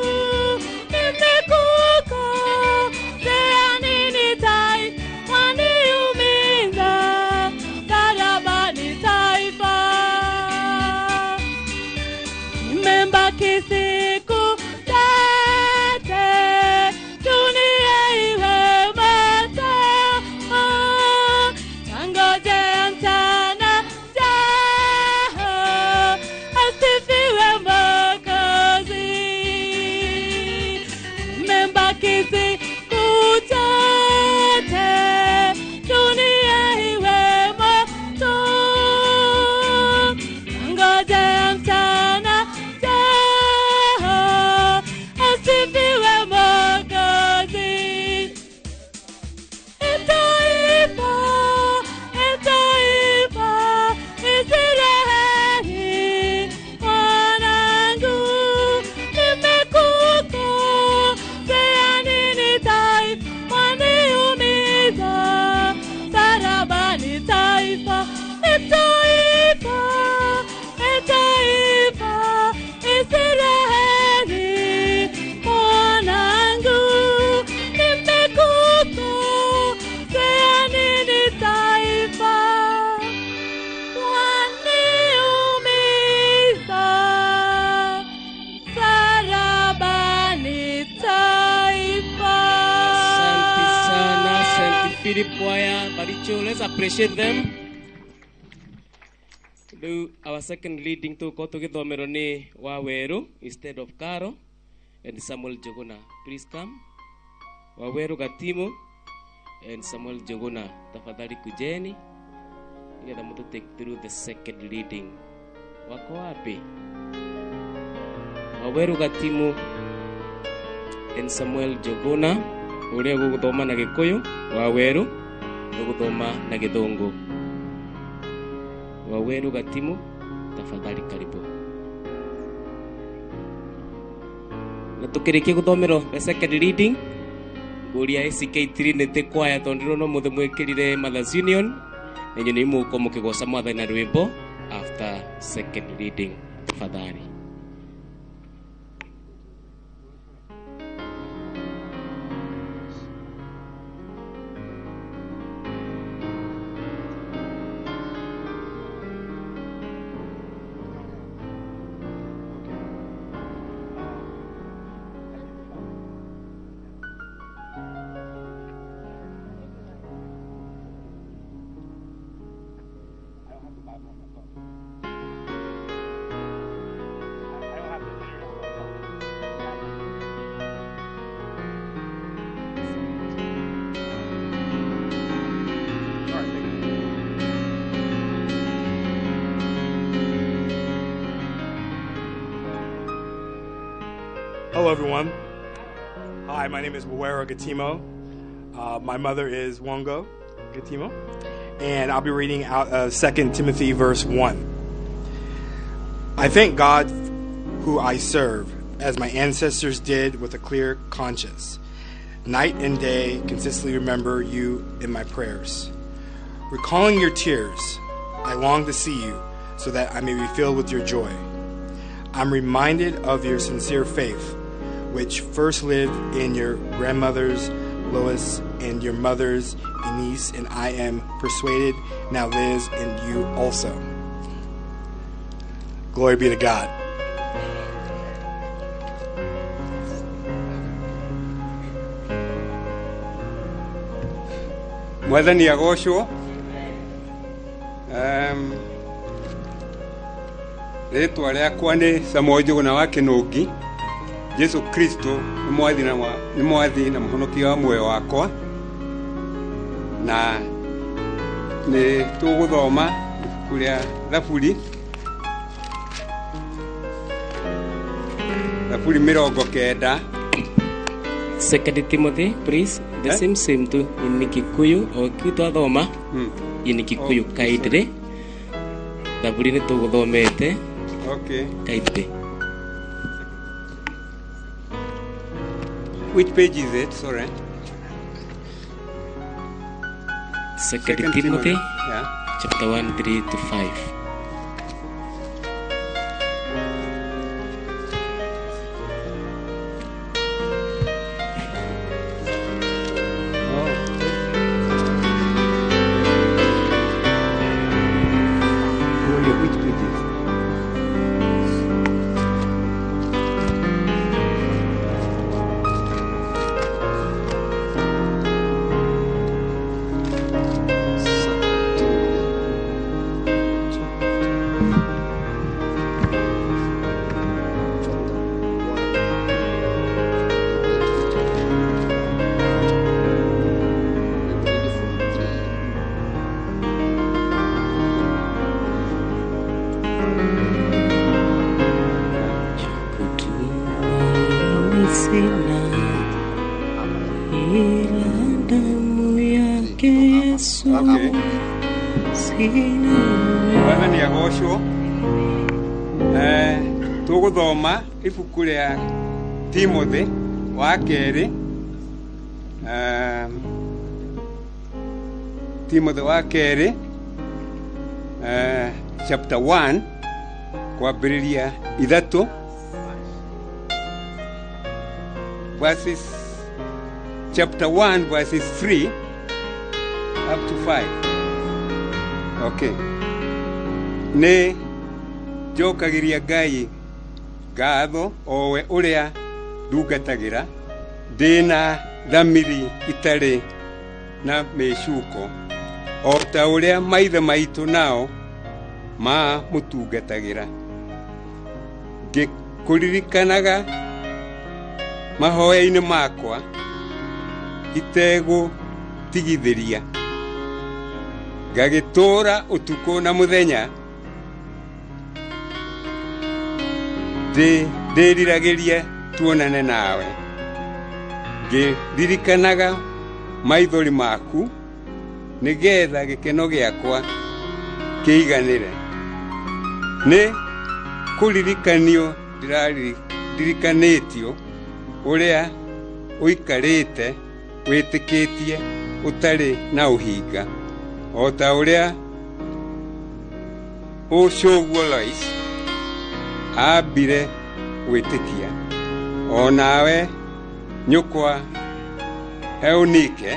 nimekukosea nini taifa, waniumiza msalabani? Taifa, nimebaki siku chache, dunia iwe matao, tangojea mchana jao, asifiwe Mwokozi. Nimebaki siku chache, dunia iwe moto, ngojea mchana jao, asifiwe Mwokozi. Taifa, taifa, Israeli, mwanangu, nimekukosea nini taifa, waniumiza msalabani? Taifa, taifa, taifa, Israeli, mwanangu, nimekukosea nini taifa, waniumiza msalabani? Taifa. Asante sana St. Philip Choir Baricho. Let's appreciate them. Rĩu our second reading tũgũkorwo tũgĩthomerwo nĩ Waweru instead of Caro and Samuel Jogona. Please come. Waweru Gatimu and Samuel Jogona, tafadhali kujeni nigetha mutu take through the second reading. Wako wapi? Waweru Gatimu and Samuel Jogona, uria guguthoma na Gikuyu, Waweru guguthoma na Githungu. Waweru Gatimu, tafadhali karibu. Na tukirikia guthomerwo the second reading, nguria ACK Trinity Choir tondu no muthe mwikirire Mothers Union na inyuĩ nĩ mũgũkorwo mũkĩgoca Mwathani na rwĩmbo after second reading, tafadhali. Hello, everyone. Hi, my name is Waweru Gatimo. My mother is Wongo Gatimo, and I'll be reading out of 2 Timothy verse 1. I thank God who I serve, as my ancestors did, with a clear conscience. Night and day, consistently remember you in my prayers. Recalling your tears, I long to see you so that I may be filled with your joy. I'm reminded of your sincere faith, which first lived in your grandmother's Lois and your mother's Eunice, and I am persuaded now lives in you also. Glory be to God. Mwathani agocwo. Rĩtwa rĩakwa nĩ Samuel Njuguna wa Kĩnũngi. Jesu Kristo nĩ mwathi na mũhonokia wa muoyo wakwa, na nĩ tũgũthoma ibuku rĩa Thaburi, Thaburi 90. Second Timothy, please. The same same tu in Kikuyu o kiu twathoma in Kikuyu kaidre. Thaburi nĩ tũgũthomete. Okay. Kaidre. Which page is it? Sorry. Second Timothy, yeah. Chapter 1, 3 to 5. Mwathani agocwo. Tũgũthoma ibuku rĩa Timothy wa kerĩ, Timothy wa kerĩ, chapter 1 kwambĩrĩria 3 verses, chapter 1 verses 3 up to 5. Okay. Nĩ njokagĩria Ngai ngatho owe ũrĩa ndungatagĩra ndĩna thamiri itarĩ na mĩcuko, o ta ũrĩa maithe maitũ nao mamũtungatagĩra, ngĩkũririkanaga mahoya-inĩ makwa Itegũtigithĩria ngagĩtũũra ũtukũ na mũthenya ndĩriragĩrie tuonane nawe ngĩririkanaga maithori maku nĩgetha gĩkeno gĩakwa kĩiganĩre. Nĩ kũririkanio ndirikanĩtio ũrĩa ũikarĩte wĩtĩkĩtie ũtarĩ na ũhinga o ta ũrĩa ũcũguo Lois aambire gwĩtĩkia, o nawe nyũkwa Eunike,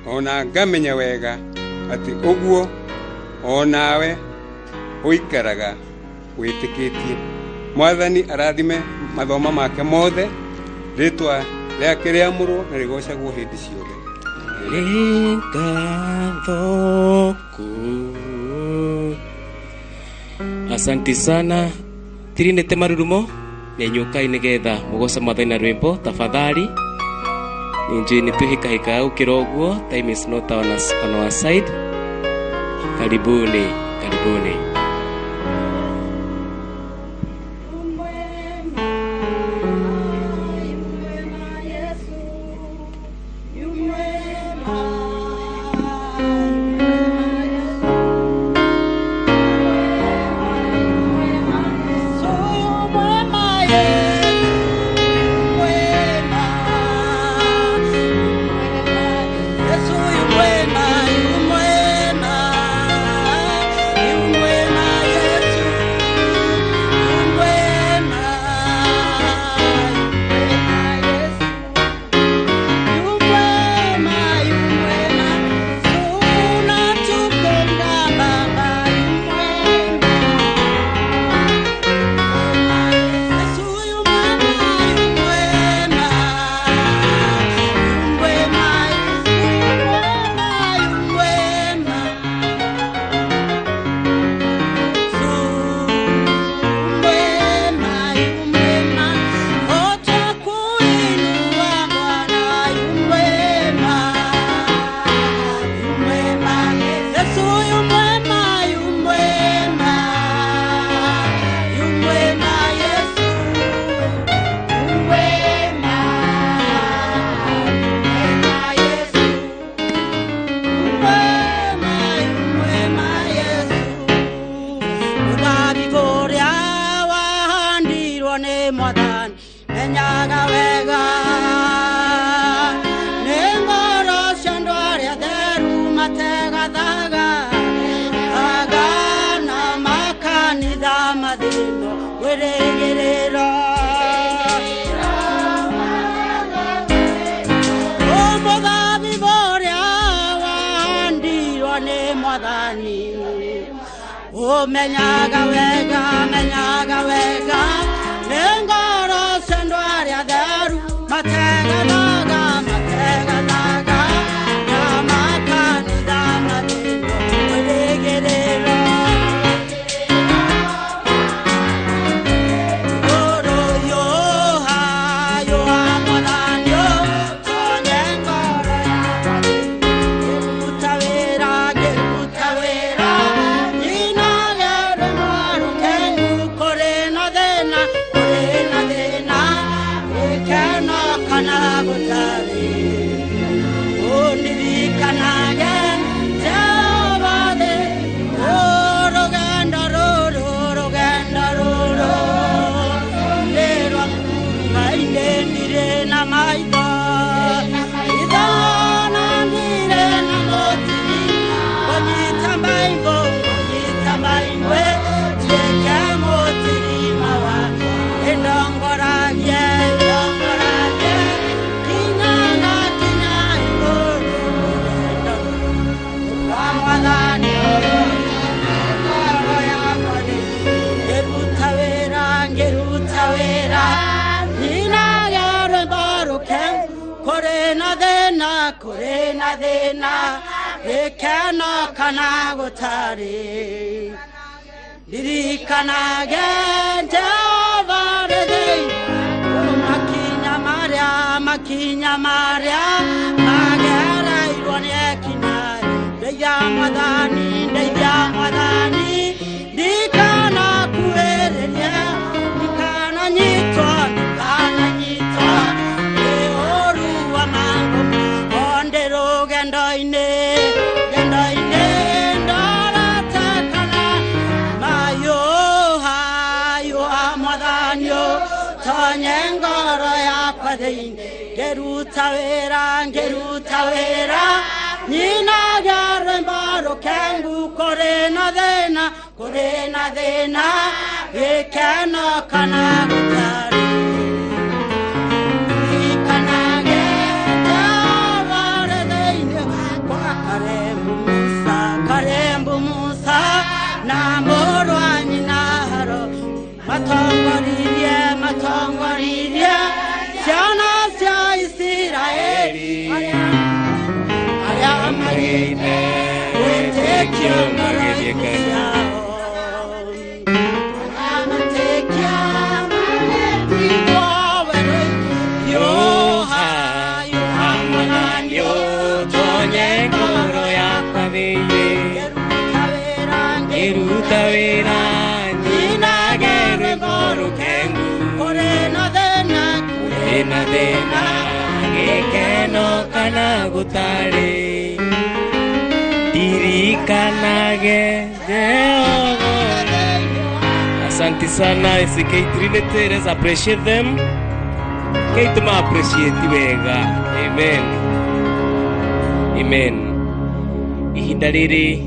o na ngamenya wega atĩ ũguo o nawe ũikaraga wĩtĩkĩtie. Mwathani arathime mathoma make mothe, rĩtwa rĩake rĩamũrwo na rĩgocagwo hĩndĩ ciothe. Asante sana tirinete marurumo nenyukai nigetha mugoca Mwathani na rwimbo tafadhali. Ninjui nituhikahika ukiroguo, time is not on our side. Karibuni, karibuni. Menyaga wega, nengoro sendo aria theru, mateganaga, mateganaga, na makanitha mathĩno mwĩrĩgĩrĩro. Ũrũ yoha, yoha Mwathani, tonye ngoro yakwa, ngĩruta wĩra, ngĩruta wĩra, na thĩna gĩkeno kana gũtarĩ ndirikanage Jehova rĩthĩ makinya marĩa Makinya marĩa magereirwo nĩ ekinaĩ. Ndeithia Mwathani, ndeithia Mwathani, ndikanakuhĩrĩrie, ndikananyitwo, ndikananyitwo nĩ ũũru wa mangũ. O ndĩ rũgendo-inĩ, rũgendo-inĩ ndorete kana mayũha, yũha Mwathani ũtonye ngoro yakwa thĩinĩ. Ngĩruta wĩra, ngĩruta wĩra, nyinaga rwĩmbo rũkengu. Kũrĩ na thĩna, kũrĩ na thĩna, gĩkeno kana gũtarĩ. Ririkanage Jehova ũrĩ thĩinĩ wakwa. Karembu Musa, Karembu Musa, na mũrũ wa nyina Harũni, matongoririe, matongoririe ciana cia Isiraeli arĩa magĩire wĩtĩkio ngoro-inĩ ciao. Arĩa metĩkia magetigwo werũ-inĩ. Yoha, yoha Mwathani ũtonye ngoro yakwa thĩinĩ. Ngĩruta wĩra nyinage rwĩmbo rũkengu. Kũrĩ na thĩna, kũrĩ na thĩna, gĩkeno kana gũtarĩ. Ndirikanage Jehova. Asante sana SK Trinity, let's appreciate them. Keituma appreciate wega. Amen. Amen. Ihinda rĩrĩ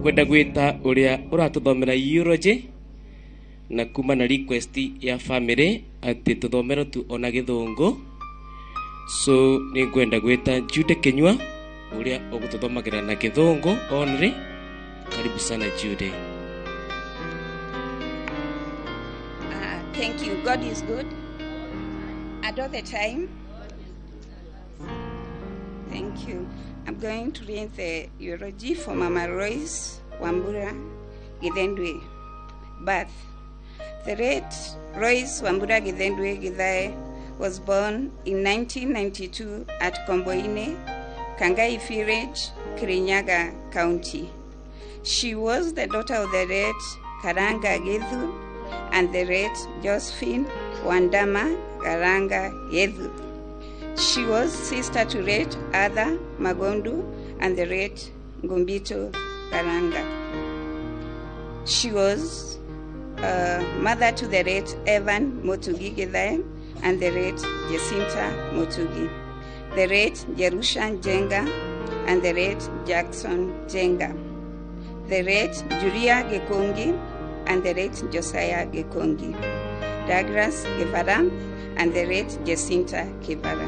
ngwenda gwĩta ũrĩa ũratũthomera eulogy na kuma na request ya family atĩ tũthomero tu ona gĩthũngũ, so nĩ ngwenda gwĩta Jude Kinyua ũrĩa ũgũtũthomagĩra na gĩthũngũ only. Karibu sana Jude. Thank you. God is good at all the time. Thank you. I'm going to read the eulogy for Mama Royce Wambura Githendwe. Birth. The late Royce Wambura Githendwe Githae was born in 1992 at Komboine, Kangai Village, Kirinyaga County. She was the daughter of the late Karanga Githu and the late Josephine Wandama Karanga Githu. She was sister to late Arthur Magondu and the late Gumbito Karanga. She was mother to the late Evan Motugi Githae and the late Jacinta Motugi, the late Jerusha Jenga and the late Jackson Jenga, the late Julia Gekongi and the late Josiah Gekongi, Douglas Guevara and the late Jacinta Guevara,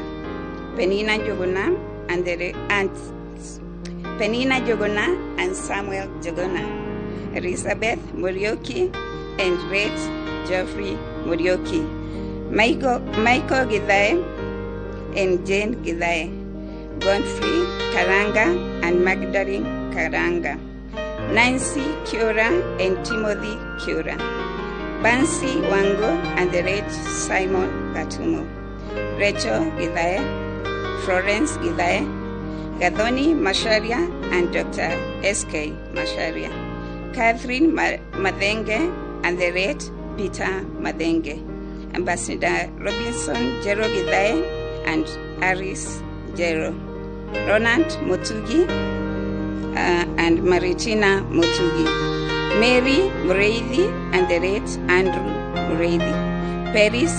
Penina Jogona and the aunt Penina Jogona and Samuel Jogona, Elizabeth Murioki and late Geoffrey Murioki, Michael Githae and Jane Githae, Godfrey Karanga and Magdalene Karanga, Nancy Kiora and Timothy Kiora, Bansi Wango and the late Simon Gatumo, Rachel Githae, Florence Githae, Gathoni Masharia and Dr. S.K. Masharia, Catherine Mathenge and the late Peter Mathenge, Ambassador Robinson Jero Githae and Aris Jero, Ronald Motugi and Maritina Motugi, Mary Mureithi and the late Andrew Mureithi, Paris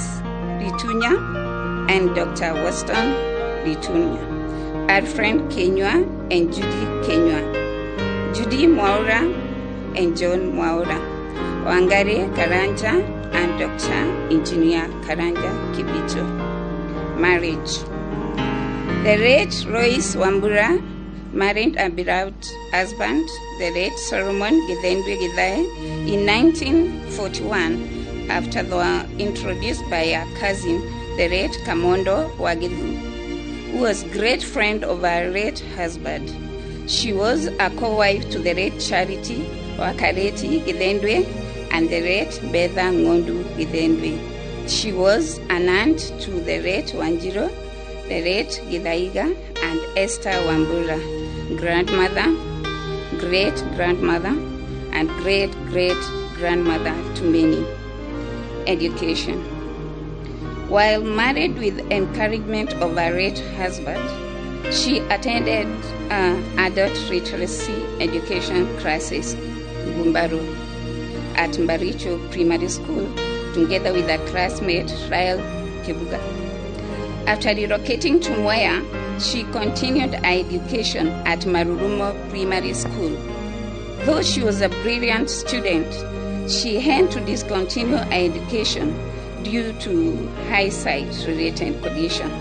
Litunya and Dr. Weston Litunya, Alfred Kenywa and Judy Kenywa, Judy Mwaura and John Mwaura, Wangari Karanja and Dr. Engineer Karanja Kibito. Marriage. The late Royce Wambura married a beloved husband, the late Solomon Githendwe Githae, in 1941 after they were introduced by her cousin, the late Kamondo Wagithu, who was great friend of her late husband. She was a co-wife to the late Charity Wakareti Githendwe and the late Betha Ngondu Githendwe. She was an aunt to the late Wanjiro the late Githaiga and Esther Wambura, grandmother, great-grandmother, and great-great-grandmother to many. Education. While married with encouragement of her late husband, she attended adult literacy education classes, Gumbaru, at Mbaricho Primary School, together with her classmate, Rael Kibuga. After relocating to Mwea, she continued her education at Marurumo Primary School. Though she was a brilliant student, she had to discontinue her education due to eyesight-related condition.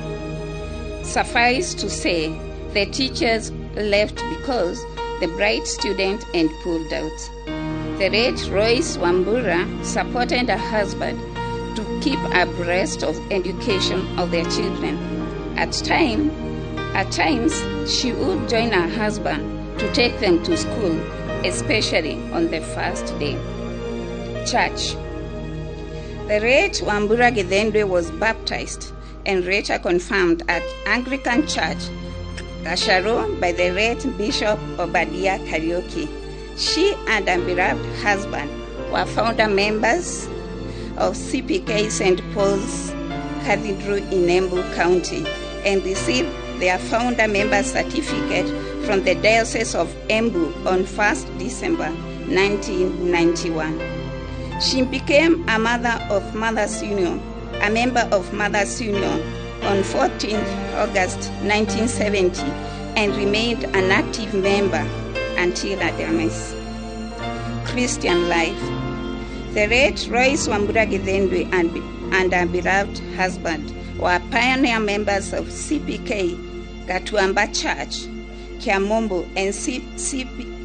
Suffice to say, the teachers left because the bright student and pulled out. The late Royce Wambura supported her husband to keep abreast of education of their children. At times, she would join her husband to take them to school, especially on the first day. Church. The late Wambura Githendwe was baptized and later confirmed at Anglican Church, Gasharo, by the late Bishop Obadiah Kariuki. She and her beloved husband were founder members of CPK St. Paul's Cathedral in Embu County and received their founder member certificate from the Diocese of Embu on 1st December 1991. She became a mother of Mothers Union, a member of Mothers Union on 14th August 1970 and remained an active member until her demise. Christian life. The late Royce Wambura Githendwe and her beloved husband were pioneer members of CPK, Gatuamba Church, Kiamombo, and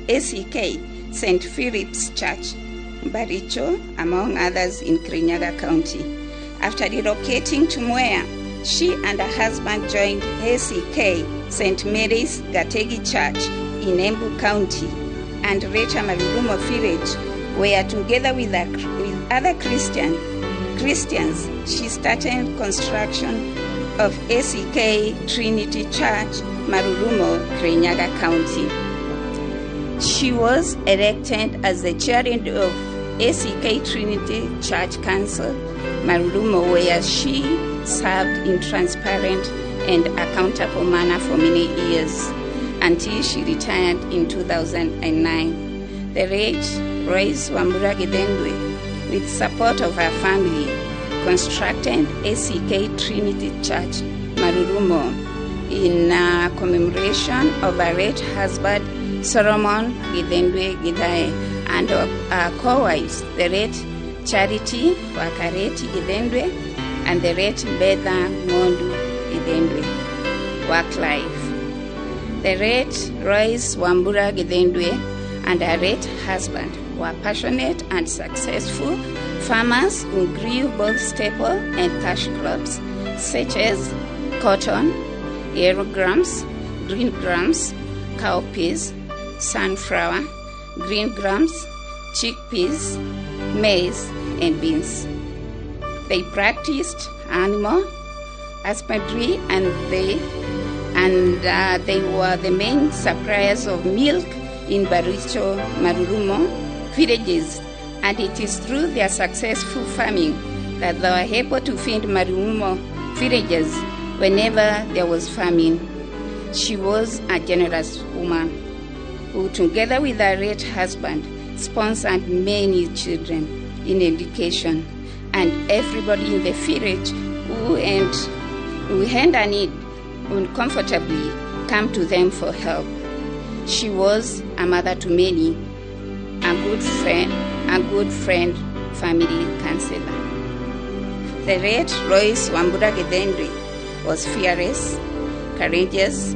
ACK, St. Philip's Church, Baricho, among others in Kirinyaga County. After relocating to Mwea, she and her husband joined ACK, St. Mary's Gategi Church in Embu County, and later Marurumo Village, where together with other Christians, she started construction of ACK Trinity Church, Marurumo, Kirinyaga County. She was elected as the chair of ACK Trinity Church Council, Marurumo, where she served in transparent and accountable manner for many years until she retired in 2009. The late Royce Wambura Githendwe, with support of her family, constructed ACK Trinity Church, Marurumo, in commemoration of her late husband, Solomon Githendwe Githae, and her co-wives, the late Charity Wakareti Githendwe and the late Betha Ngondu Githendwe. Work life. The late Royce Wambura Githendwe and her late husband were passionate and successful farmers who grew both staple and cash crops such as cotton, yellow grams, green grams, cowpeas, sunflower, green grams, chickpeas, maize, and beans. They practiced animal husbandry and they were the main suppliers of milk in Baricho, Marurumo villages, and it is through their successful farming that they were able to feed Marurumo villages whenever there was famine. She was a generous woman who, together with her late husband, sponsored many children in education, and everybody in the village who had a need would comfortably come to them for help. She was a mother to many, a good friend, family counselor. The late Royce Wambura Githendwe was fearless, courageous,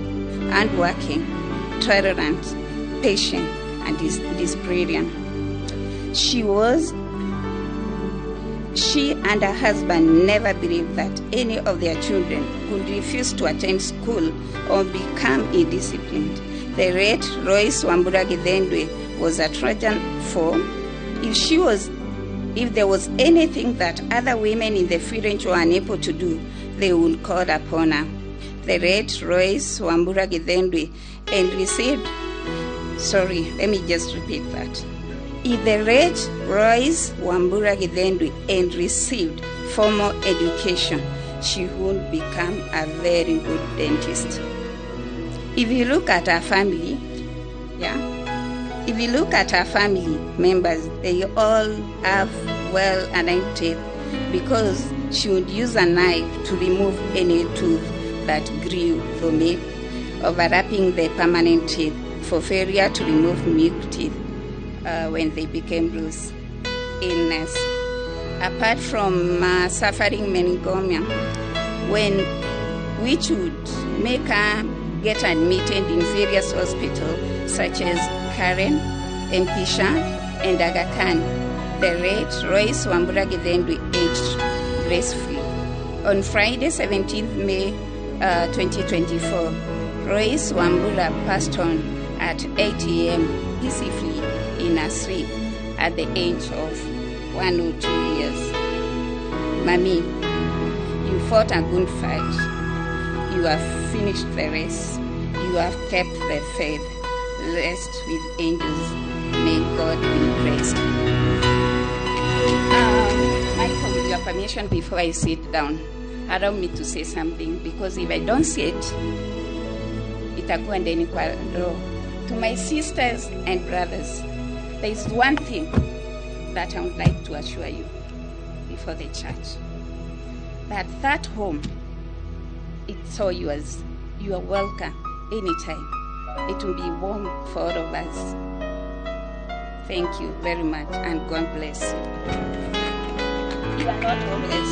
hardworking, tolerant, patient, and disciplinarian. She and her husband never believed that any of their children could refuse to attend school or become indisciplined. The late Royce Wambura Githendwe was a Trojan for if there was anything that other women in the village were unable to do, they would call upon her. the late Royce Wambura Githendwe and received, sorry, let me just repeat that. If the late Royce Wambura Githendwe and received formal education, she would become a very good dentist. If you look at her family, yeah, if you look at her family members, they all have well aligned teeth because she would use a knife to remove any tooth that grew from it, overlapping the permanent teeth for failure to remove milk teeth when they became loose. Illness. Apart from suffering meningioma, which would make her get admitted in various hospitals such as Karen, Mpisha, and Aga Khan, the late Royce Wambura Githendwe aged gracefully. On Friday, 17th May 2024, Royce Wambura passed on at 8 a.m. peacefully in her sleep at the age of 102 years. Mami, you fought a good fight. You have finished the race. You have kept the faith. Rest with angels. May God be praised. Michael, with your permission, before I sit down, allow me to say something, because if I don't say it, itakuwa ndeni kwa roho. To my sisters and brothers, there is one thing that I would like to assure you before the church, that that home, it's all yours. You are welcome anytime. It will be warm for all of us. Thank you very much, and God bless you. You are not homeless.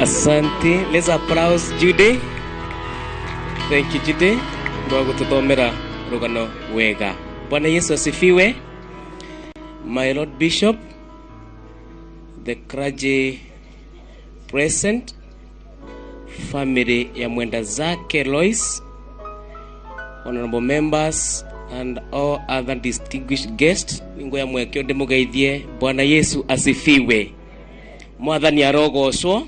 Asante. Let's applause Judy. Thank you, Judy. Ndwa rugano wega. Bwana Yesu asifiwe. My Lord Bishop, the clergy present, family ya mwenda zake Lois, honorable members and all other distinguished guests, ningo ya mwekio ndimugeithie. Bwana Yesu asifiwe. Mwathani arogocwo.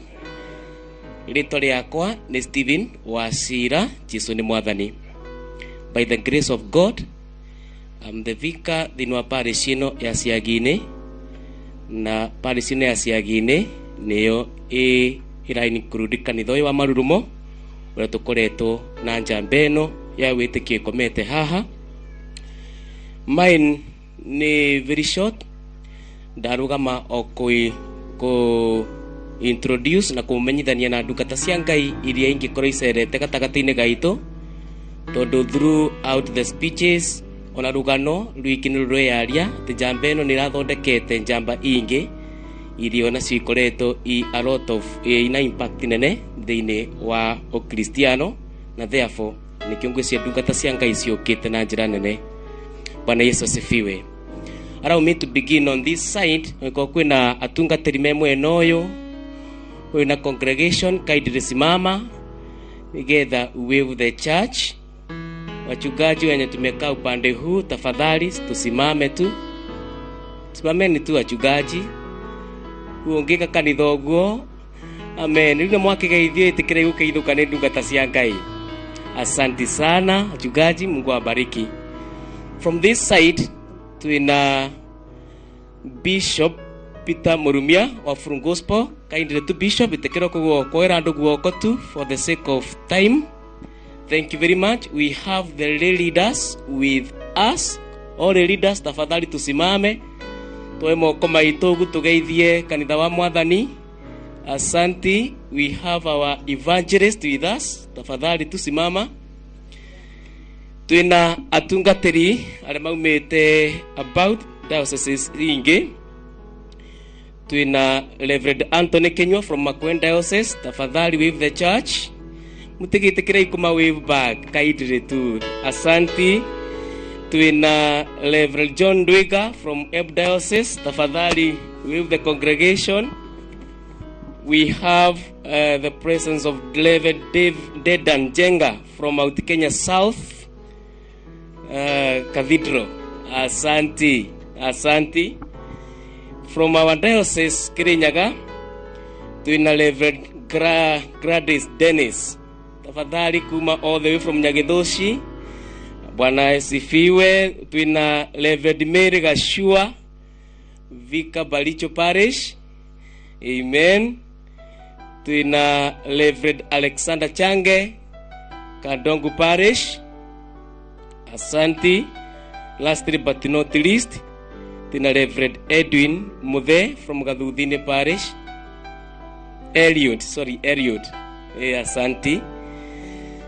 Rĩtwa rĩakwa nĩ Stephen Wachira. Jesu nĩ mwathani. By the grace of God, I'm the vicar thĩinĩ wa parish ĩno ya Ciagi-inĩ, na parish ĩno ya Ciagi-inĩ nĩyo ĩra include kanitha ũyũ wa Marurumo ũrĩa tũkoretwo na njamba ĩno ya wĩtĩkio ĩkomete haha. Mine nĩ very short, ndarũgama o kũ introduce na kũmenyithania na ndungata cia Ngai iria ingĩkorwo icerete gatagatĩ-inĩ gaitũ, tondũ throughout the speeches ona rugano rwiki nĩ rũreyaria atĩ njamba ĩno nĩ ĩrathondekete njamba ingĩ iria onacio ikoretwo i a lot of ina impact nene thĩinĩ wa ũkristiano, na therefore nĩkĩo ngwĩciria ndungata cia Ngai ciũkĩte na njĩra nene. Bwana Yesu asifiwe. Allow me to begin on this side. Kwa kwĩna atungatĩri me mwena ũyũ, kwĩna congregation kindly simama together with the church. Wachungaji wenye tumekaa upande huu, tafadhali tusimame tu, simameni tu wachungaji. Uongeka kanitha ũguo. Amen. Rĩu nĩ mwakĩgeithio, ĩtĩkĩrai gũkeithũka nĩ ndungata cia Ngai. Asante sana wachungaji, Mungu awabariki. From this side twina Bishop Peter Murumia wa Full Gospel. Kindly tu Bishop, ĩtĩkĩra kuoera andũ guoko tu for the sake of time. Thank you very much. We have the lay leaders with us. All the leaders, tafadhali tusimame. Tuwe moko maitũ ũguo tũgeithie kanitha wa Mwathani. Asante. We have our evangelist with us. Tafadhali tusimama. Twina atungatĩri arĩa maumĩte about dioceses ingĩ. Twina Reverend Anthony Kenywa from Makueni Diocese. Tafadhali with the church. Mutigĩtĩkĩre kuma wave back kindly tu. Asante. Twina Reverend John Ndwiga from Embu Diocese. Tafadhali with the congregation. We have the presence of Reverend Dedan Jenga from Mount Kenya South Cathedral. Asante. Asante. From our diocese Kirinyaga, twina Reverend Gladys Dennis. Tafadhali kuma all the way from Nyagithuci. Bwana asifiwe. Twina Reverend Mary Gashua, Vika Baricho Parish. Amen. Twina Reverend Alexander Change, Kadongu Parish. Asanti. Lastly but not least, twina Reverend Edwin Muthe from Gathuthini Parish. Eliud, sorry, Eliud. Hey, asanti.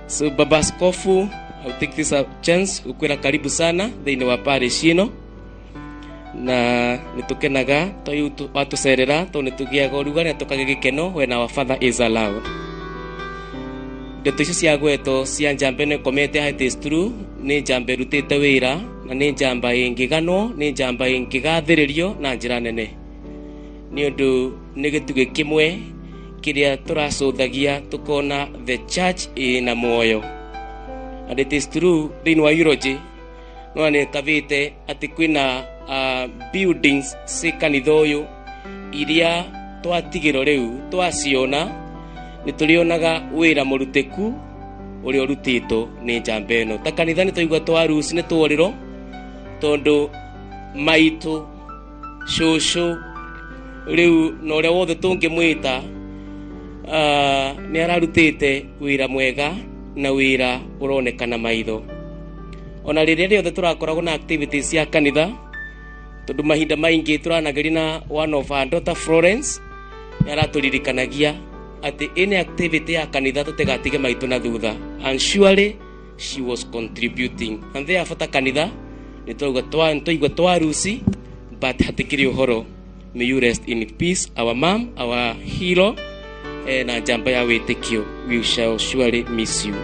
So Baba Askofu, I'll take this chance ukwira karibu sana thiini wa parish ino, na nitukenaga toyu watucerera to nitugiaga urugari na tukagia gikeno when our father is allowed. Ndeto icio cia gweto cia njamba ĩno ĩkomete it is true, nĩ njamba ĩrutĩte wĩra na nĩ njamba ĩngĩganwo, nĩ njamba ĩngĩgathĩrĩrio na njĩra nene, nĩ ũndũ nĩ gĩtugĩ kĩmwe kĩrĩa tũracũthagia tũkona the church ĩna muoyo. And it is true thĩinĩ wa eulogy no nĩ kabĩte atĩ kwĩna buildings ci kanitha ũyũ iria twatigĩrwo rĩu twaciona nĩ tũrĩonaga wĩra mũrutĩku ũrĩa ũrutĩtwo nĩ njamba ĩno. Ta kanitha nĩ twaigua twa ruci nĩ tworĩrwo tondũ maitũ cũcũ rĩu na ũrĩa wothe tũngĩmwĩta nĩ ararutĩte wĩra mwega na wĩra ũronekana maitho. Ona rĩrĩa rĩothe tũrakoragwo na activities cia kanitha, tondũ mahinda maingĩ tũranageria na one of our daughter Florence, nĩ aratũririkanagia atĩ any activity ya kanitha tũtigatige maitũ na thutha, and surely she was contributing. And therefore ta kanitha nĩ twaigua twaruci, but hatikĩrĩ ũhoro. May you rest in peace, our mom, our hero, na njamba ya wĩtĩkio. We shall surely miss you.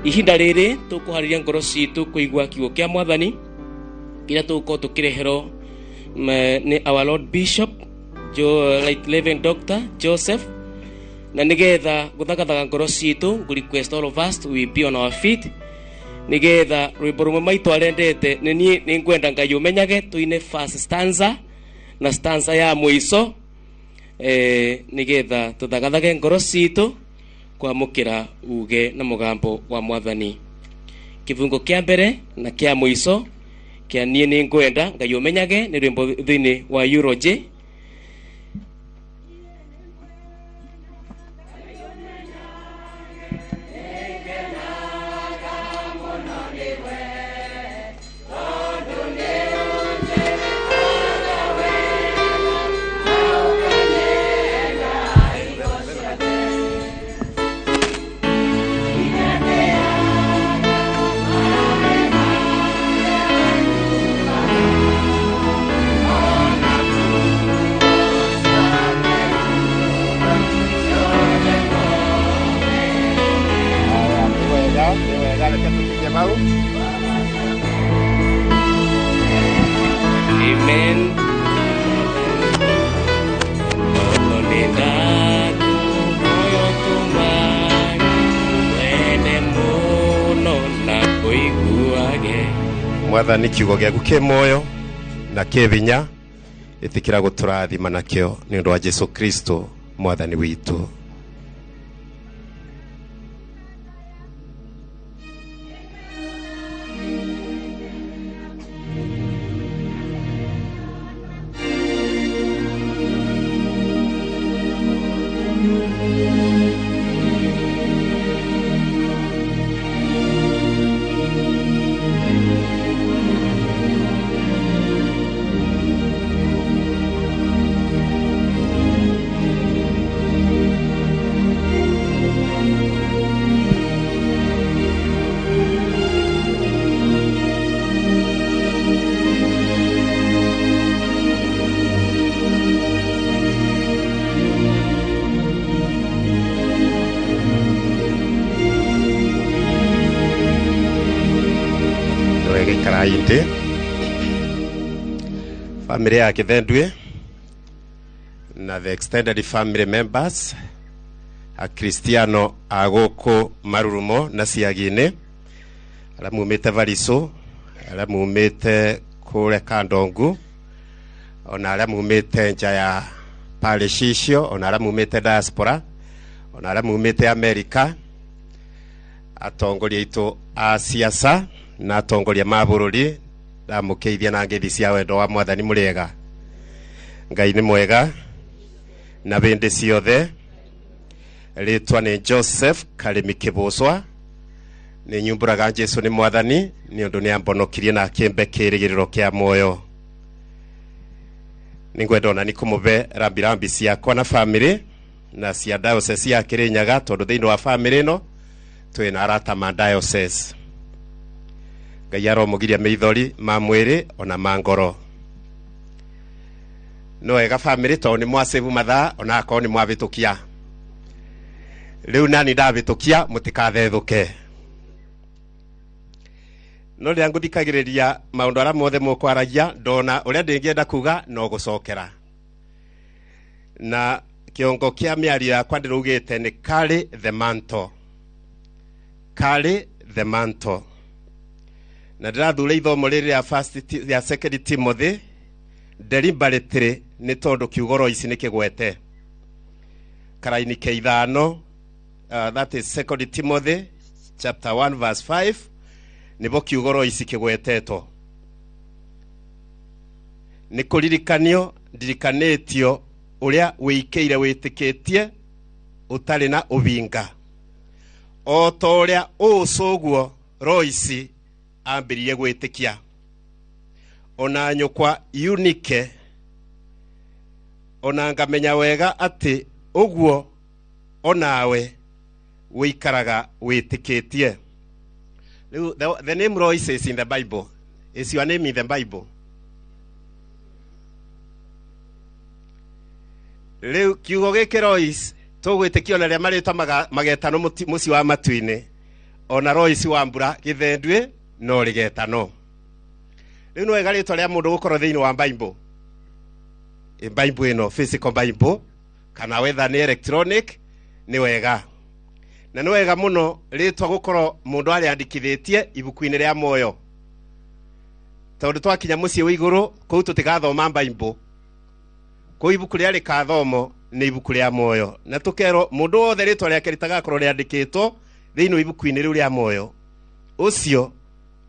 Ihinda rĩrĩ tũkũharĩria ngoro citũ kũigua kiugo kĩa Mwathani kĩrĩa tũgũkorwo tũkĩreherwo nĩ our Lord Bishop Right Reverend Dr. Joseph, na nĩgetha gũthagathaga ngoro citũ ngũ request all of us we be on our feet, nĩgetha rwĩmbo rũmwe maitũ arendete nĩ niĩ nĩ ngwenda Ngai ũmenyage tũine first stanza na stanza ya mũico, nĩgetha tũthagathage ngoro citũ kwamũkĩra uge na mũgambo wa Mwathani. Kĩbungo kĩa mbere na kĩa mũico kĩa niĩ nĩ ngwenda Ngai ũmenyage nĩ rwĩmbo thĩinĩ wa eulogy. Amen. Mwathani kiugo gĩaku kĩ muoyo na kĩ vinya, ĩtĩkĩra gũtũrathima nakĩo nĩ ũndũ wa Jesu Kristo Mwathani witũ. Family ya Kithendwe na the extended family members Akristiano a gũkũ Marurumo na Ciagi-inĩ, arĩa mumĩte Variso, arĩa mumĩte kũrĩa Kandongu, ona arĩa mumĩte nja ya parish icio, ona arĩa mumĩte diaspora, ona arĩa mumĩte America, Atongoria aitũ a siasa na atongoria ma bũrũri, ndamũkeithia na ngeithi cia wendo wa mwathani. Mũrĩega? Ngai nĩ mwega na bĩndĩ ciothe. Rĩtwa nĩ Joseph Karĩmi Kĩbũcwa. Nĩ nyumbũraga Jesu nĩ mwathani nĩ ũndũ nĩ ambonokirie na akĩmbe kĩrĩgĩrĩro kĩa muoyo. Nĩ ngwenda ona nĩ kũmũbe rambirambi ciakwa na famĩlĩ na cia diocese ya Kĩrĩnyaga, tondũ thĩinĩ wa famĩlĩ ĩno twĩna arata ma diocese. Ngai aromũgiria meithori ma mwĩrĩ ona ma ngoro. No wega famĩlĩ, tondũ nĩ mwacĩbu mathaa ona akorwo nĩ mwavĩtũkia. Rĩu nani ndavĩtũkia, mũtikathethũke. No rĩrĩa ngũthikagĩrĩria maũndũ arĩa mothe mũkwaragia, ndona ũrĩa ndĩngĩenda kuga no gũcokera na kĩongo kĩa mĩario yakwa ndĩraugĩte nĩ "Carry the Mantle". Carry the Mantle. Na ndĩrathura ithomo rĩrĩ rĩa first rĩa Second Timothy deliberately nĩ tondũ kiugo Lois nĩ kĩgwete karaini ke 5, that is Second Timothy chapter 1 verse 5, nĩbo kiugo Lois kĩgwetetwo. Nĩ kũririkanio ndirikanĩtio ũrĩa wĩikĩire wĩtĩkĩtie ũtarĩ na ũvinga, o ta ũrĩa ũcũguo Lois ambĩrĩrie gwĩtĩkia, ona nyũkwa Eunike, ona ngamenya wega atĩ ũguo onawe wĩikaraga wĩtĩkĩtie. Rĩu the name Lois is in the Bible. Is your name in the Bible? Rĩu kiugo gĩkĩ Lois tũgwĩtĩkia ona rĩa marĩtwa magetano mũciĩ wa matu-inĩ, ona Lois wa mbura gĩthendue no rĩgetano. Rĩu nĩ wega rĩtwa rĩa mũndũ gũkorwo thĩinĩ wa Bible. Bible ĩno, physical Bible kana whether nĩ electronic, nĩ wega, na nĩ wega mũno rĩtwa gũkorwo mũndũ arĩandĩkithĩtie ibuku-inĩ rĩa muoyo, tondũ twakinya mũciĩ wa igũrũ kũu tũtigathoma Bible. Kũu ibuku rĩa rĩkathomo nĩ ibuku rĩa muoyo, na tũkerwo mũndũ wothe rĩtwa rĩake rĩtagakorwo rĩandĩkĩtwo thĩinĩ wa ibuku-inĩ rĩu rĩa muoyo, ũcio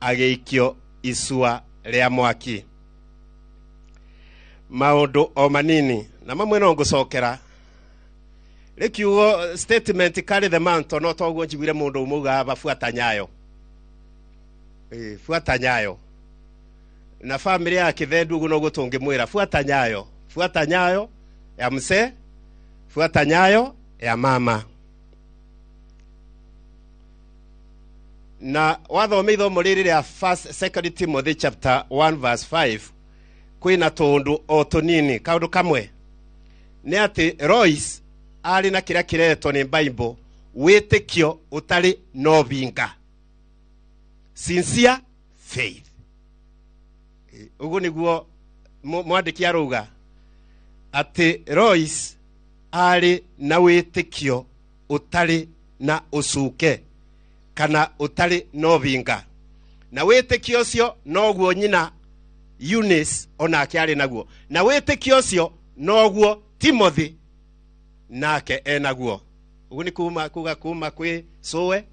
agĩikio icua rĩa mwaki. Maũndũ o manini na mamwe no ngũcokera rĩ kiugo statement "carry the mantle". No toguo njiguire mũndũ ũmwe ugaga aba, "Fuata nyayo." Fuata nyayo. Na family ya Kĩthendu ũguo noguo tũngĩmwĩra, fuata nyayo, fuata nyayo ya mzee, fuata nyayo ya mama. Na wathoma ithomo rĩrĩ rĩa first Second Timothy chapter 1 verse 5, kwĩna tũũndũ o tũnini. Kaũndũ kamwe nĩ atĩ Lois arĩ na kĩrĩa kĩretwo nĩ Bible wĩtĩkio ũtarĩ na ũvinga, sincere faith. Ũguo nĩguo mwandĩki arauga atĩ Lois arĩ na wĩtĩkio ũtarĩ na ũcuke kana ũtarĩ na ũvinga, na wĩtĩkio ũcio noguo nyina Eunice onake arĩ naguo, na wĩtĩkio ũcio noguo Timothy nake enaguo. Ũguo nĩ kuma kuga kuma kwĩ cũwe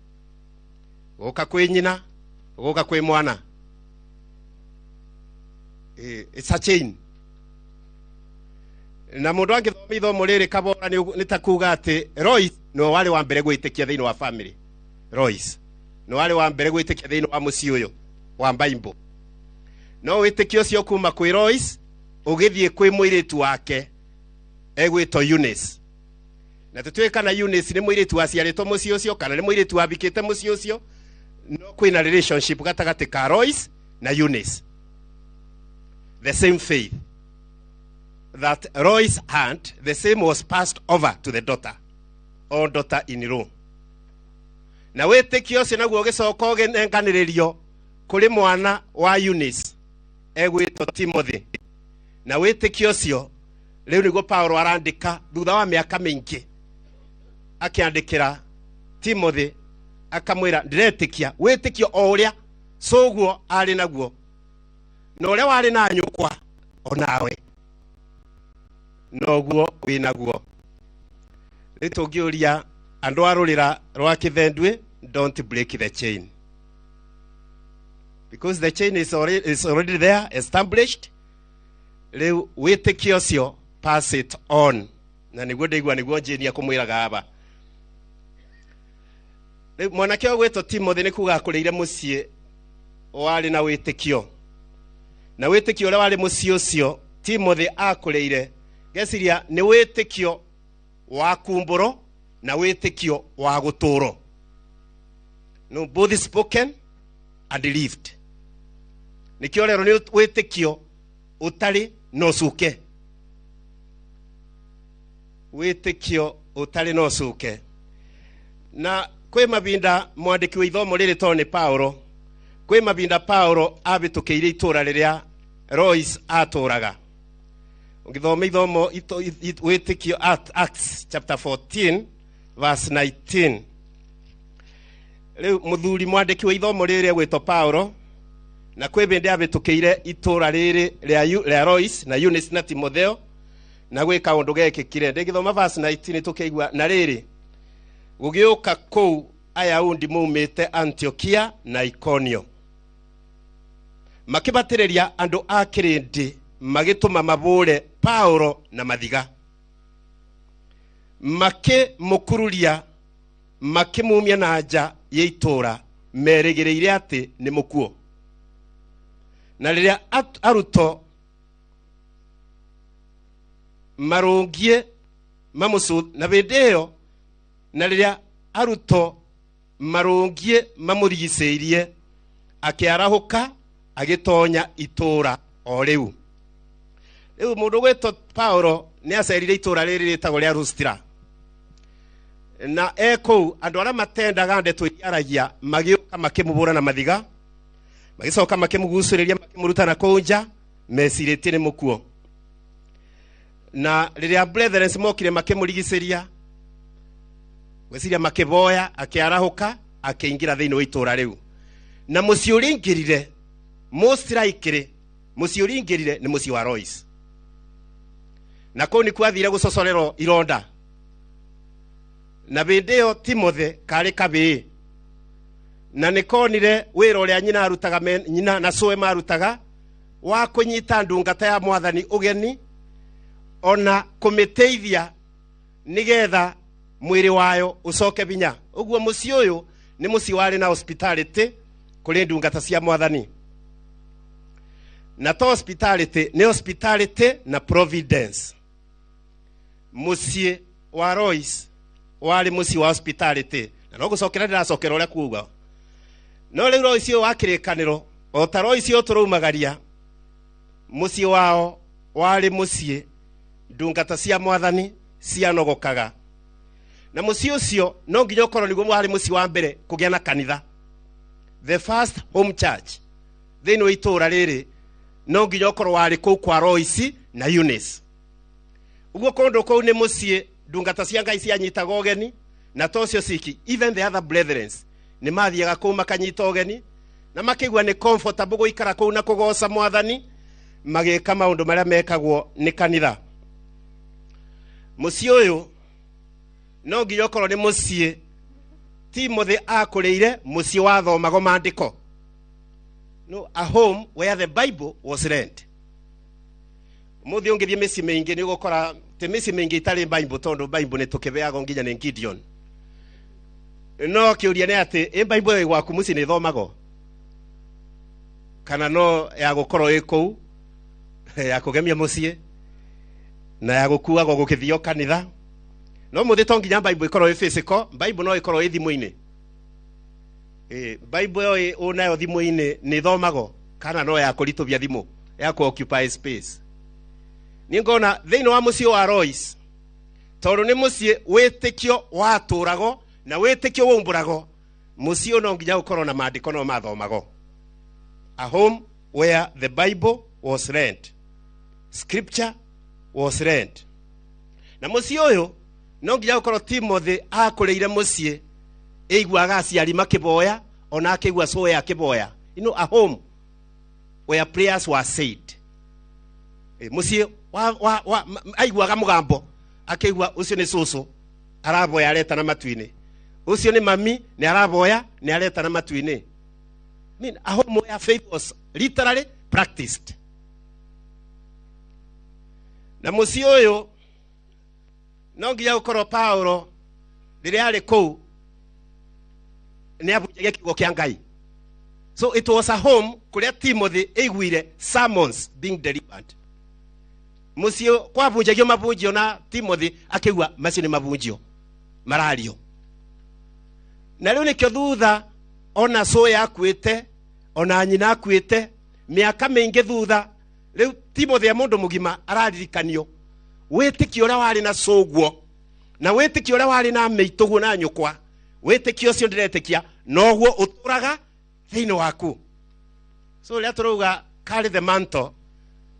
gũka kwĩ nyina gũka kwĩ mwana. It's a chain. Na mũndũ angĩthoma ithomo rĩrĩ kabora nĩ ta kuga atĩ Lois nĩwe warĩ wa mbere gwĩtĩkia thĩinĩ wa family. Lois nĩwe warĩ wa mbere gwĩtĩkia thĩinĩ wa mũciĩ ũyũ wa Bible. No wĩtĩkio ũcio kuma kwĩ Lois ũgĩthiĩ kwĩ mũirĩtu wake egwĩtwo Eunice. Na tũtuĩke kana Eunice nĩ mũirĩtu waciarĩtwo mũciĩ ũcio kana nĩ mũirĩtu wambikĩte mũciĩ ũcio, no kwĩna relationship gatagatĩ ka Lois na Eunice. The same faith that Lois had, the same was passed over to the daughter or daughter in law. Na wĩtĩkio ũcio naguo ũgĩcoka ũgĩnenganĩrĩrio kũrĩ mwana wa Eunice egwĩtwo Timothy. Na wĩtĩkio ũcio rĩu nĩguo Paulo arandĩka thutha wa mĩaka mĩingĩ, akĩandĩkĩra Timothy akamwĩra, ndĩretĩkia wĩtĩkio o ũrĩa cũguo arĩ naguo na ũrĩa warĩ na nyũkwa, onawe noguo wĩ naguo. Rĩu tũngĩũria andũ a rũrĩra rwa Kĩthendue Don't break the chain, because the chain is already there, established. Rĩu wĩtĩkio ũcio, pass it on. Na nĩguo ndaigua nĩguo njĩnia kũmwĩraga aba. Rĩu mwanake ũyũ gwĩtwo Timothy nĩ kuga akũrĩire mũciĩ warĩ na wĩtĩkio, na wĩtĩkio ũrĩa warĩ mũciĩ ũcio Timothy akũrĩire, ngeciria nĩ wĩtĩkio wa kumbũro na wĩtĩkio wa gũtũũro, no both spoken and lived. Nĩkĩo rero nĩ wĩtĩkio ũtarĩ na ũcuke, wĩtĩkio ũtarĩ na ũcuke. Na kwĩ mavinda mwandĩki wa ithomo rĩrĩ, tondũ nĩ Paulo, kwĩ mavinda Paulo abĩtũkĩire itũra rĩrĩa Lois atũraga. Ũngĩthoma ithomo wĩtĩkio Acts chapter 14 verse 19. Rĩu mũthuri mwandĩki wa ithomo rĩrĩ egwĩtwo Paulo, na kwĩ bĩndĩ abĩtũkĩire itũra rĩrĩ rĩa Lois na Eunice na Timotheo, na gwĩ kaũndũ gekĩkire. Ndĩngĩthoma verse 19 tũkĩigua na rĩrĩ gũgĩũka kũu Ayahudi maumĩte Antiokia na Ikonio, makĩbatĩrĩria andũ a kĩrĩndĩ, magĩtũma mabũre Paulo na mathiga, makĩmũkururia, makĩmumia na nja ya itũũra, merĩgĩrĩire atĩ nĩ mũkuo. Na rĩrĩa arutwo marũngiĩ mamũcu na hĩndĩ ĩyo, na rĩrĩa arutwo marũngiĩ mamũrigicĩirie, akĩarahũka, agĩtonya itũũra o rĩu. Rĩu mũndũ gwĩtwo Paulo nĩ acerire itũũra rĩrĩ rĩtagwo rĩa Lustra, na e kũu andũ arĩa matendaga ndeto iria aragia magĩũka, makĩmũbũra na mathiga, magĩcoka makĩmũgucĩrĩria, makĩmũruta na kũu nja, mecirĩtie nĩ mũkuo. Na rĩrĩa brethren mokire makĩmũrigicĩria, gwĩciria makĩboya, akĩarahũka, akĩingĩra thĩinĩ wa itũũra rĩu. Na mũciĩ ũrĩa aingĩrire, most likely mũciĩ ũrĩa aingĩrire nĩ mũciĩ wa Lois, na kũu nĩkuo athire gũcocorerwo ironda. Na hĩndĩ ĩyo Timothy karĩ kabĩĩ, na nĩ konire wĩra ũrĩa nyina arutaga, nyina na cũwe marutaga, wa kũnyita ndungata ya Mwathani ũgeni, ona kũmĩteithia nĩgetha mwĩrĩ wayo ũcoke binya. Ũguo mũciĩ ũyũ nĩ mũciĩ warĩ na hospitality kũrĩ ndungata cia Mwathani, na to hospitality, nĩ hospitality na providence. Mũciĩ wa Lois warĩ mũciĩ wa hospitality, na no gũcokera ndĩracokera ũrĩa kuuga. No rĩu Lois ũyũ wa kĩrĩkanĩro, o ta Lois ũyũ tũraumagaria, mũciĩ wao warĩ mũciĩ ndungata cia Mwathani cianogokaga. Na mũciĩ ũcio no nginya ũkorwo nĩguo warĩ mũciĩ wa mbere kũgĩa na kanitha, the first home church thĩinĩ wa itũũra rĩrĩ, no nginya ũkorwo warĩ kũu kwa Lois na Eunice. Ũguo kũndũ kũu nĩ mũciĩ ndungata cia Ngai cianyitaga ũgeni, na to cio ciki, even the other brethren nĩ mathiaga kũu makanyita ũgeni, na makĩigua nĩ comfortable gũikara kũu na kũgoca Mwathani, magĩka maũndũ marĩa mekagwo nĩ kanitha. Mũciĩ ũyũ no nginya ũkorwo nĩ mũciĩ Timothy akũrĩire, mũciĩ wathomago maandĩko, no a home where the Bible was read. Mũthĩ ũngĩthiĩ mĩciĩ mĩingĩ nĩ ũgũkora tĩ mĩciĩ mĩingĩ itarĩ Bible, tondũ Bible nĩ tũkĩbeagwo nginya nĩ Gideon. No kĩũria nĩ atĩ ĩ Bible ĩyo gwaku mũciĩ nĩ ĩthomagwo, kana no ya gũkorwo ĩ kũu ya kũgemia mũciĩ na ya gũkuagwo gũkĩthio kanitha? No mũthĩ to nginya Bible ĩkorwo ĩ physical, Bible no ĩkorwo ĩ thimũ-inĩ. Bible ĩyo ũnayo thimũ-inĩ nĩ ĩthomagwo, kana no ya kũritũbia thimũ, ya kũ occupy space? Nĩ ngona thĩinĩ wa mũciĩ wa Lois, tondũ nĩ mũciĩ wĩtĩkio watũrago na wĩtĩkio waumbũrago, mũciĩ ũyũ no nginya ũkorwo na maandĩko no mathomago, a home where the Bible was read, scripture was read. Na mũciĩ ũyũ no nginya ũkorwo Timothy akũrĩire mũciĩ ĩiguaga aciari makĩboya, ona akĩigua cũwe akĩboya, a home where prayers were said. Mũciĩ wa aiguaga mũgambo, akĩigua ũcio nĩ cũcũ araboya aretana matu-inĩ, Ucio ni mami ni araboya ni areta na matu-inĩ. I mean, a home where faith was literally practiced. Na mũciĩ ũyũ no nginya gũkorwo Paulo rĩrĩa arĩ kũu nĩ abunjagia kiugo kĩa Ngai. So it was a home kũrĩa Timothy aiguire sermons being delivered. Mũciĩ kwabunjagio mabunjio na Timothy akĩigua macio nĩ mabunjio marario. Na rĩu nĩkĩo thutha ona cũĩ akuĩte ona nyina akuĩte mĩaka mĩingĩ thutha rĩu Timothy e mũndũ mũgima araririkanio wĩtĩkio ũrĩa warĩ na cũguo na wĩtĩkio ũrĩa warĩ na mĩitũguo na nyũkwa, wĩtĩkio ũcio ndĩretĩkia noguo ũtũraga thĩinĩ waku. So rĩrĩa tũrauga carry the mantle,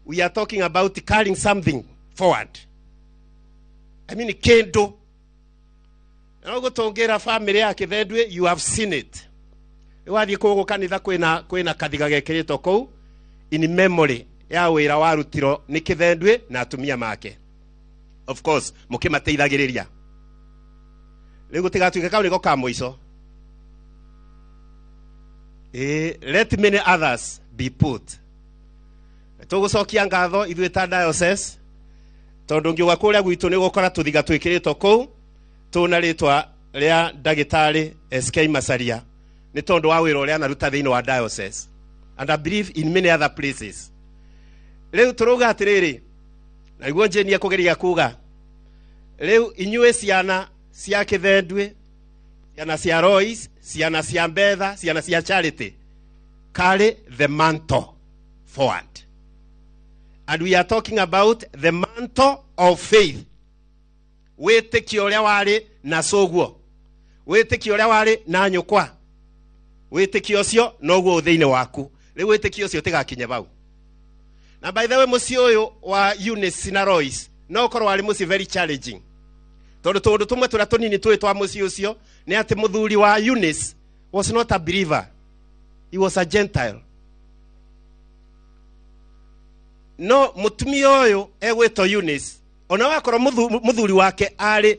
we are talking about carrying something forward. I mean kĩndũ. Na ũguo tũngĩra family ya Kĩthendue, you have seen it. Rĩu wathiĩ kũgũ kanitha kwĩna kathiga gekĩrĩtwo kũu in memory ya wĩra warutirwo nĩ Kĩthendue na atumia make. Of course mũkĩmateithagĩrĩria. Rĩu gũtigatuĩke kau nĩko ka mũico. Let many others be put. Tũgũcokia ngatho ithuĩ ta diocese tondũ ngiuga kũrĩa gwitũ nĩ gũkora tũthiga twĩkĩrĩtwo kũu tũna rĩtwa rĩa ndagĩtarĩ SK Macharia nĩ tondũ wa wĩra ũrĩa anaruta thĩinĩ wa diocese, and I believe in many other places. Rĩu tũrauga atĩrĩrĩ, na nĩguo njenie kũgeria kuga rĩu inyuĩ ciana cia Kĩthendue, ciana cia Lois, ciana cia Mbetha, ciana cia Charity, carry the mantle forward. And we are talking about the mantle of faith. Wĩtĩkio ũrĩa warĩ na cũguo, wĩtĩkio ũrĩa warĩ na nyũkwa, wĩtĩkio ũcio noguo thĩinĩ waku. Rĩu wĩtĩkio ũcio ũtigakinye bau. Na by the way, mũciĩ ũyũ wa Eunice na Lois no ũkorwo warĩ mũciĩ very challenging, tondũ tũũndũ tũmwe tũrĩa tũnini tũĩ twa mũciĩ ũcio nĩ atĩ mũthuri wa Eunice was not a believer, he was a Gentile. No mũtumia ũyũ egwĩtwo Eunice, ona wakorwo mũthuri wake arĩ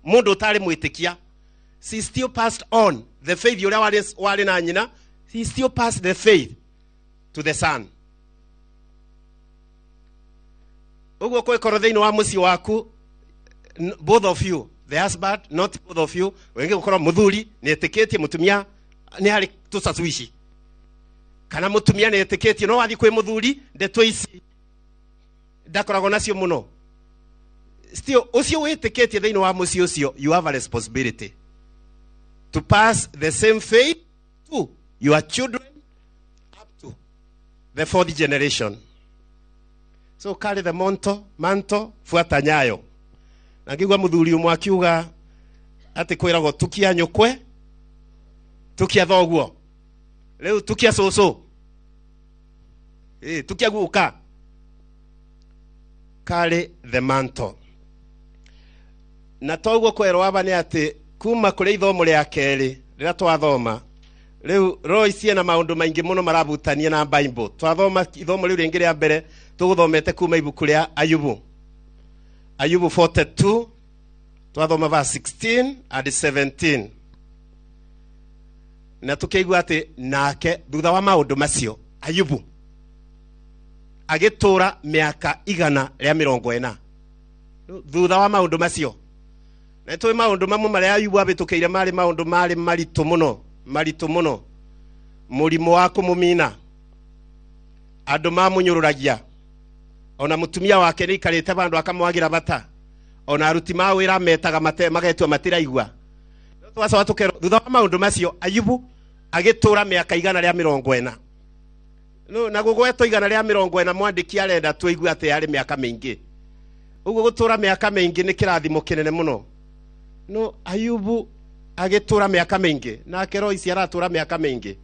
mũndũ ũtarĩ mwĩtĩkia, she still passed on the faith ũrĩa warĩ na nyina. She still passed the faith to the son. Ũguo kwĩkorwo thĩinĩ wa mũciĩ waku, both of you, the husband, not both of you, wengĩ gũkorwo mũthuri nĩ etĩkĩtie mũtumia nĩ harĩ tũcacu ici, kana mũtumia nĩ etĩkĩtie no wathiĩ kwĩ mũthuri ndeto ici ndakoragwo nacio mũno. Still ũcio wĩtĩkĩtie thĩinĩ wa mũciĩ ũcio, you have a responsibility to pass the same faith to your children up to the fourth generation. So carry the mantle, fuata nyayo. Na ngigua mũthuri ũmwe akiuga atĩ kwĩragwo tukia nyũkwe, tukia thoguo, rĩu tukia cũcũ, tukia guka. Carry the mantle. Na toguo kwerwo aba nĩ atĩ kuma kũrĩ ithomo rĩa kerĩ rĩrĩa twathoma rĩu Lois ena maũndũ maingĩ mũno marabutania na Bible. Twathoma ithomo rĩu rĩngĩ rĩa mbere tũgũthomete kuma ibuku rĩa Ayubu, Ayubu 42, twathoma verse 16 and 17, na tũkĩigua atĩ nake thutha wa maũndũ macio Ayubu agĩtũra mĩaka 140 thutha wa maũndũ macio. Na tũĩ maũndũ mamwe marĩa Ayubu abĩtũkĩire marĩ maũndũ marĩ maritũ mũno, maritũ mũno. Mũrimũ wa kũmũmina, andũ mamũnyũrũragia, ona mũtumia wake nĩ aikarĩte bandũ akamwagĩra bata, ona aruti ma wĩra metaga magetua matiraigua. Twacoka tũkerwo thutha wa maũndũ macio Ayubu agĩtũra mĩaka 140. No na gũgwetwo 140 mwandĩki arenda tũigue atĩ yarĩ mĩaka mĩingĩ. Ũguo gũtũra mĩaka mĩingĩ nĩ kĩrathimo kĩnene mũno. No Ayubu agĩtũra mĩaka mĩingĩ, nake Lois aratũra mĩaka mĩingĩ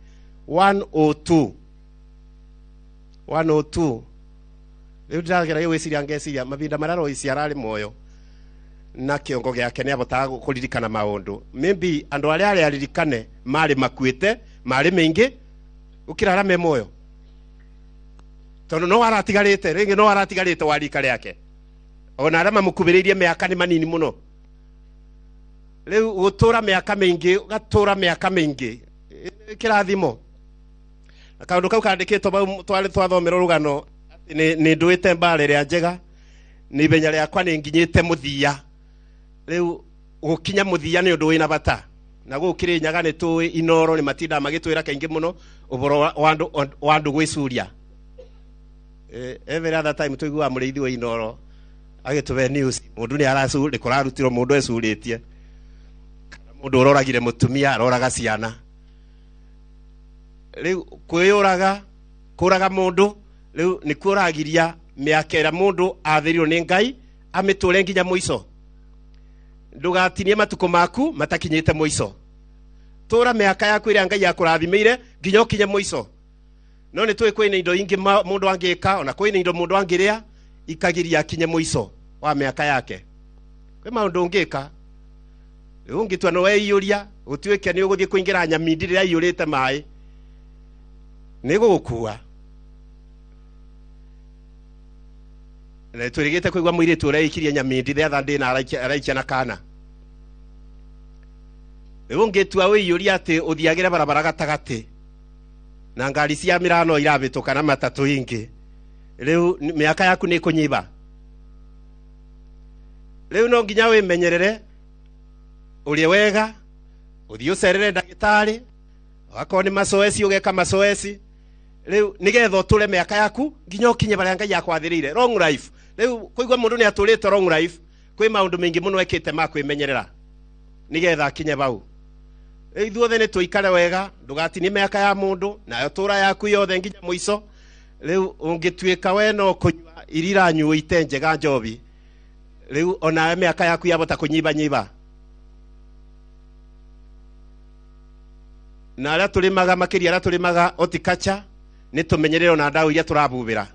102. 102. Rĩu ndĩrageragia gwĩciria ngeciria mahinda marĩa Lois ararĩ muoyo na kĩongo gĩake nĩ abotaga kũririkana maũndũ. Maybe andũ arĩa arĩa aririkane marĩ makuĩte, marĩ mĩingĩ gũkĩra arĩa me muoyo, tondũ no aratigarĩte rĩngĩ, no aratigarĩte wa rika rĩake, ona arĩa mamũkuhĩrĩirie mĩaka nĩ manini mũno. Rĩu gũtũra mĩaka mĩingĩ, ũgatũra mĩaka mĩingĩ kĩrathimo. Na kaũndũ kau kandĩkĩtwo bau twarĩ twathomerwo rũgano atĩ nĩ ndũĩte mbara ĩrĩa njega, nĩ ithenya rĩakwa nĩ nginyĩte mũthia. Rĩu gũkinya mũthia nĩ ũndũ wĩna bata. Na gũkũ Kĩrĩnyaga nĩ tũĩ Inoro nĩ matindaga magĩtwĩra kaingĩ mũno ũhoro wa andũ gwĩcuria. Every other time tũiguaga mũrĩithi wa Inoro agĩtũhe news, mũndũ nĩ aracurĩ kũrarutirwo mũndũ ecurĩtie, kana mũndũ ũroragire mũtumia aroraga ciana. Rĩu kwĩyũraga, kũraga mũndũ rĩu nĩkuo ũragiria mĩaka ĩrĩa mũndũ athĩrirwo nĩ Ngai amĩtũre nginya mũico. Ndũgatinie matukũ maku matakinyĩte mũico. Tũra mĩaka yaku ĩrĩa Ngai akũrathimĩire nginya ũkinye mũico. No nĩ tũĩ kwĩna indo ingĩ mũndũ angĩka, ona kwĩna indo mũndũ angĩrĩa ikagiria akinye mũico wa mĩaka yake. Kwĩ maũndũ ũngĩka, rĩu ũngĩtua nĩ weiyũria, gũtuĩke nĩ ũgũthiĩ kũingĩra nyamindi rĩrĩa iyũrĩte maĩ, nĩ gũgũkua. Na twĩrĩgĩte kũigua mũirĩtu ũrĩa aikirie nyamindi the other day na araikia na kana. Rĩu ũngĩtua wĩiyũria atĩ ũthiagĩre barabara gatagatĩ na ngari cia mĩrano irabĩtũka na matatũ ingĩ, rĩu mĩaka yaku nĩ ĩkũnyiba. Rĩu no nginya wĩmenyerere, ũrĩe wega, ũthiĩ ũcerere ndagĩtarĩ, akorwo nĩ macoeci ũgeka macoeci. Rĩu nĩgetha ũtũre mĩaka yaku nginya ũkinye barĩa Ngai akwathĩrĩire. Long life. Rĩu kũigua mũndũ nĩ atũrĩte long life, kwĩ maũndũ maingĩ mũno ekĩte ma kwĩmenyerera nĩgetha akinye bau. Rĩu ithuothe nĩ tũikare wega, ndũgatinie mĩaka ya mũndũ, nayo tũra yaku yothe nginya mũico. Rĩu ũngĩtuĩka we no kũnyua iria iranyuo ite njega njobi, rĩu onawe mĩaka yaku yabota kũnyibanyiba. Na arĩa tũrĩmaga makĩria arĩa tũrĩmaga horticulture, nĩ tũmenyerere ona ndawa iria tũrabubĩra.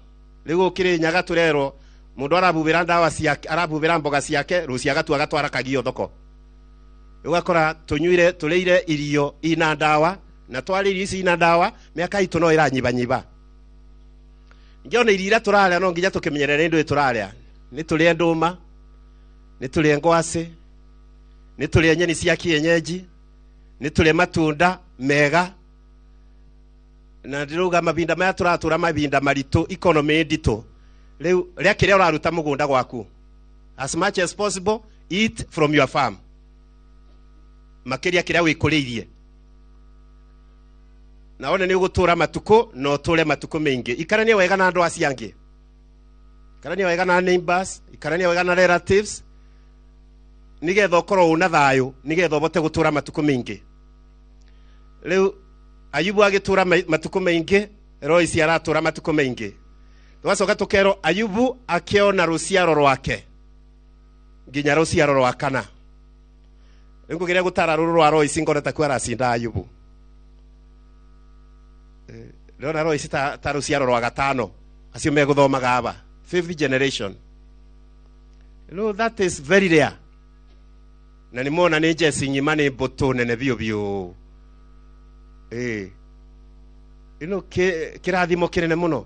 Rĩu gũkĩrĩ Nyaga tũrerwo mũndũ arabubĩra ndawa ciake, arabubĩra mboga ciake, rũciũ agatua agatwara kagio thoko. Ũgakora tũnyuire, tũrĩire irio ina ndawa, na twarĩa irio ici ina ndawa, mĩaka itũ no ĩranyibanyiba. Ningĩ ona irio iria tũrarĩa no nginya tũkĩmenyerere nĩ ndũĩ tũrarĩa. Nĩ tũrĩe ndũma, nĩ tũrĩe ngwacĩ, nĩ tũrĩe nyeni cia kienyeji, nĩ tũrĩe matunda mega. Na ndĩrauga mahinda maya tũratũra mahinda maritũ, economy nditũ. Rĩu rĩa kĩrĩa ũraruta mũgũnda gwaku, as much as possible eat from your farm, makĩria kĩrĩa wĩkũrĩirie. Na one nĩ ũgũtũra matukũ na ũtũre matukũ maingĩ. Ikarania wega na andũ acio angĩ, ikarania wega na neighbors, ikarania wega na relatives, nĩgetha ũkorwo ũna thayũ, nĩgetha ũhote gũtũra matukũ maingĩ. Rĩu Ayubu agĩtũra matukũ maingĩ, Lois aratũra matukũ maingĩ. Tũgacoka tũkerwo Ayubu akĩona rũciaro rwake nginya rũciaro rwa kana. Rĩu ngũgeria gũtara rũrũ rwa Lois ngone ta kuo aracinda Ayubu. Ndĩrona Lois ta rũciaro rwa gatano, acio megũthomaga aba, fifth generation. No, that is very rare. Na nĩ mona nĩ njeci ng'ima, nĩ mbũtũ nene biũ biũ. Ĩno kĩrathimo kĩnene mũno.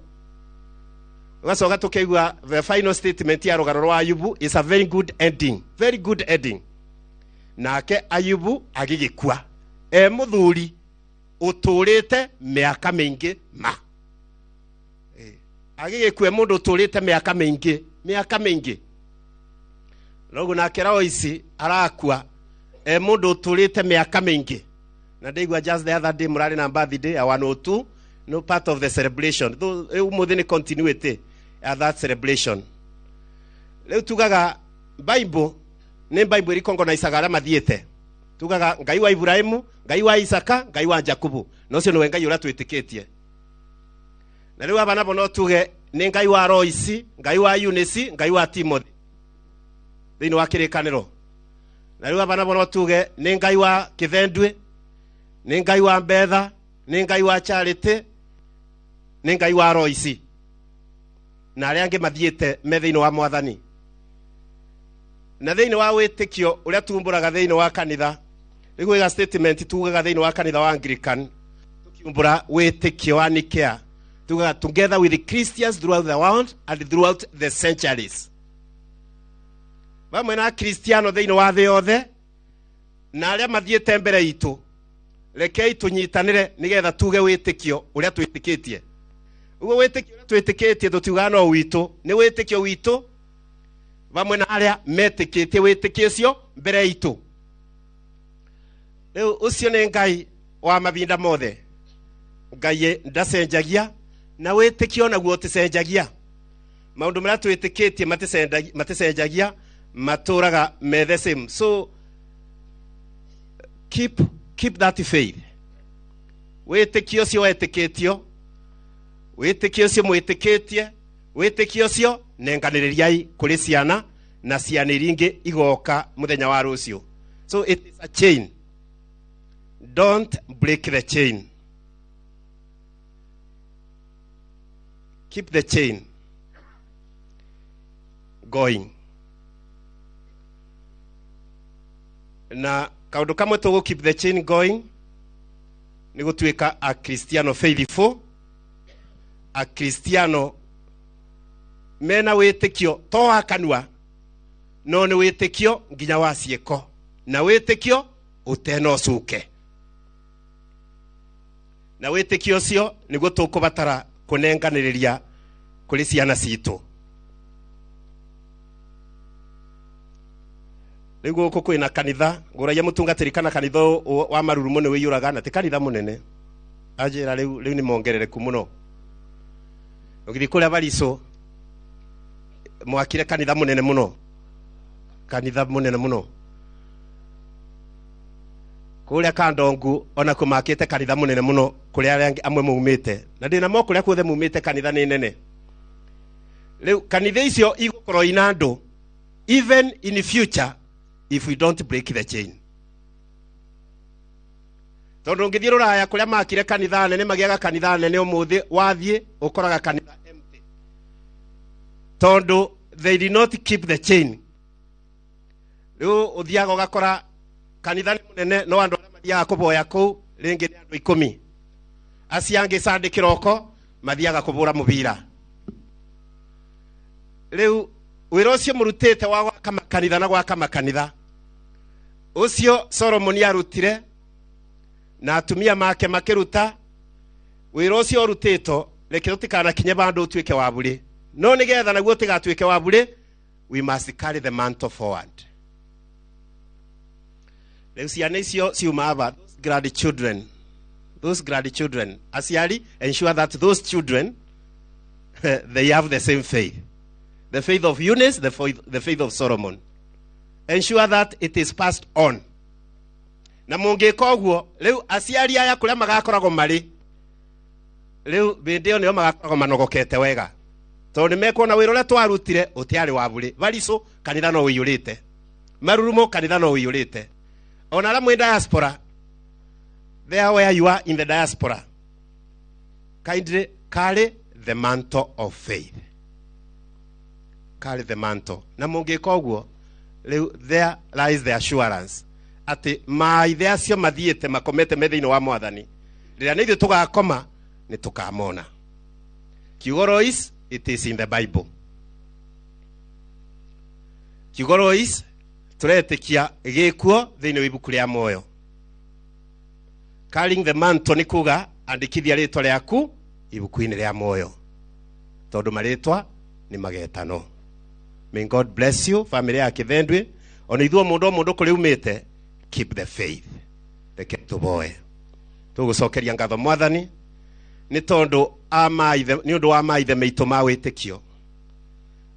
Ũgacoka tũkaigua the final statement ya rũgano rwa Ayubu is a very good ending, very good ending. Nake Ayubu agĩgĩkua e mũthuri ũtũrĩte mĩaka mĩingĩ ma. Agĩgĩkua mũndũ ũtũrĩte mĩaka mĩingĩ, mĩaka mĩingĩ. Noguo nake Lois arakua e mũndũ ũtũrĩte mĩaka mĩingĩ. Na ndaigua just the other day mũrarĩ na birthday ya 102, no part of the celebration. Though rĩu ũmũthĩ nĩ continuity ya that celebration. Rĩu tugaga Bible nĩ Bible ĩrikongonicaga arĩa mathiĩte. Tugaga Ngai wa Ibrahimu, Ngai wa Isaka, Ngai wa Jakubu. Na ũcio nĩwe Ngai ũrĩa twĩtĩkĩtie. Na rĩu aba nabo no tuge nĩ Ngai wa Lois, Ngai wa Eunice, Ngai wa Timothy thĩinĩ wa kĩrĩkanĩro. Na rĩu aba nabo no tuge nĩ Ngai wa Kĩthendwe, nĩ Ngai wa Mbetha, nĩ Ngai wa Charity, nĩ Ngai wa Lois na arĩa angĩ mathiĩte me thĩinĩ wa Mwathani. Na thĩinĩ wa wĩtĩkio ũrĩa tumbũraga thĩinĩ wa kanitha, rĩu gwĩga statement tugaga thĩinĩ wa kanitha wa Anglican, tukiumbũra wĩtĩkio wa Nikea, tugaga together with the Christians throughout the world and throughout the centuries. Vamwe na Akristiano thĩinĩ wa thĩ yothe Na arĩa mathiĩte mbere itũ, rekei tũnyitanĩre nĩgetha tuge wĩtĩkio ũrĩa twĩtĩkĩtie. Ũguo wĩtĩkio ũrĩa twĩtĩkĩtie tũtiugaga no witũ, nĩ wĩtĩkio witũ vamwe na arĩa metĩkĩtie wĩtĩkio ũcio mbere itũ. Rĩu ũcio nĩ Ngai wa mavinda mothe. Ngai ndacenjagia na wĩtĩkio naguo ũticenjagia. Maũndũ marĩa twĩtĩkĩtie maticenjagia, matũraga me the same. So keep that faith. Wĩtĩkio ũcio wetĩkĩtio, wĩtĩkio ũcio mwĩtĩkĩtie, wĩtĩkio ũcio nenganĩrĩriai kũrĩ ciana na ciana iria ingĩ igoka mũthenya wa rũciũ. So it is a chain. Don't break the chain. Keep the chain going. Na kaundu kamwe tũgũ keep the chain going nĩ gũtuĩka akristiano faithful, akristiano mena wĩtĩkio to wa kanua no nĩ wĩtĩkio nginya wa ciĩko, na wĩtĩkio ũtena ũcuke, na wĩtĩkio ũcio nĩguo tũkũbatara kũnenganĩrĩria kũrĩ ciana citũ. Rĩu gũkũ kwĩna kanitha, ngũragia mũtungatĩri kana kanitha wa Marurumo nĩ wĩiyũraga, na ti kanitha mũnene. Anjĩra rĩu nĩ mongerereku mũno. Ũgĩthiĩ kũrĩa Barico mwakire kanitha mũnene mũno, kanitha mũnene mũno. Kũrĩa Kandongu onakuo makĩte kanitha mũnene mũno kũrĩa arĩa angĩ amwe maumĩte, na ndĩna mo kũrĩa kuothe maumĩte kanitha nĩ nene. Rĩu kanitha icio igũkorwo ina andũ even in the future if we don't break the chain. Tondũ ũngĩthiĩ rũraya kũrĩa makire kanitha nene, magĩaga kanitha nene ũmũthĩ, wathiĩ ũkoraga kanitha empty, tondũ they did not keep the chain. Rĩu ũthiaga ũgakora kanitha nĩ mũnene no andũ arĩa mathiaga kũboya kũu rĩngĩ nĩ andũ 10, acio angĩ Sunday kĩroko mathiaga kũbũra mũbira. Rĩu wĩra ũcio mũrutĩte wa gwaka makanitha na gwaka makanitha ũcio Solomoni arutire na atumia make makĩruta, wĩra ũcio ũrutĩtwo reke tũtikanakinye bandũ ũtuĩke wa bure, no nĩgetha naguo ũtigatuĩke wa bure, we must carry the mantle forward. Rĩu ciana icio ciuma aba, those grandchildren, aciari ensure that those children they have the same faith, the faith of Eunice, the faith of Solomon. Ensure that it is passed on. Na mũngĩka ũguo, rĩu aciari aya kũrĩa magakoragwo marĩ, rĩu hĩndĩ ĩyo nĩo magakoragwo manogokete wega, tondũ nĩmekuona wĩra ũrĩa twarutire ũtiarĩ wa bure. Barico kanitha no ũiyũrĩte, Marurumo kanitha no ũiyũrĩte, ona arĩa mwĩ diaspora, there where you are in the diaspora, kindly carry the mantle of faith. Carry the mantle. Na mũngĩka ũguo, rĩu there lies the assurance atĩ maithe acio mathiĩte makomete me thĩinĩ wa Mwathani, rĩrĩa nĩ ithuĩ tũgakoma nĩ tũkamona. Kiugo Lois, it is in the Bible. Kiugo Lois tũretĩkia gĩkuo thĩinĩ wa ibuku rĩa muoyo. Carrying the mantle nĩ kuga andĩkithia rĩtwa rĩaku ibuku-inĩ rĩa muoyo, tondũ marĩtwa nĩ magetano. May God bless you, family ya Kĩthendwe. Ona ithuĩ mũndũ o mũndũ kũrĩa umĩte, keep the faith. Reke tũboe. Tũgũcokeria ngatho Mwathani nĩ tondũ nĩ ũndũ wa maithe maitũ ma wĩtĩkio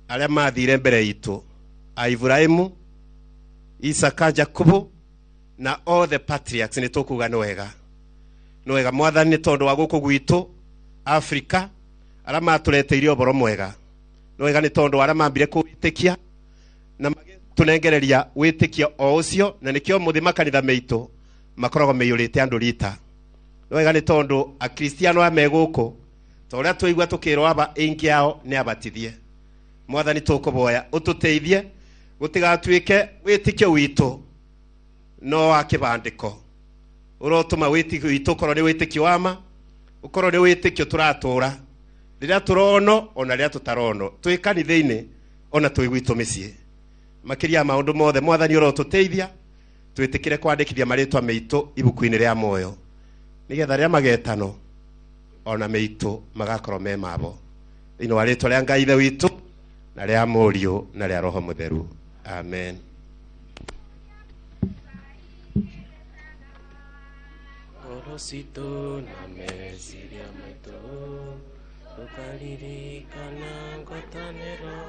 arĩa mathire mbere itũ, a Ibrahimu, Isaka, Jakubu na all the patriarchs. Nĩ tũkuga nĩ wega, nĩ wega Mwathani, nĩ tondũ wa gũkũ gwitũ Afrika arĩa matũreteire ũhoro mwega. Nĩ wega nĩ tondũ arĩa mambire kũwĩtĩkia na magĩtũnengereria wĩtĩkio o ũcio, na nĩkĩo mũthĩ makanitha meitũ makoragwo meiyũrĩte andũ rita. Nĩ wega nĩ tondũ akristiano aya me gũkũ, ta ũrĩa twaigua tũkĩrwo aba aingĩ ao nĩ abatithie. Mwathani tũkũboya ũtũteithie gũtigatuĩke wĩtĩkio witũ no wa kĩbandĩko, ũrotũma wĩtĩkio witũ ũkorwo nĩ wĩtĩkio wa ma, ũkorwo nĩ wĩtĩkio tũratũra rĩrĩa tũrono ona rĩrĩa tũtarono, twĩ kanitha-inĩ ona twĩ gwitũ mĩciĩ. Makĩria ya maũndũ mothe Mwathani ũrotũteithia Twĩtĩkĩre kwandĩkithia marĩtwa meitũ ibuku-inĩ rĩa muoyo, nĩgetha rĩa magetano ona meitũ magakorwo me mabo. Thĩinĩ wa rĩtwa rĩa Ngai Ithe witũ na rĩa Mũriũ na rĩa Roho Mũtheru, amen. Ngoro citũ na meciria maitũ tũkaririkana ngwatanĩro.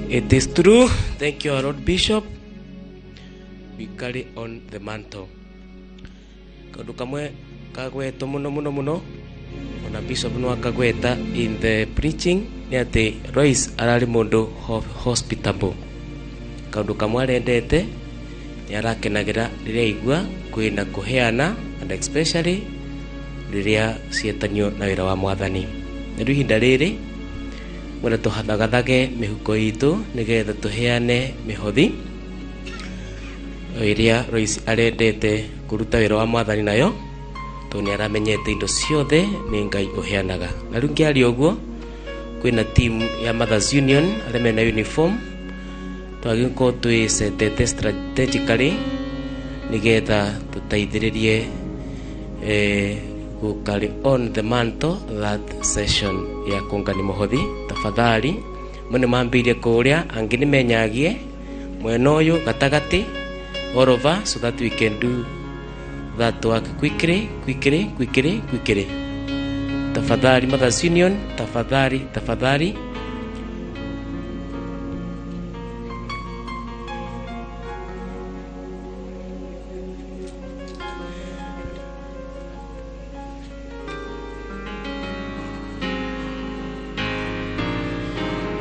It is true. Thank you, our Lord Bishop. We carry on the mantle. Kaundu kamwe kagwetwo muno muno muno ona Bishop no akagweta in the preaching ni ati Royce arari mundu hospitable. Kaundu kamwe arendete ni arakenagira riria aigua kwina kuheana, and especially riria cietanio na wira wa mwathani. Na riu ihinda riri mwenda tũhathagathage mĩhuko itũ nĩgetha tũheane mĩhothi ĩrĩa Royce arendete kũruta wĩra wa mwathani nayo, tondũ nĩ aramenyete indo ciothe nĩ Ngai ũheanaga. Na rĩu ngĩaria ũguo kwĩna team ya Mothers Union arĩa mena uniform, twagĩkorwo twĩcetete strategically nĩgetha tũteithĩrĩrie gũ carry on the mantle that session ya kũngani mũhothi. Tafadhali mwe nĩ mambĩirie kũrĩa, angĩ nĩ menyagie mwena ũyũ gatagatĩ, all over, so that we can do that work quickly, quickly, quickly, quickly. Tafadhali Mothers Union, tafadhali, tafadhali.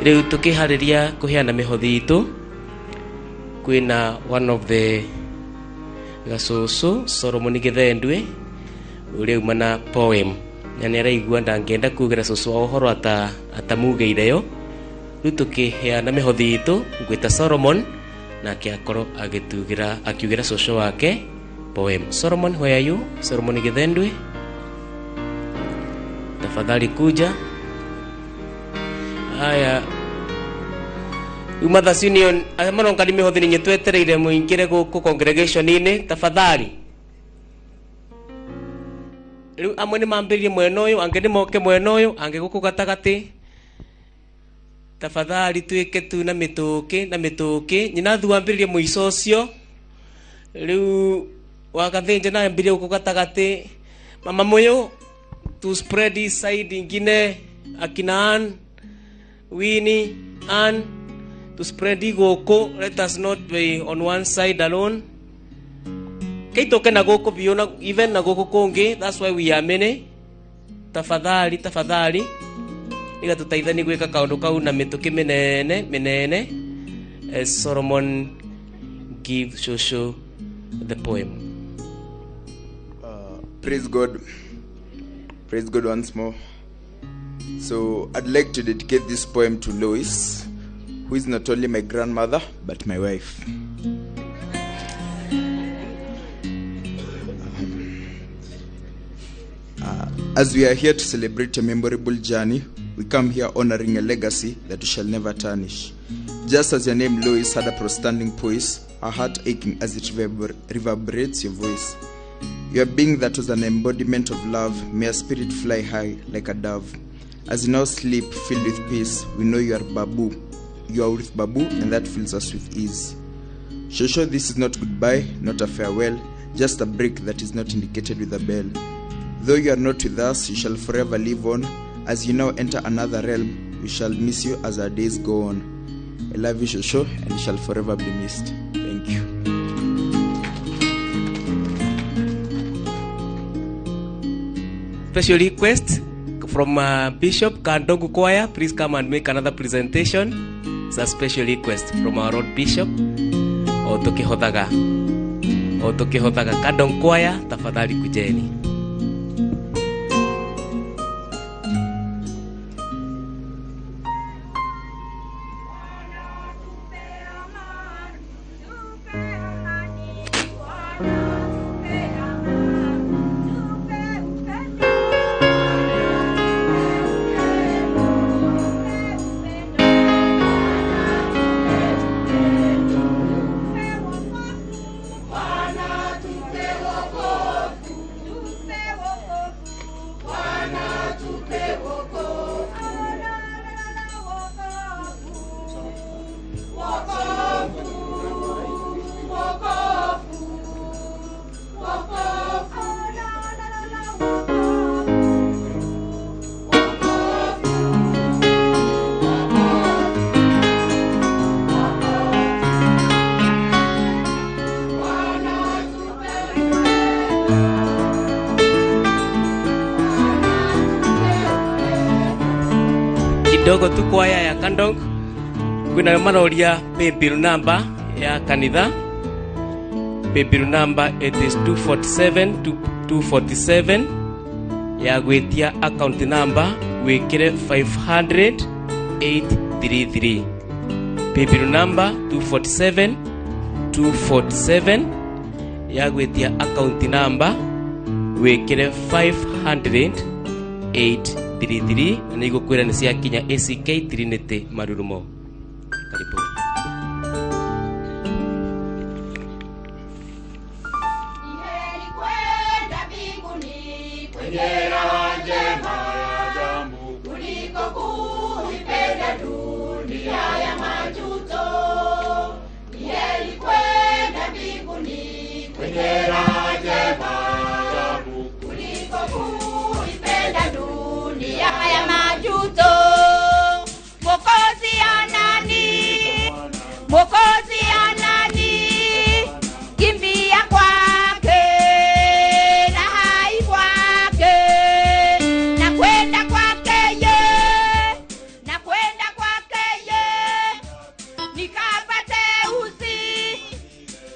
Rĩu tũkĩharĩria kũheana mĩhothi itũ, kwĩna one of the gacũcũ Solomon Gĩthendwe ũrĩa uma na poem, na nĩ araigua ndangĩenda kugĩra cũcũ wa ũhoro atamugĩire yo. Rĩu tũkĩheana mĩhothi itũ ngwĩta Solomon nake akorwo agĩtugĩra akiugĩra cũcũ wake poem. Solomon, where are you? Solomon Gĩthendwe, tafadhali kuja. Aya, Mothers Union aya maronka ni mihothi ninyi twetereire muingire guku congregation-ini, tafadhali. Riu amwe ni mambiririe mwena uyu, angi ni moke mwena uyu, angi guku gatagati. Tafadhali twike tu na mituki na mituki. Nyina thu ambiririe muico ucio. Riu wagathinja na ambiririe guku gatagati. Mama muyu to spread this side ingine, akina Ann, Winnie, Ann, to spread goko. Let us not be on one side alone. Keitoke na goko biũ na even na goko kũngĩ. That's why we are many. Tafadhali, tafadhali, iga tũteithanie gwĩka kaũndũ kau na mĩtũkĩ mĩnene mĩnene. As Solomon give Shosho the poem. Praise God. Praise God once more. So I'd like to dedicate this poem to Lois, who is not only my grandmother, but my wife. As we are here to celebrate a memorable journey, we come here honoring a legacy that we shall never tarnish. Just as your name, Lois, had a prostanding poise, her heart aching as it reverberates your voice. Your being that was an embodiment of love, may your spirit fly high like a dove. As you now sleep, filled with peace, we know you are Babu. You are with Babu, and that fills us with ease. Shosho, this is not goodbye, not a farewell, just a break that is not indicated with a bell. Though you are not with us, you shall forever live on. As you now enter another realm, we shall miss you as our days go on. I love you, Shosho, and you shall forever be missed. Thank you. Special request from Bishop Kandogu Choir, please come and make another presentation. It's a special request from our Lord Bishop. O tukihothaga Kandong Choir, tafadhali kujeni. Kidogo tu kwaya ya Kandong kwina maroria paybill number ya kanitha. Paybill number it is 247 247 ya gwitia account number wikire 500 833. Paybill number 247 247 ya gwitia account number wikire 500 833 na nigukwira ni ciakinya ACK Trinity Marurumo. Karibu. Mwokozi anani, kimbia kwake na hai kwake, na kwenda kwake ye, na kwenda kwake ye, nikapate uzi,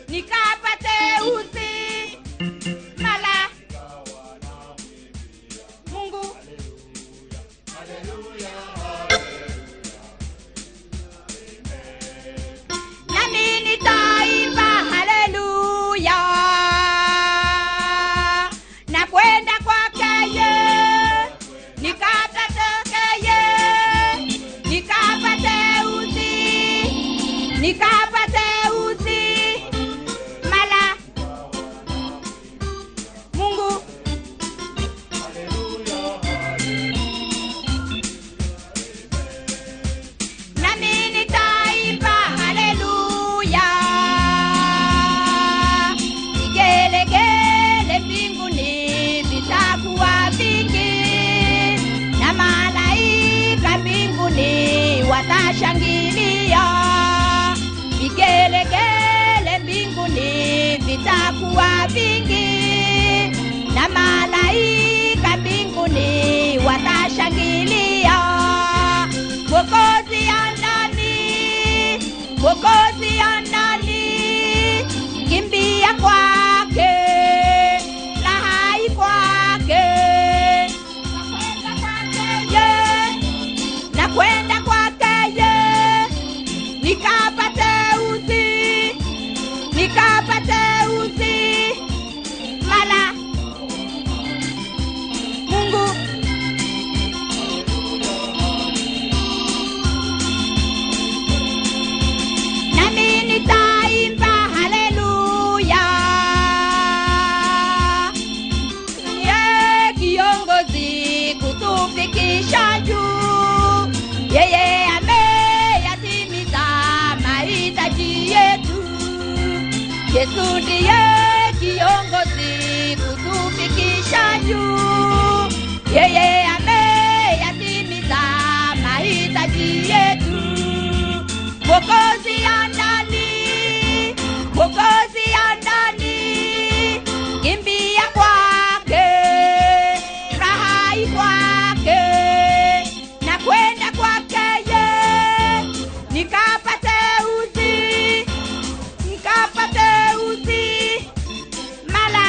nikapate uzi, mala Mungu. Nikapate uzi mala Mungu. Nami nitaimba haleluya, vigelegele mbinguni vitakuwa vingi, na malaika mbinguni watashangilia. Vigelegele mbinguni vitakuwa vingi, na malaika mbinguni watashangilia. Mwokozi anani, Mwokozi anani, kimbia kwake na hai kwake, na kwenda kwake ye, nikapate uzi, nikapate uzi mala Mungu. Nami nitaimba haleluya, ye kiongozi kutufikisha juu, yeye ameyatimiza mahitaji yetu. Yesu ndiye kiongozi kutufikisha juu, yeye ameyatimiza mahitaji yetu. Mwokozi anani, Mwokozi anani, kimbia kwake, raha kwake, na kwenda kwake ye, nikapate uzi, nikapate uzi mala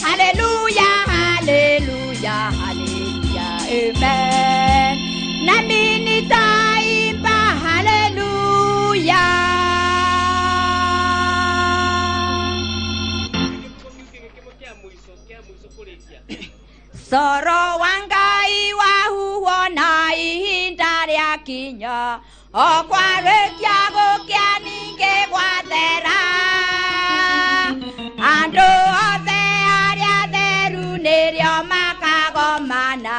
Haleluya, haleluya, haleluya, amen. Nami nitaimba haleluya. Soro wa Ngai wahuona ihinda rĩakinya, o kwarĩkia gũkĩa ningĩ gwathera. Andũ othe arĩa atheru nĩrĩo makagomana,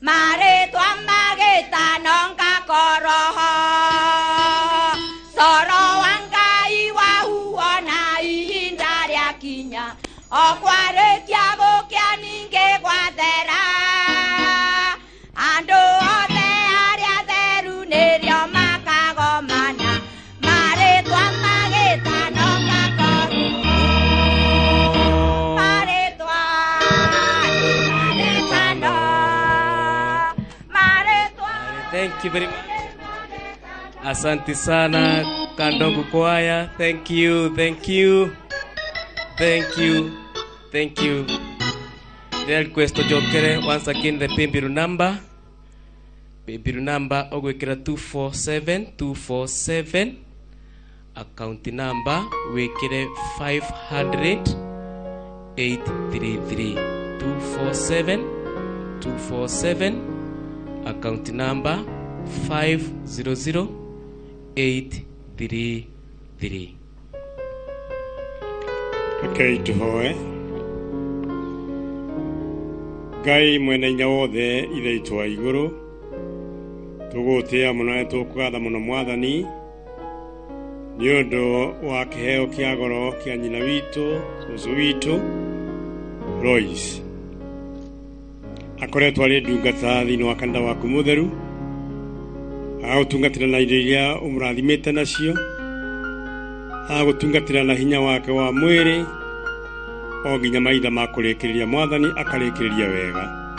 marĩtwa magĩtano ngakorwo ho. Coro wa Ngai wahuona ihinda rĩakinya, o kwarĩkia gũkĩa ningĩ gwathera. Andũ othe arĩa atheru nĩrĩo makagomana, marĩtwa magĩtano ngakorwo ho. Marĩtwa Thank you very much. Asante sana Kandongu Choir. Thank you, thank you. Thank you. Thank you. The request to Jokere once again the paybill number. Paybill number ogwikira 247 247, account number wikire 500 833 247 247, account number 500 833. Rekei tuhoe. Ngai mwene hinya wothe, ithe itũ wa igũrũ, tũgũtĩĩa mũno na tũkũgatha mũno Mwathani nĩ ũndũ wa kĩheo kĩa goro kĩa nyina witũ, cũcũ witũ Lois. Akoretwo arĩ ndungata thĩinĩ wa kanitha waku mũtheru, agagũtungatĩra na indo iria ũmũrathimĩte nacio, agagũtungatĩra na hinya wake wa mwĩrĩ o nginya mahinda ma kũrĩkĩrĩria. Mwathani akarĩkĩrĩria wega,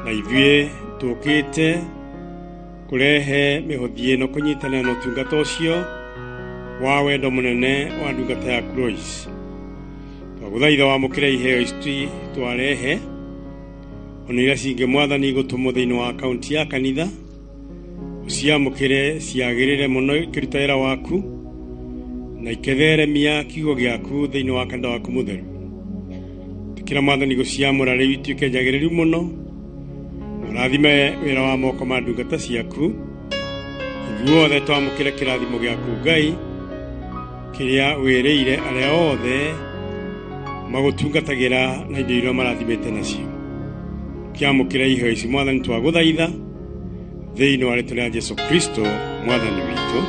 na ithuĩ tũkĩte kũrehe mĩhothi ĩno kũnyitanĩra na ũtungata ũcio wa wendo mũnene wa ndungata yaku Lois. Twagũthaitha wamũkĩre iheo ici twarehe, ona iria cingĩ Mwathani gũtũmwo thĩinĩ wa akaunti ya kanitha, ũciamũkĩre ciagĩrĩre mũno ikĩruta wĩra waku na iketheremia kiugo gĩaku thĩinĩ wa kanitha waku mũtheru. Tĩkĩra Mwathani gũciamũra rĩu ituĩke njagĩrĩru mũno, ũrathime wĩra wa moko ma ndungata ciaku. Ithuothe twamũkĩre kĩrathimo gĩaku Ngai, kĩrĩa wĩrĩire arĩa othe magũtungatagĩra na indo iria marathimĩte nacio. Kĩamũkĩre iheo ici Mwathani twagũthaitha thĩinĩ wa rĩtwa rĩa Jesu Kristo Mwathani witũ.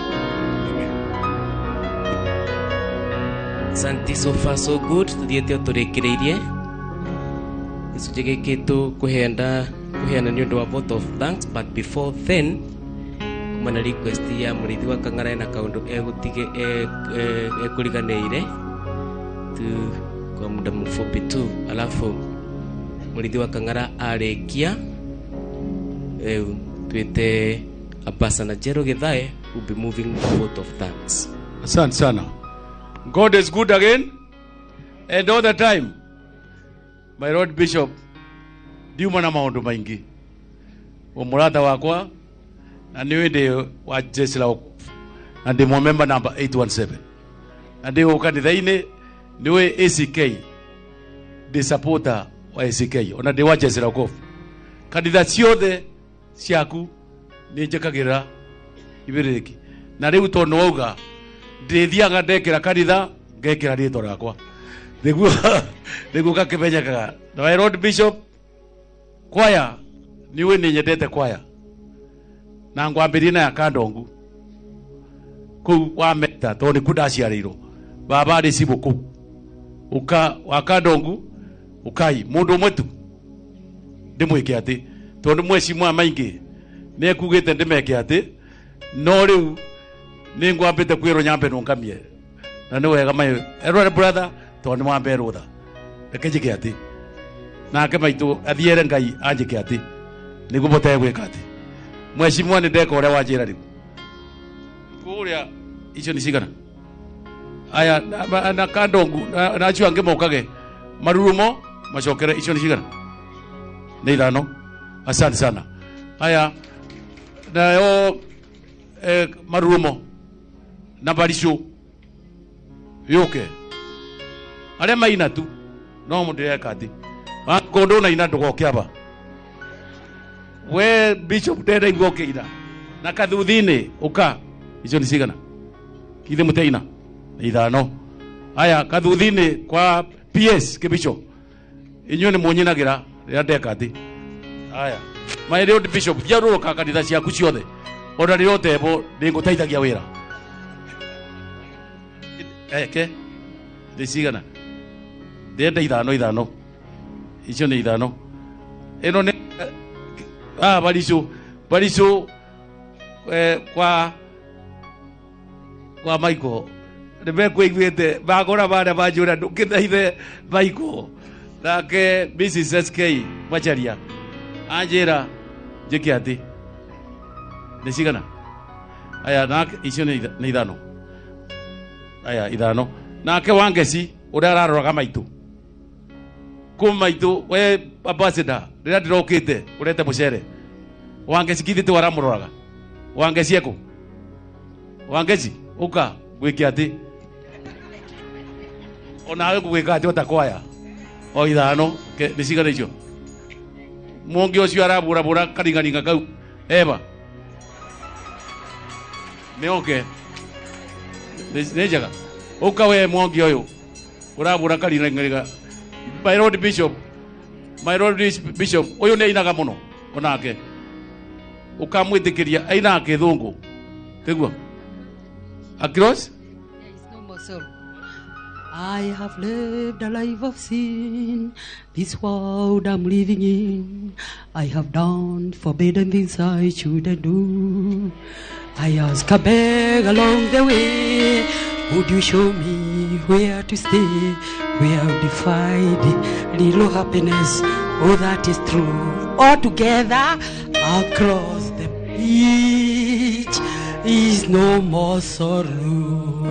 Asante, so far so good. Tuthiĩte o tũrĩkĩrĩirie gĩcunjĩ gĩkĩ tũkũheana kũheana nĩ ũndũ wa vote of thanks, but before then kuma na request ya mũrĩithi wa Kang'ara ena kaũndũ egũtige ekũriganĩire tu kwa muda mfupi tu, alafu mũrĩithi wa Kang'ara arĩkia rĩu twĩte Ambassador Jero Githae will be moving the vote of thanks. Asante sana. God is good again and all the time. My Lord Bishop, ndiuma na maundu maingi. Umurata wakwa na niwe ndi wa jeshi la wokovu na ndi member number 817 na ndi kanitha-inĩ niwe ACK, ndi supporter wa ACK ona ndi wa jeshi la wokovu. Kanitha ciothe ciaku nĩ njĩkagĩra ibĩrĩrĩki na rĩu tondũ wauga ndĩthiaga ndekĩra kanitha ngekĩra rĩtwa rĩakwa nĩguo nĩguo gakĩmenyekaga. Na my Lord Bishop, kwaya niwe nĩ nyendete kwaya na ngwambĩrie na ya Kandongu kũu wa Meta tondũ nĩkuo ndaciarĩirwo. Baba arĩ cibũ kũu ũka wa Kandongu ũkai mũndũ ũmwe tu ndĩmwĩke atĩ tondũ mweci mwa maingĩ nĩ ekugĩte ndĩmeke atĩ no rĩu nĩ ngwambĩte kwĩrwo nyambe nũngamie na nĩ wega my elder brother tondũ nĩ wambe rũtha reke njĩke atĩ nake maitũ athiere Ngai anjĩke atĩ nĩguo bote gwĩka atĩ mweci mwa nĩ ndeka ũrĩa wanjĩra rĩu kũrĩa icio nĩ cigana aya na Kandongu na acio angĩ mokage marurumo macokere icio nĩ cigana nĩ ithano. Asante sana. Aya nayo marurumo na baricio yoke aria maina tu no mundu eka ati akondo na ina ndugoke aba we bishop ndenda igoke ina na kathuthini uka icio ni cigana kithe muteina ithano. Aya kathuthini kwa PS kibicho inyuĩ nĩ munyinagira rĩrĩa ndeka ati. Aya my lord bishop thiarũrũka kanitha ciaku ciothe ona rĩrĩa ũtebo nĩngũteithagia wĩra eke nĩ cigana ndĩrenda ithano ithano icio nĩ ithano ĩno nĩ baricu baricu kwa Michael nĩ mekũiguĩte magũra marĩa manjũra ndũkĩthaithe Michael nake Mrs SK Macharia anjĩra njĩke atĩ Nĩ cigana? Aya nake icio nĩ ithano. Aya ithano. Nake Wangeci ũrĩa araroraga maitũ. Kuma maitũ we ambassador rĩrĩa ndĩrokĩte ũrete mũcere. Wangeci githĩ tiwe aramũroraga. Wangeci ekũ? Wangeci ũka gwĩke atĩ. Onawe ngũgwĩka atĩ ũtakwaya. O ithano nĩ cigana icio? Mwongi ũcio araburabura karingaringa kau eba nĩ oke nĩ njega ũka we mwongi ũyũ ũrabura karingaringa. My Lord Bishop, my Lord Bishop ũyũ nĩ ainaga mũno onake ũkamwĩtĩkĩria ainaga kĩthũngũ tiguo across. I have lived a life of sin, this world I'm living in. I have done forbidden things I shouldn't do. I ask a beg along the way, would you show me where to stay? Where I would find little happiness, oh that is true. All together across the beach is no more sorrow.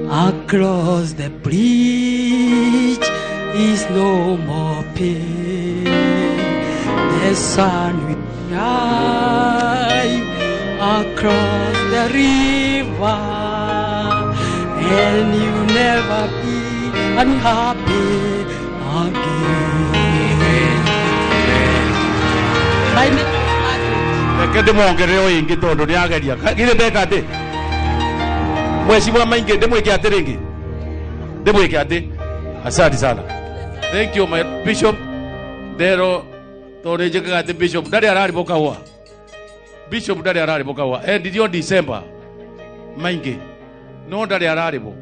Across the bridge is no more pain. The sun will shine across the river, and you'll never be unhappy again. My name is Margaret. Reke ndĩmuongerere o ĩngĩ tondũ nĩageria. Githĩ ndeka atĩ? Mheshimiwa Maingi ndimwike atĩ rĩngĩ? Ndimwike atĩ? Asante sana. Thank you my bishop. Ndero tondũ njĩkaga atĩ bishop ndarĩ ararĩbwo kahũa. Bishop ndarĩ ararĩbwo kahũa. Endirio December Maingi no ndarĩ ararĩbwo.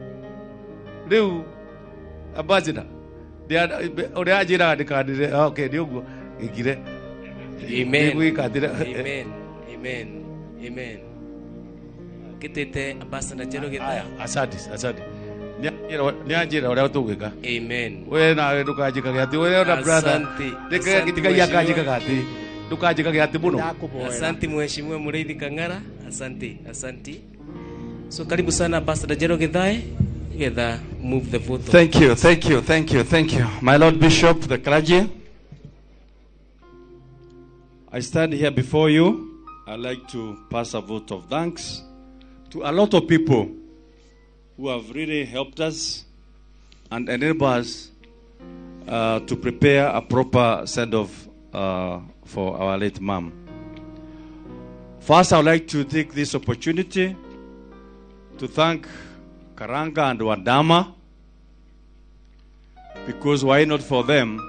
Rĩu ambassador ũrĩa anjĩraga ndĩkandĩre okay nĩ ũguo gĩkire. Amen. Amen. Amen. Amen. Kitete ambassador Jero Githae. Asante, asante. Nĩ anjĩra ũrĩa tũgwĩka. Amen. We nawe ndũkanjĩkage atĩ we ona brother. Ndĩkagia kanjĩkaga atĩ ndũkanjĩkage atĩ mũno. Asante mheshimiwa Mũrĩithi Kang'ara. Asante, asante. So karibu sana Ambassador Jero Githae. Getha move the vote. Thank you, thank you, thank you, thank you. My Lord Bishop, the clergy, I stand here before you. I'd like to pass a vote of thanks to a lot of people who have really helped us and enabled us to prepare a proper send-off for our late mom. First, I would like to take this opportunity to thank Karanga and Wandama, because why not for them,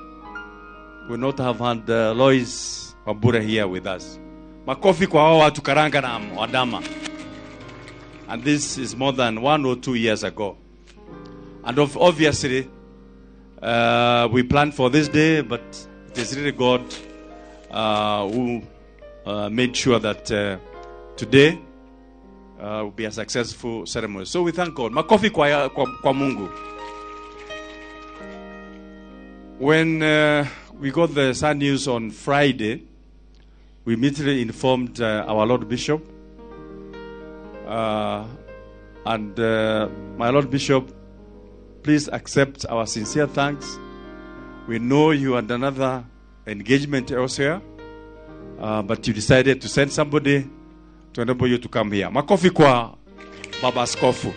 we not have had Lois Wambura here with us. Makofi kwa hao watu Karanga na Wandama. And this is more than 1 or 2 years ago. And obviously, we planned for this day, but it is really God who made sure that today will be a successful ceremony. So we thank God. Makofi kwa Mungu. When we got the sad news on Friday, we immediately informed our Lord Bishop. And my Lord Bishop, please accept our sincere thanks. We know you had another engagement elsewhere, but you decided to send somebody to enable you to come here. Makofi kwa Baba Askofu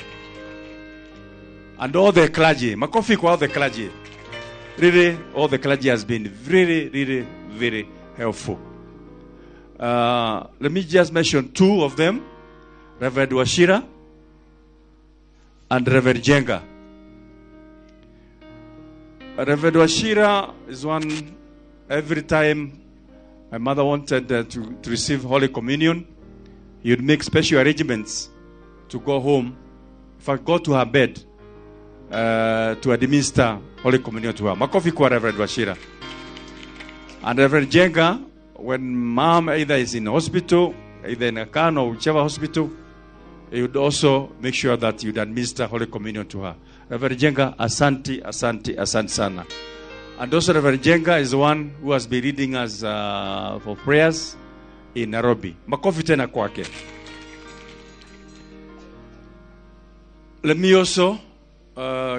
and all the clergy. Makofi kwa all the clergy. Really, all the clergy has been really, really, very helpful. Let me just mention two of them. Reverend Wachira and Reverend Jenga. Reverend Wachira is one, every time my mother wanted to receive Holy Communion, he would make special arrangements to go home, in fact, go to her bed to administer Holy Communion to her. Makofi kwa Reverend Wachira. And Reverend Jenga, when mom either is in hospital, either in a can or whichever hospital, he would also make sure that you'd administer Holy Communion to her. Reverend Jenga, asante, asante, asante sana. And also Reverend Jenga is the one who has been leading us for prayers in Nairobi. Makofi tena kwake. Let me also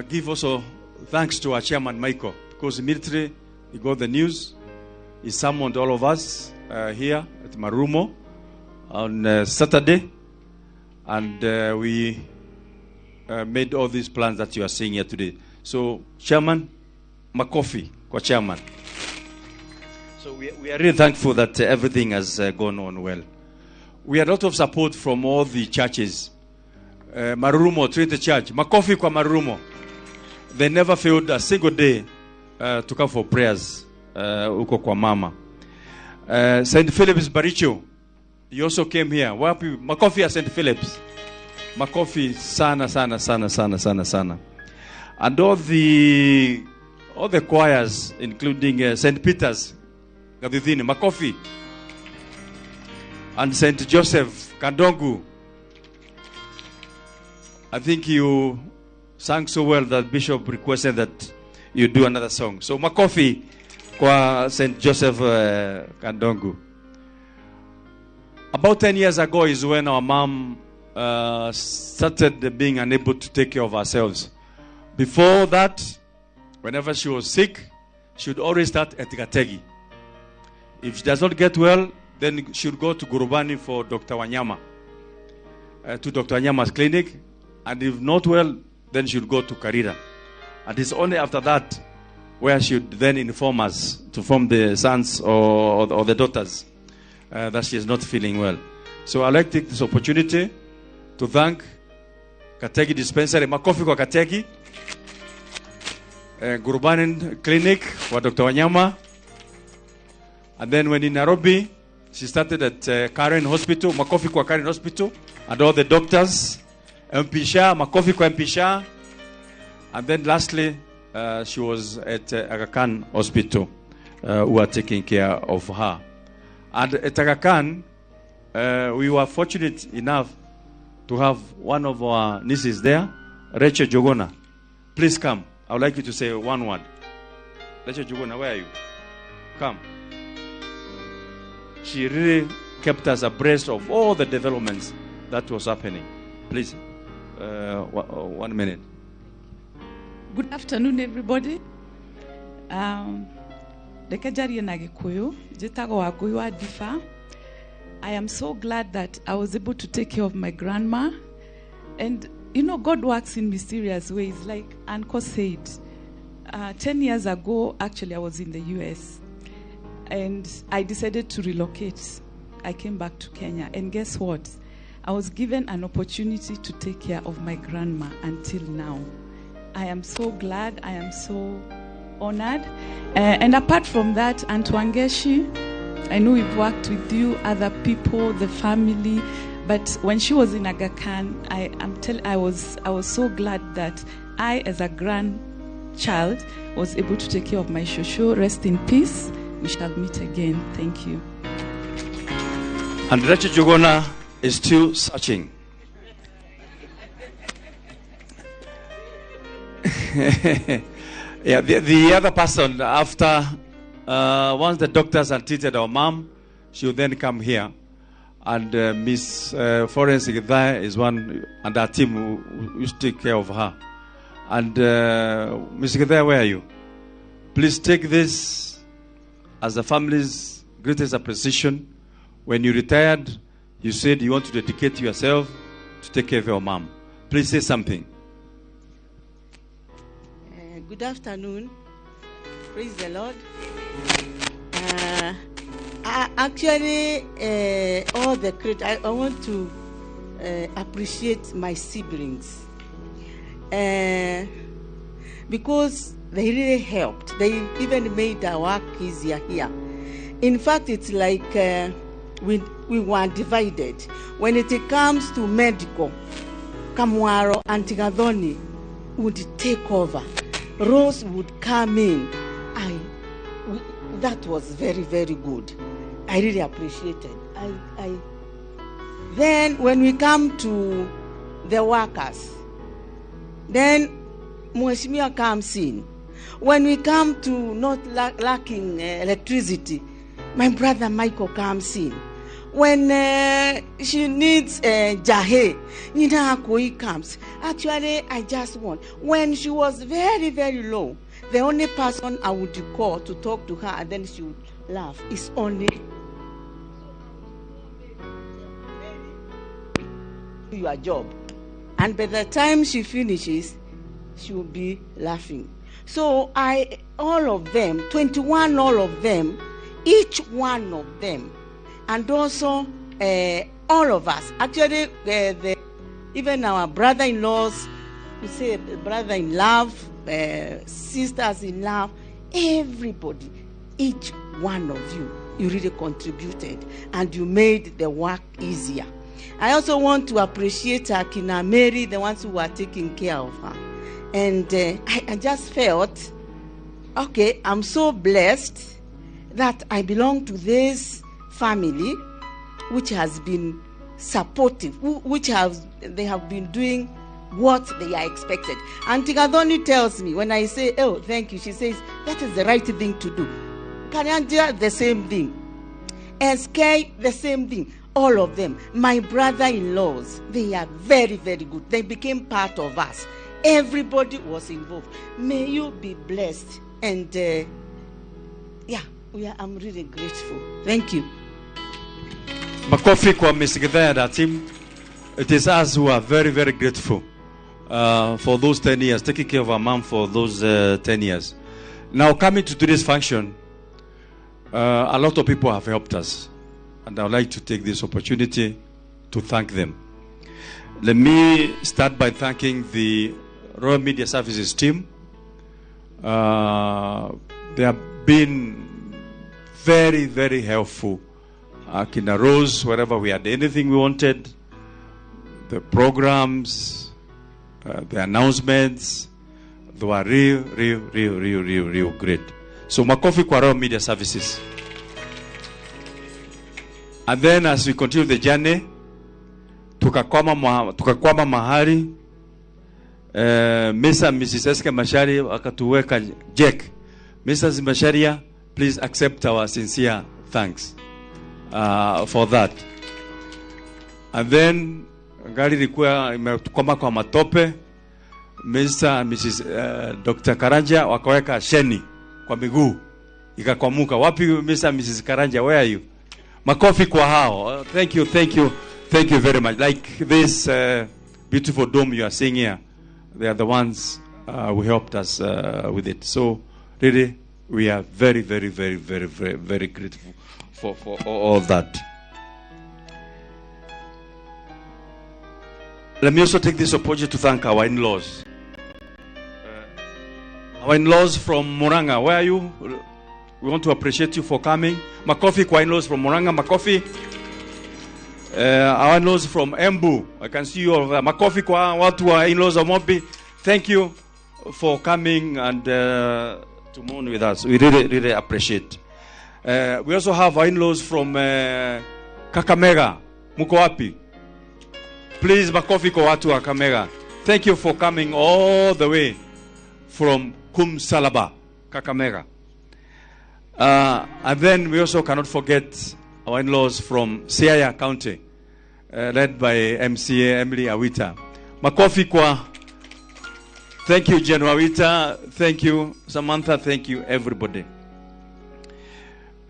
give also thanks to our chairman, Michael, because immediately he got the news. He summoned all of us here at Marumo on Saturday, and we made all these plans that you are seeing here today. So, Chairman, makofi kwa chairman. So we are really thankful that everything has gone on well. We had a lot of support from all the churches. Marumo, Trinity Church, makofi kwa Marumo. They never failed a single day to come for prayers uko kwa mama. St. Philip's Baricho, he also came here. Wapi, makofi ya St. Philip's. Makofi sana, sana, sana, sana, sana, sana. And all the choirs, including St. Peter's, Gathithini, makofi. And St. Joseph, Kandongu. I think you sang so well that Bishop requested that you do another song. So makofi kwa St. Joseph Kandongu. About 10 years ago is when our mom started being unable to take care of ourselves. Before that, whenever she was sick, she would always start at Gategi. If she does not get well, then she would go to Gurubani for Dr. Wanyama, to Dr. Wanyama's clinic. And if not well, then she would go to Karira. And it's only after that where she would then inform us, to form the sons or the daughters, that she is not feeling well. So I'd like to take this opportunity to thank Kategi Dispensary, makofi kwa Kategi, Gurubani Clinic for Dr. Wanyama. And then when in Nairobi, she started at Karen Hospital, makofi kwa Karen Hospital, and all the doctors, MP Shah, makofi kwa MP Shah. And then lastly, she was at Aga Khan Hospital, who are taking care of her. And at Aga Khan, we were fortunate enough to have one of our nieces there, Rachel Jogona. Please come. I would like you to say one word. Rachel Jogona, where are you? Come. She really kept us abreast of all the developments that was happening. Please, 1 minute. Good afternoon, everybody. Reke njarie na Gikuyu, njĩtagwo Wangũi wa Ndiba. I am so glad that I was able to take care of my grandma. And, you know, God works in mysterious ways. Like Anko said, 10 years ago, actually, I was in the US. And I decided to relocate. I came back to Kenya. And guess what? I was given an opportunity to take care of my grandma until now. I am so glad. I am so honored. And apart from that, Aunt Wangeshi, I know we've worked with you, other people, the family, but when she was in Aga Khan, I was so glad that I, as a grandchild, was able to take care of my shosho. Rest in peace. We shall meet again. Thank you. And Rachel Jogona is still searching. Yeah, the other person, after once the doctors had treated our mom, she would then come here. And Miss Florence Githae is one, and our team who used to take care of her. And Miss Githae, where are you? Please take this as the family's greatest appreciation. When you retired, you said you want to dedicate yourself to take care of your mom. Please say something. Good afternoon. Praise the Lord. Actually, all the credit, I want to appreciate my siblings because they really helped. They even made our work easier here. In fact, it's like we were divided. When it comes to medical, Kamwaro and Tigadoni would take over. Rose would come in. That was very, very good. I really appreciated. Then when we come to the workers, then Mheshimiwa comes in. When we come to not lacking electricity, my brother Michael comes in. When she needs jahe, Nina Akoi comes. Actually, I just want. When she was very, very low, the only person I would call to talk to her and then she would laugh is only your job. And by the time she finishes, she will be laughing. So all of them, 21 all of them, each one of them, and also all of us. Actually, even our brother-in-laws, we say brother in love, sisters in love, everybody, each one of you, you really contributed and you made the work easier. I also want to appreciate Akina Mary, the ones who were taking care of her. And I just felt, okay, I'm so blessed that I belong to this family, which has been supportive, they have been doing what they are expected. Auntie Gathoni tells me, when I say, oh, thank you, she says, that is the right thing to do. Karanja, the same thing. SK, the same thing. All of them. My brother-in-laws, they are very, very good. They became part of us. Everybody was involved. May you be blessed. And I'm really grateful. Thank you. Makofi kwa Ms. Githea and her team. It is us who are very, very grateful for those 10 years, taking care of our mom for those 10 years. Now, coming to today's function, a lot of people have helped us. And I would like to take this opportunity to thank them. Let me start by thanking the Royal Media Services team. They have been very, very helpful. Akina Rose, wherever we had anything we wanted, the programs, the announcements, they were real, real, real, real, real, real great. So makofi kwa Royal Media Services. And then as we continue the journey, tukakwama mahali, Mr. and Mrs. Eske Mashari wakatuweka Jack. Mrs. Masharia, please accept our sincere thanks for that. And then gari ilikuwa imekwama kwa matope. Mr. and Mrs. Dr. Karanja wakaweka sheni kwa miguu ikakwamuka. Wapi Mr. and Mrs. Karanja, where are you? Makofi kwa hao. Thank you, thank you, thank you very much. Like this beautiful dome you are seeing here, they are the ones who helped us with it. So really, we are very, very, very, very, very, very grateful for all that. Let me also take this opportunity to thank our in-laws. Our in-laws from Murang'a, where are you? We want to appreciate you for coming. Makofi kwa in-laws from Murang'a, makofi. Our in-laws from Embu, I can see you over there. Makofi kwa watu wa in-laws of Mobi. Thank you for coming and to mourn with us. We really, really appreciate. We also have our in-laws from Kakamega. Muko wapi? Please, makofi kwa watu wa Kakamega. Thank you for coming all the way from Kumsalaba, Kakamega. And then we also cannot forget our in-laws from Siaya County, led by MCA Emily Awita. Makofi kwa. Thank you, General Awita. Thank you, Samantha. Thank you, everybody.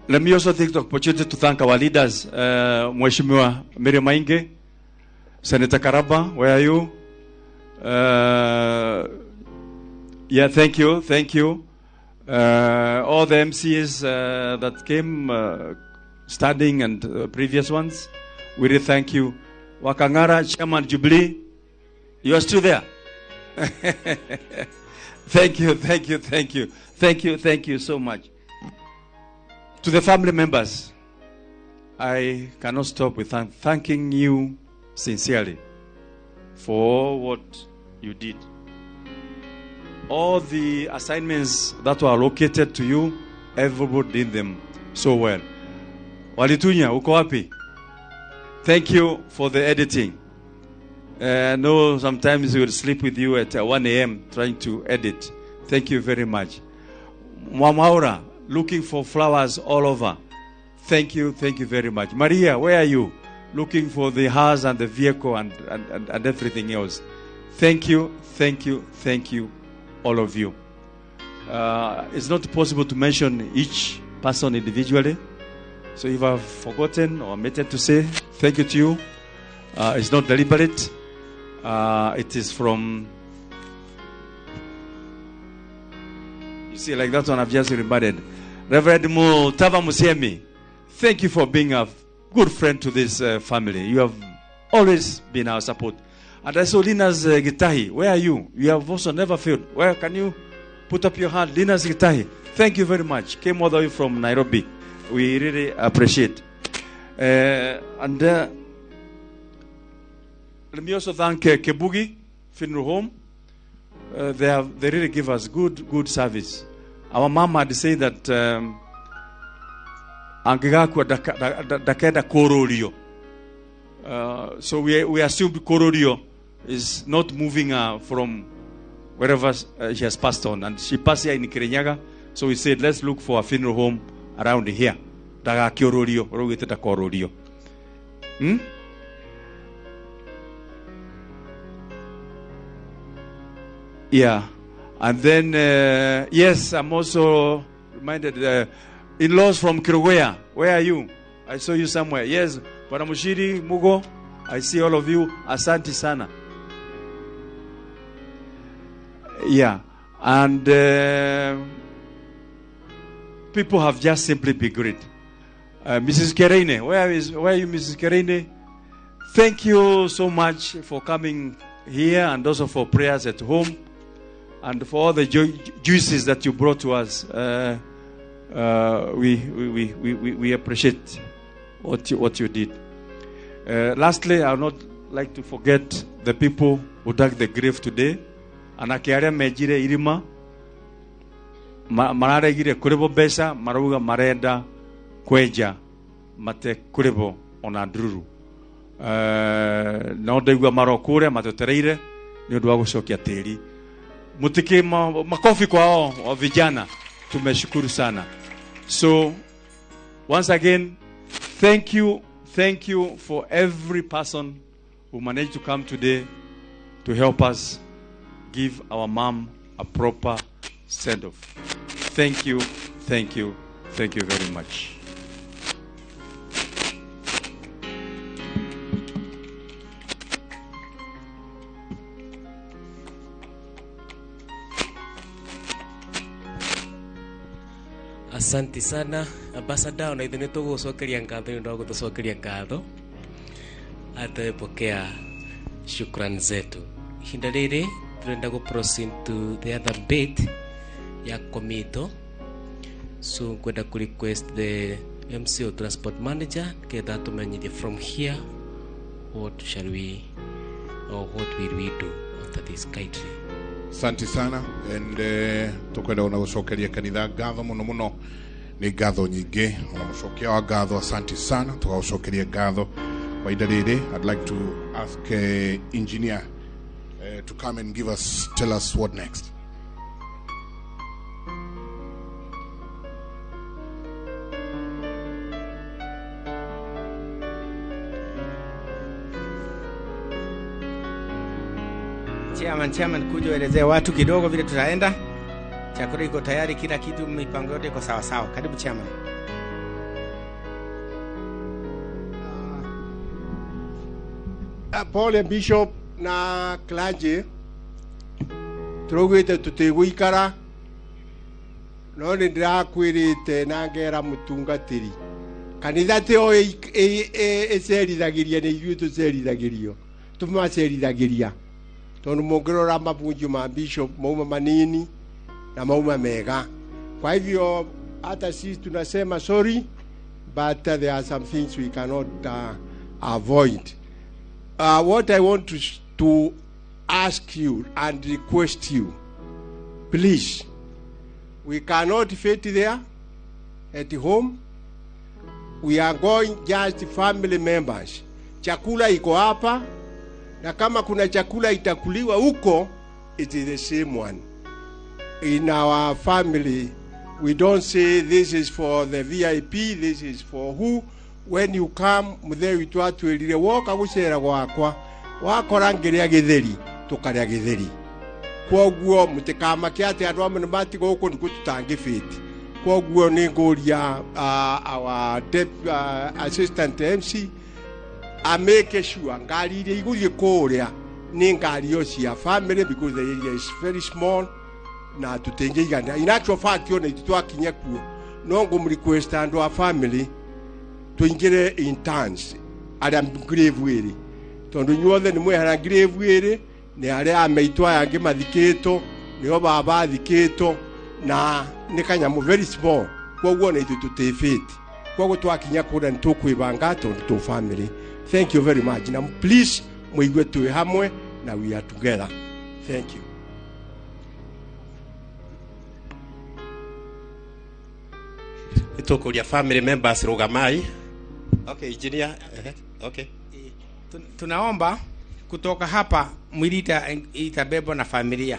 Let me also take the opportunity to thank our leaders, Mheshimiwa Mary Mainge, Senator Karaba, where are you? Yeah, thank you, thank you. All the MCs that came, standing and previous ones, we really thank you. Wakangara, Chairman Jubilee, you are still there. Thank you, thank you, thank you. Thank you, thank you so much. To the family members, I cannot stop with thanking you sincerely for what you did. All the assignments that were allocated to you, everybody did them so well. Walitunya, uko wapi? Thank you for the editing. I know sometimes we will sleep with you at 1 a.m. trying to edit. Thank you very much. Mwamaura, looking for flowers all over. Thank you very much. Maria, where are you? Looking for the house and the vehicle and everything else. Thank you, thank you, thank you, all of you. It's not possible to mention each person individually. So if I've forgotten or omitted to say thank you to you, it's not deliberate. It is from, you see, like that one I've just reminded. Reverend Mutava Musiemi, thank you for being a good friend to this family. You have always been our support. And I saw Linas Gitahi. Where are you? You have also never failed. Where can you put up your hand? Linas Gitahi, thank you very much. Came all the way from Nairobi. We really appreciate. And let me also thank Kebugi Funeral Home. They really give us good service. Our mama had said that angigakua dakenda kororio. So we assumed kororio is not moving from wherever she has passed on, and she passed here in Kirinyaga. So we said, let's look for a funeral home around here. Dagakiororio, orogete dakororio. Yeah. And then, yes, I'm also reminded, in-laws from Kirowea, where are you? I saw you somewhere. Yes, Bwana Mushiri, Mugo, I see all of you. Asante sana. Yeah. And people have just simply been great. Mrs. Kereine, where are you, Mrs. Kereine? Thank you so much for coming here and also for prayers at home and for all the juices that you brought to us. We appreciate what you did. Lastly, I would not like to forget the people who dug the grave today. Anake aria mejire irima mararegire kuribo mbeca marauga marenda kwenja mate kuribo ona ndururu. No ndaigua marokure matetereire ni undu wa gucokia tiri. Mutiki makofi kwa hao wa vijana, tumeshukuru sana. So once again, thank you for every person who managed to come today to help us give our mom a proper send-off. Thank you, thank you, thank you very much. Asante sana ambassador, na ithuĩ nĩtũgũcokeria ngatho nĩ ũndũ wa gũtũcokeria ngatho atepokea shukrani zetu. Ihinda rĩrĩ tũrenda gũ proceed to the other bit ya komito, so ngwenda kũ request the MCO transport manager ketha tũmenyithie from here what shall we or what will we do after this kindly. Asante sana and tukwenda ona gucokeria kanitha ngatho muno muno, ni ngatho nyingi ona mucokia wa ngatho. Asante sana, tugagucokeria ngatho kwa ihinda rĩrĩ. I'd like to ask engineer to come and give us, tell us what next. Chairman, kuja uelezee watu kidogo vile tutaenda. Chakula iko tayari, kila kitu, mipango yote iko sawa sawa. Karibu chairman. Paul Bishop na clergy turaugite tutigũikara no nĩ ndĩrakwĩrĩte na ngera mũtungatĩri kanitha tĩo ĩcerithagĩria nĩ ithuĩ tũcerithagĩrio tũmacerithagĩria tondu mũngĩrora mabunjo ma bishop mauma manini na mauma mega. Kwa hivyo hata sisi tunasema sorry, but there are some things we cannot avoid. What I want to ask you and request you, please, we cannot fit there at home. We are going just family members. Chakula iko hapa, na kama kuna chakula itakuliwa huko, it is the same one. In our family, We don't say this is for the VIP, this is for who. When you come, muthee witũ atwĩrire woka gũcera gwakwa wakora ngĩrĩa gĩtheri tũkarĩa gĩtheri. Kwoguo mũtikamake atĩ andũ amwe nĩ matiga gũkũ nĩkuo tũtangĩbĩti. Kwoguo nĩ ngũria our assistant MC amake sure ngari iria igũthiĩ kũrĩa nĩ ngari o cia family, because the area is very small na tũtingĩigana. In actual fact, ona ithuĩ twakinya kuo no ngũm request andũ a family tũingĩre in turns arĩa grave ĩrĩ, tondũ inyuothe nĩ mwehera grave ĩrĩ, nĩ arĩa amaitũ aya angĩ mathikĩtwo, nĩo baba athikĩtwo, na nĩ kanyamũ very small. Kwoguo na ithuĩ tũtĩbĩti. Kwoguo twakinya kũrĩa nĩ tũkwĩbanga tondũ tũ family. Thank you very much, na please mũigue twĩ hamwe na we are together. Thank you. Nĩtũkũria family members rũgamai. Okay, engineer. Okay. Tunaomba kutoka hapa mwili itabebwa na familia.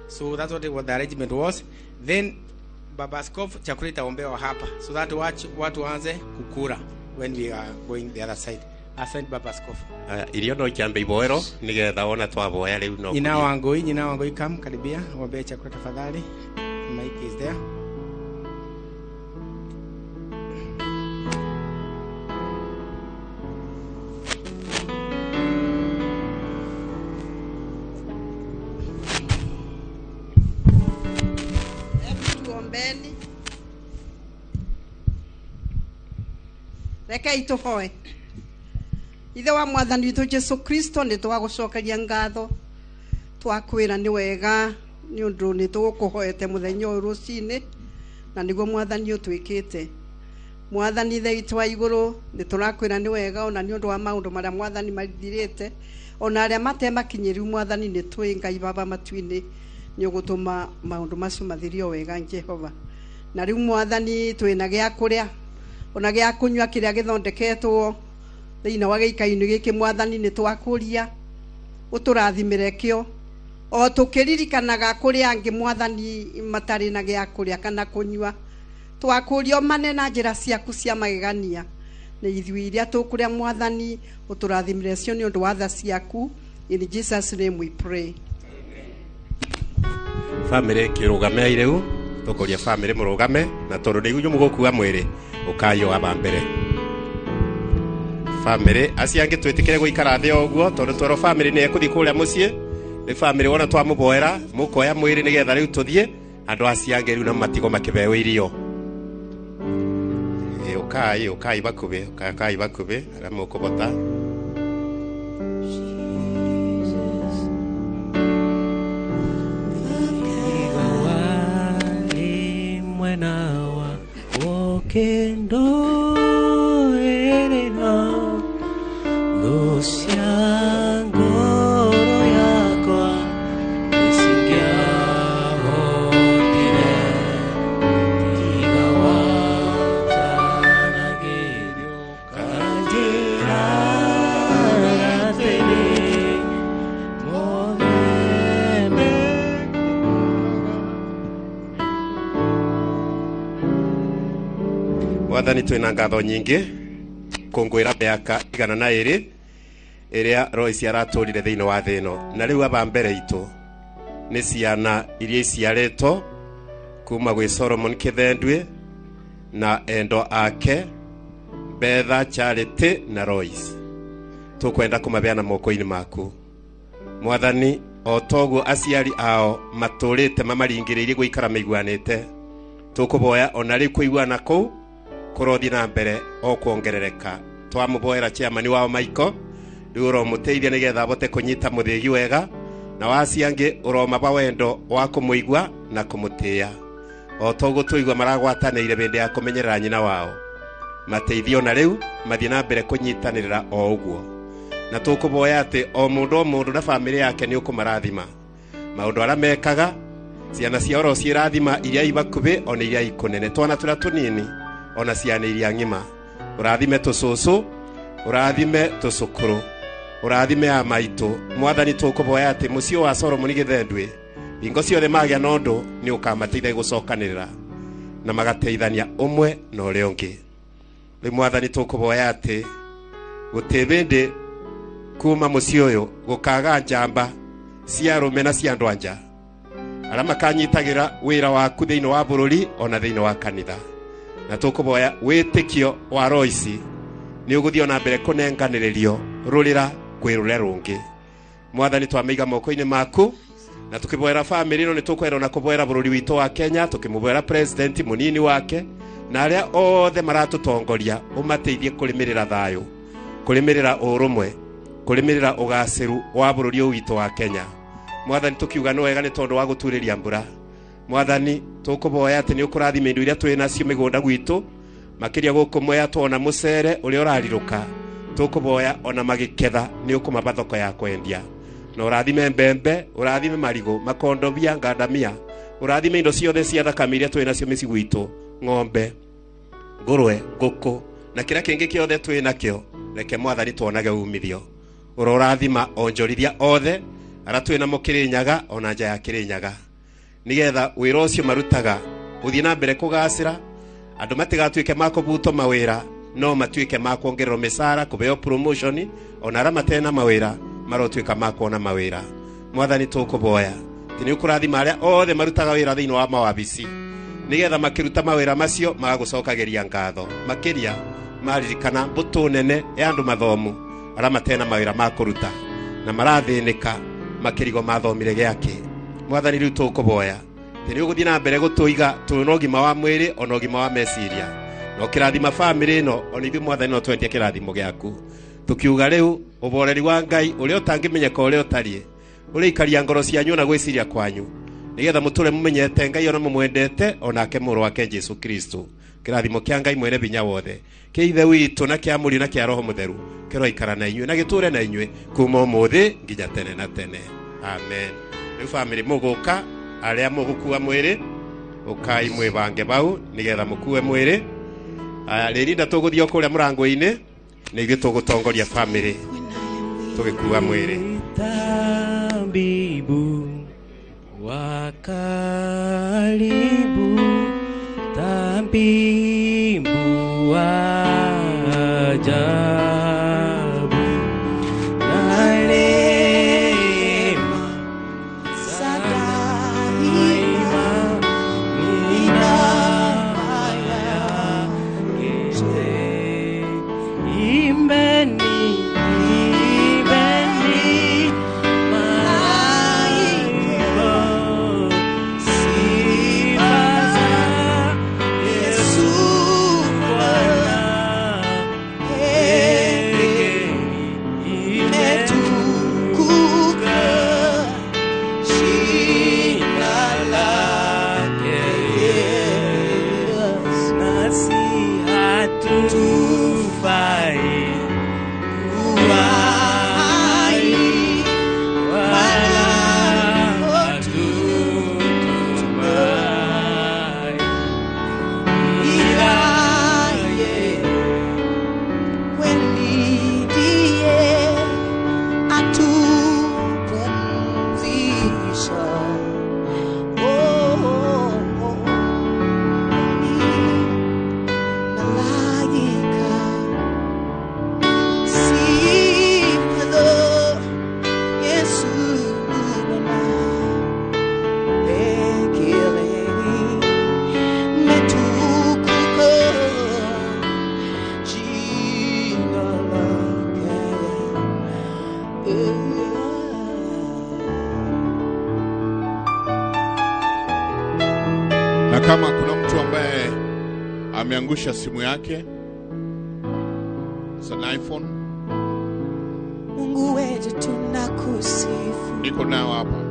So that's what the arrangement was. Then Baba Askofu, chakula itaombewa hapa so that watu waanze kukura when we are going the other side. Asante Baba Askofu. Aya, irio no ikiambe iboero nigetha wona twaboya riu no. Nyina wa Ngoi, nyina wa Ngoi, come karibia, ombee chakula tafadhali. Mic is there. Tuombeni. Rekei tũhoe. Ithe wa Mwathani witũ Jesu Kristo, nĩ twagũcokeria ngatho, twakwĩra nĩ wega nĩ ũndũ nĩ tũgũkũhoete mũthenya ũyũ rũcinĩ, na nĩguo Mwathani ũtwĩkĩte. Mwathani Ithe witũ wa igũrũ, nĩ tũrakwĩra nĩ wega ona nĩ ũndũ wa maũndũ marĩa Mwathani mathirĩte, ona arĩa matemakinyĩru. Mwathani, nĩ tũĩ Ngai Baba matu-inĩ nĩ ũgũtũma maũndũ macio mathirio wega, Jehova. Na rĩu Mwathani, twĩna gĩa kũrĩa ona gĩa kũnyua kĩrĩa gĩthondeketwo thĩinĩ wa gĩikainĩ gĩkĩ. Mwathani, nĩ twakũria ũtũrathimĩre kĩo o tũkĩririkanaga kũrĩa angĩ, Mwathani, matarĩ na gĩa kũrĩa kana kũnyua. Twakũria ũmane na njĩra ciaku cia magegania nĩ ithuĩ iria tũkũrĩa. Mwathani, ũtũrathimĩre cio nĩ ũndũ wa tha ciaku. In Jesus name we pray. Family kĩrũgamei rĩu, tũkũria family mũrũgame, na tondũ nĩ inyuĩ mũgũkua mwĩrĩ ũkayo aba mbere. Family acio angĩ twĩtĩkĩre gũikara thĩ o ũguo, tondũ twerwo family nĩ ekũthiĩ kũrĩa mũciĩ. Nĩ family wona twamũboera mũkoya mwĩrĩ nĩgetha rĩu tũthiĩ, andũ acio angĩ rĩu no matigo makĩbeo irio. Ĩ, ũkai ũkai bakubĩ, ũkai bakubĩ arĩa mũkũbota. Mwena wa okendo erena lucia ngoro yakwa nisingiahotire tiga watanagerio kanjira atĩrĩ mũthembe. Mwathani, twĩna ngatho nyingĩ kũngũĩra mĩaka 102 ĩrĩa Royce aratũrire thĩinĩ wa thĩ ĩno. Na rĩu aba mbere itũ nĩ ciana iria iciarĩtwo kuma gwĩ Solomon Kĩthendwe na endo ake Betha, Charity na Royce. Tũkwenda kũmabeana moko-inĩ maku, Mwathani, o toguo aciari ao matũrĩte mamaringĩrĩirie gũikara maiguanĩte. Tũkũboya ona rĩu kũiguana kũu kũrothiĩ na mbere o kuongerereka. Twamũboera chairman wao Michael, rĩu ũromũteithia nĩgetha abote kũnyita mũthĩgi wega, na waci angĩ ũromaba wendo wa kũmũigua na kũmũtĩĩa o toguo tũigua maragwatanĩire hĩndĩ ya kũmenyerera nyina wao. Mateithio na rĩu mathiĩ na mbere kũnyitanĩrĩra o ũguo, na tũkũboya atĩ o mũndũ o mũndũ na bamĩrĩ yake nĩ ũkũmarathima maũndũ arĩa mekaga. Ciana ciao oro ciĩrathima iria ibakubĩ ona iria ikũnene, twana tũrĩa tũnini ona ciana iria ng'ima. Ũrathime tũcũcũ, ũrathime tũcũkũrũ, ũrathime a maitũ. Mwathani, tũkũboya atĩ mũciĩ wa Solomon Gĩthendwe hingo ciothe magĩa na ũndũ nĩ ũkamateithia gũcokanĩrĩra. Na magateithania ũmwe na ũrĩa ũngĩ. Rĩu Mwathani tũkũboya atĩ gũtirĩ hĩndĩ kuma mũciĩ ũyũ gũkaga njamba cia arũme na cia andũ a nja arĩa makanyitagĩra wĩra waku thĩinĩ wa bũrũri ona thĩinĩ wa kanitha. Na tũkũboya wĩtĩkio wa Royce nĩ ũgũthiĩ ona mbere kũnenganĩrĩrio rũrĩra kwĩ rũrĩa rũngĩ. Mwathani twamĩiga moko-inĩ maku na tukĩboera famĩlĩ ĩno nĩ tũkwenda ona kũboera bũrũri witũ wa Kenya, tũkĩmũboera president mũnini wake na arĩa othe maratũtongoria, ũmateithie kũrĩmĩrĩra thayũ, kũrĩmĩrĩra ũrũmwe, kũrĩmĩrĩra ũgacĩru wa bũrũri ũyũ witũ wa Kenya. Mwathani tũkiuga nĩ wega nĩ tondũ wa gũturĩria mbura. Mwathani tũkũboya atĩ nĩ ũkũrathima indo iria twĩ nacio mĩgũnda gwitũ, makĩria gũkũ Mwea tuona mũcere ũrĩa ũrarirũka, tũkũboya ona magĩketha nĩ ũkũmaba thoko ya kwendia. Na ũrathime mbembe, ũrathime marigũ, makondobia, ngandamia, ũrathime indo ciothe cia thakame iria twĩ nacio mĩciĩ gwitũ, ng'ombe, ngũrwe, ngũkũ na kĩrĩa kĩngĩ kĩothe twĩ nakĩo, reke Mwathani tuonage umithio. Ũrorathima onjorithia othe arĩa twĩ namo Kĩrĩnyaga ona nja ya Kĩrĩnyaga, nĩgetha wĩra ũcio marutaga ũthiĩ na mbere kũgacĩra, andũ matigatuĩke ma kũbutwo mawĩra, no matuĩke ma kuongererwo mĩcara, kũheo promotion, ona arĩa matena mawĩra marotuĩka ma kuona mawĩra. Mwathani tũkũboya atĩ nĩ ũkũrathima arĩa othe marutaga wĩra thĩinĩ wa mawabici, nĩgetha makĩruta mawĩra macio magagũcokagĩria ngatho, makĩria maririkana mbũtũ nene ya andũ mathomu arĩa matena mawĩra ma kũruta na marathĩnĩka makĩrigo mathomire gĩake. Mwathani rĩu tũkũboya atĩ nĩ ũgũthiĩ na mbere gũtũiga twĩ na ũgima wa mwĩrĩ ona ũgima wa meciria, na ũkĩrathima bamĩrĩ ĩno ona ithuĩ Mwathani no twendie kĩrathimo gĩaku. Tũkiuga rĩu ũboreri wa Ngai ũrĩa ũtangĩmenyeka ũrĩa ũtariĩ ũrĩikaria ngoro cianyu na gwĩciria kwanyu, nĩgetha mũtũre mũmenyete Ngai ona mũmwendete onake mũrũ wake Jesũ Kristo. Kĩrathimo kĩa Ngai mwene binya wothe, kĩa Ithe witũ na kĩa Mũriũ na kĩa Roho Mũtheru kĩroikara na inyuĩ na gĩtũre na inyuĩ kuma ũmũthĩ nginya tene na tene. Amen. Rĩu bamĩrĩ mũgũka, arĩa mũgũkua mwĩrĩ ũkai mwĩbange bau nĩgetha mũkue mwĩrĩ. Aya, rĩrinda tũgũthiĩ o kũrĩa mũrango-inĩ nĩ ithuĩ tũgũtongoria bamĩrĩ tũgĩkua mwĩrĩ. Tabibu wa karibu, tabibu wa ajabu, na rehema za daima ni neema yake. Imbeni, imbeni maimbo sifa za Yesu Bwana pekee imetukuka jina lake Yesu, nasi hatufai kuwa hai wala hatutumai, ila yeye kweli ndiye atupumzisha. Oh, oh, oh, ni malaika sifa za Yesu Bwana pekee imetukuka jina lake. Na kama kuna mtu ambaye ameangusha simu yake, it's an iPhone, Mungu wetu tunakusifu, niko nayo hapa.